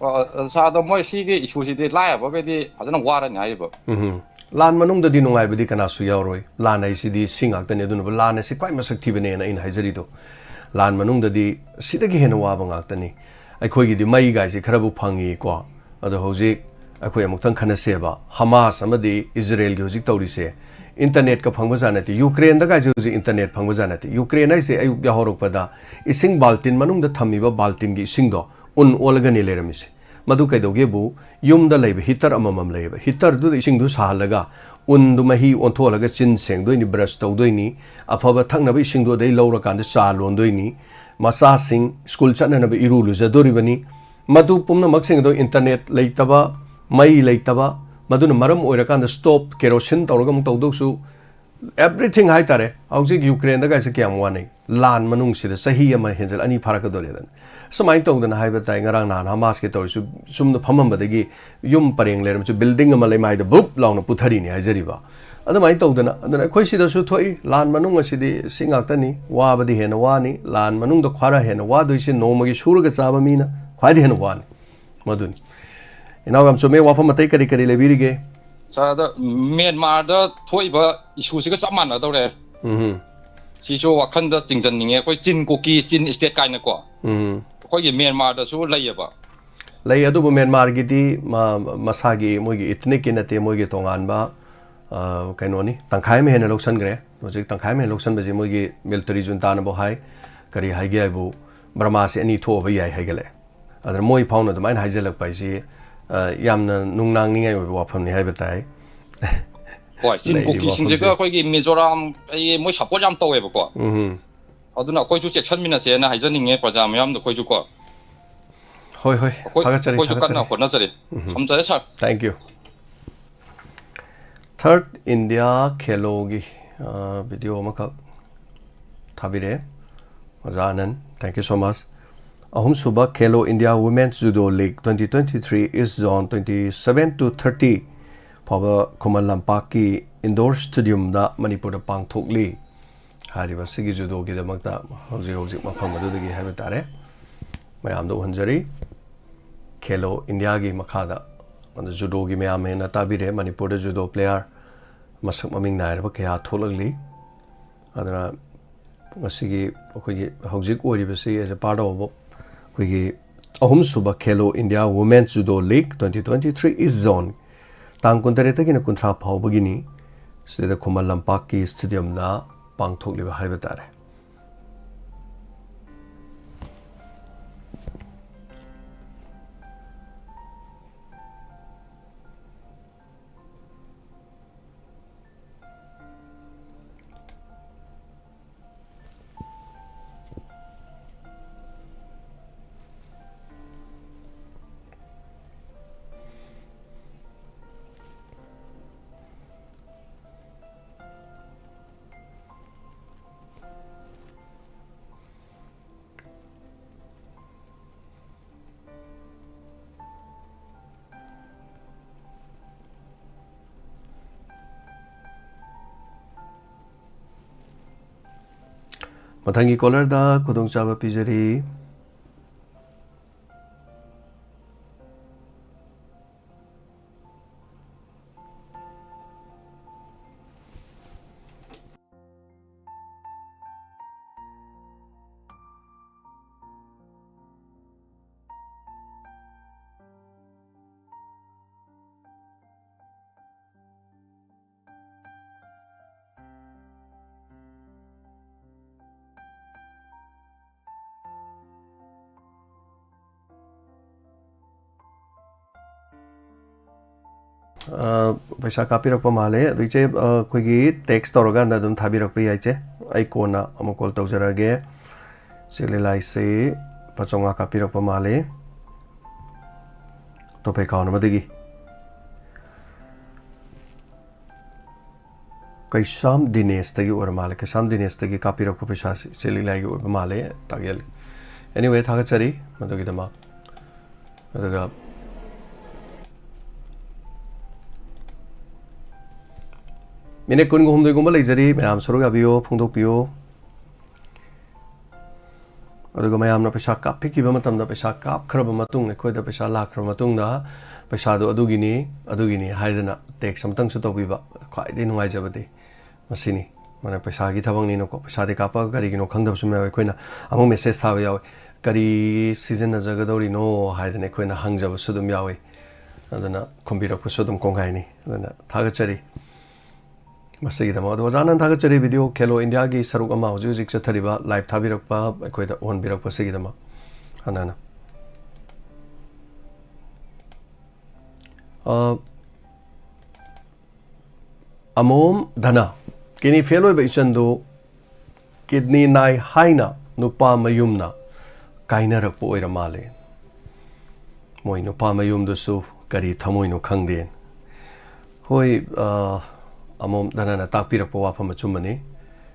ꯑ, ꯑ, ꯁꯥꯔ, ꯑꯗꯣ ꯃꯣꯏ ꯁꯤꯒꯤ issueꯁꯤꯗꯤ ꯂꯥꯏꯔꯕꯈꯩꯗꯤ ꯐꯖꯅ ꯋꯥꯔꯅꯤ ꯍꯥꯏꯔꯤꯕ꯫ ꯎꯝ꯫ ꯂꯥꯟ ꯃꯅꯨꯡꯗꯗꯤ ꯅꯨꯡꯉꯥꯏꯕꯗꯤ ꯀꯅꯥꯁꯨ ꯌꯥꯎꯔꯣꯏ꯫ ꯂꯥꯟ ꯍꯥꯏꯁꯤꯗꯤ ꯁꯤ ꯉꯥꯛꯇꯅꯤ꯫ ꯑꯗꯨꯅꯕꯨ ꯂꯥꯟ ꯑꯁꯤ ꯈ꯭ꯋꯥꯏ ꯃꯁꯛ ꯊꯤꯕꯅꯦꯅ ꯑꯩꯅ ꯍꯥꯏꯖꯔꯤꯗꯣ꯫ ꯂꯥꯟ ꯃꯅꯨꯡꯗꯗꯤ ꯁꯤꯗꯒꯤ ꯍꯦꯟꯅ ꯋꯥꯕ ꯉꯥꯛꯇꯅꯤ꯫ ꯑꯩꯈꯣꯏꯒꯤꯗꯤ ꯃꯩꯒꯥꯏꯁꯤ ꯈꯔꯕꯨ ꯐꯪꯉꯤꯀꯣ꯫ ꯑꯗꯣ ꯍꯧꯖꯤꯛ ꯑꯩꯈꯣꯏ ꯑꯃꯨꯛꯇꯪ ꯈꯟꯅꯁꯦꯕ꯫ ꯍꯃꯥꯁ ꯑꯃꯗꯤ ꯏꯖꯔꯦꯜꯒꯤ ꯍꯧꯖꯤꯛ ꯇꯧꯔꯤꯁꯦ, internetꯀ ꯐꯪꯕꯖꯥꯠ ꯅꯠꯇꯦ꯫ ꯌꯨꯀ꯭ꯔꯦꯟꯗꯒꯥꯏꯁꯦ ꯍꯧꯖꯤꯛ internet ꯐꯪꯕꯖꯥꯠ ꯅꯠꯇꯦ꯫ ꯌꯨꯀ꯭ꯔꯦꯟ ꯍꯥꯏꯁꯦ ꯑꯌꯨꯛ ꯌꯥꯍꯧꯔꯛꯄꯗ ꯏꯁꯤꯡ ꯕꯥꯜꯇꯤꯟ ꯃꯅꯨꯡꯗ ꯊꯝꯃꯤꯕ ꯕꯥꯜꯇꯤꯟꯒꯤ ꯏꯁꯤꯡꯗꯣ ꯎꯟ ꯑꯣꯜꯂꯒꯅꯤ ꯂꯩꯔꯝꯃꯤꯁꯦ꯫ ꯃꯗꯨ ꯀꯩꯗꯧꯒꯦꯕꯨ, ꯌꯨꯝꯗ ꯂꯩꯕ heater ꯑꯃꯃꯝ ꯂꯩꯌꯦꯕ꯫ Heaterꯗꯨꯗ ꯏꯁꯤꯡꯗꯨ ꯁꯥꯍꯜꯂꯒ ꯎꯟꯗꯨ ꯃꯍꯤ ꯑꯣꯟꯊꯣꯛꯍꯜꯂꯒ ꯆꯤꯟ ꯁꯦꯡꯗꯣꯏꯅꯤ, brush ꯇꯧꯗꯣꯏꯅꯤ, ꯑꯐꯕ ꯊꯛꯅꯕ ꯏꯁꯤꯡꯗꯨ ꯑꯗꯩ ꯂꯧꯔꯀꯥꯟꯗ ꯆꯥ ꯂꯣꯟꯗꯣꯏꯅꯤ꯫ ꯃꯆꯥꯁꯤꯡ ꯁ꯭ꯀꯨꯜ ꯆꯠꯅꯅꯕ ꯏꯔꯨ ꯂꯨꯖꯗꯣꯔꯤꯕꯅꯤ꯫ ꯃꯗꯨ ꯄꯨꯝꯅꯃꯛꯁꯤꯡ ꯑꯗꯨ internet ꯂꯩꯇꯕ, ꯃꯩ ꯂꯩꯇꯕ, ꯃꯗꯨꯅ ꯃꯔꯝ ꯑꯣꯏꯔꯀꯥꯟꯗ stove, ꯀꯦꯔꯣꯁꯤꯟ ꯇꯧꯔꯒ ꯑꯃꯨꯛ ꯇꯧꯗꯧꯁꯨ ꯑꯦꯚ꯭ꯔꯤꯊꯤꯡ ꯍꯥꯏꯇꯥꯔꯦ꯫ ꯍꯧꯖꯤꯛ ꯌꯨꯀ꯭ꯔꯦꯟꯗ ꯀꯥꯏꯁꯦ ꯀꯌꯥꯝ ꯋꯥꯅꯩ? ꯂꯥꯟ ꯃꯅꯨꯡꯁꯤꯗ ꯆꯍꯤ ꯑꯃ ꯍꯦꯟꯖꯜ ꯑꯅꯤ ꯐꯥꯔꯛꯀꯗꯧꯔꯦꯗꯅ꯫ ꯁꯨꯃꯥꯏꯅ ꯇꯧꯗꯅ ꯍꯥꯏꯕ ꯇꯥꯏ, ꯉꯔꯥꯡ ꯅꯍꯥꯟ ꯍꯃꯥꯁꯀꯤ ꯇꯧꯔꯤꯁꯨ ꯁꯨꯝꯗ ꯐꯝꯃꯝꯕꯗꯒꯤ ꯌꯨꯝ ꯄꯔꯦꯡ ꯂꯩꯔꯝꯕꯁꯨ building ꯑꯃ ꯂꯩꯃꯥꯏꯗ ꯕꯨꯞ ꯂꯥꯎꯅ ꯄꯨꯊꯔꯤꯅꯤ ꯍꯥꯏꯖꯔꯤꯕ꯫ ꯑꯗꯨꯃꯥꯏꯅ ꯇꯧꯗꯅ, ꯑꯗꯨꯅ ꯑꯩꯈꯣꯏ ꯁꯤꯗꯁꯨ ꯊꯣꯛꯏ꯫ ꯂꯥꯟ ꯃꯅꯨꯡ ꯑꯁꯤꯗꯤ ꯁꯤ ꯉꯥꯛꯇꯅꯤ, ꯋꯥꯕꯗꯤ ꯍꯦꯟꯅ ꯋꯥꯅꯤ꯫ ꯂꯥꯟ ꯃꯅꯨꯡꯗ ꯈ꯭ꯋꯥꯏꯔ ꯍꯦꯟꯅ ꯋꯥꯗꯣꯏꯁꯦ ꯅꯣꯡꯃꯒꯤ ꯁꯨꯔꯒ ꯆꯥꯕ ꯃꯤꯅ ꯈ꯭ꯋꯥꯏꯗꯒꯤ ꯍꯦꯟꯅ ꯋꯥꯅꯤ꯫ ꯃꯗꯨꯅꯤ꯫ ꯏꯅꯥꯎ, ꯌꯥꯝ ꯆꯨꯝꯃꯦ꯫ ꯋꯥꯐꯝ ꯑꯇꯩ ꯀꯔꯤ ꯀꯔꯤ ꯂꯩꯕꯤꯔꯤꯒꯦ? ꯁꯥꯔ, ꯑꯗ ꯃ꯭ꯌꯥꯟꯃꯥꯔꯗ ꯊꯣꯛꯏꯕ ꯏꯁꯨꯁꯤꯒ ꯆꯞ ꯃꯥꯟꯅꯗꯧꯔꯦ꯫ ꯎꯝ꯫ ꯁꯤꯁꯨ ꯋꯥꯈꯜꯗ ꯆꯤꯡꯁꯤꯟꯅꯤꯡꯉꯦ꯫ ꯑꯩꯈꯣꯏ ꯆꯤꯟ ꯀꯨꯀꯤ, ꯆꯤꯟ state ꯀꯥꯏꯅꯀꯣ꯫ ꯎꯝ꯫ ꯑꯩꯈꯣꯏꯒꯤ ꯃ꯭ꯌꯥꯟꯃꯥꯔꯗꯁꯨ ꯂꯩꯌꯦꯕ꯫ ꯂꯩ, ꯑꯗꯨꯕꯨ ꯃ꯭ꯌꯥꯟꯃꯥꯔꯒꯤꯗꯤ ꯃ-, ꯃꯁꯥꯒꯤ, ꯃꯣꯏꯒꯤ ethnicꯀꯤ ꯅꯠꯇꯦ, ꯃꯣꯏꯒꯤ ꯇꯣꯉꯥꯟꯕ, ꯑ, ꯀꯩꯅꯣꯅꯤ, ꯇꯪꯈꯥꯏ ꯑꯃ ꯍꯦꯟꯅ ꯂꯧꯁꯟꯈ꯭ꯔꯦ꯫ ꯍꯧꯖꯤꯛ ꯇꯪꯈꯥꯏ ꯑꯃ ꯍꯦꯟꯅ ꯂꯧꯁꯟꯕꯁꯤ ꯃꯣꯏꯒꯤ military juntaꯅꯕꯨ ꯍꯥꯏ, ꯀꯔꯤ ꯍꯥꯏꯒꯦ ꯍꯥꯏꯕꯨ, ꯕꯔꯃꯥꯁꯤ ꯑꯅꯤ ꯊꯣꯛꯑꯕ ꯌꯥꯏ ꯍꯥꯏꯒꯠꯂꯛꯑꯦ꯫ ꯑꯗꯨꯅ ꯃꯣꯏ ꯐꯥꯎꯅ ꯑꯗꯨꯃꯥꯏꯅ ꯍꯥꯏꯖꯜꯂꯛꯄ ꯍꯥꯏꯁꯤ, ꯑ, ꯌꯥꯝꯅ ꯅꯨꯡꯅꯥꯡꯅꯤꯡꯉꯥꯏ ꯑꯣꯏꯕ ꯋꯥꯐꯝꯅꯤ ꯍꯥꯏꯕ ꯇꯥꯏ꯫ ꯍꯣꯏ, ꯆꯤꯟ ꯂꯩꯔꯤꯕ ꯀꯨꯀꯤꯁꯤꯡꯁꯤꯒ ꯋꯥꯐꯝꯁꯦ꯫ ꯑꯩꯈꯣꯏꯒꯤ ꯃꯤꯖꯣꯔꯥꯝ, ꯑꯩ, ꯃꯣꯏ support ꯌꯥꯝ ꯇꯧꯋꯦꯕꯀꯣ꯫ ꯎꯝ꯫ ꯑꯗꯨꯅ ꯑꯩꯈꯣꯏꯁꯨ ꯆꯦꯛꯁꯤꯟꯃꯤꯟꯅꯁꯦꯅ ꯍꯥꯏꯖꯅꯤꯡꯉꯦ ꯄ꯭ꯔꯖꯥ ꯃꯌꯥꯝꯗ ꯑꯩꯈꯣꯏꯁꯨꯀꯣ꯫ ꯍꯣꯏ, ꯍꯣꯏ, ꯑꯩꯈꯣꯏ, ꯊꯥꯒꯠꯆꯔꯤ, ꯑꯩꯈꯣꯏꯁꯨ ꯀꯟꯅ ꯊꯥꯒꯠꯆꯔꯤ꯫ ꯍꯣꯠꯅꯖꯔꯤ꯫ ꯎꯝ꯫ ꯊꯝꯖꯔꯦ, ꯁꯥꯔ꯫ Thank you꯫ Third India ꯈꯦꯂꯣꯒꯤ, ꯑ, video ꯑꯃꯈꯛ ꯊꯥꯕꯤꯔꯛꯑꯦ ꯑꯣꯖꯥ ꯑꯅꯟ, thank you so much꯫ ꯑꯍꯨꯝꯁꯨꯕ Khelo India Women's Judo League twenty twenty-three East Zone twenty-seven to thirty ꯐꯥꯎꯕ ꯈꯨꯃꯟ ꯂꯝꯄꯥꯛꯀꯤ indoor stadiumꯗ ꯃꯅꯤꯄꯨꯔꯗ ꯄꯥꯡꯊꯣꯛꯂꯤ꯫ ꯍꯥꯏꯔꯤꯕ ꯁꯤꯒꯤ ꯖꯨꯗꯣꯒꯤꯗꯃꯛꯇ ꯍꯧꯖꯤꯛ ꯍꯧꯖꯤꯛ ꯃꯐꯝ ꯑꯗꯨꯗꯒꯤ ꯍꯥꯏꯕ ꯇꯥꯔꯦ, ꯃꯌꯥꯝꯗ ꯎꯍꯟꯖꯔꯤ꯫ ꯈꯦꯂꯣ ꯏꯟꯗꯤꯌꯥꯒꯤ ꯃꯈꯥꯗ, ꯑꯗꯨ ꯖꯨꯗꯣꯒꯤ ꯃꯌꯥꯝ ꯍꯦꯟꯅ ꯇꯥꯕꯤꯔꯦ꯫ ꯃꯅꯤꯄꯨꯔꯗ ꯖꯨꯗꯣ player ꯃꯁꯛ ꯃꯃꯤꯡ ꯅꯥꯏꯔꯕ ꯀꯌꯥ ꯊꯣꯛꯂꯛꯂꯤ꯫ ꯑꯗꯨꯅ ꯉꯁꯤꯒꯤ ꯑꯩꯈꯣꯏꯒꯤ ꯍꯧꯖꯤꯛ ꯑꯣꯏꯔꯤꯕꯁꯤ as a part of ꯑꯩꯈꯣꯏꯒꯤ ꯑꯍꯨꯝꯁꯨꯕ Khelo India Women's Judo League twenty twenty-three East Zone, ꯇꯥꯡ ꯀꯨꯟꯇꯔꯦꯠꯇꯒꯤꯅ ꯀꯨꯟꯊ꯭ꯔꯥ ꯐꯥꯎꯕꯒꯤꯅꯤ꯫ ꯁꯤꯗ ꯈꯨꯃꯟ ꯂꯝꯄꯥꯛꯀꯤ stadiumꯗ ꯄꯥꯡꯊꯣꯛꯂꯤꯕ ꯍꯥꯏꯕ ꯇꯥꯔꯦ꯫ ꯃꯊꯪꯒꯤ ꯀꯣꯂꯔꯗ ꯈꯨꯗꯣꯡꯆꯥꯕ ꯄꯤꯖꯔꯤ꯫ ꯑ, ꯄꯩꯁꯥ ꯀꯥꯞꯄꯤꯔꯛꯄ ꯃꯥꯜꯂꯦ꯫ ꯑꯗꯨ ꯏꯆꯦ, ꯑ, ꯑꯩꯈꯣꯏꯒꯤ text ꯇꯧꯔꯀꯥꯟꯗ ꯑꯗꯨꯝ ꯊꯥꯕꯤꯔꯛꯄ ꯌꯥꯏ ꯏꯆꯦ꯫ ꯑꯩ ꯀꯣꯟꯅ ꯑꯃꯨꯛ call ꯇꯧꯖꯔꯛꯑꯒꯦ꯫ ꯏꯆꯦ ꯂꯤꯂꯥꯏꯁꯦ ꯂꯨꯄꯥ ꯆꯥꯝꯃꯉꯥ ꯀꯥꯞꯄꯤꯔꯛꯄ ꯃꯥꯜꯂꯦ꯫ ꯑꯇꯣꯞꯄ account ꯑꯃꯗꯒꯤ꯫ ꯀꯩꯁꯥꯝ ꯗꯤꯅꯦꯁꯇꯒꯤ ꯑꯣꯏꯔ ꯃꯥꯜꯂꯦ꯫ ꯀꯩꯁꯥꯝ ꯗꯤꯅꯦꯁꯇꯒꯤ ꯀꯥꯞꯄꯤꯔꯛꯄ ꯄꯩꯁꯥꯁꯤ ꯏꯆꯦ ꯂꯤꯂꯥꯏꯒꯤ ꯑꯣꯏꯕ ꯃꯥꯜꯂꯦ꯫ ꯇꯥꯛꯌꯦꯜꯂꯤ꯫ Anyway, ꯊꯥꯒꯠꯆꯔꯤ ꯃꯗꯨꯒꯤꯗꯃꯛ꯫ ꯑꯗꯨꯒ minute ꯀꯨꯟꯒ ꯍꯨꯝꯗꯣꯏꯒꯨꯝꯕ ꯂꯩꯖꯔꯤ, ꯃꯌꯥꯝ ꯁꯔꯨꯛ ꯌꯥꯕꯤꯌꯨ, ꯐꯣꯡꯗꯣꯛꯄꯤꯌꯨ꯫ ꯑꯗꯨꯒ ꯃꯌꯥꯝꯅ ꯄꯩꯁꯥ ꯀꯥꯞꯄꯤꯈꯤꯕ ꯃꯇꯝꯗ, ꯄꯩꯁꯥ ꯀꯥꯞꯈ꯭ꯔꯕ ꯃꯇꯨꯡ, ꯑꯩꯈꯣꯏꯗ ꯄꯩꯁꯥ ꯂꯥꯛꯈ꯭ꯔꯕ ꯃꯇꯨꯡꯗ, ꯄꯩꯁꯥꯗꯣ ꯑꯗꯨꯒꯤꯅꯤ, ꯑꯗꯨꯒꯤꯅꯤ ꯍꯥꯏꯗꯅ text ꯑꯃꯇꯪꯁꯨ ꯇꯧꯕꯤꯕ, ꯈ꯭ꯋꯥꯏꯗꯒꯤ ꯅꯨꯡꯉꯥꯏꯖꯕꯗꯤ ꯃꯁꯤꯅꯤ꯫ ꯃꯥꯅ ꯄꯩꯁꯥꯒꯤ ꯊꯕꯛꯅꯤꯅꯀꯣ, ꯄꯩꯁꯥꯗꯤ ꯀꯥꯞꯄꯒ ꯀꯔꯤꯒꯤꯅꯣ ꯈꯪꯗꯕꯁꯨ ꯌꯥꯎꯋꯤ꯫ ꯑꯩꯈꯣꯏꯅ ꯑꯃꯨꯛ message ꯊꯥꯕ ꯌꯥꯎꯋꯤ, "ꯀꯔꯤ ꯁꯤꯖꯤꯟꯅꯖꯒꯗꯧꯔꯤꯅꯣ?" ꯍꯥꯏꯗꯅ ꯑꯩꯈꯣꯏꯅ ꯍꯪꯖꯕꯁꯨ ꯑꯗꯨꯝ ꯌꯥꯎꯋꯤ꯫ ꯑꯗꯨꯅ ꯈꯨꯝꯕꯤꯔꯛꯄꯁꯨ ꯑꯗꯨꯝ ꯀꯣꯡꯒꯥꯏꯅꯤ꯫ ꯑꯗꯨꯅ ꯊꯥꯒꯠꯆꯔꯤ ꯃꯁꯤꯒꯤꯗꯃꯛ꯫ ꯑꯗꯣ ꯑꯣꯖꯥꯅ ꯊꯥꯒꯠꯆꯔꯤ video ꯈꯦꯂꯣ ꯏꯟꯗꯤꯌꯥꯒꯤ ꯁꯔꯨꯛ ꯑꯃ ꯍꯧꯖꯤꯛ ꯍꯧꯖꯤꯛ ꯆꯠꯊꯔꯤꯕ live ꯊꯥꯕꯤꯔꯛꯄ, ꯑꯩꯈꯣꯏꯗ ꯎꯍꯟꯕꯤꯔꯛꯄꯁꯤꯒꯤꯗꯃꯛ꯫ ꯍꯥꯟꯅꯅ꯫ ꯑ, ꯑꯃꯣꯝ ꯙꯅ, kidney fail ꯑꯣꯏꯕ ꯏꯆꯟꯗꯨ kidney ꯅꯥꯏ ꯍꯥꯏꯅ ꯅꯨꯄꯥ ꯃꯌꯨꯝꯅ ꯀꯥꯏꯅꯔꯛꯄ ꯑꯣꯏꯔ ꯃꯥꯜꯂꯦ꯫ ꯃꯣꯏ ꯅꯨꯄꯥ ꯃꯌꯨꯝꯗꯨꯁꯨ ꯀꯔꯤ ꯊꯃꯣꯏꯅꯣ ꯈꯪꯗꯦ꯫ ꯍꯣꯏ, ꯑ, ꯑꯃꯣꯝ ꯙꯅꯅ ꯇꯥꯛꯄꯤꯔꯛꯄ ꯋꯥꯐꯝ ꯑꯆꯨꯝꯕꯅꯤ꯫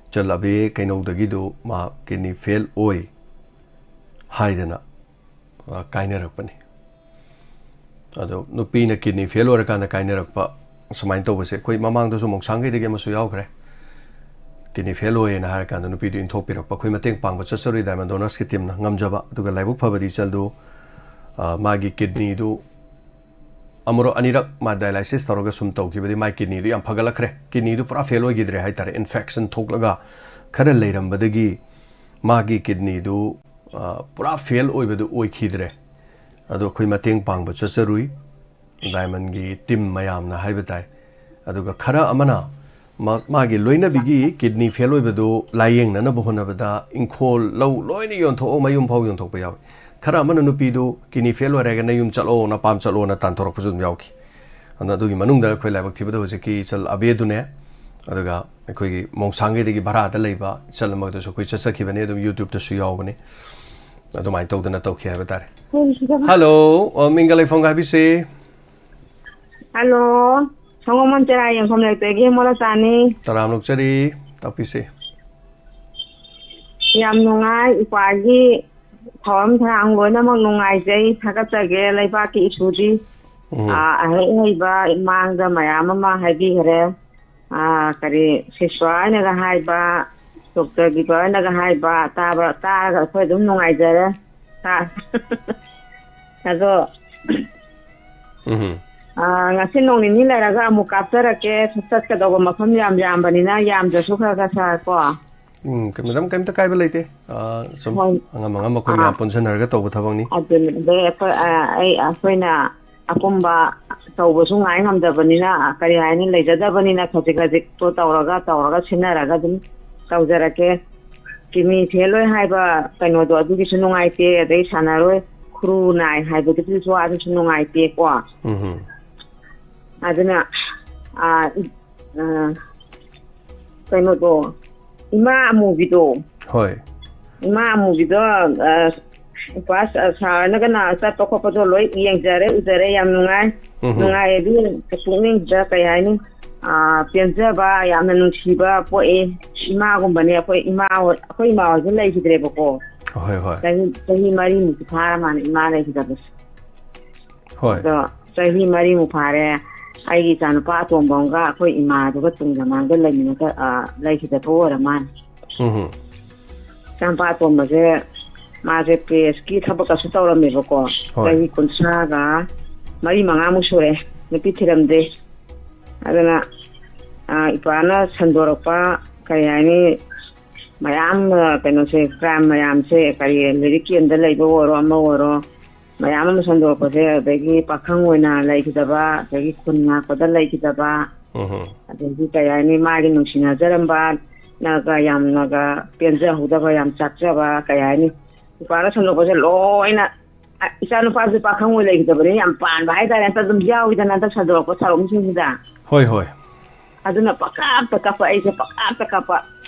ꯏꯆꯜ ꯑꯕꯦ ꯀꯩꯅꯧꯗꯒꯤꯗꯨ ꯃꯥ kidney fail ꯑꯣꯏ ꯍꯥꯏꯗꯅ ꯑ, ꯀꯥꯏꯅꯔꯛꯄꯅꯤ꯫ ꯑꯗꯣ ꯅꯨꯄꯤꯅ kidney fail ꯑꯣꯏꯔꯀꯥꯟꯗ ꯀꯥꯏꯅꯔꯛꯄ ꯁꯨꯃꯥꯏꯅ ꯇꯧꯕꯁꯦ ꯑꯩꯈꯣꯏ ꯃꯃꯥꯡꯗꯁꯨ ꯃꯣꯡꯁꯥꯡꯈꯩꯗꯒꯤ ꯑꯃꯁꯨ ꯌꯥꯎꯈ꯭ꯔꯦ꯫ ꯀꯤꯗꯅꯤ ꯐꯦꯜ ꯑꯣꯏꯌꯦꯅ ꯍꯥꯏꯔꯀꯥꯟꯗ ꯅꯨꯄꯤꯗꯨ ꯏꯟꯊꯣꯛꯄꯤꯔꯛꯄ꯫ ꯑꯩꯈꯣꯏ ꯃꯇꯦꯡ ꯄꯥꯡꯕ ꯆꯠꯆꯔꯨꯏ ꯗꯥꯏꯃꯟ ꯗꯣꯅꯔꯁꯀꯤ ꯇꯤꯝꯅ ꯉꯝꯖꯕ꯫ ꯑꯗꯨꯒ ꯂꯥꯏꯕꯛ ꯐꯕꯗꯤ ꯏꯆꯜꯗꯨ, ꯑ, ꯃꯥꯒꯤ ꯀꯤꯗꯅꯤꯗꯨ ꯑꯃꯨꯔꯛ ꯑꯅꯤꯔꯛ ꯃꯥ ꯗꯥꯏꯂꯥꯏꯁꯤꯁ ꯇꯧꯔꯒ ꯁꯨꯝ ꯇꯧꯈꯤꯕꯗꯤ ꯃꯥꯒꯤ ꯀꯤꯗꯅꯤꯗꯨ ꯌꯥꯝ ꯐꯒꯠꯂꯛꯈ꯭ꯔꯦ꯫ ꯀꯤꯗꯅꯤꯗꯨ ꯄꯨꯔꯥ ꯐꯦꯜ ꯑꯣꯏꯈꯤꯗ꯭ꯔꯦ ꯍꯥꯏꯇꯥꯔꯦ꯫ ꯏꯟꯐꯦꯛꯁꯟ ꯊꯣꯛꯂꯒ ꯈꯔ ꯂꯩꯔꯝꯕꯗꯒꯤ ꯃꯥꯒꯤ ꯀꯤꯗꯅꯤꯗꯨ, ꯑ, ꯄꯨꯔꯥ ꯐꯦꯜ ꯑꯣꯏꯕꯗꯨ ꯑꯣꯏꯈꯤꯗ꯭ꯔꯦ꯫ ꯑꯗꯣ ꯑꯩꯈꯣꯏ ꯃꯇꯦꯡ ꯄꯥꯡꯕ ꯆꯠꯆꯔꯨꯏ꯫ ꯗꯥꯏꯃꯟꯒꯤ ꯇꯤꯝ ꯃꯌꯥꯝꯅ ꯍꯥꯏꯕ ꯇꯥꯏ꯫ ꯑꯗꯨꯒ ꯈꯔ ꯑꯃꯅ ꯃꯥ-, ꯃꯥꯒꯤ ꯂꯣꯏꯅꯕꯤꯒꯤ ꯀꯤꯗꯅꯤ ꯐꯦꯜ ꯑꯣꯏꯕꯗꯨ ꯂꯥꯏꯌꯦꯡꯅꯅꯕ ꯍꯣꯠꯅꯕꯗ ꯏꯪꯈꯣꯜ, ꯂꯧ ꯂꯣꯏꯅ ꯌꯣꯟꯊꯣꯛꯑꯣ, ꯃꯌꯨꯝ ꯐꯥꯎ ꯌꯣꯟꯊꯣꯛꯄ ꯌꯥꯎꯏ꯫ ꯈꯔ ꯑꯃꯅ ꯅꯨꯄꯤꯗꯨ ꯀꯤꯗꯅꯤ ꯐꯦꯜ ꯑꯣꯏꯔꯒ ꯅꯌꯨꯝ ꯆꯠꯂꯣ, ꯅꯄꯥꯝ ꯆꯠꯂꯣꯅ ꯇꯥꯟꯊꯣꯔꯛꯄꯁꯨ ꯑꯗꯨꯝ ꯌꯥꯎꯈꯤ꯫ ꯑꯗꯨꯅ ꯑꯗꯨꯒꯤ ꯃꯅꯨꯡꯗ ꯑꯩꯈꯣꯏ ꯂꯥꯏꯕꯛ ꯊꯤꯕꯗ ꯍꯧꯖꯤꯛꯀꯤ ꯏꯆꯜ ꯑꯕꯦꯗꯨꯅꯦ, ꯑꯗꯨꯒ ꯑꯩꯈꯣꯏꯒꯤ ꯃꯣꯡꯁꯥꯡꯒꯩꯗꯒꯤ ꯚꯔꯥꯗ ꯂꯩꯕ ꯏꯆꯜ ꯑꯃꯒꯗꯨꯁꯨ ꯑꯩꯈꯣꯏ ꯆꯠꯆꯈꯤꯕꯅꯤ, ꯑꯗꯨꯝ YouTube-ꯇꯁꯨ ꯌꯥꯎꯕꯅꯤ꯫ ꯑꯗꯨꯃꯥꯏꯅ ꯇꯧꯗꯅ ꯇꯧꯈꯤ ꯍꯥꯏꯕ ꯇꯥꯔꯦ꯫ ꯍꯜꯂꯣ, ꯑ, ꯃꯤꯡꯒ ꯂꯩꯐꯝꯒ ꯍꯥꯏꯕꯤꯁꯤ? ꯍꯜꯂꯣ, ꯁꯪꯒꯣꯝꯕꯝ ꯆꯦꯔꯥ ꯌꯦꯡꯐꯝ ꯂꯩꯇ꯭ꯔꯦꯒꯤ ꯃꯣꯂꯥ ꯆꯥꯅꯤ꯫ ꯇꯔꯥꯝ ꯂꯧꯖꯔꯤ, ꯇꯥꯛꯄꯤꯁꯤ꯫ ꯌꯥꯝ ꯅꯨꯡꯉꯥꯏ, ꯏꯄꯥꯒꯤ ꯊꯧꯔꯝ ꯊꯧꯔꯥꯡ ꯂꯣꯏꯅꯃꯛ ꯅꯨꯡꯉꯥꯏꯖꯩ, ꯊꯥꯒꯠꯆꯒꯦ꯫ ꯂꯩꯕꯥꯛꯀꯤ ꯏꯁꯨꯗꯤ, ꯎꯝ꯫ ꯑꯥ, ꯑꯍꯩ ꯑꯍꯩꯕ ꯏꯃꯥꯡꯗ ꯃꯌꯥꯝ ꯑꯃ ꯍꯥꯏꯕꯤꯈ꯭ꯔꯦ꯫ ꯑꯥ, ꯀꯔꯤ ꯁꯤꯁ꯭ꯋꯥ ꯍꯥꯏꯅꯒ ꯍꯥꯏꯕ, ꯗꯣꯛꯇꯔ ꯕꯤꯕꯥ ꯍꯥꯏꯅꯒ ꯍꯥꯏꯕ, ꯇꯥꯕ, ꯇꯥꯔꯒ ꯑꯩꯈꯣꯏ ꯑꯗꯨꯝ ꯅꯨꯡꯉꯥꯏꯖꯔꯦ꯫ ꯇꯥ-, ꯑꯗꯣ, ꯎꯝ꯫ ꯑꯥ, ꯉꯁꯤ ꯅꯣꯡ ꯅꯤꯅꯤ ꯂꯩꯔꯒ ꯑꯃꯨꯛ ꯀꯥꯞꯆꯔꯛꯀꯦ꯫ ꯆꯠꯀꯗꯧꯕ ꯃꯐꯝ ꯌꯥꯝ ꯌꯥꯝꯕꯅꯤꯅ, ꯌꯥꯝꯗ꯭ꯔꯁꯨ ꯈꯔ ꯈꯔ ꯁꯥꯔ ꯀꯣ꯫ ꯎꯝ, ꯀ-, ꯃꯦꯗꯥꯝ, ꯀꯩꯝꯇ ꯀꯥꯏꯕ ꯂꯩꯇꯦ꯫ ꯑꯥ, ꯁꯨꯝ ꯍꯣꯏ꯫ ꯑꯉꯝ ꯑꯉꯝꯕ ꯑꯩꯈꯣꯏ ꯑꯥ꯫ ꯃꯌꯥꯝ ꯄꯨꯟꯁꯤꯟꯅꯔꯒ ꯇꯧꯕ ꯊꯕꯛꯅꯤ꯫ ꯑꯗꯨꯅꯤ꯫ ꯑꯗꯩ ꯑꯩꯈꯣꯏ, ꯑꯥ, ꯑꯩ, ꯑꯩꯈꯣꯏꯅ ꯑꯄꯨꯝꯕ ꯇꯧꯕꯁꯨ ꯉꯥꯏ ꯉꯝꯗꯕꯅꯤꯅ, ꯀꯔꯤ ꯍꯥꯏꯅꯤ, ꯂꯩꯖꯗꯕꯅꯤꯅ ꯈꯖꯤꯛ ꯈꯖꯤꯛꯇꯣ ꯇꯧꯔꯒ, ꯇꯧꯔꯒ ꯁꯤꯟꯅꯔꯒ ꯑꯗꯨꯝ ꯇꯧꯖꯔꯛꯀꯦ꯫ ꯀꯤꯗꯅꯤ ꯐꯦꯜ ꯑꯣꯏ ꯍꯥꯏꯕ ꯀꯩꯅꯣꯗꯣ, ꯑꯗꯨꯒꯤꯁꯨ ꯅꯨꯡꯉꯥꯏꯇꯦ, ꯑꯗꯩ ꯁꯥꯟꯅꯔꯣꯏ ꯈꯨꯔꯨ ꯅꯥꯏ ꯍꯥꯏꯕꯗꯨꯒꯤꯁꯨ ꯋꯥꯗꯨꯁꯨ ꯅꯨꯡꯉꯥꯏꯇꯦꯀꯣ꯫ ꯎꯝ꯫ ꯑꯗꯨꯅ, ꯑꯥ, ꯑ, ꯀꯩꯅꯣꯗꯣ, ꯏꯃꯥ ꯑꯃꯨꯕꯤꯗꯣ꯫ ꯍꯣꯏ꯫ ꯏꯃꯥ ꯑꯃꯨꯕꯤꯗꯣ, ꯑ, ꯀ꯭ꯂꯥꯁ, ꯑ, ꯁꯥꯔꯅꯒꯅ ꯆꯠꯄ ꯈꯣꯠꯄꯗꯣ ꯂꯣꯏ ꯌꯦꯡꯖꯔꯦ, ꯎꯖꯔꯦ, ꯌꯥꯝ ꯅꯨꯡꯉꯥꯏ꯫ ꯎꯝ꯫ ꯅꯨꯡꯉꯥꯏ ꯑꯗꯨ ꯄꯨꯛꯅꯤꯡꯁꯤꯗ ꯀꯩ ꯍꯥꯏꯅꯤ, ꯑ, ꯄꯦꯟꯖꯕ, ꯌꯥꯝꯅ ꯅꯨꯡꯁꯤꯕ ꯄꯣꯛꯑꯦ꯫ ꯏꯃꯥꯒꯨꯝꯕꯅꯦ ꯑꯩꯈꯣꯏ ꯏꯃꯥ ꯍꯣꯏ, ꯑꯩꯈꯣꯏ ꯏꯃꯥ ꯍꯣꯏꯁꯨ ꯂꯩꯈꯤꯗ꯭ꯔꯦꯕꯀꯣ꯫ ꯍꯣꯏ, ꯍꯣꯏ꯫ ꯆꯍꯤ, ꯆꯍꯤ ꯃꯔꯤꯃꯨꯛꯇꯤ ꯐꯥꯔ ꯃꯥꯜꯂꯦ ꯏꯃꯥ ꯂꯩꯈꯤꯗꯕꯁꯦ꯫ ꯍꯣꯏ꯫ ꯑꯗꯣ ꯆꯍꯤ ꯃꯔꯤꯃꯨꯛ ꯐꯥꯔꯦ꯫ ꯑꯩꯒꯤ ꯏꯆꯥꯅꯨꯄꯥ ꯑꯇꯣꯝꯕ ꯑꯃꯒ ꯑꯩꯈꯣꯏ ꯏꯃꯥꯗꯨꯒ ꯇꯨꯡꯗ ꯃꯥꯡꯗ ꯂꯩꯃꯤꯟꯅꯒ-, ꯑ, ꯂꯩꯈꯤꯗꯕ ꯑꯣꯏꯔ ꯃꯥꯜꯂꯦ꯫ ꯎꯝ꯫ ꯏꯆꯥꯅꯨꯄꯥ ꯑꯇꯣꯝꯕꯁꯦ, ꯃꯥꯁꯦ ꯄ꯭ꯔꯦꯁꯀꯤ ꯊꯕꯛꯀꯁꯨ ꯇꯧꯔꯝꯃꯦꯕꯀꯣ꯫ ꯍꯣꯏ꯫ ꯆꯍꯤ ꯀꯨꯟꯊ꯭ꯔꯥꯒ ꯃꯔꯤ ꯃꯉꯥꯃꯨꯛ ꯁꯨꯔꯦ, ꯅꯨꯄꯤ ꯊꯤꯔꯝꯗꯦ꯫ ꯑꯗꯨꯅ, ꯑ, ꯏꯄꯥꯅ ꯁꯟꯗꯣꯔꯛꯄ, ꯀꯔꯤ ꯍꯥꯏꯅꯤ, ꯃꯌꯥꯝ, ꯑ, ꯀꯩꯅꯣꯁꯦ, ꯀ꯭ꯔꯥꯏꯝ ꯃꯌꯥꯝꯁꯦ, ꯀꯔꯤ, ꯂꯤꯔꯤꯛ ꯀꯦꯝꯗ ꯂꯩꯕ ꯑꯣꯏꯔꯣ, ꯑꯃ ꯑꯣꯏꯔꯣ, ꯃꯌꯥꯝ ꯑꯃ ꯁꯟꯗꯣꯔꯛꯄꯁꯦ, ꯑꯗꯒꯤ ꯄꯥꯈꯪ ꯑꯣꯏꯅ ꯂꯩꯈꯤꯗꯕ, ꯑꯗꯒꯤ ꯈꯨꯟ ꯉꯥꯛꯄꯗ ꯂꯩꯈꯤꯗꯕ, ꯎꯝ꯫ ꯑꯗꯒꯤ ꯀꯩ ꯍꯥꯏꯅꯤ, ꯃꯥꯒꯤ ꯅꯨꯡꯁꯤꯅꯖꯔꯝꯕ ꯅꯒ ꯌꯥꯝꯅꯒ ꯄꯦꯟꯖꯍꯧꯗꯕ, ꯌꯥꯝ ꯆꯥꯛꯆꯕ, ꯀꯩ ꯍꯥꯏꯅꯤ, ꯏꯄꯥꯅ ꯁꯟꯗꯣꯛꯄꯁꯦ ꯂꯣꯏꯅ, ꯑ, ꯏꯆꯥ ꯅꯨꯄꯥꯁꯨ ꯄꯥꯈꯪ ꯑꯣꯏ ꯂꯩꯈꯤꯗꯕꯅꯤ, ꯌꯥꯝ ꯄꯥꯟꯕ ꯍꯥꯏꯇꯥꯔꯦ, ꯍꯟꯇ ꯑꯗꯨꯝ ꯌꯥꯎꯋꯤꯗꯅ ꯍꯟꯗꯛ ꯁꯟꯗꯣꯔꯛꯄ ꯁꯥꯔꯣꯛꯁꯤꯡꯁꯤꯗ꯫ ꯍꯣꯏ, ꯍꯣꯏ꯫ ꯑꯗꯨꯅ ꯄꯪꯀꯥꯞꯇ ꯀꯥꯞꯄ, ꯑꯩꯁꯦ ꯄꯪꯀꯥꯞꯇ ꯀꯥꯞꯄ꯫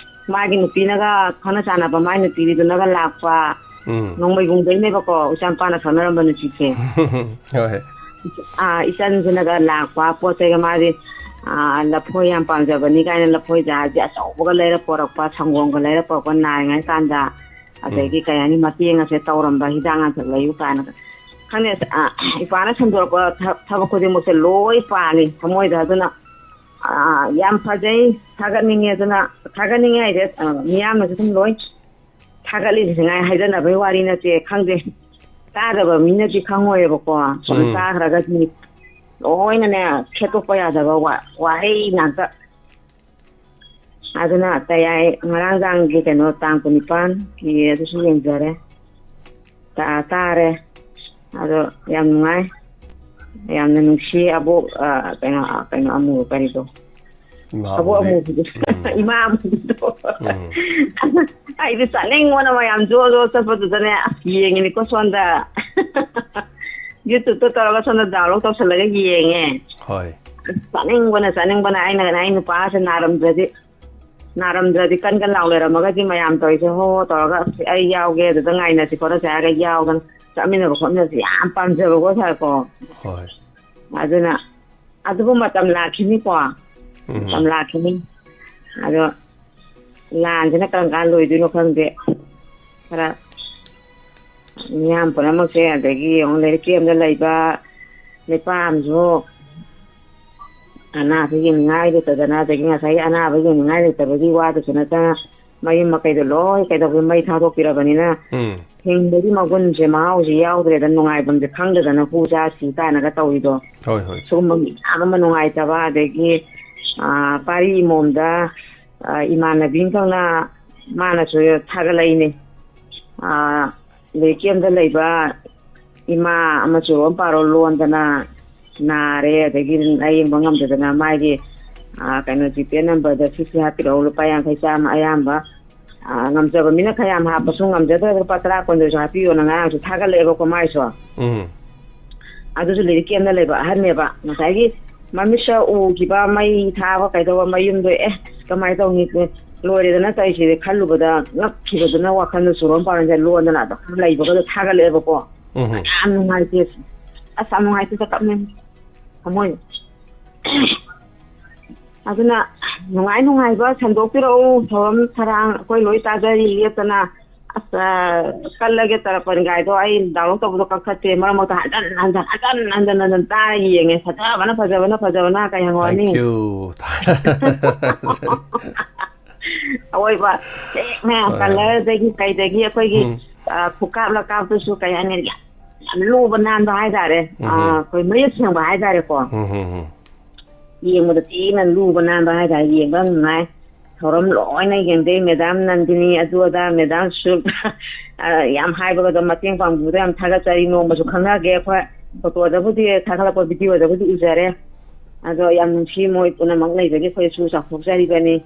ꯃꯥꯒꯤ ꯅꯨꯄꯤꯅꯒ, ꯈꯪꯅ ꯆꯥꯟꯅꯕ ꯃꯥꯒꯤ ꯅꯨꯄꯤꯗꯨꯅꯒ ꯂꯥꯛꯄ꯫ ꯎꯝ꯫ ꯅꯣꯡꯃꯩꯕꯨꯡꯗꯩꯅꯦꯕꯀꯣ, ꯏꯆꯥ ꯅꯨꯄꯥꯅ ꯈꯪꯅꯔꯝꯕ ꯅꯨꯄꯤꯁꯦ꯫ ꯍꯣꯏ꯫ ꯑꯥ, ꯏꯆꯟꯁꯤꯅꯒ ꯂꯥꯛꯄ ꯄꯣꯠ ꯆꯩꯒ ꯃꯥꯗꯤ, ꯑꯥ, ꯂꯐꯣꯏ ꯌꯥꯝ ꯄꯥꯝꯖꯕꯅꯤ ꯀꯥꯏꯅ ꯂꯐꯣꯏ ꯖꯥꯔꯁꯦ ꯑꯆꯧꯕꯒ ꯂꯩꯔ ꯄꯣꯔꯛꯄ, ꯁꯪꯒꯣꯝꯒ ꯂꯩꯔ ꯄꯣꯔꯛꯄ ꯅꯥꯔꯤꯉꯩ ꯀꯥꯟꯗ꯫ ꯎꯝ꯫ ꯑꯗꯒꯤ ꯀꯩ ꯍꯥꯏꯅꯤ, ꯃꯇꯦꯡ ꯑꯁꯦ ꯇꯧꯔꯝꯕ, ꯍꯤꯗꯥꯛ ꯂꯥꯡꯊꯛ ꯂꯩꯌꯨ ꯀꯥꯏꯅꯒ꯫ ꯈꯪꯗꯦ, ꯑꯥ, ꯏꯄꯥꯅ ꯁꯟꯗꯣꯔꯛꯄ ꯊ-, ꯊꯕꯛ ꯈꯨꯗꯤꯡꯃꯛꯁꯦ ꯂꯣꯏ ꯄꯥꯜꯂꯤ ꯊꯃꯣꯏꯗ꯫ ꯑꯗꯨꯅ, ꯑꯥ, ꯌꯥꯝ ꯐꯖꯩ, ꯊꯥꯒꯠꯅꯤꯡꯉꯦ꯫ ꯑꯗꯨꯅ ꯊꯥꯒꯠꯅꯤꯡꯉꯦ ꯍꯥꯏꯁꯦ, ꯑꯥ, ꯃꯤꯌꯥꯝꯅꯁꯨ ꯑꯗꯨꯝ ꯂꯣꯏ ꯊꯥꯒꯠꯂꯤꯁꯤꯉꯥꯏ ꯍꯥꯏꯖꯅꯕꯩ ꯋꯥꯔꯤ ꯅꯠꯇꯦ, ꯈꯪꯗꯦ꯫ ꯇꯥꯗꯕ ꯃꯤꯅꯗꯤ ꯈꯪꯉꯣꯏꯕꯀꯣ꯫ ꯁꯨꯝ ꯎꯝ꯫ ꯇꯥꯈ꯭ꯔꯒꯗꯤ ꯂꯣꯏꯅꯅꯦ ꯁꯦꯠꯇꯣꯛꯄ ꯌꯥꯗꯕ ꯋꯥ-, ꯋꯥꯍꯩ ꯉꯥꯛꯇ꯫ ꯑꯗꯨꯅ ꯇꯌꯥꯏ ꯉꯔꯥꯡꯗꯥꯡꯒꯤ ꯀꯩꯅꯣ ꯇꯥꯡ ꯀꯨꯟꯅꯤꯄꯥꯟꯒꯤ ꯑꯗꯨꯁꯨ ꯌꯦꯡꯖꯔꯦ꯫ ꯇꯥ-, ꯇꯥꯔꯦ꯫ ꯑꯗꯣ ꯌꯥꯝ ꯅꯨꯡꯉꯥꯏ꯫ ꯌꯥꯝꯅ ꯅꯨꯡꯁꯤ ꯑꯕꯣꯛ, ꯑ, ꯀꯩꯅꯣ, ꯑ, ꯀꯩꯅꯣ ꯑꯃꯨꯕ ꯀꯔꯤꯗꯣ? ꯏꯃꯥ ꯑꯕꯣꯛ ꯑꯃꯨꯕꯤ꯫ ꯑꯃꯨꯕꯤꯗꯣ꯫ ꯎꯝ꯫ ꯏꯃꯥ ꯑꯃꯨꯕꯤꯗꯣ꯫ ꯎꯝ꯫ ꯑꯩꯗꯤ ꯆꯥꯅꯤꯡꯕꯅ ꯃꯌꯥꯝ ꯖꯣ ꯖꯣ ꯆꯠꯄꯗꯨꯗꯅꯦ, ꯑꯁ, ꯌꯦꯡꯉꯤꯅꯤꯀꯣ ꯁꯣꯝꯗ꯫ YouTube-ꯇ ꯇꯧꯔꯒ ꯁꯣꯝꯗ download ꯇꯧꯁꯜꯂꯒ ꯌꯦꯡꯉꯦ꯫ ꯍꯣꯏ꯫ ꯑꯁ, ꯆꯥꯅꯤꯡꯕꯅ, ꯆꯥꯅꯤꯡꯕꯅ ꯑꯩꯅꯒꯅꯦ ꯑꯩ ꯅꯨꯄꯥꯁꯦ ꯅꯥꯔꯝꯗ꯭ꯔꯗꯤ, ꯅꯥꯔꯝꯗ꯭ꯔꯗꯤ ꯀꯟ ꯀꯟ ꯂꯥꯎ ꯂꯩꯔꯝꯃꯒꯗꯤ ꯃꯌꯥꯝ ꯇꯧꯔꯤꯁꯦ ꯍꯣ ꯍꯣ ꯇꯧꯔꯒ, "ꯑꯁ, ꯑꯩ ꯌꯥꯎꯒꯦ, ꯑꯗꯨꯗ ꯉꯥꯏꯅꯁꯤ ꯈꯣꯠꯅꯁꯤ" ꯍꯥꯏꯔꯒ ꯌꯥꯎꯗꯅ ꯆꯠꯃꯤꯟꯅꯕ ꯈꯣꯠꯃꯤꯟꯅꯕꯁꯦ ꯌꯥꯝ ꯄꯥꯝꯖꯕꯀꯣ, ꯁꯥꯔꯀꯣ꯫ ꯍꯣꯏ꯫ ꯑꯗꯨꯅ ꯑꯗꯨꯕꯨ ꯃꯇꯝ ꯂꯥꯛꯈꯤꯅꯤꯀꯣ꯫ ꯎꯝ꯫ ꯃꯇꯝ ꯂꯥꯛꯈꯤꯅꯤ꯫ ꯑꯗꯣ ꯂꯥꯟꯁꯤꯅ ꯀꯔꯝ ꯀꯥꯟ ꯂꯣꯏꯗꯣꯏꯅꯣ ꯈꯪꯗꯦ꯫ ꯈꯔ ꯃꯤꯌꯥꯝ ꯄꯨꯝꯅꯃꯛꯁꯦ, ꯑꯗꯒꯤ ꯌꯦꯡꯉꯣ, ꯂꯥꯏꯔꯤꯛ ꯀꯦꯝꯗ ꯂꯩꯕ ꯅꯨꯄꯥ ꯑꯃꯁꯨ ꯑꯅꯥꯕ ꯌꯦꯡꯅꯤꯡꯉꯥꯏ ꯂꯩꯇꯗꯅ, ꯑꯗꯒꯤ ꯉꯁꯥꯏꯒꯤ ꯑꯅꯥꯕ ꯌꯦꯡꯅꯤꯡꯉꯥꯏ ꯂꯩꯇꯕꯒꯤ ꯋꯥꯗꯁꯨ ꯅꯠꯇꯅ, ꯃꯌꯨꯝ ꯃꯀꯩꯗꯣ ꯂꯣꯏ ꯀꯩꯗꯧꯕ, ꯃꯩ ꯊꯥꯗꯣꯛꯄꯤꯔꯕꯅꯤꯅ, ꯎꯝ꯫ ꯍꯤꯡꯕꯒꯤ ꯃꯒꯨꯟꯁꯦ, ꯃꯍꯥꯎꯁꯦ ꯌꯥꯎꯗ꯭ꯔꯦꯗ, ꯅꯨꯡꯉꯥꯏꯐꯝꯁꯦ ꯈꯪꯗꯗꯅ ꯍꯨ ꯆꯥ ꯁꯤ ꯀꯥꯏꯅꯒ ꯇꯧꯔꯤꯗꯣ꯫ ꯍꯣꯏ, ꯍꯣꯏ, ꯆꯨꯝꯃꯤ꯫ ꯁꯤꯒꯨꯝꯕ ꯃꯌꯥꯝ ꯑꯃ ꯅꯨꯡꯉꯥꯏꯇꯕ, ꯑꯗꯒꯤ, ꯑ, ꯄꯥꯔꯤ ꯏꯃꯣꯝꯗ, ꯑ, ꯏꯃꯥꯟꯅꯕꯤ ꯑꯃꯈꯛꯅ ꯃꯥꯅꯁꯨ ꯊꯥꯒꯠꯂꯛꯏꯅꯦ꯫ ꯑ, ꯑꯗꯩ ꯀꯦꯝꯗ ꯂꯩꯕ ꯏꯃꯥ ꯑꯃꯁꯨ ꯑꯃ ꯄꯥꯔꯣ ꯂꯣꯟꯗꯅ ꯅꯥꯔꯦ, ꯑꯗꯒꯤ ꯂꯥꯌꯦꯡꯕ ꯉꯝꯗꯗꯅ ꯃꯥꯒꯤ, ꯑ, ꯀꯩꯅꯣ, ꯖꯤꯄꯦ ꯅꯝꯕꯔꯗ ꯁꯤꯁꯤ ꯍꯥꯞꯄꯤꯔꯛꯑꯣ, ꯂꯨꯄꯥ ꯌꯥꯡꯈꯩ, ꯆꯥꯝꯃ, ꯑꯌꯥꯝꯕ, ꯑ, ꯉꯝꯖꯕ ꯃꯤꯅ ꯈꯔ ꯌꯥꯝ ꯍꯥꯞꯄꯁꯨ, ꯉꯝꯖꯗ꯭ꯔꯒ ꯂꯨꯄꯥ ꯇꯔꯥ ꯀꯨꯟꯗꯁꯨ ꯍꯥꯞꯄꯤꯌꯣꯅ ꯉꯔꯥꯡꯁꯨ ꯊꯥꯒꯠꯂꯛꯑꯦꯕꯀꯣ ꯃꯥꯏꯁꯨ꯫ ꯎꯝ꯫ ꯑꯗꯨꯁꯨ ꯂꯤꯔꯤꯛ ꯀꯦꯝꯗ ꯂꯩꯕ ꯑꯍꯟꯅꯦꯕ꯫ ꯉꯁꯥꯏꯒꯤ ꯃꯃꯤꯠꯁꯦ ꯎꯈꯤꯕ, ꯃꯩ ꯊꯥꯕ ꯀꯩꯗꯧꯕ, ꯃꯌꯨꯝꯗꯣ, "ꯑꯦ, ꯀꯃꯥꯏꯅ ꯇꯧꯅꯤ? ꯂꯣꯏꯔꯦꯗꯅ ꯇꯧꯔꯤꯁꯤꯗꯤ" ꯈꯜꯂꯨꯕꯗ ꯉꯛꯈꯤꯕꯗꯨꯅ ꯋꯥꯈꯜꯗ ꯆꯨꯔꯣꯟ ꯄꯥꯔꯣꯟꯁꯦ ꯂꯣꯟꯗꯅ ꯑꯗꯨꯝ ꯂꯩꯕꯒꯗꯣ ꯊꯥꯒꯠꯂꯛꯑꯦꯕꯀꯣ꯫ ꯎꯝ꯫ ꯌꯥꯝ ꯅꯨꯡꯉꯥꯏꯇꯦ꯫ ꯑꯁ, ꯌꯥꯝ ꯅꯨꯡꯉꯥꯏꯇꯦꯗ, ꯀꯞꯅꯤꯡ ꯊꯃꯣꯏ꯫ ꯑꯗꯨꯅ ꯅꯨꯡꯉꯥꯏ ꯅꯨꯡꯉꯥꯏꯕ ꯁꯟꯗꯣꯛꯄꯤꯔꯛꯎ, ꯊꯧꯔꯝ ꯊꯧꯔꯥꯡ ꯑꯩꯈꯣꯏ ꯂꯣꯏ ꯇꯥꯖꯔꯤ ꯂꯦꯞꯇꯅ꯫ ꯑꯁ, ꯑ, ꯀꯜꯂꯒꯦ ꯇꯔꯄꯟ ꯒꯥꯏꯗꯣ ꯑꯩ download ꯇꯧꯕꯗꯣ ꯀꯛꯊꯠꯇꯦ꯫ ꯃꯔꯛ ꯃꯔꯛꯇ ꯍꯟꯖꯟ ꯍꯟꯖꯟ, ꯍꯟꯖꯟ ꯍꯟꯖꯟ ꯍꯟꯖꯟ ꯇꯥꯔ ꯌꯦꯡꯉꯦ꯫ ꯐꯖꯕꯅ, ꯐꯖꯕꯅ, ꯐꯖꯕꯅ ꯀꯩ ꯍꯪꯉꯨꯔꯅꯤ? Thank you. ꯑꯋꯣꯏꯕ ꯁꯦꯡꯅ ꯍꯣꯏ, ꯍꯣꯏ꯫ Colourꯗꯒꯤ ꯀꯩꯗꯒꯤ ꯑꯩꯈꯣꯏꯒꯤ, ꯎꯝ꯫ ꯑ, ꯈꯨꯀꯥꯞ ꯂꯀꯥꯞꯇꯨꯁꯨ ꯀꯩ ꯍꯥꯏꯅꯤ? ꯌꯥꯝ ꯂꯨꯕ ꯅꯥꯟꯕ ꯍꯥꯏꯇꯥꯔꯦ꯫ ꯎꯝ, ꯑ, ꯎꯝ꯫ ꯑꯩꯈꯣꯏ ꯃꯌꯦꯛ ꯁꯦꯡꯕ ꯍꯥꯏꯇꯥꯔꯦꯀꯣ꯫ ꯎꯝ, ꯎꯝ, ꯎꯝ꯫ ꯌꯦꯡꯕꯗ ꯊꯤꯅ ꯂꯨꯕ ꯅꯥꯟꯕ ꯍꯥꯏꯇꯥꯔꯦ, ꯌꯦꯡꯕ ꯌꯥꯝ ꯅꯨꯡꯉꯥꯏ꯫ ꯊꯧꯔꯝ ꯂꯣꯏꯅ ꯌꯦꯡꯗꯦ, ꯃꯦꯗꯥꯝ ꯅꯟꯗꯤꯅꯤ, ꯑꯗꯨ ꯑꯗꯥ, ꯃꯦꯗꯥꯝ ꯁꯨꯛ, ꯑ, ꯌꯥꯝ ꯍꯥꯏꯕꯒꯗꯣ ꯃꯇꯦꯡ ꯄꯥꯡꯕꯤꯕꯗꯣ ꯌꯥꯝ ꯊꯥꯒꯠꯆꯔꯤ꯫ ꯅꯣꯡꯃꯁꯨ ꯈꯪꯅꯒꯦ ꯑꯩꯈꯣꯏ, photoꯗꯕꯨꯗꯤ ꯊꯥꯒꯠꯂꯛꯄ, videoꯗꯕꯨꯗꯤ ꯎꯖꯔꯦ꯫ ꯑꯗꯣ ꯌꯥꯝ ꯅꯨꯡꯁꯤ, ꯃꯣꯏ ꯄꯨꯝꯅꯃꯛ ꯂꯩꯕꯒꯤ ꯑꯩꯈꯣꯏꯁꯨ ꯆꯥꯎꯊꯣꯛꯆꯔꯤꯕꯅꯤ꯫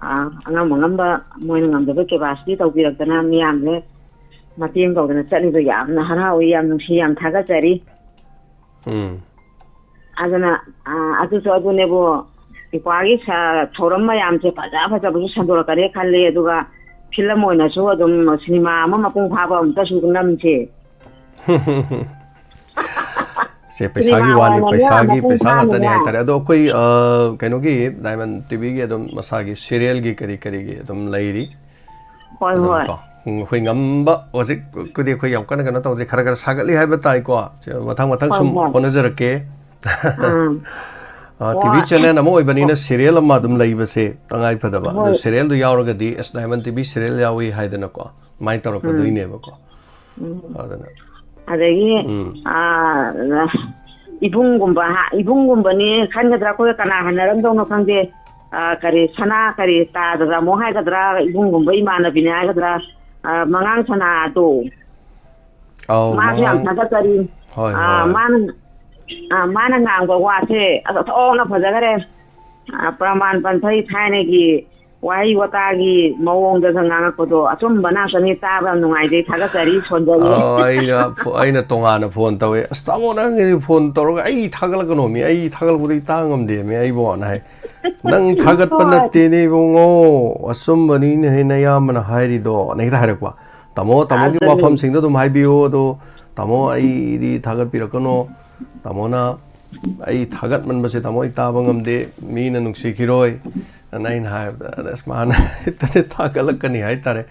ꯑ, ꯑꯉꯝ ꯑꯉꯝꯕ ꯃꯣꯏꯅ ꯉꯝꯖꯕ capacity ꯇꯧꯕꯤꯔꯛꯇꯅ ꯃꯤꯌꯥꯝꯁꯦ ꯃꯇꯦꯡ ꯇꯧꯗꯅ ꯆꯠꯂꯤꯗꯣ ꯌꯥꯝꯅ ꯍꯔꯥꯎꯏ, ꯌꯥꯝ ꯅꯨꯡꯁꯤ, ꯌꯥꯝ ꯊꯥꯒꯠꯆꯔꯤ꯫ ꯎꯝ꯫ ꯑꯗꯨꯅ, ꯑ, ꯑꯗꯨꯁꯨ ꯑꯗꯨꯅꯦꯕꯨ, ꯏꯄ꯭ꯋꯥꯒꯤ ꯁ-, ꯊꯧꯔꯝ ꯃꯌꯥꯝꯁꯦ ꯐꯖ ꯐꯖꯕꯁꯨ ꯁꯟꯗꯣꯔꯛꯀꯅꯤ ꯈꯜꯂꯤ, ꯑꯗꯨꯒ film ꯑꯣꯏꯅꯁꯨ ꯑꯗꯨꯝ cinema ꯑꯃ ꯃꯄꯨꯡ ꯐꯥꯕ ꯑꯃꯨꯛꯇꯁꯨ ꯅꯝꯁꯦ꯫ ꯁꯦ, ꯄꯩꯁꯥꯒꯤ cinema ꯋꯥꯅꯤ, ꯑꯣꯏꯅ ꯄꯩꯁꯥꯒꯤ, ꯃꯄꯨꯡ ꯄꯩꯁꯥ ꯉꯥꯛꯇꯅꯤ ꯐꯥꯅ꯫ ꯍꯥꯏꯇꯥꯔꯦ꯫ ꯑꯗꯣ ꯑꯩꯈꯣꯏ, ꯑ, ꯀꯩꯅꯣꯒꯤ, Diamond TVꯒꯤ ꯑꯗꯨꯝ ꯃꯁꯥꯒꯤ serialꯒꯤ ꯀꯔꯤ ꯀꯔꯤꯒꯤ ꯑꯗꯨꯝ ꯂꯩꯔꯤ꯫ ꯍꯣꯏ, ꯑꯗꯨꯝ ꯍꯣꯏ꯫ ꯀꯣ, ꯎꯝ, ꯑꯩꯈꯣꯏ ꯉꯝꯕ, ꯍꯧꯖꯤꯛꯄꯨꯗꯤ ꯑꯩꯈꯣꯏ ꯌꯥꯝ ꯀꯟꯅ ꯀꯩꯅꯣ ꯇꯧꯗꯦ, ꯈꯔ ꯈꯔ ꯁꯥꯒꯠꯂꯤ ꯍꯥꯏꯕ ꯇꯥꯏꯀꯣ꯫ ꯁꯦ, ꯃꯊꯪ ꯃꯊꯪ ꯍꯣꯏ, ꯁꯨꯝ ꯍꯣꯏ꯫ ꯍꯣꯠꯅꯖꯔꯛꯀꯦ꯫ ꯎꯝ꯫ ꯑ, ꯀꯣ, ꯇꯤ ꯚꯤ ꯆꯦꯅꯦꯜ ꯑꯃ ꯑꯣꯏꯕꯅꯤꯅ ꯁꯤꯔꯤꯌꯦꯜ ꯑꯃ ꯑꯗꯨꯝ ꯂꯩꯕꯁꯦ ꯇꯉꯥꯏ ꯐꯗꯕ꯫ ꯑꯗꯨ ꯍꯣꯏ꯫ ꯁꯤꯔꯤꯌꯦꯜꯗꯨ ꯌꯥꯎꯔꯒꯗꯤ ꯑꯦꯁ ꯗꯥꯏꯃꯟ ꯇꯤ ꯚꯤ ꯁꯤꯔꯤꯌꯦꯜ ꯌꯥꯎꯏ ꯍꯥꯏꯗꯅꯀꯣ, ꯑꯗꯨꯃꯥꯏꯅ ꯎꯝ꯫ ꯇꯧꯔꯛꯀꯗꯣꯏꯅꯦꯕꯀꯣ꯫ ꯎꯝ꯫ ꯑꯗꯨꯅ ꯑꯗꯒꯤ, ꯎꯝ꯫ ꯑ, ꯏꯕꯨꯡꯒꯨꯝꯕ ꯍꯥ, ꯏꯕꯨꯡꯒꯨꯝꯕꯅꯤ ꯈꯟꯒꯗ꯭ꯔꯥ, ꯑꯩꯈꯣꯏꯒ ꯀꯅꯥ ꯍꯟꯅꯔꯝꯗꯧꯅꯣ ꯈꯪꯗꯦ꯫ ꯑ, ꯀꯔꯤ, ꯁꯅꯥ ꯀꯔꯤ ꯇꯥꯗ ꯇꯥꯃꯣ ꯍꯥꯏꯒꯗ꯭ꯔꯥ, ꯏꯕꯨꯡꯒꯨꯝꯕ ꯏꯃꯥꯟꯅꯕꯤꯅꯤ ꯍꯥꯏꯒꯗ꯭ꯔꯥ, ꯑ, ꯃꯉꯥꯡ ꯁꯅꯥꯗꯣ꯫ ꯑꯧ, ꯃꯥꯁꯨ ꯌꯥꯝ ꯃꯉꯥꯡ-, ꯊꯥꯒꯠꯆꯔꯤ꯫ ꯍꯣꯏ, ꯑ, ꯍꯣꯏ꯫ ꯃꯥꯅ, ꯑ, ꯃꯥꯅ ꯉꯥꯡꯕ ꯋꯥꯁꯦ ꯑꯁ ꯑꯣꯟꯊꯣꯛꯅ ꯐꯖꯈꯔꯦ꯫ ꯑ, ꯄ꯭ꯔꯃꯥꯟ ꯄꯟꯊꯩ ꯊꯥꯏꯅꯒꯤ ꯋꯥꯍꯩ ꯋꯥꯇꯥꯒꯤ ꯃꯑꯣꯡꯗꯒ ꯉꯥꯡꯉꯛꯄꯗꯣ ꯑꯆꯨꯝꯕ ꯉꯥꯛꯇꯅꯤ, ꯇꯥꯕ ꯌꯥꯝ ꯅꯨꯡꯉꯥꯏꯖꯩ, ꯊꯥꯒꯠꯆꯔꯤ, ꯁꯣꯟꯖꯜꯂꯤ꯫ ꯑꯧ, ꯑꯩꯅ ꯐꯣ-, ꯑꯩꯅ ꯇꯣꯉꯥꯟꯅ ꯐꯣꯟ ꯇꯧꯋꯦ꯫ "ꯑꯁ, ꯇꯥꯃꯣ, ꯅꯪꯒꯤꯗꯤ ꯐꯣꯟ ꯇꯧꯔꯒ ꯑꯩ ꯊꯥꯒꯠꯂꯛꯀꯅꯣ ꯃꯤ, ꯑꯩ ꯊꯥꯒꯠꯂꯛꯄꯗꯤ ꯇꯥ ꯉꯝꯗꯦ ꯃꯤ ꯑꯩꯕꯣꯅ" ꯍꯥꯏ꯫ "ꯅꯪ ꯊꯥꯒꯠꯄ ꯍꯣꯏ꯫ ꯅꯠꯇꯦꯅꯦ ꯏꯕꯨꯡꯉꯣ, ꯑꯆꯨꯝꯕꯅꯤꯅꯦꯍꯦ ꯅꯌꯥꯝꯕꯅ ꯍꯥꯏꯔꯤꯗꯣ" ꯅ ꯍꯦꯛꯇ ꯍꯥꯏꯔꯛꯄ꯫ "ꯇꯥꯃꯣ, ꯇꯥꯃꯣꯒꯤ ꯑꯗꯨꯅꯤ꯫ ꯋꯥꯐꯝꯁꯤꯡꯗꯣ ꯑꯗꯨꯝ ꯍꯥꯏꯕꯤꯌꯨ, ꯑꯗꯣ ꯇꯥꯃꯣ ꯑꯩꯗꯤ ꯊꯥꯒꯠꯄꯤꯔꯛꯀꯅꯣ, ꯇꯥꯃꯣꯅ ꯑꯩ ꯊꯥꯒꯠꯃꯟꯕꯁꯦ ꯇꯥꯃꯣ ꯑꯩ ꯇꯥꯕ ꯉꯝꯗꯦ, ꯃꯤꯅ ꯅꯨꯡꯁꯤꯈꯤꯔꯣꯏ" ꯑꯅ ꯑꯩꯅ ꯍꯥꯏꯕꯗ, ꯑꯗ ꯑꯁ ꯃꯥꯅ ꯍꯦꯛꯇꯅꯦ ꯊꯥꯒꯠꯂꯛꯀꯅꯤ ꯍꯥꯏꯇꯥꯔꯦ꯫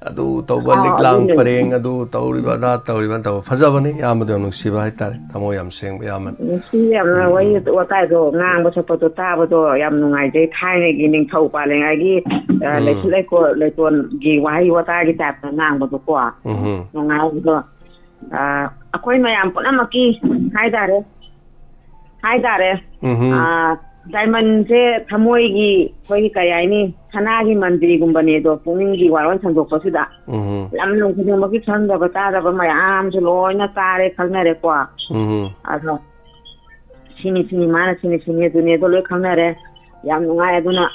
ꯑꯗꯨ ꯇꯧꯕ, ꯑꯥ, ꯂꯤꯛꯂꯥꯡ ꯑꯗꯨꯅꯦ꯫ ꯄꯔꯦꯡ ꯑꯗꯨ ꯇꯧꯔꯤꯕ ꯑꯗꯥ ꯇꯧꯔꯤꯕ ꯇꯧꯕ ꯐꯖꯕꯅꯤ, ꯏꯌꯥꯝꯕꯗꯣ ꯌꯥꯝ ꯅꯨꯡꯁꯤꯕ ꯍꯥꯏꯇꯥꯔꯦ, ꯊꯃꯣꯏ ꯌꯥꯝ ꯁꯦꯡꯕ ꯏꯌꯥꯝꯕꯅꯤ꯫ ꯅꯨꯡꯁꯤ ꯌꯥꯝꯅ ꯎꯝ, ꯋꯥꯔꯤ ꯎꯝ꯫ ꯋꯥꯇꯥꯏꯗꯣ ꯉꯥꯡꯕ ꯁꯛꯄꯗꯣ ꯇꯥꯕꯗꯣ ꯌꯥꯝ ꯅꯨꯡꯉꯥꯏꯖꯩ꯫ ꯊꯥꯏꯅꯒꯤ ꯅꯤꯡꯊꯧ ꯄꯥꯜꯂꯤꯉꯩꯒꯤ, ꯑ, ꯎꯝ꯫ ꯂꯩꯊꯤ ꯂꯩꯀꯣ-, ꯂꯩꯇꯣꯟꯒꯤ ꯋꯥꯍꯩ ꯋꯥꯇꯥꯒꯤ ꯇꯥꯏꯞꯇ ꯉꯥꯡꯕꯗꯣꯀꯣ꯫ ꯎꯝ꯫ ꯅꯨꯡꯉꯥꯏꯕꯗꯣ꯫ ꯑ, ꯑꯩꯈꯣꯏ ꯃꯌꯥꯝ ꯄꯨꯝꯅꯃꯛꯀꯤ ꯍꯥꯏꯇꯥꯔꯦ, ꯍꯥꯏꯇꯥꯔꯦ꯫ ꯎꯝꯍꯨꯝ꯫ ꯑ, ꯗꯥꯏꯃꯟꯁꯦ ꯊꯃꯣꯏꯒꯤ, ꯑꯩꯈꯣꯏꯒꯤ ꯀꯩ ꯍꯥꯏꯅꯤ, ꯁꯅꯥꯒꯤ ꯃꯟꯗꯤꯔꯒꯨꯝꯕꯅꯦ ꯑꯗꯣ, ꯄꯨꯛꯅꯤꯡꯒꯤ ꯋꯥꯔꯣꯜ ꯁꯟꯗꯣꯛꯄꯁꯤꯗ꯫ ꯎꯝꯍꯨꯝ꯫ ꯂꯝ ꯂꯝ ꯈꯨꯗꯤꯡꯃꯛꯀꯤ ꯈꯪꯗꯕ ꯇꯥꯗꯕ ꯃꯌꯥꯝꯁꯨ ꯂꯣꯏꯅ ꯇꯥꯔꯦ, ꯈꯪꯅꯔꯦꯀꯣ꯫ ꯎꯝꯍꯨꯝ꯫ ꯑꯗꯣ ꯁꯤꯅꯤ ꯁꯤꯅꯤ, ꯃꯥꯅ ꯁꯤꯅꯤ ꯁꯤꯅꯤ, ꯑꯗꯨꯅꯦ ꯑꯗꯣ ꯂꯣꯏ ꯈꯪꯅꯔꯦ꯫ ꯌꯥꯝ ꯅꯨꯡꯉꯥꯏ꯫ ꯑꯗꯨꯅ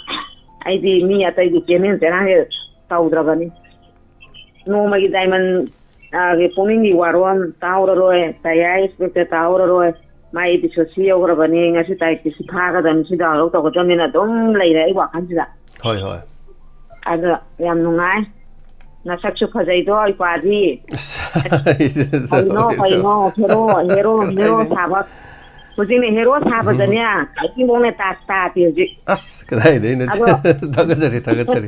ꯑꯩꯗꯤ ꯃꯤ ꯑꯇꯩꯒꯤ ꯆꯦꯅꯦꯜ ꯆꯦꯔꯥꯡꯁꯦ ꯇꯧꯗ꯭ꯔꯕꯅꯤ꯫ ꯅꯣꯡꯃꯒꯤ ꯗꯥꯏꯃꯟ, ꯑꯥ, ꯒꯤ ꯄꯨꯛꯅꯤꯡꯒꯤ ꯋꯥꯔꯣꯜ ꯇꯥꯍꯧꯔꯔꯣꯏ, ꯇꯌꯥꯏ ꯏꯁꯄꯦꯛꯇ ꯇꯥꯍꯧꯔꯔꯣꯏ, ꯃꯥꯏ ꯏꯄꯤꯁꯣꯠ ꯁꯤ ꯌꯧꯈ꯭ꯔꯕꯅꯤ, ꯉꯁꯤ ꯇꯥꯔꯤꯛꯁꯤ ꯁꯤ ꯐꯥꯒꯗꯕꯅꯤ, ꯁꯤ ꯗꯥꯎꯟꯂꯣꯗ ꯇꯧꯒꯗꯕꯅꯤꯅ ꯑꯗꯨꯝ ꯂꯩꯔꯦ ꯑꯩ ꯋꯥꯈꯜꯁꯤꯗ꯫ ꯍꯣꯏ, ꯍꯣꯏ꯫ ꯑꯗꯣ ꯌꯥꯝ ꯅꯨꯡꯉꯥꯏ꯫ ꯅꯁꯛꯁꯨ ꯐꯖꯩꯗꯣ, ꯏꯄ꯭ꯋꯥꯗꯤ꯫ ꯑꯁ, ꯑꯩꯁꯦ ꯀꯩꯅꯣ, ꯇꯧꯔꯦ, ꯀꯩꯅꯣ, ꯇꯧꯔꯦ꯫ ꯍꯦꯔꯣ, ꯍꯦꯔꯣ, ꯍꯦꯔꯣ, ꯍꯦꯔꯣ ꯑꯩꯅꯦ꯫ ꯁꯥꯕ꯫ ꯍꯧꯖꯤꯛꯅꯦ ꯍꯦꯔꯣ ꯁꯥꯕꯗꯅꯦ, ꯎꯝ꯫ ꯀꯔꯤꯝꯐꯥꯎꯅꯦ ꯇꯥ-, ꯇꯥꯗꯦ ꯍꯧꯖꯤꯛ꯫ ꯑꯁ, ꯀꯗꯥꯏꯗꯩꯅꯣ? ꯑꯗꯣ ꯊꯥꯒꯠꯆꯔꯤ, ꯊꯥꯒꯠꯆꯔꯤ꯫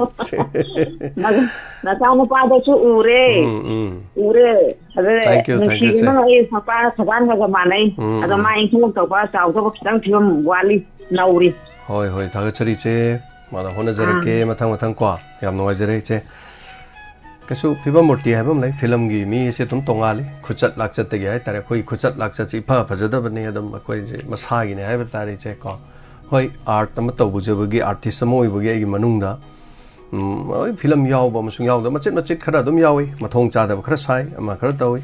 ꯅ-, ꯅꯆꯥꯅꯨꯄꯥꯗꯁꯨ ꯎꯔꯦ꯫ ꯎꯝ, ꯎꯝ꯫ ꯎꯔꯦ꯫ ꯑꯗꯨꯅ Thank you, thank you, ꯅꯨꯡꯁꯤꯕ ꯏꯆꯦ꯫ ꯅꯪ ꯑꯩ ꯃꯄꯥ ꯁꯕꯥꯟꯒ ꯃꯥꯟꯅꯩ꯫ ꯎꯝ, ꯑꯗꯣ ꯎꯝ꯫ ꯃꯥ ꯏꯟꯈꯠꯂꯛꯇꯧꯕ ꯆꯥꯎꯗꯧꯕ ꯈꯤꯇꯪ ꯐꯤꯕꯝ ꯋꯥꯠꯂꯤ, ꯅꯧꯔꯤ꯫ ꯍꯣꯏ, ꯍꯣꯏ, ꯊꯥꯒꯠꯆꯔꯤ ꯏꯆꯦ꯫ ꯃꯥꯅ ꯍꯣꯠꯅꯖꯔꯛꯀꯦ, ꯑꯥ꯫ ꯃꯊꯪ ꯃꯊꯪ ꯀꯣ꯫ ꯌꯥꯝ ꯅꯨꯡꯉꯥꯏꯖꯔꯦ ꯏꯆꯦ꯫ ꯀꯩꯁꯨ ꯐꯤꯕꯝ ꯃꯨꯔꯇꯤ ꯍꯥꯏꯕ ꯑꯃ ꯂꯩ, ꯐꯤꯂꯝꯒꯤ ꯃꯤ ꯑꯁꯦ ꯑꯗꯨꯝ ꯇꯣꯉꯥꯜꯂꯤ꯫ ꯈꯨꯆꯠ ꯂꯥꯛꯆꯠꯇꯒꯤ ꯍꯥꯏꯇꯥꯔꯦ, ꯑꯩꯈꯣꯏꯒꯤ ꯈꯨꯆꯠ ꯂꯥꯛꯆꯠꯁꯤ ꯏꯐ ꯐꯖꯗꯕꯅꯤ, ꯑꯗꯨꯝ ꯑꯩꯈꯣꯏꯁꯦ ꯃꯁꯥꯒꯤꯅꯦ ꯍꯥꯏꯕ ꯇꯥꯔꯦ ꯏꯆꯦ ꯀꯣ꯫ ꯍꯣꯏ, art ꯑꯃ ꯇꯧꯖꯕꯒꯤ, artist ꯑꯃ ꯑꯣꯏꯕꯒꯤ ꯑꯩꯒꯤ ꯃꯅꯨꯡꯗ ꯎꯝ, ꯍꯣꯏ, ꯐꯤꯂꯝ ꯌꯥꯎꯕ ꯑꯃꯁꯨꯡ ꯌꯥꯎꯗꯕ ꯃꯆꯤꯠ ꯃꯆꯤꯠ ꯈꯔ ꯑꯗꯨꯝ ꯌꯥꯎꯏ꯫ ꯃꯊꯣꯡ ꯆꯥꯗꯕ ꯈꯔ ꯁꯥꯏ, ꯑꯃ ꯈꯔ ꯇꯧꯏ꯫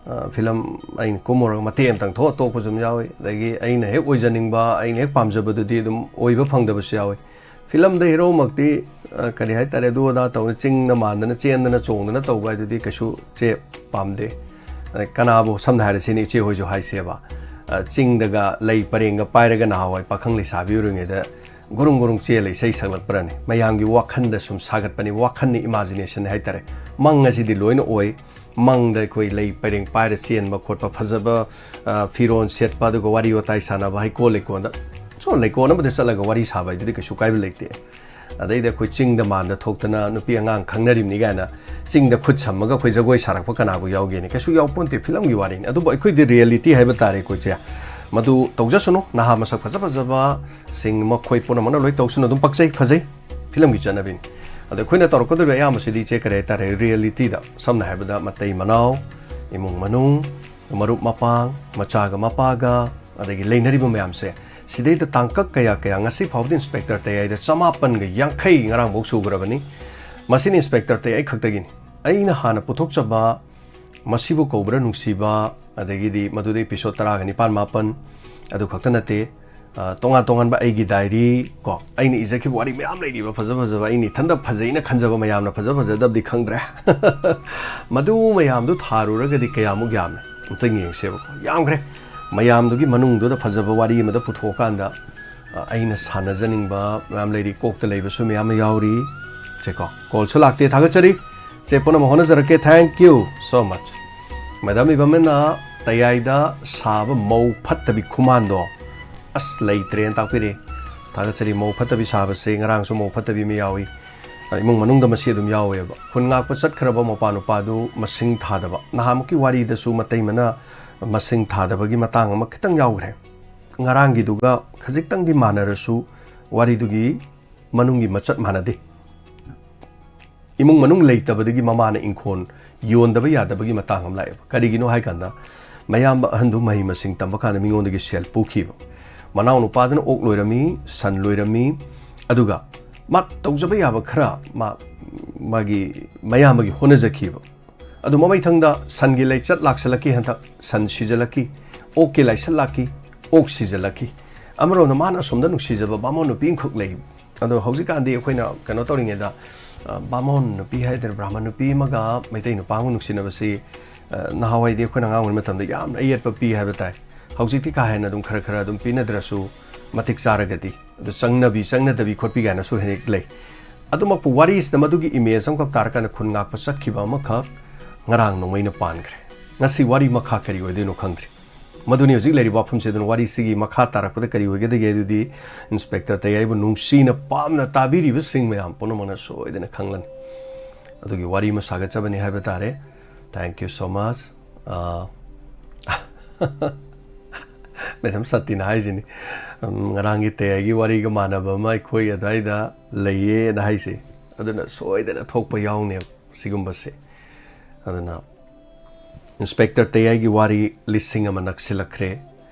ꯑ, ꯐꯤꯂꯝ ꯑꯩꯅ ꯀꯨꯝꯃꯨꯔꯒ ꯃꯇꯦꯛ ꯑꯃꯇꯪ ꯊꯣꯛꯑ ꯇꯣꯛꯄꯁꯨ ꯑꯗꯨꯝ ꯌꯥꯎꯏ꯫ ꯑꯗꯒꯤ ꯑꯩꯅ ꯍꯦꯛ ꯑꯣꯏꯖꯅꯤꯡꯕ, ꯑꯩꯅ ꯍꯦꯛ ꯄꯥꯝꯖꯕꯗꯨꯗꯤ ꯑꯗꯨꯝ ꯑꯣꯏꯕ ꯐꯪꯗꯕꯁꯨ ꯌꯥꯎꯏ꯫ ꯐꯤꯂꯝꯗ ꯍꯦꯔꯣꯃꯛꯇꯤ, ꯑ, ꯀꯔꯤ ꯍꯥꯏꯇꯥꯔꯦ, ꯑꯗꯨ ꯑꯗꯥ ꯇꯧꯗꯅ ꯆꯤꯡꯗ ꯃꯥꯟꯗꯅ ꯆꯦꯟꯗꯅ ꯆꯣꯡꯗꯅ ꯇꯧꯕ ꯍꯥꯏꯗꯨꯗꯤ ꯀꯩꯁꯨ ꯆꯦ ꯄꯥꯝꯗꯦ꯫ ꯑ, ꯀꯅꯥꯕꯨ ꯁꯝꯅ ꯍꯥꯏꯔꯁꯤꯅꯦ, ꯏꯆꯦ ꯍꯣꯏꯁꯨ ꯍꯥꯏꯁꯦꯕ꯫ ꯑ, ꯆꯤꯡꯗꯒ ꯂꯩ ꯄꯔꯦꯡꯒ ꯄꯥꯏꯔꯒ ꯅꯍꯥꯟꯋꯥꯏ ꯄꯥꯈꯪ ꯂꯩꯁꯥꯕꯤ ꯑꯣꯏꯔꯤꯉꯩꯗ ꯒꯨꯔꯨꯡ ꯒꯨꯔꯨꯡ ꯆꯦꯜꯂ ꯏꯁꯩ ꯁꯛꯂꯛꯄ꯭ꯔꯅꯦ? ꯃꯌꯥꯝꯒꯤ ꯋꯥꯈꯜꯗ ꯁꯨꯝ ꯁꯥꯒꯠꯄꯅꯤ, ꯋꯥꯈꯜꯅꯤ, imagination ꯍꯥꯏꯇꯥꯔꯦ꯫ ꯃꯪ ꯑꯁꯤꯗꯤ ꯂꯣꯏꯅ ꯑꯣꯏ꯫ ꯃꯪꯗ ꯑꯩꯈꯣꯏ ꯂꯩ ꯄꯔꯦꯡ ꯄꯥꯏꯔ ꯆꯦꯟꯕ ꯈꯣꯠꯄ, ꯐꯖꯕ, ꯑ, ꯐꯤꯔꯣꯟ ꯁꯦꯠꯄ, ꯑꯗꯨꯒ ꯋꯥꯔꯤ ꯋꯥꯇꯥꯏ ꯁꯥꯟꯅꯕ, ꯍꯩꯀꯣꯜ ꯂꯩꯀꯣꯜꯗ, ꯁꯣ ꯂꯩꯀꯣꯜ ꯑꯃꯗ ꯆꯠꯂꯒ ꯋꯥꯔꯤ ꯁꯥꯕ ꯍꯥꯏꯗꯨꯗꯤ ꯀꯩꯁꯨ ꯀꯥꯏꯕ ꯂꯩꯇꯦ꯫ ꯑꯗꯩꯗꯤ ꯑꯩꯈꯣꯏ ꯆꯤꯡꯗ ꯃꯥꯟꯗ ꯊꯣꯛꯇꯅ ꯅꯨꯄꯤ ꯑꯉꯥꯡ ꯈꯪꯅꯔꯤꯕꯅꯤ ꯀꯥꯏꯅ ꯆꯤꯡꯗ ꯈꯨꯠ ꯁꯝꯃꯒ ꯑꯩꯈꯣꯏ ꯖꯒꯣꯏ ꯁꯥꯔꯛꯄ ꯀꯅꯥꯕꯨ ꯌꯥꯎꯒꯦꯅꯦ? ꯀꯩꯁꯨ ꯌꯥꯎꯄꯣꯟꯇꯦ, ꯐꯤꯂꯝꯒꯤ ꯋꯥꯔꯤꯅꯤ꯫ ꯑꯗꯨꯕꯨ ꯑꯩꯈꯣꯏꯗꯤ reality ꯍꯥꯏꯕ ꯇꯥꯔꯦꯀꯣ ꯏꯆꯦ꯫ ꯃꯗꯨ ꯇꯧꯖꯁꯅꯨ, ꯅꯍꯥ ꯃꯁꯛ ꯐꯖ ꯐꯖꯕ ꯁꯤꯡ ꯃꯈꯣꯏ ꯄꯨꯝꯅꯃꯛꯅ ꯂꯣꯏ ꯇꯧꯁꯅꯨ, ꯑꯗꯨꯝ ꯄꯛꯆꯩ, ꯐꯖꯩ, ꯐꯤꯂꯝꯒꯤ ꯆꯠꯅꯕꯤꯅꯤ꯫ ꯑꯗꯣ ꯑꯩꯈꯣꯏꯅ ꯇꯧꯔꯛꯀꯗꯧꯔꯤꯕ ꯑꯌꯥꯝꯕꯁꯤꯗꯤ ꯏꯆꯦ ꯀꯔꯤ ꯍꯥꯏꯇꯥꯔꯦ, realityꯗ, ꯁꯝꯅ ꯍꯥꯏꯔꯕꯗ ꯃꯇꯩ ꯃꯅꯥꯎ, ꯏꯃꯨꯡ ꯃꯅꯨꯡ, ꯃꯔꯨꯞ ꯃꯄꯥꯡ, ꯃꯆꯥꯒ ꯃꯄꯥꯒ, ꯑꯗꯒꯤ ꯂꯩꯅꯔꯤꯕ ꯃꯌꯥꯝꯁꯦ, ꯁꯤꯗꯩꯗ ꯇꯥꯡꯀꯛ ꯀꯌꯥ ꯀꯌꯥ ꯉꯁꯤ ꯐꯥꯎꯕꯗ ꯏꯟꯁꯄꯦꯛꯇꯔ ꯇꯌꯥꯏꯗ ꯆꯃꯥꯄꯟꯒ ꯌꯥꯡꯈꯩ ꯉꯔꯥꯡꯐꯥꯎ ꯁꯨꯈ꯭ꯔꯕꯅꯤ꯫ ꯃꯁꯤꯅ ꯏꯟꯁꯄꯦꯛꯇꯔ ꯇꯌꯥꯏ ꯈꯛꯇꯒꯤꯅꯤ꯫ ꯑꯩꯅ ꯍꯥꯟꯅ ꯄꯨꯊꯣꯛꯆꯕ ꯃꯁꯤꯕꯨ ꯀꯧꯕ꯭ꯔꯥ ꯅꯨꯡꯁꯤꯕ, ꯑꯗꯒꯤꯗꯤ ꯃꯗꯨꯗ episode ꯇꯔꯥꯒ ꯅꯤꯄꯥꯟ ꯃꯥꯄꯟ, ꯑꯗꯨ ꯈꯛꯇ ꯅꯠꯇꯦ, ꯑ, ꯇꯣꯉꯥꯟ ꯇꯣꯉꯥꯟꯕ ꯑꯩꯒꯤ diary ꯀꯣ, ꯑꯩꯅ ꯏꯖꯈꯤꯕ ꯋꯥꯔꯤ ꯃꯌꯥꯝ ꯂꯩꯔꯤꯕ ꯐꯖ ꯐꯖꯕ, ꯑꯩꯅ ꯏꯊꯟꯇ ꯐꯖꯩꯅ ꯈꯟꯖꯕ, ꯃꯌꯥꯝꯅ ꯐꯖ ꯐꯖꯗꯕꯗꯤ ꯈꯪꯗ꯭ꯔꯦ꯫ ꯃꯗꯨ ꯃꯌꯥꯝꯗꯨ ꯊꯥꯔꯨꯔꯒꯗꯤ ꯀꯌꯥꯃꯨꯛ ꯌꯥꯝꯃꯦ? ꯑꯝꯇꯪ ꯌꯦꯡꯁꯦꯕꯀꯣ꯫ ꯌꯥꯝꯈ꯭ꯔꯦ꯫ ꯃꯌꯥꯝꯗꯨꯒꯤ ꯃꯅꯨꯡꯗꯨꯗ ꯐꯖꯕ ꯋꯥꯔꯤ ꯑꯃꯗ ꯄꯨꯊꯣꯛꯑꯀꯥꯟꯗ, ꯑ, ꯑꯩꯅ ꯁꯥꯟꯅꯖꯅꯤꯡꯕ ꯃꯌꯥꯝ ꯂꯩꯔꯤ, ꯀꯣꯛꯇ ꯂꯩꯕꯁꯨ ꯃꯌꯥꯝ ꯑꯃ ꯌꯥꯎꯔꯤ꯫ ꯁꯦꯀꯣ, callꯁꯨ ꯂꯥꯛꯇꯦ, ꯊꯥꯒꯠꯆꯔꯤ꯫ ꯆꯦ ꯄꯨꯝꯅꯃꯛ ꯍꯣꯠꯅꯖꯔꯛꯀꯦ, thank you so much꯫ Madam ꯏꯕꯝꯅ ꯇꯌꯥꯏꯗ ꯁꯥꯕ ꯃꯧ ꯐꯠꯇꯕꯤ ꯈꯨꯃꯥꯟꯗꯣ, ꯑꯁ, ꯂꯩꯇ꯭ꯔꯦꯅ ꯇꯥꯛꯄꯤꯔꯛꯑꯦ꯫ ꯊꯥꯒꯠꯆꯔꯤ꯫ ꯃꯧ ꯐꯠꯇꯕꯤ ꯁꯥꯕꯁꯦ ꯉꯔꯥꯡꯁꯨ ꯃꯧ ꯐꯠꯇꯕꯤ ꯑꯃ ꯌꯥꯎꯏ꯫ ꯏꯃꯨꯡ ꯃꯅꯨꯡꯗ ꯃꯁꯤ ꯑꯗꯨꯝ ꯌꯥꯎꯋꯦꯕ꯫ ꯈꯨꯟ ꯉꯥꯛꯄ ꯆꯠꯈ꯭ꯔꯕ ꯃꯧꯄꯥ ꯅꯨꯄꯥꯗꯨ ꯃꯁꯤꯡ ꯊꯥꯗꯕ꯫ ꯅꯍꯥꯟꯃꯨꯛꯀꯤ ꯋꯥꯔꯤꯗꯁꯨ ꯃꯇꯩꯃꯅ ꯃꯁꯤꯡ ꯊꯥꯗꯕꯒꯤ ꯃꯇꯥꯡ ꯑꯃ ꯈꯤꯇꯪ ꯌꯥꯎꯈ꯭ꯔꯦ꯫ ꯉꯔꯥꯡꯒꯤꯗꯨꯒ ꯈꯖꯤꯛꯇꯪꯗꯤ ꯃꯥꯟꯅꯔꯁꯨ ꯋꯥꯔꯤꯗꯨꯒꯤ ꯃꯅꯨꯡꯒꯤ ꯃꯆꯠ ꯃꯥꯟꯅꯗꯦ꯫ ꯏꯃꯨꯡ ꯃꯅꯨꯡ ꯂꯩꯇꯕꯗꯒꯤ ꯃꯃꯥꯅ ꯏꯪꯈꯣꯜ ꯌꯣꯟꯗꯕ ꯌꯥꯗꯕꯒꯤ ꯃꯇꯥꯡ ꯑꯃ ꯂꯥꯛꯑꯦꯕ꯫ ꯀꯔꯤꯒꯤꯅꯣ ꯍꯥꯏ ꯀꯥꯟꯗ, ꯃꯌꯥꯝꯕ ꯑꯍꯟꯗꯨ ꯃꯍꯩ ꯃꯁꯤꯡ ꯇꯝꯕ ꯀꯥꯟꯗ ꯃꯤꯉꯣꯟꯗꯒꯤ ꯁꯦꯜ ꯄꯨꯈꯤꯕ꯫ ꯃꯅꯥꯎ ꯅꯨꯄꯥꯗꯨꯅ ꯑꯣꯛ ꯂꯣꯏꯔꯝꯃꯤ, ꯁꯟ ꯂꯣꯏꯔꯝꯃꯤ, ꯑꯗꯨꯒ ꯃꯥ ꯇꯧꯖꯕ ꯌꯥꯕ ꯈꯔ ꯃꯥ, ꯃꯥꯒꯤ ꯃꯌꯥꯝꯕꯒꯤ ꯍꯣꯠꯅꯖꯈꯤꯕ꯫ ꯑꯗꯨ ꯃꯃꯩꯊꯪꯗ ꯁꯟꯒꯤ ꯂꯥꯏꯆꯠ ꯂꯥꯛꯁꯜꯂꯛꯈꯤ, ꯍꯟꯗꯛ ꯁꯟ ꯁꯤꯖꯜꯂꯛꯈꯤ, ꯑꯣꯛꯀꯤ ꯂꯥꯏꯆꯠ ꯂꯥꯛꯈꯤ, ꯑꯣꯛ ꯁꯤꯖꯜꯂꯛꯈꯤ꯫ ꯑꯃꯔꯣꯝꯗ ꯃꯥꯅ ꯑꯁꯣꯝꯗ ꯅꯨꯡꯁꯤꯖꯕ ꯕꯥꯃꯣꯟ ꯅꯨꯄꯤ ꯑꯃꯈꯛ ꯂꯩ꯫ ꯑꯗꯣ ꯍꯧꯖꯤꯛꯀꯥꯟꯗꯤ ꯑꯩꯈꯣꯏꯅ ꯀꯩꯅꯣ ꯇꯧꯔꯤꯉꯩꯗ, ꯑ, ꯕꯥꯃꯣꯟ ꯅꯨꯄꯤ ꯍꯥꯏꯗꯅ ꯕ꯭ꯔꯥꯍꯃꯟ ꯅꯨꯄꯤ ꯑꯃꯒ ꯃꯩꯇꯩ ꯅꯨꯄꯥ ꯑꯃꯒ ꯅꯨꯡꯁꯤꯅꯕꯁꯤ, ꯑ, ꯅꯍꯥꯟꯋꯥꯏꯗꯤ ꯑꯩꯈꯣꯏꯅ ꯑꯉꯥꯡ ꯑꯣꯏꯔꯤ ꯃꯇꯝꯗ ꯌꯥꯝꯅ ꯑꯌꯦꯠꯄ ꯄꯤ ꯍꯥꯏꯕ ꯇꯥꯏ꯫ ꯍꯧꯖꯤꯛꯇꯤ ꯀꯥ ꯍꯦꯟꯅ ꯑꯗꯨꯝ ꯈꯔ ꯈꯔ ꯑꯗꯨꯝ ꯄꯤꯅꯗ꯭ꯔꯁꯨ, ꯃꯇꯤꯛ ꯆꯥꯔꯒꯗꯤ, ꯑꯗꯨ ꯆꯪꯅꯕꯤ ꯆꯪꯅꯗꯕꯤ ꯈꯣꯠꯄꯤ ꯀꯥꯏꯅꯁꯨ ꯍꯦꯛ ꯂꯩ꯫ ꯑꯗꯨꯃꯛꯄꯨ ꯋꯥꯔꯤꯁꯤꯗ ꯃꯗꯨꯒꯤ ꯏꯃꯦꯖ ꯑꯃꯈꯛ ꯇꯥꯔꯀꯥꯟꯗ ꯈꯨꯟ ꯉꯥꯛꯄ ꯆꯠꯈꯤꯕ ꯑꯃꯈꯛ ꯉꯔꯥꯡ ꯅꯣꯡꯃꯩꯅ ꯄꯥꯟꯈ꯭ꯔꯦ꯫ ꯉꯁꯤ ꯋꯥꯔꯤ ꯃꯈꯥ ꯀꯔꯤ ꯑꯣꯏꯗꯣꯏꯅꯣ ꯈꯪꯗ꯭ꯔꯤ꯫ ꯃꯗꯨꯅꯤ ꯍꯧꯖꯤꯛ ꯂꯩꯔꯤꯕ ꯋꯥꯐꯝꯁꯦ꯫ ꯑꯗꯨꯅ ꯋꯥꯔꯤꯁꯤꯒꯤ ꯃꯈꯥ ꯇꯥꯔꯛꯄꯗ ꯀꯔꯤ ꯑꯣꯏꯒꯗꯒꯦ ꯑꯗꯨꯗꯤ ꯏꯟꯁꯄꯦꯛꯇꯔ ꯇꯌꯥꯏꯕꯨ ꯅꯨꯡꯁꯤꯅ ꯄꯥꯝꯅ ꯇꯥꯕꯤꯔꯤꯕꯁꯤꯡ ꯃꯌꯥꯝ ꯄꯨꯝꯅꯃꯛꯅ ꯁꯣꯏꯗꯅ ꯈꯪꯂꯅꯤ꯫ ꯑꯗꯨꯒꯤ ꯋꯥꯔꯤ ꯑꯃ ꯁꯥꯒꯠꯆꯕꯅꯤ ꯍꯥꯏꯕ ꯇꯥꯔꯦ꯫ Thank you so much꯫ ꯑꯥ, ꯃꯦꯗꯥꯝ ꯁꯇꯤꯅ ꯍꯥꯏꯁꯤꯅꯤ, "ꯎꯝ, ꯉꯔꯥꯡꯒꯤ ꯇꯌꯥꯏꯒꯤ ꯋꯥꯔꯤꯒ ꯃꯥꯟꯅꯕ ꯑꯃ ꯑꯩꯈꯣꯏ ꯑꯗꯨꯋꯥꯏꯗ ꯂꯩꯌꯦꯅ" ꯍꯥꯏꯁꯦ꯫ ꯑꯗꯨꯅ ꯁꯣꯏꯗꯅ ꯊꯣꯛꯄ ꯌꯥꯎꯅꯦꯕ ꯁꯤꯒꯨꯝꯕꯁꯦ꯫ ꯑꯗꯨꯅ ꯏꯟꯁꯄꯦꯛꯇꯔ ꯇꯌꯥꯏꯒꯤ ꯋꯥꯔꯤ ꯂꯤꯁꯤꯡ ꯑꯃ ꯅꯛꯁꯤꯜꯂꯛꯈ꯭ꯔꯦ꯫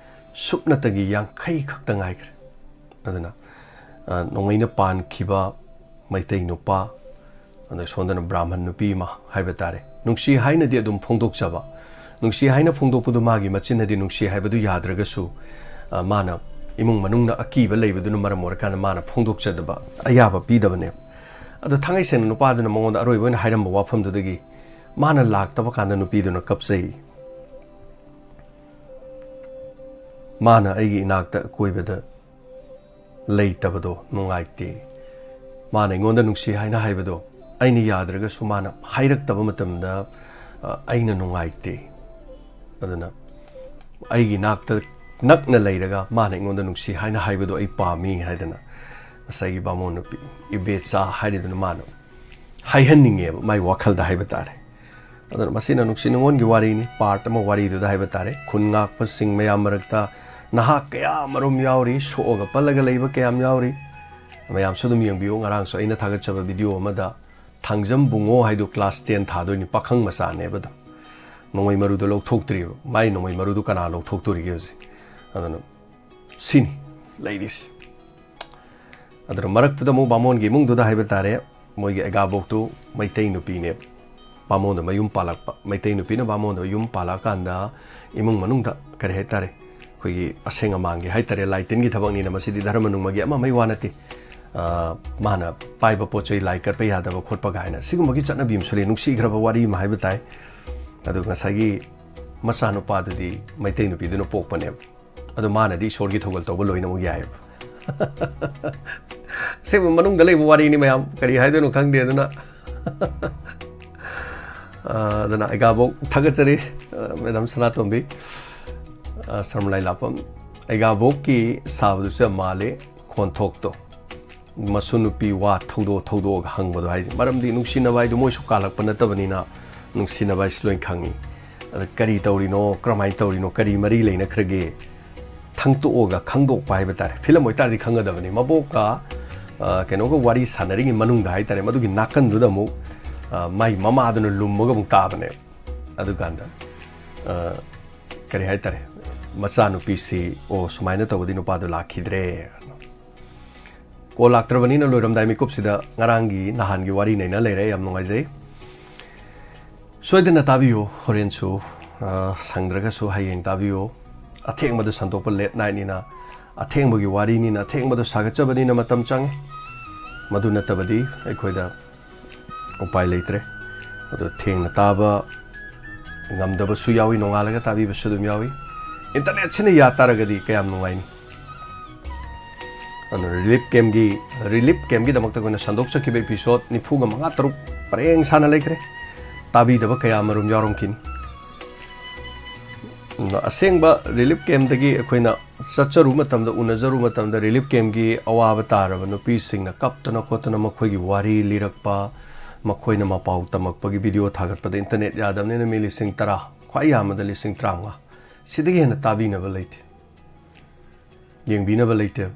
ꯁꯨꯞꯅꯇꯒꯤ ꯌꯥꯡꯈꯩ ꯈꯛꯇ ꯉꯥꯏꯈ꯭ꯔꯦ꯫ ꯑꯗꯨꯅ, ꯑ, ꯅꯣꯡꯃꯩꯅ ꯄꯥꯟꯈꯤꯕ ꯃꯩꯇꯩ ꯅꯨꯄꯥ, ꯑꯗ ꯁꯣꯝꯗꯅ ꯕ꯭ꯔꯥꯍꯃꯟ ꯅꯨꯄꯤ ꯑꯃ ꯍꯥꯏꯕ ꯇꯥꯔꯦ꯫ ꯅꯨꯡꯁꯤ ꯍꯥꯏꯅꯗꯤ ꯑꯗꯨꯝ ꯐꯣꯡꯗꯣꯛꯆꯕ꯫ ꯅꯨꯡꯁꯤ ꯍꯥꯏꯅ ꯐꯣꯡꯗꯣꯛꯄꯗꯨ ꯃꯥꯒꯤ ꯃꯆꯤꯟꯅꯗꯤ ꯅꯨꯡꯁꯤ ꯍꯥꯏꯕꯗꯨ ꯌꯥꯗ꯭ꯔꯒꯁꯨ, ꯑ, ꯃꯥꯅ ꯏꯃꯨꯡ ꯃꯅꯨꯡꯅ ꯑꯀꯤꯕ ꯂꯩꯕꯗꯨꯅ ꯃꯔꯝ ꯑꯣꯏꯔꯀꯥꯟꯗ ꯃꯥꯅ ꯐꯣꯡꯗꯣꯛꯆꯗꯕ ꯑꯌꯥꯕ ꯄꯤꯗꯕꯅꯦ꯫ ꯑꯗꯣ ꯊꯥꯡꯉꯩ ꯁꯦꯡꯅ ꯅꯨꯄꯥꯗꯨꯅ ꯃꯉꯣꯟꯗ ꯑꯔꯣꯏꯕ ꯑꯣꯏꯅ ꯍꯥꯏꯔꯝꯕ ꯋꯥꯐꯝꯗꯨꯗꯒꯤ ꯃꯥꯅ ꯂꯥꯛꯇꯕ ꯀꯥꯟꯗ ꯅꯨꯄꯤꯗꯨꯅ ꯀꯞꯆꯩ꯫ ꯃꯥꯅ ꯑꯩꯒꯤ ꯏꯅꯥꯛꯇ ꯑꯀꯣꯏꯕꯗ ꯂꯩꯇꯕꯗꯣ ꯅꯨꯡꯉꯥꯏꯇꯦ꯫ ꯃꯥꯅ ꯑꯩꯉꯣꯟꯗ ꯅꯨꯡꯁꯤ ꯍꯥꯏꯅ ꯍꯥꯏꯕꯗꯣ ꯑꯩꯅ ꯌꯥꯗ꯭ꯔꯒꯁꯨ ꯃꯥꯅ ꯍꯥꯏꯔꯛꯇꯕ ꯃꯇꯝꯗ, ꯑ, ꯑꯩꯅ ꯅꯨꯡꯉꯥꯏꯇꯦ꯫ ꯑꯗꯨꯅ ꯑꯩꯒꯤ ꯅꯥꯛꯇ ꯅꯛꯅ ꯂꯩꯔꯒ ꯃꯥꯅ ꯑꯩꯉꯣꯟꯗ ꯅꯨꯡꯁꯤ ꯍꯥꯏꯅ ꯍꯥꯏꯕꯗꯣ ꯑꯩ ꯄꯥꯝꯃꯤ ꯍꯥꯏꯗꯅ ꯉꯁꯥꯏꯒꯤ ꯕꯥꯃꯣꯟ ꯅꯨꯄꯤ ꯏꯕꯦꯆꯥ ꯍꯥꯏꯔꯤꯗꯨꯅ ꯃꯥꯅ ꯍꯥꯏꯍꯟꯅꯤꯡꯉꯦꯕ, ꯃꯥꯏ ꯋꯥꯈꯜꯗ ꯍꯥꯏꯕ ꯇꯥꯔꯦ꯫ ꯑꯗꯨꯅ ꯃꯁꯤꯅ ꯅꯨꯡꯁꯤ ꯅꯨꯡꯉꯣꯟꯒꯤ ꯋꯥꯔꯤꯅꯤ, ꯄꯥꯔꯠ ꯑꯃ ꯋꯥꯔꯤꯗꯨꯗ ꯍꯥꯏꯕ ꯇꯥꯔꯦ꯫ ꯈꯨꯟ ꯉꯥꯛꯄꯁꯤꯡ ꯃꯌꯥꯝ ꯃꯔꯛꯇ ꯅꯍꯥ ꯀꯌꯥ ꯑꯃꯔꯣꯝ ꯌꯥꯎꯔꯤ, ꯁꯣꯛꯑꯒ ꯄꯜꯂꯒ ꯂꯩꯕ ꯀꯌꯥꯝ ꯌꯥꯎꯔꯤ꯫ ꯃꯌꯥꯝꯁꯨ ꯑꯗꯨꯝ ꯌꯦꯡꯕꯤꯌꯨ꯫ ꯉꯔꯥꯡꯁꯨ ꯑꯩꯅ ꯊꯥꯒꯠꯆꯕ ꯚꯤꯗꯤꯑꯣ ꯑꯃꯗ ꯊꯥꯡꯖꯝ ꯕꯨꯡꯉꯣ ꯍꯥꯏꯗꯨ ꯀ꯭ꯂꯥꯁ ꯇꯦꯟ ꯊꯥꯗꯣꯏꯅꯤ, ꯄꯥꯈꯪ ꯃꯆꯥꯅꯦꯕ꯫ ꯑꯗꯨꯝ ꯅꯣꯡꯃꯩ ꯃꯔꯨꯗꯣ ꯂꯧꯊꯣꯛꯇ꯭ꯔꯤꯕ꯫ ꯃꯥꯏ ꯅꯣꯡꯃꯩ ꯃꯔꯨꯗꯨ ꯀꯅꯥ ꯂꯧꯊꯣꯛꯇꯣꯔꯤꯒꯦ ꯍꯧꯖꯤꯛ? ꯑꯗꯨꯅ ꯁꯤꯅꯤ ꯂꯩꯔꯤꯁꯤ꯫ ꯑꯗꯨꯅ ꯃꯔꯛꯇꯨꯗ ꯑꯃꯨꯛ ꯕꯥꯃꯣꯟꯒꯤ ꯏꯃꯨꯡꯗꯨꯗ ꯍꯥꯏꯕ ꯇꯥꯔꯦ, ꯃꯣꯏꯒꯤ ꯑꯩꯒꯥꯕꯣꯛꯇꯨ ꯃꯩꯇꯩ ꯅꯨꯄꯤꯅꯦ, ꯕꯥꯃꯣꯟꯗ ꯃꯌꯨꯝ ꯄꯥꯜꯂꯛꯄ꯫ ꯃꯩꯇꯩ ꯅꯨꯄꯤꯅ ꯕꯥꯃꯣꯟꯗ ꯌꯨꯝ ꯄꯥꯜꯂꯛꯑꯀꯥꯟꯗ ꯏꯃꯨꯡ ꯃꯅꯨꯡꯗ ꯀꯔꯤ ꯍꯥꯏ ꯇꯥꯔꯦ, ꯑꯩꯈꯣꯏꯒꯤ ꯑꯁꯦꯡ ꯑꯃꯥꯡꯒꯤ ꯍꯥꯏ ꯇꯥꯔꯦ, ꯂꯥꯏ ꯇꯤꯟꯒꯤ ꯊꯕꯛꯅꯤꯅ ꯃꯁꯤꯗꯤ ꯙꯔꯃ ꯅꯨꯡꯃꯒꯤ ꯑꯃ ꯑꯃꯒꯤ ꯋꯥ ꯅꯠꯇꯦ꯫ ꯑ, ꯃꯥꯅ ꯄꯥꯏꯕ ꯄꯣꯠ ꯆꯩ ꯂꯥꯏ ꯀꯠꯄ ꯌꯥꯗꯕ ꯈꯣꯠꯄ ꯀꯥꯏꯅ ꯁꯤꯒꯨꯝꯕꯒꯤ ꯆꯠꯅꯕꯤ ꯑꯃꯁꯨ ꯂꯩ꯫ ꯅꯨꯡꯁꯤꯈ꯭ꯔꯕ ꯋꯥꯔꯤ ꯑꯃ ꯍꯥꯏꯕ ꯇꯥꯏ꯫ ꯑꯗꯨ ꯉꯁꯥꯏꯒꯤ ꯃꯆꯥꯅꯨꯄꯥꯗꯨꯗꯤ ꯃꯩꯇꯩ ꯅꯨꯄꯤꯗꯨꯅ ꯄꯣꯛꯄꯅꯦꯕ꯫ ꯑꯗꯣ ꯃꯥꯅꯗꯤ ꯏꯁꯣꯔꯒꯤ ꯊꯧꯒꯜ ꯇꯧꯕ ꯂꯣꯏꯅꯃꯛ ꯌꯥꯏꯑꯕ꯫ ꯑꯁꯦꯡꯕ ꯃꯅꯨꯡꯗ ꯂꯩꯕ ꯋꯥꯔꯤꯅꯤ ꯃꯌꯥꯝ, ꯀꯔꯤ ꯍꯥꯏꯗꯣꯏꯅꯣ ꯈꯪꯗꯦ꯫ ꯑꯗꯨꯅ, ꯑ, ꯑꯗꯨꯅ ꯑꯩꯒꯥꯕꯣꯛ ꯊꯥꯒꯠꯆꯔꯤ, ꯑ, ꯃꯦꯗꯥꯝ ꯁꯅꯥꯇꯣꯝꯕꯤ꯫ ꯑ, ꯁꯔꯃꯂꯥꯏ ꯂꯥꯛꯄꯝ, ꯑꯩꯒꯥꯕꯣꯛꯀꯤ ꯁꯥꯕꯗꯨꯁꯨ ꯌꯥꯝ ꯃꯥꯜꯂꯤ ꯈꯣꯟꯊꯣꯛꯇꯣ꯫ ꯃꯁꯨ ꯅꯨꯄꯤ ꯋꯥ ꯊꯧꯗꯣꯛ ꯊꯧꯗꯣꯛꯑꯒ ꯍꯪꯕꯗꯣ ꯍꯥꯏꯗꯤ, ꯃꯔꯝꯗꯤ ꯅꯨꯡꯁꯤꯅꯕ ꯍꯥꯏꯗꯣ ꯃꯣꯏꯁꯨ ꯀꯥꯜꯂꯛꯄ ꯅꯠꯇꯕꯅꯤꯅ ꯅꯨꯡꯁꯤꯅꯕ ꯍꯥꯏꯁꯤ ꯂꯣꯏ ꯈꯪꯉꯤ꯫ ꯑꯗ ꯀꯔꯤ ꯇꯧꯔꯤꯅꯣ, ꯀꯔꯝꯍꯥꯏꯅ ꯇꯧꯔꯤꯅꯣ, ꯀꯔꯤ ꯃꯔꯤ ꯂꯩꯅꯈ꯭ꯔꯒꯦ ꯊꯪꯇꯣꯛꯑꯒ ꯈꯪꯗꯣꯛꯄ ꯍꯥꯏꯕ ꯇꯥꯔꯦ꯫ ꯐꯤꯂꯝ ꯑꯣꯏꯇꯥꯔꯗꯤ ꯈꯪꯒꯗꯕꯅꯤ꯫ ꯃꯕꯣꯛꯀ, ꯑ, ꯀꯩꯅꯣꯒ ꯋꯥꯔꯤ ꯁꯥꯟꯅꯔꯤꯉꯩ ꯃꯅꯨꯡꯗ ꯍꯥꯏ ꯇꯥꯔꯦ, ꯃꯗꯨꯒꯤ ꯅꯥꯀꯟꯗꯨꯗ ꯑꯃꯨꯛ, ꯑ, ꯃꯥꯏ ꯃꯃꯥꯗꯨꯅ ꯂꯨꯝꯃꯒ ꯑꯃꯨꯛ ꯇꯥꯕꯅꯦ꯫ ꯑꯗꯨꯀꯥꯟꯗ, ꯑ, ꯀꯔꯤ ꯍꯥꯏ ꯇꯥꯔꯦ, ꯃꯆꯥꯅꯨꯄꯤꯁꯤ, "ꯑꯣ, ꯁꯨꯃꯥꯏꯅ ꯇꯧꯕꯗꯤ ꯅꯨꯄꯥꯗꯣ ꯂꯥꯛꯈꯤꯗ꯭ꯔꯦ"꯫ ꯀꯣꯜ ꯂꯥꯛꯇ꯭ꯔꯕꯅꯤꯅ ꯂꯣꯏꯔꯝꯗꯥꯏ ꯃꯤꯀꯨꯞꯁꯤꯗ ꯉꯔꯥꯡꯒꯤ ꯅꯍꯥꯟꯒꯤ ꯋꯥꯔꯤ ꯅꯩꯅ ꯂꯩꯔꯦ꯫ ꯌꯥꯝ ꯅꯨꯡꯉꯥꯏꯖꯩ꯫ ꯁꯣꯏꯗꯅ ꯇꯥꯕꯤꯌꯨ꯫ ꯍꯣꯔꯦꯟꯁꯨ, ꯑ, ꯁꯪꯗ꯭ꯔꯒꯁꯨ ꯍꯌꯦꯡ ꯇꯥꯕꯤꯌꯨ꯫ ꯑꯊꯦꯡꯕꯗ ꯁꯟꯗꯣꯛꯄ ꯂꯦꯠ ꯅꯥꯏꯠꯅꯤꯅ, ꯑꯊꯦꯡꯕꯒꯤ ꯋꯥꯔꯤꯅꯤꯅ, ꯑꯊꯦꯡꯕꯗ ꯁꯥꯒꯠꯆꯕꯅꯤꯅ ꯃꯇꯝ ꯆꯪꯉꯤ꯫ ꯃꯗꯨ ꯅꯠꯇꯕꯗꯤ ꯑꯩꯈꯣꯏꯗ ꯎꯄꯥꯏ ꯂꯩꯇ꯭ꯔꯦ꯫ ꯑꯗꯣ ꯊꯦꯡꯅ ꯇꯥꯕ ꯉꯝꯗꯕꯁꯨ ꯌꯥꯎꯏ, ꯅꯣꯡꯉꯥꯜꯂꯒ ꯇꯥꯕꯤꯕꯁꯨ ꯑꯗꯨꯝ ꯌꯥꯎꯏ꯫ ꯏꯟꯇꯔꯅꯦꯠꯁꯤꯅ ꯌꯥ ꯇꯥꯔꯒꯗꯤ ꯀꯌꯥꯝ ꯅꯨꯡꯉꯥꯏꯅꯤ꯫ ꯑꯗꯨꯅ ꯔꯤꯂꯤꯐ ꯀꯦꯝꯒꯤ, ꯔꯤꯂꯤꯐ ꯀꯦꯝꯒꯤꯗꯃꯛꯇ ꯑꯩꯈꯣꯏꯅ ꯁꯟꯗꯣꯛꯆꯈꯤꯕ ꯏꯄꯤꯁꯣꯠ ꯅꯤꯐꯨꯒ ꯃꯉꯥ ꯇꯔꯨꯛ ꯄꯔꯦꯡ ꯁꯥꯅ ꯂꯩꯈ꯭ꯔꯦ꯫ ꯇꯥꯕꯤꯗꯕ ꯀꯌꯥ ꯑꯃꯔꯣꯝ ꯌꯥꯎꯔꯝꯈꯤꯅꯤ꯫ ꯑꯁꯦꯡꯕ ꯔꯤꯂꯤꯐ ꯀꯦꯝꯞꯇꯒꯤ ꯑꯩꯈꯣꯏꯅ ꯆꯠꯆꯔꯨ ꯃꯇꯝꯗ, ꯎꯅꯖꯔꯨ ꯃꯇꯝꯗ, ꯔꯤꯂꯤꯐ ꯀꯦꯝꯞꯀꯤ ꯑꯋꯥꯕ ꯇꯥꯔꯕ ꯅꯨꯄꯤꯁꯤꯡꯅ ꯀꯞꯇꯅ ꯈꯣꯠꯇꯅ ꯃꯈꯣꯏꯒꯤ ꯋꯥꯔꯤ ꯂꯤꯔꯛꯄ, ꯃꯈꯣꯏꯅ ꯃꯄꯥꯎ ꯇꯝꯃꯛꯄꯒꯤ ꯚꯤꯗꯤꯑꯣ ꯊꯥꯒꯠꯄꯗ, ꯏꯟꯇꯔꯅꯦꯠ ꯌꯥꯗꯕꯅꯤꯅ ꯃꯤ ꯂꯤꯁꯤꯡ ꯇꯔꯥ, ꯈ꯭ꯋꯥꯏ ꯌꯥꯝꯕꯗ ꯂꯤꯁꯤꯡ ꯇꯔꯥꯃꯉꯥ, ꯁꯤꯗꯒꯤ ꯍꯦꯟꯅ ꯇꯥꯕꯤꯅꯕ ꯂꯩꯇꯦ, ꯌꯦꯡꯕꯤꯅꯕ ꯂꯩꯇꯦ꯫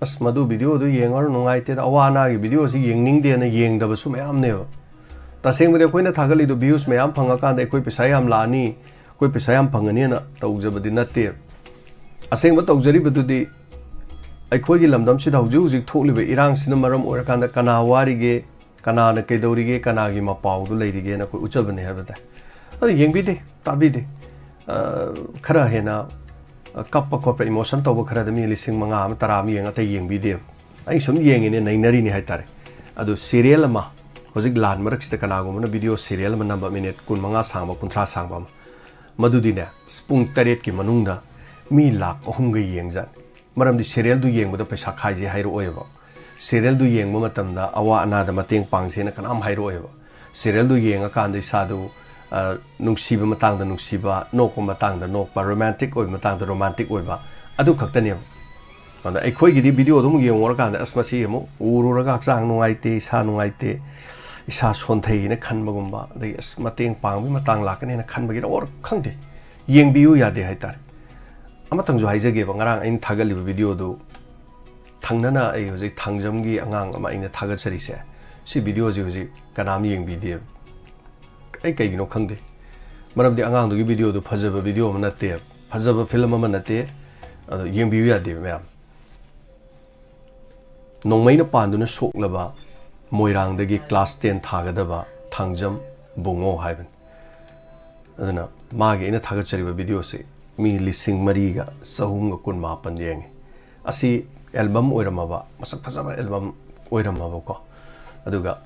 "ꯑꯁ, ꯃꯗꯨ ꯚꯤꯗꯤꯑꯣꯗꯨ ꯌꯦꯡꯉꯔꯣꯏ, ꯅꯨꯡꯉꯥꯏꯇꯦꯗ, ꯑꯋꯥ ꯑꯅꯥꯒꯤ ꯚꯤꯗꯤꯑꯣꯁꯤ ꯌꯦꯡꯅꯤꯡꯗꯦꯅ" ꯌꯦꯡꯗꯕꯁꯨ ꯃꯌꯥꯝꯅꯦꯕ꯫ ꯇꯁꯦꯡꯕꯗꯤ ꯑꯩꯈꯣꯏꯅ ꯊꯥꯒꯠꯂꯤꯗꯣ ꯚ꯭ꯌꯨꯁ ꯃꯌꯥꯝ ꯐꯪꯉꯀꯥꯟꯗ ꯑꯩꯈꯣꯏ ꯄꯩꯁꯥ ꯌꯥꯝ ꯂꯥꯛꯑꯅꯤ, ꯑꯩꯈꯣꯏ ꯄꯩꯁꯥ ꯌꯥꯝ ꯐꯪꯒꯅꯤꯅ ꯇꯧꯖꯕꯗꯤ ꯅꯠꯇꯦ꯫ ꯑꯁꯦꯡꯕ ꯇꯧꯖꯔꯤꯕꯗꯨꯗꯤ ꯑꯩꯈꯣꯏꯒꯤ ꯂꯝꯗꯝꯁꯤꯗ ꯍꯧꯖꯤꯛ ꯍꯧꯖꯤꯛ ꯊꯣꯛꯂꯤꯕ ꯏꯔꯥꯡꯁꯤꯅ ꯃꯔꯝ ꯑꯣꯏꯔꯀꯥꯟꯗ ꯀꯅꯥ ꯋꯥꯔꯤꯒꯦ, ꯀꯅꯥꯅ ꯀꯩꯗꯧꯔꯤꯒꯦ, ꯀꯅꯥꯒꯤ ꯃꯄꯥꯎꯗꯨ ꯂꯩꯔꯤꯒꯦꯅ ꯑꯩꯈꯣꯏ ꯎꯠꯆꯕꯅꯦ ꯍꯥꯏꯕ ꯇꯥꯏ꯫ ꯑꯗꯨ ꯌꯦꯡꯕꯤꯗꯦ, ꯇꯥꯕꯤꯗꯦ꯫ ꯑ, ꯈꯔ ꯍꯦꯟꯅ, ꯑ, ꯀꯞꯄ ꯈꯣꯠꯄ, ꯏꯃꯣꯁꯟ ꯇꯧꯕ ꯈꯔꯗ ꯃꯤ ꯂꯤꯁꯤꯡ ꯃꯉꯥ ꯑꯃ, ꯇꯔꯥ ꯑꯃ ꯌꯦꯡꯉ ꯑꯇꯩ ꯌꯦꯡꯕꯤꯗꯦꯕ꯫ ꯑꯩ ꯁꯨꯝ ꯌꯦꯡꯉꯤꯅꯦ, ꯅꯩꯅꯔꯤꯅꯦ ꯍꯥꯏꯇꯥꯔꯦ꯫ ꯑꯗꯨ ꯁꯤꯔꯤꯌꯦꯜ ꯑꯃ, ꯍꯧꯖꯤꯛ ꯂꯥꯟ ꯃꯔꯛꯁꯤꯗ ꯀꯅꯥꯒꯨꯝꯕꯅ ꯚꯤꯗꯤꯑꯣ ꯁꯤꯔꯤꯌꯦꯜ ꯑꯃ ꯅꯝꯕ, ꯃꯤꯅꯤꯠ ꯀꯨꯟ ꯃꯉꯥ ꯁꯥꯡꯕ, ꯀꯨꯟꯊ꯭ꯔꯥ ꯁꯥꯡꯕ ꯑꯃ, ꯃꯗꯨꯗꯤꯅꯦ, ꯄꯨꯡ ꯇꯔꯦꯠꯀꯤ ꯃꯅꯨꯡꯗ ꯃꯤ ꯂꯥꯛ ꯑꯍꯨꯝꯒ ꯌꯦꯡꯖꯥꯠꯅꯤ꯫ ꯃꯔꯝꯗꯤ ꯁꯦꯔꯤꯌꯦꯜꯗꯨ ꯌꯦꯡꯕꯗ ꯄꯩꯁꯥ ꯈꯥꯏꯁꯦ ꯍꯥꯏꯔꯛꯑꯣꯏꯕ꯫ ꯁꯦꯔꯤꯌꯦꯜꯗꯨ ꯌꯦꯡꯕ ꯃꯇꯝꯗ ꯑꯋꯥ ꯑꯅꯥꯗ ꯃꯇꯦꯡ ꯄꯥꯡꯁꯦꯅ ꯀꯅꯥꯝ ꯍꯥꯏꯔꯛꯑꯣꯏꯕ꯫ ꯁꯦꯔꯤꯌꯦꯜꯗꯨ ꯌꯦꯡꯉꯀꯥꯟꯗ ꯏꯁꯥꯗꯨ, ꯑ, ꯅꯨꯡꯁꯤꯕ ꯃꯇꯥꯡꯗ ꯅꯨꯡꯁꯤꯕ, ꯅꯣꯛꯄ ꯃꯇꯥꯡꯗ ꯅꯣꯛꯄ, ꯔꯣꯃꯥꯟꯇꯤꯛ ꯑꯣꯏꯕ ꯃꯇꯥꯡꯗ ꯔꯣꯃꯥꯟꯇꯤꯛ ꯑꯣꯏꯕ, ꯑꯗꯨ ꯈꯛꯇꯅꯦꯕ꯫ ꯑꯗ ꯑꯩꯈꯣꯏꯒꯤꯗꯤ ꯚꯤꯗꯤꯑꯣꯗꯨ ꯑꯃꯨꯛ ꯌꯦꯡꯉꯨꯔꯀꯥꯟꯗ, "ꯑꯁ, ꯃꯁꯤ ꯑꯃꯨꯛ ꯎꯔꯨꯔꯒ ꯍꯛꯆꯥꯡ ꯅꯨꯡꯉꯥꯏꯇꯦ, ꯏꯁꯥ ꯅꯨꯡꯉꯥꯏꯇꯦ, ꯏꯁꯥ ꯁꯣꯟꯊꯩꯅ" ꯈꯟꯕꯒꯨꯝꯕ, ꯑꯗꯒꯤ, "ꯑꯁ, ꯃꯇꯦꯡ ꯄꯥꯡꯕꯒꯤ ꯃꯇꯥꯡ ꯂꯥꯛꯀꯅꯦꯅ" ꯈꯟꯕꯒꯤꯔ ꯑꯣꯔ ꯈꯪꯗꯦ, ꯌꯦꯡꯕꯤꯌꯨ ꯌꯥꯗꯦ ꯍꯥꯏꯇꯥꯔꯦ꯫ ꯑꯃꯇꯪꯁꯨ ꯍꯥꯏꯖꯒꯦꯕ, ꯉꯔꯥꯡ ꯑꯩꯅ ꯊꯥꯒꯠꯂꯤꯕ ꯚꯤꯗꯤꯑꯣꯗꯨ, ꯊꯪꯅꯅ ꯑꯩ ꯍꯧꯖꯤꯛ ꯊꯥꯡꯖꯝꯒꯤ ꯑꯉꯥꯡ ꯑꯃ ꯑꯩꯅ ꯊꯥꯒꯠꯆꯔꯤꯁꯦ, ꯁꯤ ꯚꯤꯗꯤꯑꯣꯁꯤ ꯍꯧꯖꯤꯛ ꯀꯅꯥꯝ ꯌꯦꯡꯕꯤꯗꯦꯕ꯫ ꯑꯩ ꯀꯩꯒꯤꯅꯣ ꯈꯪꯗꯦ꯫ ꯃꯔꯝꯗꯤ ꯑꯉꯥꯡꯗꯨꯒꯤ ꯚꯤꯗꯤꯑꯣꯗꯨ ꯐꯖꯕ ꯚꯤꯗꯤꯑꯣ ꯑꯃ ꯅꯠꯇꯦ, ꯐꯖꯕ ꯐꯤꯂꯝ ꯑꯃ ꯅꯠꯇꯦ, ꯑꯗꯣ ꯌꯦꯡꯕꯤꯌꯨ ꯌꯥꯗꯦꯕ ꯃꯌꯥꯝ꯫ ꯅꯣꯡꯃꯩꯅ ꯄꯥꯟꯗꯨꯅ ꯁꯣꯛꯂꯕ ꯃꯣꯏꯔꯥꯡꯗꯒꯤ ꯀ꯭ꯂꯥꯁ ꯇꯦꯟ ꯊꯥꯒꯗꯕ ꯊꯥꯡꯖꯝ ꯕꯨꯡꯉꯣ ꯍꯥꯏꯕꯅꯤ꯫ ꯑꯗꯨꯅ ꯃꯥꯒꯤ ꯑꯩꯅ ꯊꯥꯒꯠꯆꯔꯤꯕ ꯚꯤꯗꯤꯑꯣꯁꯤ ꯃꯤ ꯂꯤꯁꯤꯡ ꯃꯔꯤꯒ ꯆꯍꯨꯝꯒ ꯀꯨꯟ ꯃꯥꯄꯟ ꯌꯦꯡꯉꯤ꯫ ꯑꯁꯤ ꯑꯦꯜꯕꯝ ꯑꯣꯏꯔꯝꯃꯕ, ꯃꯁꯛ ꯐꯖꯕ ꯑꯦꯜꯕꯝ ꯑꯣꯏꯔꯝꯃꯕꯀꯣ, ꯑꯗꯨꯒ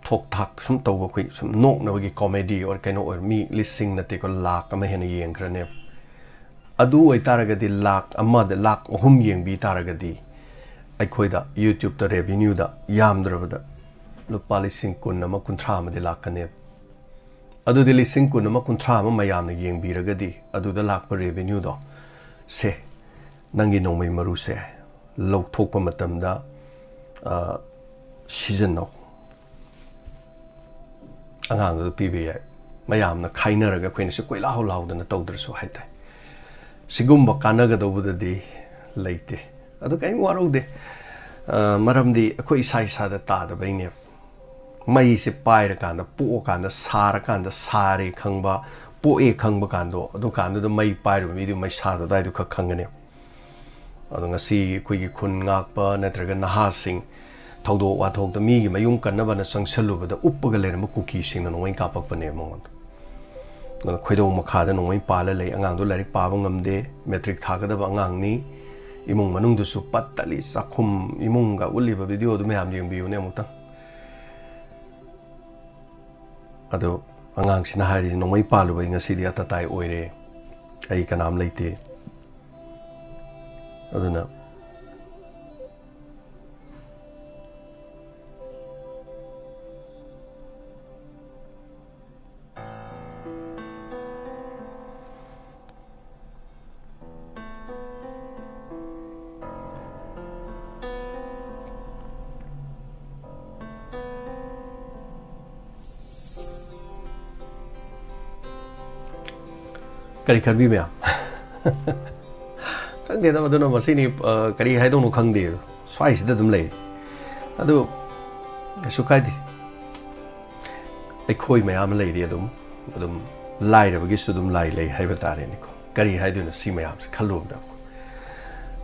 ꯊꯣꯛ ꯊꯥꯛ ꯁꯨꯝ ꯇꯧꯕ, ꯑꯩꯈꯣꯏ ꯁꯨꯝ ꯅꯣꯛꯅꯕꯒꯤ ꯀꯣꯃꯦꯗꯤ ꯑꯣꯏꯔ ꯀꯩꯅꯣ ꯑꯣꯏꯔ ꯃꯤ ꯂꯤꯁꯤꯡ ꯅꯠꯇꯦꯀꯣ, ꯂꯥꯛ ꯑꯃ ꯍꯦꯟꯅ ꯌꯦꯡꯈ꯭ꯔꯅꯦꯕ꯫ ꯑꯗꯨ ꯑꯣꯏꯇꯥꯔꯒꯗꯤ ꯂꯥꯛ ꯑꯃꯗ ꯂꯥꯛ ꯑꯍꯨꯝ ꯌꯦꯡꯕꯤ ꯇꯥꯔꯒꯗꯤ ꯑꯩꯈꯣꯏꯗ YouTubeꯇ revenueꯗ ꯌꯥꯝꯗ꯭ꯔꯕꯗ ꯂꯨꯄꯥ ꯂꯤꯁꯤꯡ ꯀꯨꯟ ꯑꯃ, ꯀꯨꯟꯊ꯭ꯔꯥ ꯑꯃꯗꯤ ꯂꯥꯛꯀꯅꯦꯕ꯫ ꯑꯗꯨꯗꯤ ꯂꯤꯁꯤꯡ ꯀꯨꯟ ꯑꯃ, ꯀꯨꯟꯊ꯭ꯔꯥ ꯑꯃ ꯃꯌꯥꯝꯅ ꯌꯦꯡꯕꯤꯔꯒꯗꯤ ꯑꯗꯨꯗ ꯂꯥꯛꯄ revenue ꯗꯣ, ꯁꯦ, ꯅꯪꯒꯤ ꯅꯣꯡꯃꯩ ꯃꯔꯨꯁꯦ ꯂꯧꯊꯣꯛꯄ ꯃꯇꯝꯗ, ꯑ, ꯁꯤꯖꯤꯟꯅꯧ꯫ ꯑꯉꯥꯡꯗꯨꯗ ꯄꯤꯕ ꯌꯥꯏ꯫ ꯃꯌꯥꯝꯅ ꯈꯥꯏꯅꯔꯒ ꯑꯩꯈꯣꯏꯅ ꯁꯤ ꯀꯣꯏꯂꯥꯎ ꯂꯥꯎꯗꯅ ꯇꯧꯗ꯭ꯔꯁꯨ ꯍꯥꯏꯇꯥꯏ꯫ ꯁꯤꯒꯨꯝꯕ ꯀꯥꯟꯅꯒꯗꯧꯕꯗꯗꯤ ꯂꯩꯇꯦ꯫ ꯑꯗꯨ ꯀꯔꯤꯝ ꯋꯥꯔꯧꯗꯦ꯫ ꯑ, ꯃꯔꯝꯗꯤ ꯑꯩꯈꯣꯏ ꯏꯁꯥ ꯏꯁꯥꯗ ꯇꯥꯗꯕꯩꯅꯦꯕ꯫ ꯃꯩꯁꯦ ꯄꯥꯏꯔꯀꯥꯟꯗ, ꯄꯣꯛꯑꯀꯥꯟꯗ, ꯁꯥꯔꯀꯥꯟꯗ, ꯁꯥꯔꯦ ꯈꯪꯕ, ꯄꯣꯛꯑꯦ ꯈꯪꯕ ꯀꯥꯟꯗꯣ, ꯑꯗꯨꯀꯥꯟꯗꯨꯗ ꯃꯩ ꯄꯥꯏꯔꯨꯕ ꯃꯤꯗꯨ ꯃꯩꯁꯥꯗꯣ ꯑꯗꯨꯋꯥꯏꯗꯨ ꯈꯛ ꯈꯪꯒꯅꯦꯕ꯫ ꯑꯗꯣ ꯉꯁꯤ ꯑꯩꯈꯣꯏꯒꯤ ꯈꯨꯟ ꯉꯥꯛꯄ ꯅꯠꯇ꯭ꯔꯒ ꯅꯍꯥꯁꯤꯡ ꯊꯧꯗꯣꯛ ꯋꯥꯊꯣꯛꯇ ꯃꯤꯒꯤ ꯃꯌꯨꯝ ꯀꯟꯅꯕꯅ ꯆꯪꯁꯜꯂꯨꯕꯗ ꯎꯞꯄꯒ ꯂꯩꯔꯝꯕ ꯀꯨꯀꯤꯁꯤꯡꯅ ꯅꯣꯡꯃꯩ ꯀꯥꯞꯄꯛꯄꯅꯦꯕ ꯃꯉꯣꯟꯗ꯫ ꯑꯗꯨꯅ ꯈꯣꯏꯗꯧ ꯃꯈꯥꯗ ꯅꯣꯡꯃꯩ ꯄꯥꯜꯂ ꯂꯩ꯫ ꯑꯉꯥꯡꯗꯣ ꯂꯥꯏꯔꯤꯛ ꯄꯥꯕ ꯉꯝꯗꯦ, ꯃꯦꯇ꯭ꯔꯤꯛ ꯊꯥꯒꯗꯕ ꯑꯉꯥꯡꯅꯤ꯫ ꯏꯃꯨꯡ ꯃꯅꯨꯡꯗꯨꯁꯨ ꯄꯠ ꯇꯠꯂꯤ, ꯆꯥꯛꯈꯨꯝ ꯏꯃꯨꯡꯒ ꯎꯠꯂꯤꯕ video ꯗꯨ ꯃꯌꯥꯝ ꯌꯦꯡꯕꯤꯌꯨꯅꯦ ꯑꯃꯨꯛꯇꯪ꯫ ꯑꯗꯣ ꯑꯉꯥꯡꯁꯤꯅ ꯍꯥꯏꯔꯤꯁꯦ, "ꯅꯣꯡꯃꯩ ꯄꯥꯜꯂꯨꯕ ꯑꯩ ꯉꯁꯤꯗꯤ ꯑꯇꯇꯥꯏ ꯑꯣꯏꯔꯦ, ꯑꯩ ꯀꯅꯥꯝ ꯂꯩꯇꯦ"꯫ ꯑꯗꯨꯅ ꯀꯔꯤ ꯈꯟꯕꯤ ꯃꯌꯥꯝ? ꯈꯪꯗꯦꯗ, ꯑꯗꯨꯅ ꯃꯁꯤꯅꯤ, ꯑ, ꯀꯔꯤ ꯍꯥꯏꯗꯧꯅꯣ ꯈꯪꯗꯦ꯫ ꯁ꯭ꯋꯥꯏꯁꯤꯗ ꯑꯗꯨꯝ ꯂꯩꯔꯤ꯫ ꯑꯗꯨ ꯀꯩꯁꯨ ꯀꯥꯏꯗꯦ꯫ ꯑꯩꯈꯣꯏ ꯃꯌꯥꯝ ꯑꯃ ꯂꯩꯔꯤ ꯑꯗꯨꯝ, ꯑꯗꯨꯝ ꯂꯥꯏꯔꯕꯒꯤꯁꯨ ꯑꯗꯨꯝ ꯂꯥꯏ ꯂꯩ ꯍꯥꯏꯕ ꯇꯥꯔꯦꯅꯦꯀꯣ꯫ ꯀꯔꯤ ꯍꯥꯏꯗꯣꯏꯅꯣ ꯁꯤ ꯃꯌꯥꯝꯁꯦ ꯈꯜꯂꯨꯕꯗ?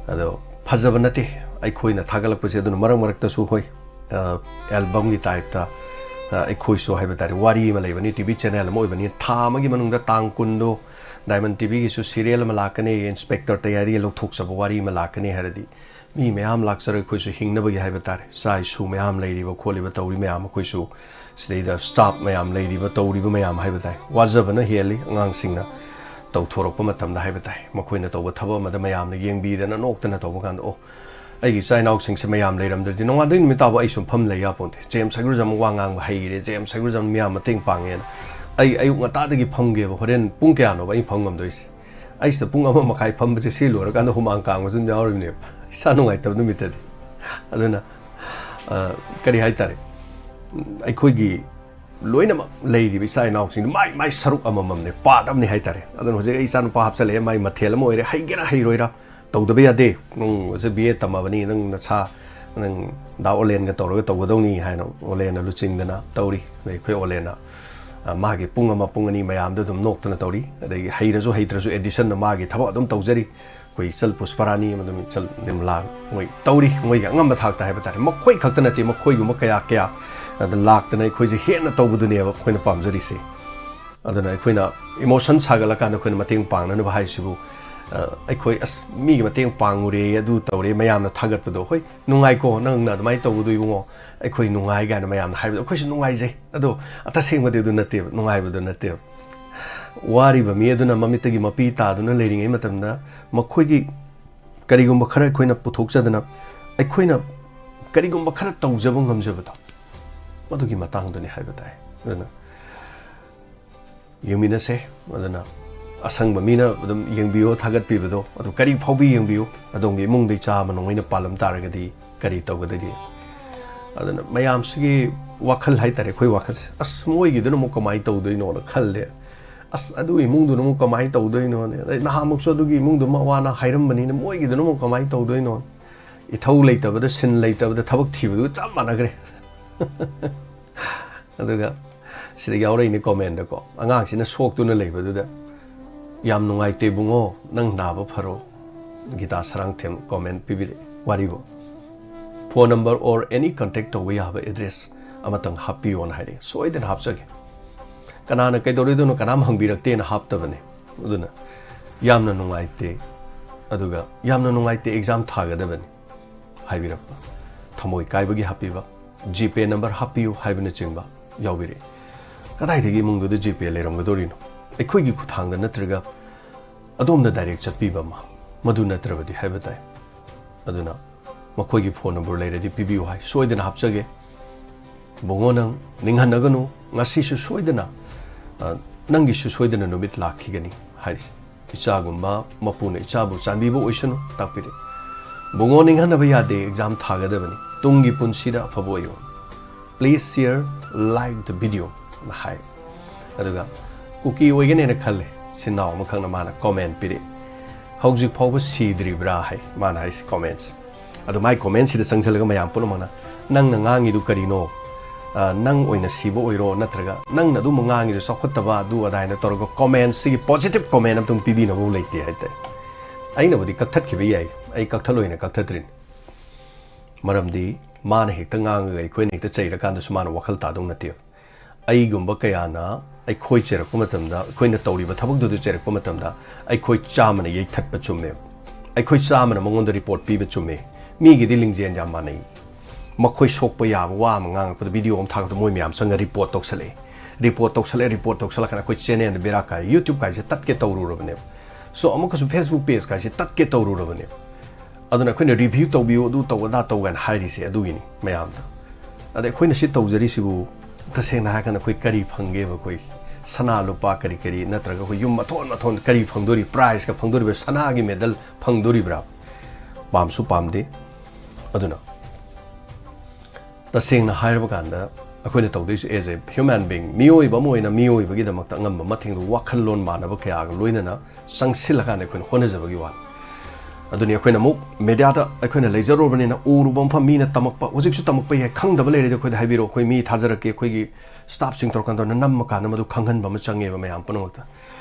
ꯑꯗꯣ ꯐꯖꯕ ꯅꯠꯇꯦ ꯑꯩꯈꯣꯏꯅ ꯊꯥꯒꯠꯂꯛꯄꯁꯦ꯫ ꯑꯗꯨꯅ ꯃꯔꯛ ꯃꯔꯛꯇꯁꯨ ꯍꯣꯏ, ꯑ, album ꯒꯤ type ꯇ, ꯑ, ꯑꯩꯈꯣꯏꯁꯨ ꯍꯥꯏꯕ ꯇꯥꯔꯦ, ꯋꯥꯔꯤ ꯑꯃ ꯂꯩꯕꯅꯤ, TV channel ꯑꯃ ꯑꯣꯏꯕꯅꯤ, ꯊꯥ ꯑꯃꯒꯤ ꯃꯅꯨꯡꯗ ꯇꯥꯡ ꯀꯨꯟꯗꯣ Diamond TV ꯒꯤꯁꯨ serial ꯑꯃ ꯂꯥꯛꯀꯅꯤ, Inspector ꯇꯌꯥꯔꯤꯒ ꯂꯧꯊꯣꯛꯆꯕ ꯋꯥꯔꯤ ꯑꯃ ꯂꯥꯛꯀꯅꯤ ꯍꯥꯏꯔꯗꯤ ꯃꯤ ꯃꯌꯥꯝ ꯂꯥꯛꯆꯔꯒ ꯑꯩꯈꯣꯏꯁꯨ ꯍꯤꯡꯅꯕꯒꯤ ꯍꯥꯏꯕ ꯇꯥꯔꯦ, ꯏꯆꯥ ꯏꯁꯨ ꯃꯌꯥꯝ ꯂꯩꯔꯤꯕ ꯈꯣꯠꯂꯤꯕ ꯇꯧꯔꯤ ꯃꯌꯥꯝ, ꯑꯩꯈꯣꯏꯁꯨ ꯁꯤꯗꯩꯗ staff ꯃꯌꯥꯝ ꯂꯩꯔꯤꯕ ꯇꯧꯔꯤꯕ ꯃꯌꯥꯝ ꯍꯥꯏꯕ ꯇꯥꯏ, ꯋꯥꯖꯕꯅ ꯍꯦꯜꯂꯤ꯫ ꯑꯉꯥꯡꯁꯤꯡꯅ ꯇꯧꯊꯣꯔꯛꯄ ꯃꯇꯝꯗ ꯍꯥꯏꯕ ꯇꯥꯏ, ꯃꯈꯣꯏꯅ ꯇꯧꯕ ꯊꯕꯛ ꯑꯃꯗ ꯃꯌꯥꯝꯅ ꯌꯦꯡꯕꯤꯗꯅ ꯅꯣꯛꯇꯅ ꯇꯧꯕ ꯀꯥꯟꯗ, "ꯑꯣ, ꯑꯩꯒꯤ ꯏꯆꯥ ꯏꯅꯥꯎꯁꯤꯡꯁꯦ ꯃꯌꯥꯝ ꯂꯩꯔꯝꯗ꯭ꯔꯗꯤ ꯅꯣꯡꯉꯥꯟꯗꯩ ꯅꯨꯃꯤꯠ ꯇꯥꯕ ꯑꯩ ꯁꯨꯝ ꯐꯝ ꯂꯩ ꯌꯥꯄꯣꯟꯇꯦ꯫ ꯖꯦꯝꯁ ꯍꯩꯒ꯭ꯔꯨꯖꯝ ꯋꯥ ꯉꯥꯡꯕ ꯍꯩꯔꯦ, ꯖꯦꯝꯁ ꯍꯩꯒ꯭ꯔꯨꯖꯝ ꯃꯌꯥꯝ ꯃꯇꯦꯡ ꯄꯥꯡꯉꯦꯅ" ꯑꯩ ꯑꯌꯨꯛ ꯉꯟꯇꯥꯗꯒꯤ ꯐꯝꯒꯦꯕ, ꯍꯣꯔꯦꯟ ꯄꯨꯡ ꯀꯌꯥꯅꯣꯕ ꯑꯩ ꯐꯝ ꯉꯝꯗꯣꯏꯁꯦ? ꯑꯩ ꯁꯤꯗ ꯄꯨꯡ ꯑꯃ ꯃꯈꯥꯏ ꯐꯝꯕꯁꯦ, ꯁꯤ ꯂꯣꯏꯔꯀꯥꯟꯗ ꯍꯨꯃꯥꯡ ꯀꯥꯡꯕꯁꯨ ꯑꯗꯨꯝ ꯌꯥꯎꯔꯤꯕꯅꯦꯕ, ꯏꯁꯥ ꯅꯨꯡꯉꯥꯏꯇꯕ ꯅꯨꯃꯤꯠꯇꯗꯤ꯫ ꯑꯗꯨꯅ, ꯑ, ꯀꯔꯤ ꯍꯥꯏꯇꯥꯔꯦ, ꯑꯩꯈꯣꯏꯒꯤ ꯂꯣꯏꯅꯃꯛ ꯂꯩꯔꯤꯕ ꯏꯆꯥ ꯏꯅꯥꯎꯁꯤꯡꯗꯣ ꯃꯥꯏ ꯃꯥꯏ ꯁꯔꯨꯛ ꯑꯃꯃꯝꯅꯦ, ꯄꯥꯔꯠ ꯑꯃꯅꯤ ꯍꯥꯏꯇꯥꯔꯦ꯫ ꯑꯗꯨꯅ ꯍꯧꯖꯤꯛ ꯑꯩ ꯏꯆꯥꯅꯨꯄꯥ ꯍꯥꯞꯆꯜꯂꯛꯑꯦ, ꯃꯥꯏ ꯃꯊꯦꯜ ꯑꯃ ꯑꯣꯏꯔꯦ, ꯍꯩꯒꯦꯔꯥ ꯍꯩꯔꯣꯏꯔꯥ ꯇꯧꯗꯕ ꯌꯥꯗꯦ꯫ ꯅꯪ ꯍꯧꯖꯤꯛ ꯕꯤ ꯑꯦ ꯇꯝꯃꯕꯅꯤ, ꯅꯪ ꯅꯁꯥ, ꯅꯪ ꯗꯥ ꯑꯣꯂꯦꯟꯒ ꯇꯧꯔꯒ ꯇꯧꯒꯗꯧꯅꯤ ꯍꯥꯏꯅ ꯑꯣꯂꯦꯟꯅ ꯂꯨꯆꯤꯡꯗꯅ ꯇꯧꯔꯤ꯫ ꯑꯗꯩ ꯑꯩꯈꯣꯏ ꯑꯣꯂꯦꯟꯅ, ꯑ, ꯃꯥꯒꯤ ꯄꯨꯡ ꯑꯃ, ꯄꯨꯡ ꯑꯅꯤ ꯃꯌꯥꯝꯗꯣ ꯑꯗꯨꯝ ꯅꯣꯛꯇꯅ ꯇꯧꯔꯤ꯫ ꯑꯗꯒꯤ ꯍꯩꯔꯁꯨ ꯍꯩꯇ꯭ꯔꯁꯨ ꯑꯦꯗꯤꯁꯟꯅ ꯃꯥꯒꯤ ꯊꯕꯛ ꯑꯗꯨꯝ ꯇꯧꯖꯔꯤ꯫ ꯑꯩꯈꯣꯏ ꯏꯆꯜ ꯄꯨꯁꯄꯔꯥꯅꯤ ꯑꯃꯗꯤ ꯏꯆꯜ ꯅꯤꯝꯂꯥ, ꯃꯣꯏ ꯇꯧꯔꯤ, ꯃꯣꯏꯒꯤ ꯑꯉꯝꯕ ꯊꯥꯛꯇ ꯍꯥꯏꯕ ꯇꯥꯔꯦ꯫ ꯃꯈꯣꯏ ꯈꯛꯇ ꯅꯠꯇꯦ, ꯃꯈꯣꯏꯒꯨꯝꯕ ꯀꯌꯥ ꯀꯌꯥ ꯑꯗ ꯂꯥꯛꯇꯅ ꯑꯩꯈꯣꯏꯁꯦ ꯍꯦꯟꯅ ꯇꯧꯕꯗꯨꯅꯦꯕ ꯑꯩꯈꯣꯏꯅ ꯄꯥꯝꯖꯔꯤꯁꯦ꯫ ꯑꯗꯨꯅ ꯑꯩꯈꯣꯏꯅ ꯏꯃꯣꯁꯟ ꯁꯥꯒꯠꯂꯀꯥꯟꯗ ꯑꯩꯈꯣꯏꯅ ꯃꯇꯦꯡ ꯄꯥꯡꯅꯅꯕ ꯍꯥꯏꯁꯤꯕꯨ, ꯑ, ꯑꯩꯈꯣꯏ, "ꯑꯁ, ꯃꯤꯒꯤ ꯃꯇꯦꯡ ꯄꯥꯡꯉꯨꯔꯦ, ꯑꯗꯨ ꯇꯧꯔꯦ", ꯃꯌꯥꯝꯅ ꯊꯥꯒꯠꯄꯗꯣ, "ꯍꯣꯏ, ꯅꯨꯡꯉꯥꯏꯀꯣ, ꯅꯪꯅ ꯑꯗꯨꯃꯥꯏꯅ ꯇꯧꯕꯗꯣ ꯏꯕꯨꯡꯉꯣ, ꯑꯩꯈꯣꯏ ꯅꯨꯡꯉꯥꯏ" ꯀꯥꯏꯅ ꯃꯌꯥꯝꯅ ꯍꯥꯏꯕꯗꯣ ꯑꯩꯈꯣꯏꯁꯨ ꯅꯨꯡꯉꯥꯏꯖꯩ꯫ ꯑꯗꯣ ꯇꯁꯦꯡꯕꯗꯤ ꯑꯗꯨ ꯅꯠꯇꯦꯕ, ꯅꯨꯡꯉꯥꯏꯕꯗꯣ ꯅꯠꯇꯦꯕ꯫ ꯋꯥꯔꯤꯕ ꯃꯤ ꯑꯗꯨꯅ ꯃꯃꯤꯠꯇꯒꯤ ꯃꯄꯤ ꯇꯥꯗꯨꯅ ꯂꯩꯔꯤꯉꯩ ꯃꯇꯝꯗ, ꯃꯈꯣꯏꯒꯤ ꯀꯔꯤꯒꯨꯝꯕ ꯈꯔ ꯑꯩꯈꯣꯏꯅ ꯄꯨꯊꯣꯛꯆꯗꯅ, ꯑꯩꯈꯣꯏꯅ ꯀꯔꯤꯒꯨꯝꯕ ꯈꯔ ꯇꯧꯖꯕ ꯉꯝꯖꯕꯗꯣ, ꯃꯗꯨꯒꯤ ꯃꯇꯥꯡꯗꯨꯅꯤ ꯍꯥꯏꯕ ꯇꯥꯏ꯫ ꯑꯗꯨꯅ ꯌꯦꯡꯃꯤꯟꯅꯁꯦ꯫ ꯑꯗꯨꯅ ꯑꯁꯪꯕ ꯃꯤꯅ ꯑꯗꯨꯝ ꯌꯦꯡꯕꯤꯌꯣ ꯊꯥꯒꯠꯄꯤꯕꯗꯣ, ꯑꯗꯨ ꯀꯔꯤ ꯐꯥꯎꯕꯤ ꯌꯦꯡꯕꯤꯌꯨ꯫ ꯑꯗꯣꯝꯒꯤ ꯏꯃꯨꯡꯗ ꯏꯆꯥ ꯑꯃ ꯅꯣꯡꯃꯩꯅ ꯄꯥꯜꯂꯝ ꯇꯥꯔꯒꯗꯤ ꯀꯔꯤ ꯇꯧꯒꯗꯒꯦ? ꯑꯗꯨꯅ ꯃꯌꯥꯝꯁꯤꯒꯤ ꯋꯥꯈꯜ ꯍꯥꯏꯇꯥꯔꯦ, ꯑꯩꯈꯣꯏ ꯋꯥꯈꯜꯁꯦ, "ꯑꯁ, ꯃꯣꯏꯒꯤꯗꯨꯅ ꯑꯃꯨꯛ ꯀꯃꯥꯏꯅ ꯇꯧꯗꯣꯏꯅꯣꯅ" ꯈꯜꯂꯦ꯫ "ꯑꯁ, ꯑꯗꯨ ꯏꯃꯨꯡꯗꯨꯅ ꯑꯃꯨꯛ ꯀꯃꯥꯏꯅ ꯇꯧꯗꯣꯏꯅꯣꯅꯦ?" ꯑꯗꯩ ꯅꯍꯥꯟꯃꯨꯛꯁꯨ ꯑꯗꯨꯒꯤ ꯏꯃꯨꯡꯗꯨ ꯃꯋꯥꯅ ꯍꯥꯏꯔꯝꯕꯅꯤꯅ, "ꯃꯣꯏꯒꯤꯗꯨꯅ ꯑꯃꯨꯛ ꯀꯃꯥꯏꯅ ꯇꯧꯗꯣꯏꯅꯣ?" ꯏꯊꯧ ꯂꯩꯇꯕꯗ, ꯁꯤꯟ ꯂꯩꯇꯕꯗ ꯊꯕꯛ ꯊꯤꯕꯗꯨꯒ ꯆꯞ ꯃꯥꯟꯅꯈ꯭ꯔꯦ꯫ ꯑꯗꯨꯒ ꯁꯤꯗ ꯌꯥꯎꯔꯛꯏꯅꯦ ꯀꯣꯃꯦꯟꯗꯀꯣ, ꯑꯉꯥꯡꯁꯤꯅ ꯁꯣꯛꯇꯨꯅ ꯂꯩꯕꯗꯨꯗ, "ꯌꯥꯝ ꯅꯨꯡꯉꯥꯏꯇꯦ ꯏꯕꯨꯡꯉꯣ, ꯅꯪ ꯅꯥꯕ ꯐꯔꯣ"꯫ ꯒꯤꯇꯥ ꯁꯔꯥꯡꯊꯦꯝ ꯀꯣꯃꯦꯟ ꯄꯤꯕꯤꯔꯛꯑꯦ, ꯋꯥꯔꯤꯕꯨ꯫ "Phone number or any contact ꯇꯧꯕ ꯌꯥꯕ ꯑꯦꯗ꯭ꯔꯦꯁ ꯑꯃꯇꯪ ꯍꯥꯞꯄꯤꯌꯣꯅ" ꯍꯥꯏꯔꯛꯑꯦ꯫ ꯁꯣꯏꯗꯅ ꯍꯥꯞꯆꯒꯦ꯫ ꯀꯅꯥꯅ ꯀꯩꯗꯧꯔꯤꯗꯣꯏꯅꯣ, ꯀꯅꯥꯝ ꯍꯪꯕꯤꯔꯛꯇꯦꯅ ꯍꯥꯞꯇꯕꯅꯦ꯫ ꯑꯗꯨꯅ ꯌꯥꯝꯅ ꯅꯨꯡꯉꯥꯏꯇꯦ꯫ ꯑꯗꯨꯒ "ꯌꯥꯝꯅ ꯅꯨꯡꯉꯥꯏꯇꯦ, ꯑꯦꯛꯖꯥꯝ ꯊꯥꯒꯗꯕꯅꯤ" ꯍꯥꯏꯕꯤꯔꯛꯄ꯫ ꯊꯃꯣꯏ ꯀꯥꯏꯕꯒꯤ ꯍꯥꯞꯄꯤꯕ, "GPay number ꯍꯥꯞꯄꯤꯌꯨ" ꯍꯥꯏꯕꯅꯆꯤꯡꯕ ꯌꯥꯎꯕꯤꯔꯛꯏ꯫ ꯀꯗꯥꯏꯗꯒꯤ ꯏꯃꯨꯡꯗꯨꯗ GPay ꯂꯩꯔꯝꯒꯗꯧꯔꯤꯅꯣ? ꯑꯩꯈꯣꯏꯒꯤ ꯈꯨꯠꯊꯥꯡꯗ ꯅꯠꯇ꯭ꯔꯒ ꯑꯗꯣꯝꯗ ꯗꯥꯏꯔꯦꯛ ꯆꯠꯄꯤꯕ ꯑꯃ, ꯃꯗꯨ ꯅꯠꯇ꯭ꯔꯕꯗꯤ ꯍꯥꯏꯕ ꯇꯥꯏ꯫ ꯑꯗꯨꯅ ꯃꯈꯣꯏꯒꯤ ꯐꯣꯟ ꯅꯝꯕꯔ ꯂꯩꯔꯗꯤ ꯄꯤꯕꯤꯌꯨ ꯍꯥꯏ, ꯁꯣꯏꯗꯅ ꯍꯥꯞꯆꯒꯦ꯫ ꯕꯨꯡꯉꯣ, ꯅꯪ ꯅꯤꯡꯍꯟꯅꯒꯅꯨ, ꯉꯁꯤꯁꯨ ꯁꯣꯏꯗꯅ "ꯅꯪꯒꯤꯁꯨ ꯁꯣꯏꯗꯅ ꯅꯨꯃꯤꯠ ꯂꯥꯛꯈꯤꯒꯅꯤ" ꯍꯥꯏꯔꯤꯁꯦ꯫ ꯏꯆꯥꯒꯨꯝꯕ ꯃꯄꯨꯅ ꯏꯆꯥꯕꯨ ꯆꯥꯟꯕꯤꯕ ꯑꯣꯏꯁꯅꯨ꯫ ꯇꯥꯛꯄꯤꯔꯦ, "ꯕꯨꯡꯉꯣ, ꯅꯤꯡꯍꯟꯅꯕ ꯌꯥꯗꯦ, exam ꯊꯥꯒꯗꯕꯅꯤ꯫ ꯇꯨꯡꯒꯤ ꯄꯨꯟꯁꯤꯗ ꯑꯐꯕ ꯑꯣꯏꯌꯨ꯫ Please share, like the video" ꯅ ꯍꯥꯏ꯫ ꯑꯗꯨꯒ "ꯀꯨꯀꯤ ꯑꯣꯏꯒꯅꯦꯅ ꯈꯜꯂꯦ" ꯁꯤꯟꯅꯥꯎ ꯑꯃꯈꯛꯅ ꯃꯥꯅ comment ꯄꯤꯔꯛꯏ꯫ "ꯍꯧꯖꯤꯛ ꯐꯥꯎꯕ ꯁꯤꯗ꯭ꯔꯤꯕ꯭ꯔꯥ?" ꯍꯥꯏ ꯃꯥꯅ ꯍꯥꯏꯁꯦ comment꯫ ꯑꯗꯣ ꯃꯥꯏ comment ꯁꯤꯗ ꯆꯪꯁꯤꯜꯂꯒ ꯃꯌꯥꯝ ꯄꯨꯝꯅꯃꯛꯅ "ꯅꯪꯅ ꯉꯥꯡꯉꯤꯗꯨ ꯀꯔꯤꯅꯣ? ꯑ, ꯅꯪ ꯑꯣꯏꯅ ꯁꯤꯕ ꯑꯣꯏꯔꯣ, ꯅꯠꯇ꯭ꯔꯒ ꯅꯪꯅ ꯑꯗꯨꯝꯕ ꯉꯥꯡꯉꯤꯗꯣ ꯆꯥꯎꯈꯠꯇꯕ, ꯑꯗꯨ ꯑꯗꯥ" ꯍꯥꯏꯅ ꯇꯧꯔꯒ comment ꯁꯤꯒꯤ positive comment ꯑꯝꯇꯪ ꯄꯤꯕꯤꯅꯕ ꯂꯩꯇꯦ ꯍꯥꯏꯇꯥꯔꯦ꯫ ꯑꯩꯅꯕꯨꯗꯤ ꯀꯛꯊꯠꯈꯤꯕ ꯌꯥꯏ, ꯑꯩ ꯀꯛꯊꯠꯂꯣꯏꯅ ꯀꯛꯊꯠꯇ꯭ꯔꯤꯅꯤ꯫ ꯃꯔꯝꯗꯤ ꯃꯥꯅ ꯍꯦꯛꯇ ꯉꯥꯡꯉꯒ ꯑꯩꯈꯣꯏꯅ ꯍꯦꯛꯇ ꯆꯩꯔꯀꯥꯟꯗꯁꯨ ꯃꯥꯅ ꯋꯥꯈꯜ ꯇꯥꯗꯧ ꯅꯠꯇꯦꯕ꯫ ꯑꯩꯒꯨꯝꯕ ꯀꯌꯥꯅ ꯑꯩꯈꯣꯏ ꯆꯩꯔꯛꯄ ꯃꯇꯝꯗ, ꯑꯩꯈꯣꯏꯅ ꯇꯧꯔꯤꯕ ꯊꯕꯛꯇꯨꯗ ꯆꯩꯔꯛꯄ ꯃꯇꯝꯗ, ꯑꯩꯈꯣꯏ ꯆꯥꯝꯃꯅ ꯌꯩꯊꯠꯄ ꯆꯨꯝꯃꯦꯕ꯫ ꯑꯩꯈꯣꯏ ꯆꯥꯝꯃꯅ ꯃꯉꯣꯟꯗ report ꯄꯤꯕ ꯆꯨꯝꯃꯦ꯫ ꯃꯤꯒꯤꯗꯤ ꯂꯤꯡꯖꯦꯜ ꯌꯥꯝ ꯃꯥꯟꯅꯩ꯫ ꯃꯈꯣꯏ ꯁꯣꯛꯄ ꯌꯥꯕ ꯋꯥ ꯑꯃ ꯉꯥꯡꯉꯛꯄꯗ video ꯑꯃ ꯊꯥꯒꯠꯄꯗ ꯃꯣꯏ ꯃꯌꯥꯝ ꯆꯪꯉ report ꯇꯧꯁꯜꯂꯛꯑꯦ꯫ Report ꯇꯧꯁꯜꯂꯛꯑꯦ, report ꯇꯧꯁꯜꯂꯛꯀꯥꯟꯗ ꯑꯩꯈꯣꯏ channelꯗ ꯕꯦꯔꯥ ꯀꯥꯏ, YouTube ꯀꯥꯏꯁꯦ ꯇꯠꯀꯦ ꯇꯧꯔꯨꯔꯕꯅꯦꯕ꯫ So ꯑꯃꯨꯛꯀꯁꯨ Facebook page ꯀꯥꯏꯁꯦ ꯇꯠꯀꯦ ꯇꯧꯔꯨꯔꯕꯅꯦꯕ꯫ ꯑꯗꯨꯅ ꯑꯩꯈꯣꯏꯅ review ꯇꯧꯕꯤꯌꯨ, ꯑꯗꯨ ꯇꯧ, ꯑꯗꯥ ꯇꯧ ꯀꯥꯏꯅ ꯍꯥꯏꯔꯤꯁꯦ ꯑꯗꯨꯒꯤꯅꯤ ꯃꯌꯥꯝꯗ꯫ ꯑꯗ ꯑꯩꯈꯣꯏꯅ ꯁꯤ ꯇꯧꯖꯔꯤꯁꯤꯕꯨ ꯇꯁꯦꯡꯅ ꯍꯥꯏꯔꯀꯥꯟꯗ ꯑꯩꯈꯣꯏ ꯀꯔꯤ ꯐꯪꯒꯦꯕ? ꯑꯩꯈꯣꯏ ꯁꯅꯥ ꯂꯨꯄꯥ ꯀꯔꯤ ꯀꯔꯤ, ꯅꯠꯇ꯭ꯔꯒ ꯑꯩꯈꯣꯏ ꯌꯨꯝ ꯃꯊꯣꯟ ꯃꯊꯣꯟ ꯀꯔꯤ ꯐꯪꯗꯣꯔꯤ? Prizeꯀ ꯐꯪꯗꯣꯔꯤꯕ, ꯁꯅꯥꯒꯤ medal ꯐꯪꯗꯣꯔꯤꯕ꯭ꯔꯥ? ꯄꯥꯝꯁꯨ ꯄꯥꯝꯗꯦ꯫ ꯑꯗꯨꯅ ꯇꯁꯦꯡꯅ ꯍꯥꯏꯔꯕ ꯀꯥꯟꯗ ꯑꯩꯈꯣꯏꯅ ꯇꯧꯗꯣꯏꯁꯦ as a human being, ꯃꯤꯑꯣꯏꯕ ꯑꯃ ꯑꯣꯏꯅ ꯃꯤꯑꯣꯏꯕꯒꯤꯗꯃꯛꯇ ꯑꯉꯝꯕ ꯃꯇꯦꯡꯗꯨ ꯋꯥꯈꯜꯂꯣꯟ ꯃꯥꯟꯅꯕ ꯀꯌꯥꯒ ꯂꯣꯏꯅꯅ ꯆꯪꯁꯤꯜꯂꯀꯥꯟꯗ ꯑꯩꯈꯣꯏꯅ ꯍꯣꯠꯅꯖꯕꯒꯤ ꯋꯥꯅꯤ꯫ ꯑꯗꯨꯅꯤ ꯑꯩꯈꯣꯏꯅ ꯑꯃꯨꯛ mediaꯗ ꯑꯩꯈꯣꯏꯅ ꯂꯩꯖꯔꯨꯔꯕꯅꯤꯅ ꯎꯔꯨꯕ ꯃꯐꯝ ꯃꯤꯅ ꯇꯝꯃꯛꯄ, ꯍꯧꯖꯤꯛꯁꯨ ꯇꯝꯃꯛꯄ ꯌꯥꯏ, ꯈꯪꯗꯕ ꯂꯩꯔꯗꯤ ꯑꯩꯈꯣꯏꯗ ꯍꯥꯏꯕꯤꯔꯛꯑꯣ, ꯑꯩꯈꯣꯏ ꯃꯤ ꯊꯥꯖꯔꯛꯀꯦ, ꯑꯩꯈꯣꯏꯒꯤ staffꯁꯤꯡ ꯇꯧꯔꯀꯥꯟꯗ ꯅꯝꯃ ꯀꯥꯟꯗ ꯃꯗꯨ ꯈꯪꯍꯟꯕ ꯑꯃ ꯆꯪꯉꯦꯕ ꯃꯌꯥꯝ ꯄꯨꯝꯅꯃꯛꯇ꯫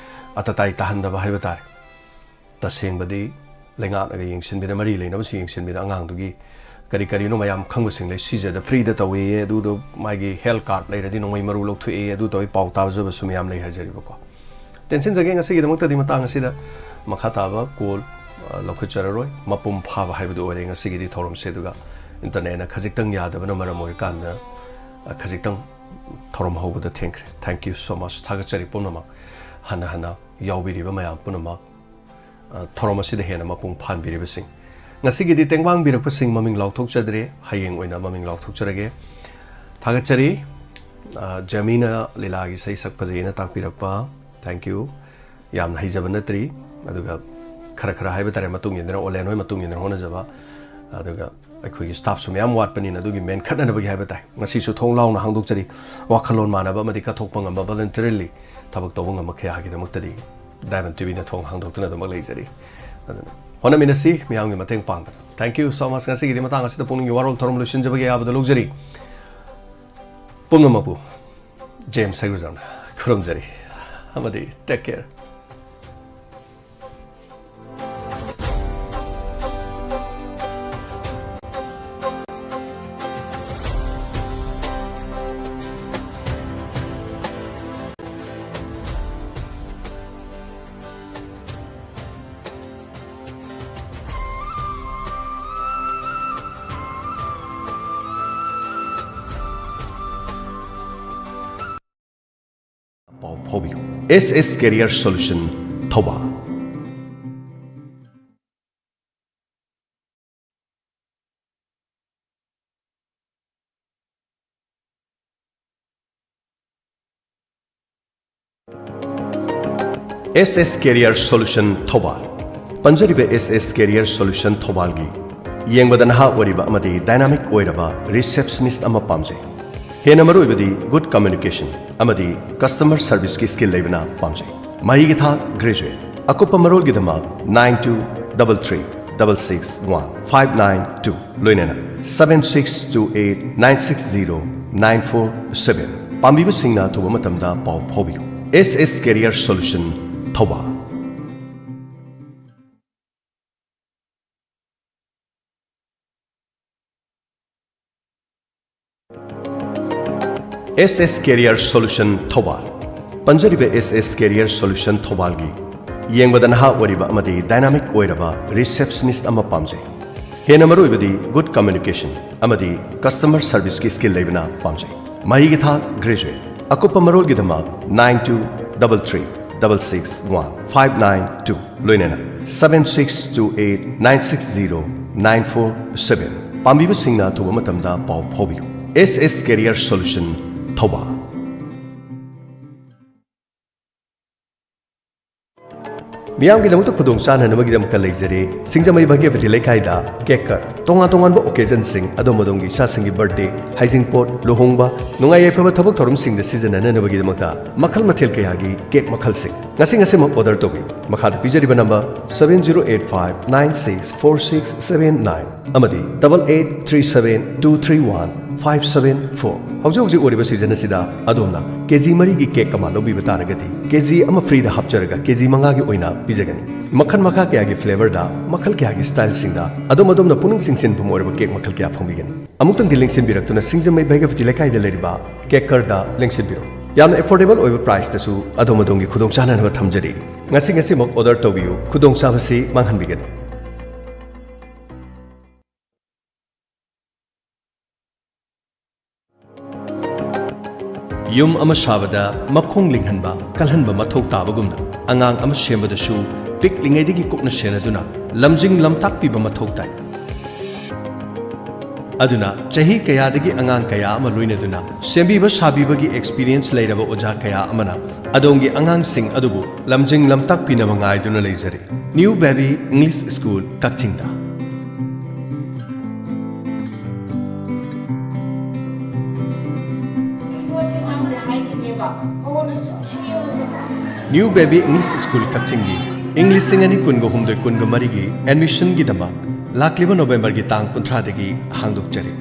ꯑꯇꯇꯥꯏ ꯇꯥꯍꯟꯗꯕ ꯍꯥꯏꯕ ꯇꯥꯔꯦ꯫ ꯇꯁꯦꯡꯕꯗꯤ ꯂꯩꯉꯥꯛꯅꯒ ꯌꯦꯡꯁꯤꯟꯕꯤꯗ, ꯃꯔꯤ ꯂꯩꯅꯕꯁꯤꯡ ꯌꯦꯡꯁꯤꯟꯕꯤꯗ ꯑꯉꯥꯡꯗꯨꯒꯤ ꯀꯔꯤ ꯀꯔꯤꯅꯣ ꯃꯌꯥꯝ ꯈꯪꯕꯁꯤꯡ ꯂꯩ, ꯁꯤꯁꯤꯗ freeꯗ ꯇꯧꯋꯦꯌꯦ, ꯑꯗꯨꯗꯣ ꯃꯥꯒꯤ health card ꯂꯩꯔꯗꯤ ꯅꯣꯡꯃꯩ ꯃꯔꯨ ꯂꯧꯊꯣꯛꯑꯦ, ꯑꯗꯨ ꯇꯧꯋꯤ, ꯄꯥꯎ ꯇꯥꯖꯕꯁꯨ ꯃꯌꯥꯝ ꯂꯩ ꯍꯥꯏꯖꯔꯤꯕꯀꯣ꯫ ꯇꯦꯟꯁꯤꯟꯖꯒꯦ ꯉꯁꯤꯒꯤꯗꯃꯛꯇꯗꯤ ꯃꯇꯥꯡ ꯑꯁꯤꯗ꯫ ꯃꯈꯥ ꯇꯥꯕ call, ꯑ, ꯂꯧꯈꯠꯆꯔꯔꯣꯏ꯫ ꯃꯄꯨꯡ ꯐꯥꯕ ꯍꯥꯏꯕꯗꯨ ꯑꯣꯏꯔꯦ ꯉꯁꯤꯒꯤꯗꯤ ꯊꯧꯔꯝꯁꯦ꯫ ꯑꯗꯨꯒ internetꯅ ꯈꯖꯤꯛꯇꯪ ꯌꯥꯗꯕꯅ ꯃꯔꯝ ꯑꯣꯏꯔꯀꯥꯟꯗ, ꯑ, ꯈꯖꯤꯛꯇꯪ ꯊꯧꯔꯝ ꯍꯧꯕꯗ ꯊꯦꯡꯈ꯭ꯔꯦ꯫ Thank you so much꯫ ꯊꯥꯒꯠꯆꯔꯤ ꯄꯨꯝꯅꯃꯛ, ꯍꯟꯅ ꯍꯟꯅ ꯌꯥꯎꯕꯤꯔꯤꯕ ꯃꯌꯥꯝ ꯄꯨꯝꯅꯃꯛ꯫ ꯑ, ꯊꯧꯔꯝ ꯑꯁꯤꯗ ꯍꯦꯟꯅ ꯃꯄꯨꯡ ꯐꯥꯍꯟꯕꯤꯔꯤꯕꯁꯤꯡ꯫ ꯉꯁꯤꯒꯤꯗꯤ ꯇꯦꯡꯕꯥꯡꯕꯤꯔꯛꯄꯁꯤꯡ ꯃꯃꯤꯡ ꯂꯥꯎꯊꯣꯛꯆꯗ꯭ꯔꯦ, ꯍꯌꯦꯡ ꯑꯣꯏꯅ ꯃꯃꯤꯡ ꯂꯥꯎꯊꯣꯛꯆꯔꯒꯦ꯫ ꯊꯥꯒꯠꯆꯔꯤ꯫ ꯑ, ꯖꯃꯤꯅ ꯂꯤꯂꯥꯒꯤ ꯏꯁꯩ ꯁꯛ ꯐꯖꯩꯅ ꯇꯥꯛꯄꯤꯔꯛꯄ, thank you꯫ ꯌꯥꯝꯅ ꯍꯩꯖꯕ ꯅꯠꯇ꯭ꯔꯤ, ꯑꯗꯨꯒ ꯈꯔ ꯈꯔ ꯍꯥꯏꯕ ꯇꯥꯔꯦ, ꯃꯇꯨꯡ ꯏꯟꯗꯨꯅ, ꯑꯣꯂꯦꯟ ꯍꯣꯏ ꯃꯇꯨꯡ ꯏꯟꯗꯨꯅ ꯍꯣꯠꯅꯖꯕ꯫ ꯑꯗꯨꯒ ꯑꯩꯈꯣꯏꯒꯤ staffꯁꯨ ꯃꯌꯥꯝ ꯋꯥꯠꯄꯅꯤꯅ, ꯑꯗꯨꯒꯤ ꯃꯦꯟꯈꯠꯅꯅꯕꯒꯤ ꯍꯥꯏꯕ ꯇꯥꯏ, ꯉꯁꯤꯁꯨ ꯊꯣꯡ ꯂꯥꯎꯅ ꯍꯥꯡꯗꯣꯛꯆꯔꯤ꯫ ꯋꯥꯈꯜꯂꯣꯟ ꯃꯥꯟꯅꯕ ꯑꯃꯗꯤ ꯀꯠꯊꯣꯛꯄ ꯉꯝꯕ, voluntarily ꯊꯕꯛ ꯇꯧꯕ ꯉꯝꯕ ꯀꯌꯥꯒꯤꯗꯃꯛꯇꯗꯤ Diamond TVꯅ ꯊꯣꯡ ꯍꯥꯡꯗꯣꯛꯇꯨꯅ ꯑꯗꯨꯃꯛ ꯂꯩꯖꯔꯤ꯫ ꯑꯗꯨꯅ ꯍꯣꯠꯅꯃꯤꯟꯅꯁꯤ, ꯃꯤꯌꯥꯝꯒꯤ ꯃꯇꯦꯡ ꯄꯥꯡꯗꯅ꯫ Thank you so much꯫ ꯉꯁꯤꯒꯤꯗꯤ ꯃꯇꯥꯡ ꯑꯁꯤꯗ ꯄꯨꯛꯅꯤꯡꯒꯤ ꯋꯥꯔꯣꯜ ꯊꯧꯔꯝ ꯂꯣꯏꯁꯤꯟꯖꯕꯒꯤ ꯑꯌꯥꯕꯗ ꯂꯧꯖꯔꯤ꯫ ꯄꯨꯝꯅꯃꯛꯄꯨ ꯖꯦꯝꯁ ꯁꯩꯒꯨꯖꯝꯅ ꯈꯨꯔꯨꯝꯖꯔꯤ ꯑꯃꯗꯤ take care꯫ ꯄꯥꯎ ꯐꯥꯎꯕꯤꯌꯨ꯫ S S Career Solution, Thoubal. S S Career Solution, Thoubal. ꯄꯟꯖꯔꯤꯕ S S Career Solution, ꯊꯧꯕꯥꯜꯒꯤ ꯌꯦꯡꯕꯗ ꯅꯍꯥ ꯑꯣꯏꯔꯤꯕ ꯑꯃꯗꯤ dynamic ꯑꯣꯏꯔꯕ receptionist ꯑꯃ ꯄꯥꯝꯖꯩ꯫ ꯍꯦꯟꯅ ꯃꯔꯨꯑꯣꯏꯕꯗꯤ good communication ꯑꯃꯗꯤ customer serviceꯀꯤ skill ꯂꯩꯕꯅ ꯄꯥꯝꯖꯩ꯫ ꯃꯍꯩꯒꯤ ꯊꯥꯛ graduate꯫ ꯑꯀꯨꯞꯄ ꯃꯔꯣꯜꯒꯤꯗꯃꯛ nine two double three double six one five nine two, ꯂꯣꯏꯅꯅ seven six two eight nine six zero nine four seven꯫ ꯄꯥꯝꯕꯤꯕꯁꯤꯡꯅ ꯑꯊꯨꯕ ꯃꯇꯝꯗ ꯄꯥꯎ ꯐꯥꯎꯕꯤꯌꯨ꯫ S S Career Solution, Thoubal. S S Career Solution, Thoubal. ꯄꯟꯖꯔꯤꯕ S S Career Solution, ꯊꯧꯕꯥꯜꯒꯤ ꯌꯦꯡꯕꯗ ꯅꯍꯥ ꯑꯣꯏꯔꯤꯕ ꯑꯃꯗꯤ dynamic ꯑꯣꯏꯔꯕ receptionist ꯑꯃ ꯄꯥꯝꯖꯩ꯫ ꯍꯦꯟꯅ ꯃꯔꯨꯑꯣꯏꯕꯗꯤ good communication ꯑꯃꯗꯤ customer serviceꯀꯤ skill ꯂꯩꯕꯅ ꯄꯥꯝꯖꯩ꯫ ꯃꯍꯩꯒꯤ ꯊꯥꯛ graduate꯫ ꯑꯀꯨꯞꯄ ꯃꯔꯣꯜꯒꯤꯗꯃꯛ nine two double three double six one five nine two, ꯂꯣꯏꯅꯅ seven six two eight nine six zero nine four seven꯫ ꯄꯥꯝꯕꯤꯕꯁꯤꯡꯅ ꯑꯊꯨꯕ ꯃꯇꯝꯗ ꯄꯥꯎ ꯐꯥꯎꯕꯤꯌꯨ꯫ S S Career Solution, Thoubal. ꯃꯤꯌꯥꯝꯒꯤꯗꯃꯛꯇ ꯈꯨꯗꯣꯡ ꯆꯥꯅꯅꯕꯒꯤꯗꯃꯛꯇ ꯂꯩꯖꯔꯦ ꯁꯤꯡꯖꯃꯩ ꯚꯥꯒ꯭ꯌꯕꯇꯤ ꯂꯩꯀꯥꯏꯗ ꯀꯦꯛ ꯀꯔ꯫ ꯇꯣꯉꯥꯟ ꯇꯣꯉꯥꯟꯕ ꯑꯣꯀꯦꯖꯟꯁꯤꯡ, ꯑꯗꯣꯝ ꯑꯗꯣꯝꯒꯤ ꯏꯆꯥꯁꯤꯡꯒꯤ ꯕꯥꯔꯊꯗꯦ, ꯍꯩꯖꯤꯡꯄꯣꯠ, ꯂꯨꯍꯣꯡꯕ, ꯅꯨꯡꯉꯥꯏ ꯌꯥꯏꯐꯕ ꯊꯕꯛ ꯊꯧꯔꯝꯁꯤꯡꯗ ꯁꯤꯖꯤꯟꯅꯅꯕꯒꯤꯗꯃꯛꯇ ꯃꯈꯜ ꯃꯊꯦꯜ ꯀꯌꯥꯒꯤ ꯀꯦꯛ ꯃꯈꯜꯁꯤꯡ꯫ ꯉꯁꯤ ꯉꯁꯤꯃꯛ ꯑꯣꯔꯗꯔ ꯇꯧꯕꯤꯌꯨ꯫ ꯃꯈꯥꯗ ꯄꯤꯖꯔꯤꯕ number seven zero eight five nine six four six seven nine ꯑꯃꯗꯤ double eight three seven two three one five seven four꯫ ꯍꯧꯖꯤꯛ ꯍꯧꯖꯤꯛ ꯑꯣꯏꯔꯤꯕ ꯁꯤꯖꯟ ꯑꯁꯤꯗ ꯑꯗꯣꯝꯅ ꯀꯦꯖꯤ ꯃꯔꯤꯒꯤ ꯀꯦꯛ ꯑꯃ ꯂꯧꯕꯤꯕ ꯇꯥꯔꯒꯗꯤ, ꯀꯦꯖꯤ ꯑꯃ ꯐ꯭ꯔꯤꯗ ꯍꯥꯞꯆꯔꯒ ꯀꯦꯖꯤ ꯃꯉꯥꯒꯤ ꯑꯣꯏꯅ ꯄꯤꯖꯒꯅꯤ꯫ ꯃꯈꯜ ꯃꯈꯥ ꯀꯌꯥꯒꯤ ꯐ꯭ꯂꯦꯚꯔꯗ, ꯃꯈꯜ ꯀꯌꯥꯒꯤ ꯁ꯭ꯇꯥꯏꯜꯁꯤꯡꯗ ꯑꯗꯣꯝ ꯑꯗꯣꯝꯅ ꯄꯨꯛꯅꯤꯡ ꯆꯤꯡꯁꯤꯟꯐꯝ ꯑꯣꯏꯔꯕ ꯀꯦꯛ ꯃꯈꯜ ꯀꯌꯥ ꯐꯪꯕꯤꯒꯅꯤ꯫ ꯑꯃꯨꯛꯇꯪꯗꯤ ꯂꯦꯡꯁꯤꯟꯕꯤꯔꯛꯇꯨꯅ ꯁꯤꯡꯖꯃꯩ ꯚꯩꯒ꯭ꯌꯕꯇꯤ ꯂꯩꯀꯥꯏꯗ ꯂꯩꯔꯤꯕ ꯀꯦꯛ ꯀꯔꯗ ꯂꯦꯡꯁꯤꯟꯕꯤꯔꯣ꯫ ꯌꯥꯝꯅ ꯑꯦꯐꯣꯔꯗꯦꯕꯜ ꯑꯣꯏꯕ ꯄ꯭ꯔꯥꯏꯁꯇꯁꯨ ꯑꯗꯣꯝ ꯑꯗꯣꯝꯒꯤ ꯈꯨꯗꯣꯡꯆꯥꯅꯅꯕ ꯊꯝꯖꯔꯤ꯫ ꯉꯁꯤ ꯉꯁꯤꯃꯛ ꯑꯣꯔꯗꯔ ꯇꯧꯕꯤꯌꯨ, ꯈꯨꯗꯣꯡꯆꯥꯕꯁꯤ ꯃꯥꯡꯍꯟꯕꯤꯒꯅꯨ꯫ ꯌꯨꯝ ꯑꯃ ꯁꯥꯕꯗ ꯃꯈꯣꯡ ꯂꯤꯡꯍꯟꯕ, ꯀꯜꯍꯟꯕ ꯃꯊꯧ ꯇꯥꯕꯒꯨꯝꯅ, ꯑꯉꯥꯡ ꯑꯃ ꯁꯦꯝꯕꯗꯁꯨ ꯄꯤꯛꯂꯤꯉꯩꯗꯒꯤ ꯀꯨꯞꯅ ꯁꯦꯟꯅꯗꯨꯅ ꯂꯝꯖꯤꯡ ꯂꯝꯇꯥꯛꯄꯤꯕ ꯃꯊꯧ ꯇꯥꯏ꯫ ꯑꯗꯨꯅ ꯆꯍꯤ ꯀꯌꯥꯗꯒꯤ ꯑꯉꯥꯡ ꯀꯌꯥ ꯑꯃ ꯂꯣꯏꯅꯗꯨꯅ ꯁꯦꯝꯕꯤꯕ ꯁꯥꯕꯤꯕꯒꯤ ꯑꯦꯛꯁꯄꯤꯔꯤꯌꯦꯟꯁ ꯂꯩꯔꯕ ꯑꯣꯖꯥ ꯀꯌꯥ ꯑꯃꯅ ꯑꯗꯣꯝꯒꯤ ꯑꯉꯥꯡꯁꯤꯡ ꯑꯗꯨꯕꯨ ꯂꯝꯖꯤꯡ ꯂꯝꯇꯥꯛꯄꯤꯅꯕ ꯉꯥꯏꯗꯨꯅ ꯂꯩꯖꯔꯤ꯫ ꯅ꯭ꯌꯨ ꯕꯦꯕꯤ ꯏꯪꯂꯤꯁ ꯁ꯭ꯀꯨꯜ, ꯀꯛꯆꯤꯡꯗ꯫ ꯅ꯭ꯌꯨ ꯕꯦꯕꯤ ꯏꯪꯂꯤꯁ ꯁ꯭ꯀꯨꯜ, ꯀꯛꯆꯤꯡꯒꯤ ꯏꯪ ꯂꯤꯁꯤꯡ ꯑꯅꯤ ꯀꯨꯟꯒ ꯍꯨꯝꯗꯣꯏ ꯀꯨꯟꯒ ꯃꯔꯤꯒꯤ ꯑꯦꯗꯃꯤꯁꯟꯒꯤꯗꯃꯛ ꯂꯥꯛꯂꯤꯕ ꯅꯣꯕꯦꯝꯕꯔꯒꯤ ꯇꯥꯡ ꯀꯨꯟꯊ꯭ꯔꯥꯗꯒꯤ ꯍꯥꯡꯗꯣꯛꯆꯔꯤ꯫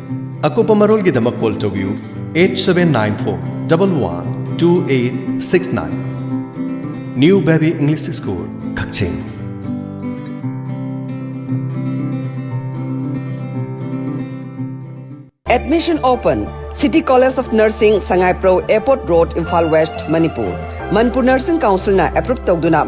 ꯑꯀꯨꯞꯄ ꯃꯔꯣꯜꯒꯤꯗꯃꯛ ꯀꯣꯜ ꯇꯧꯕꯤꯌꯨ eight seven nine four double one two eight six nine꯫ New baby English school, Kakching. Admission open. City College of Nursing, Sangaiprou Airport Road, Imphal West, Manipur. Manipur Nursing Council ꯅ ꯑꯦꯄ꯭ꯔꯨꯚ ꯇꯧꯗꯨꯅ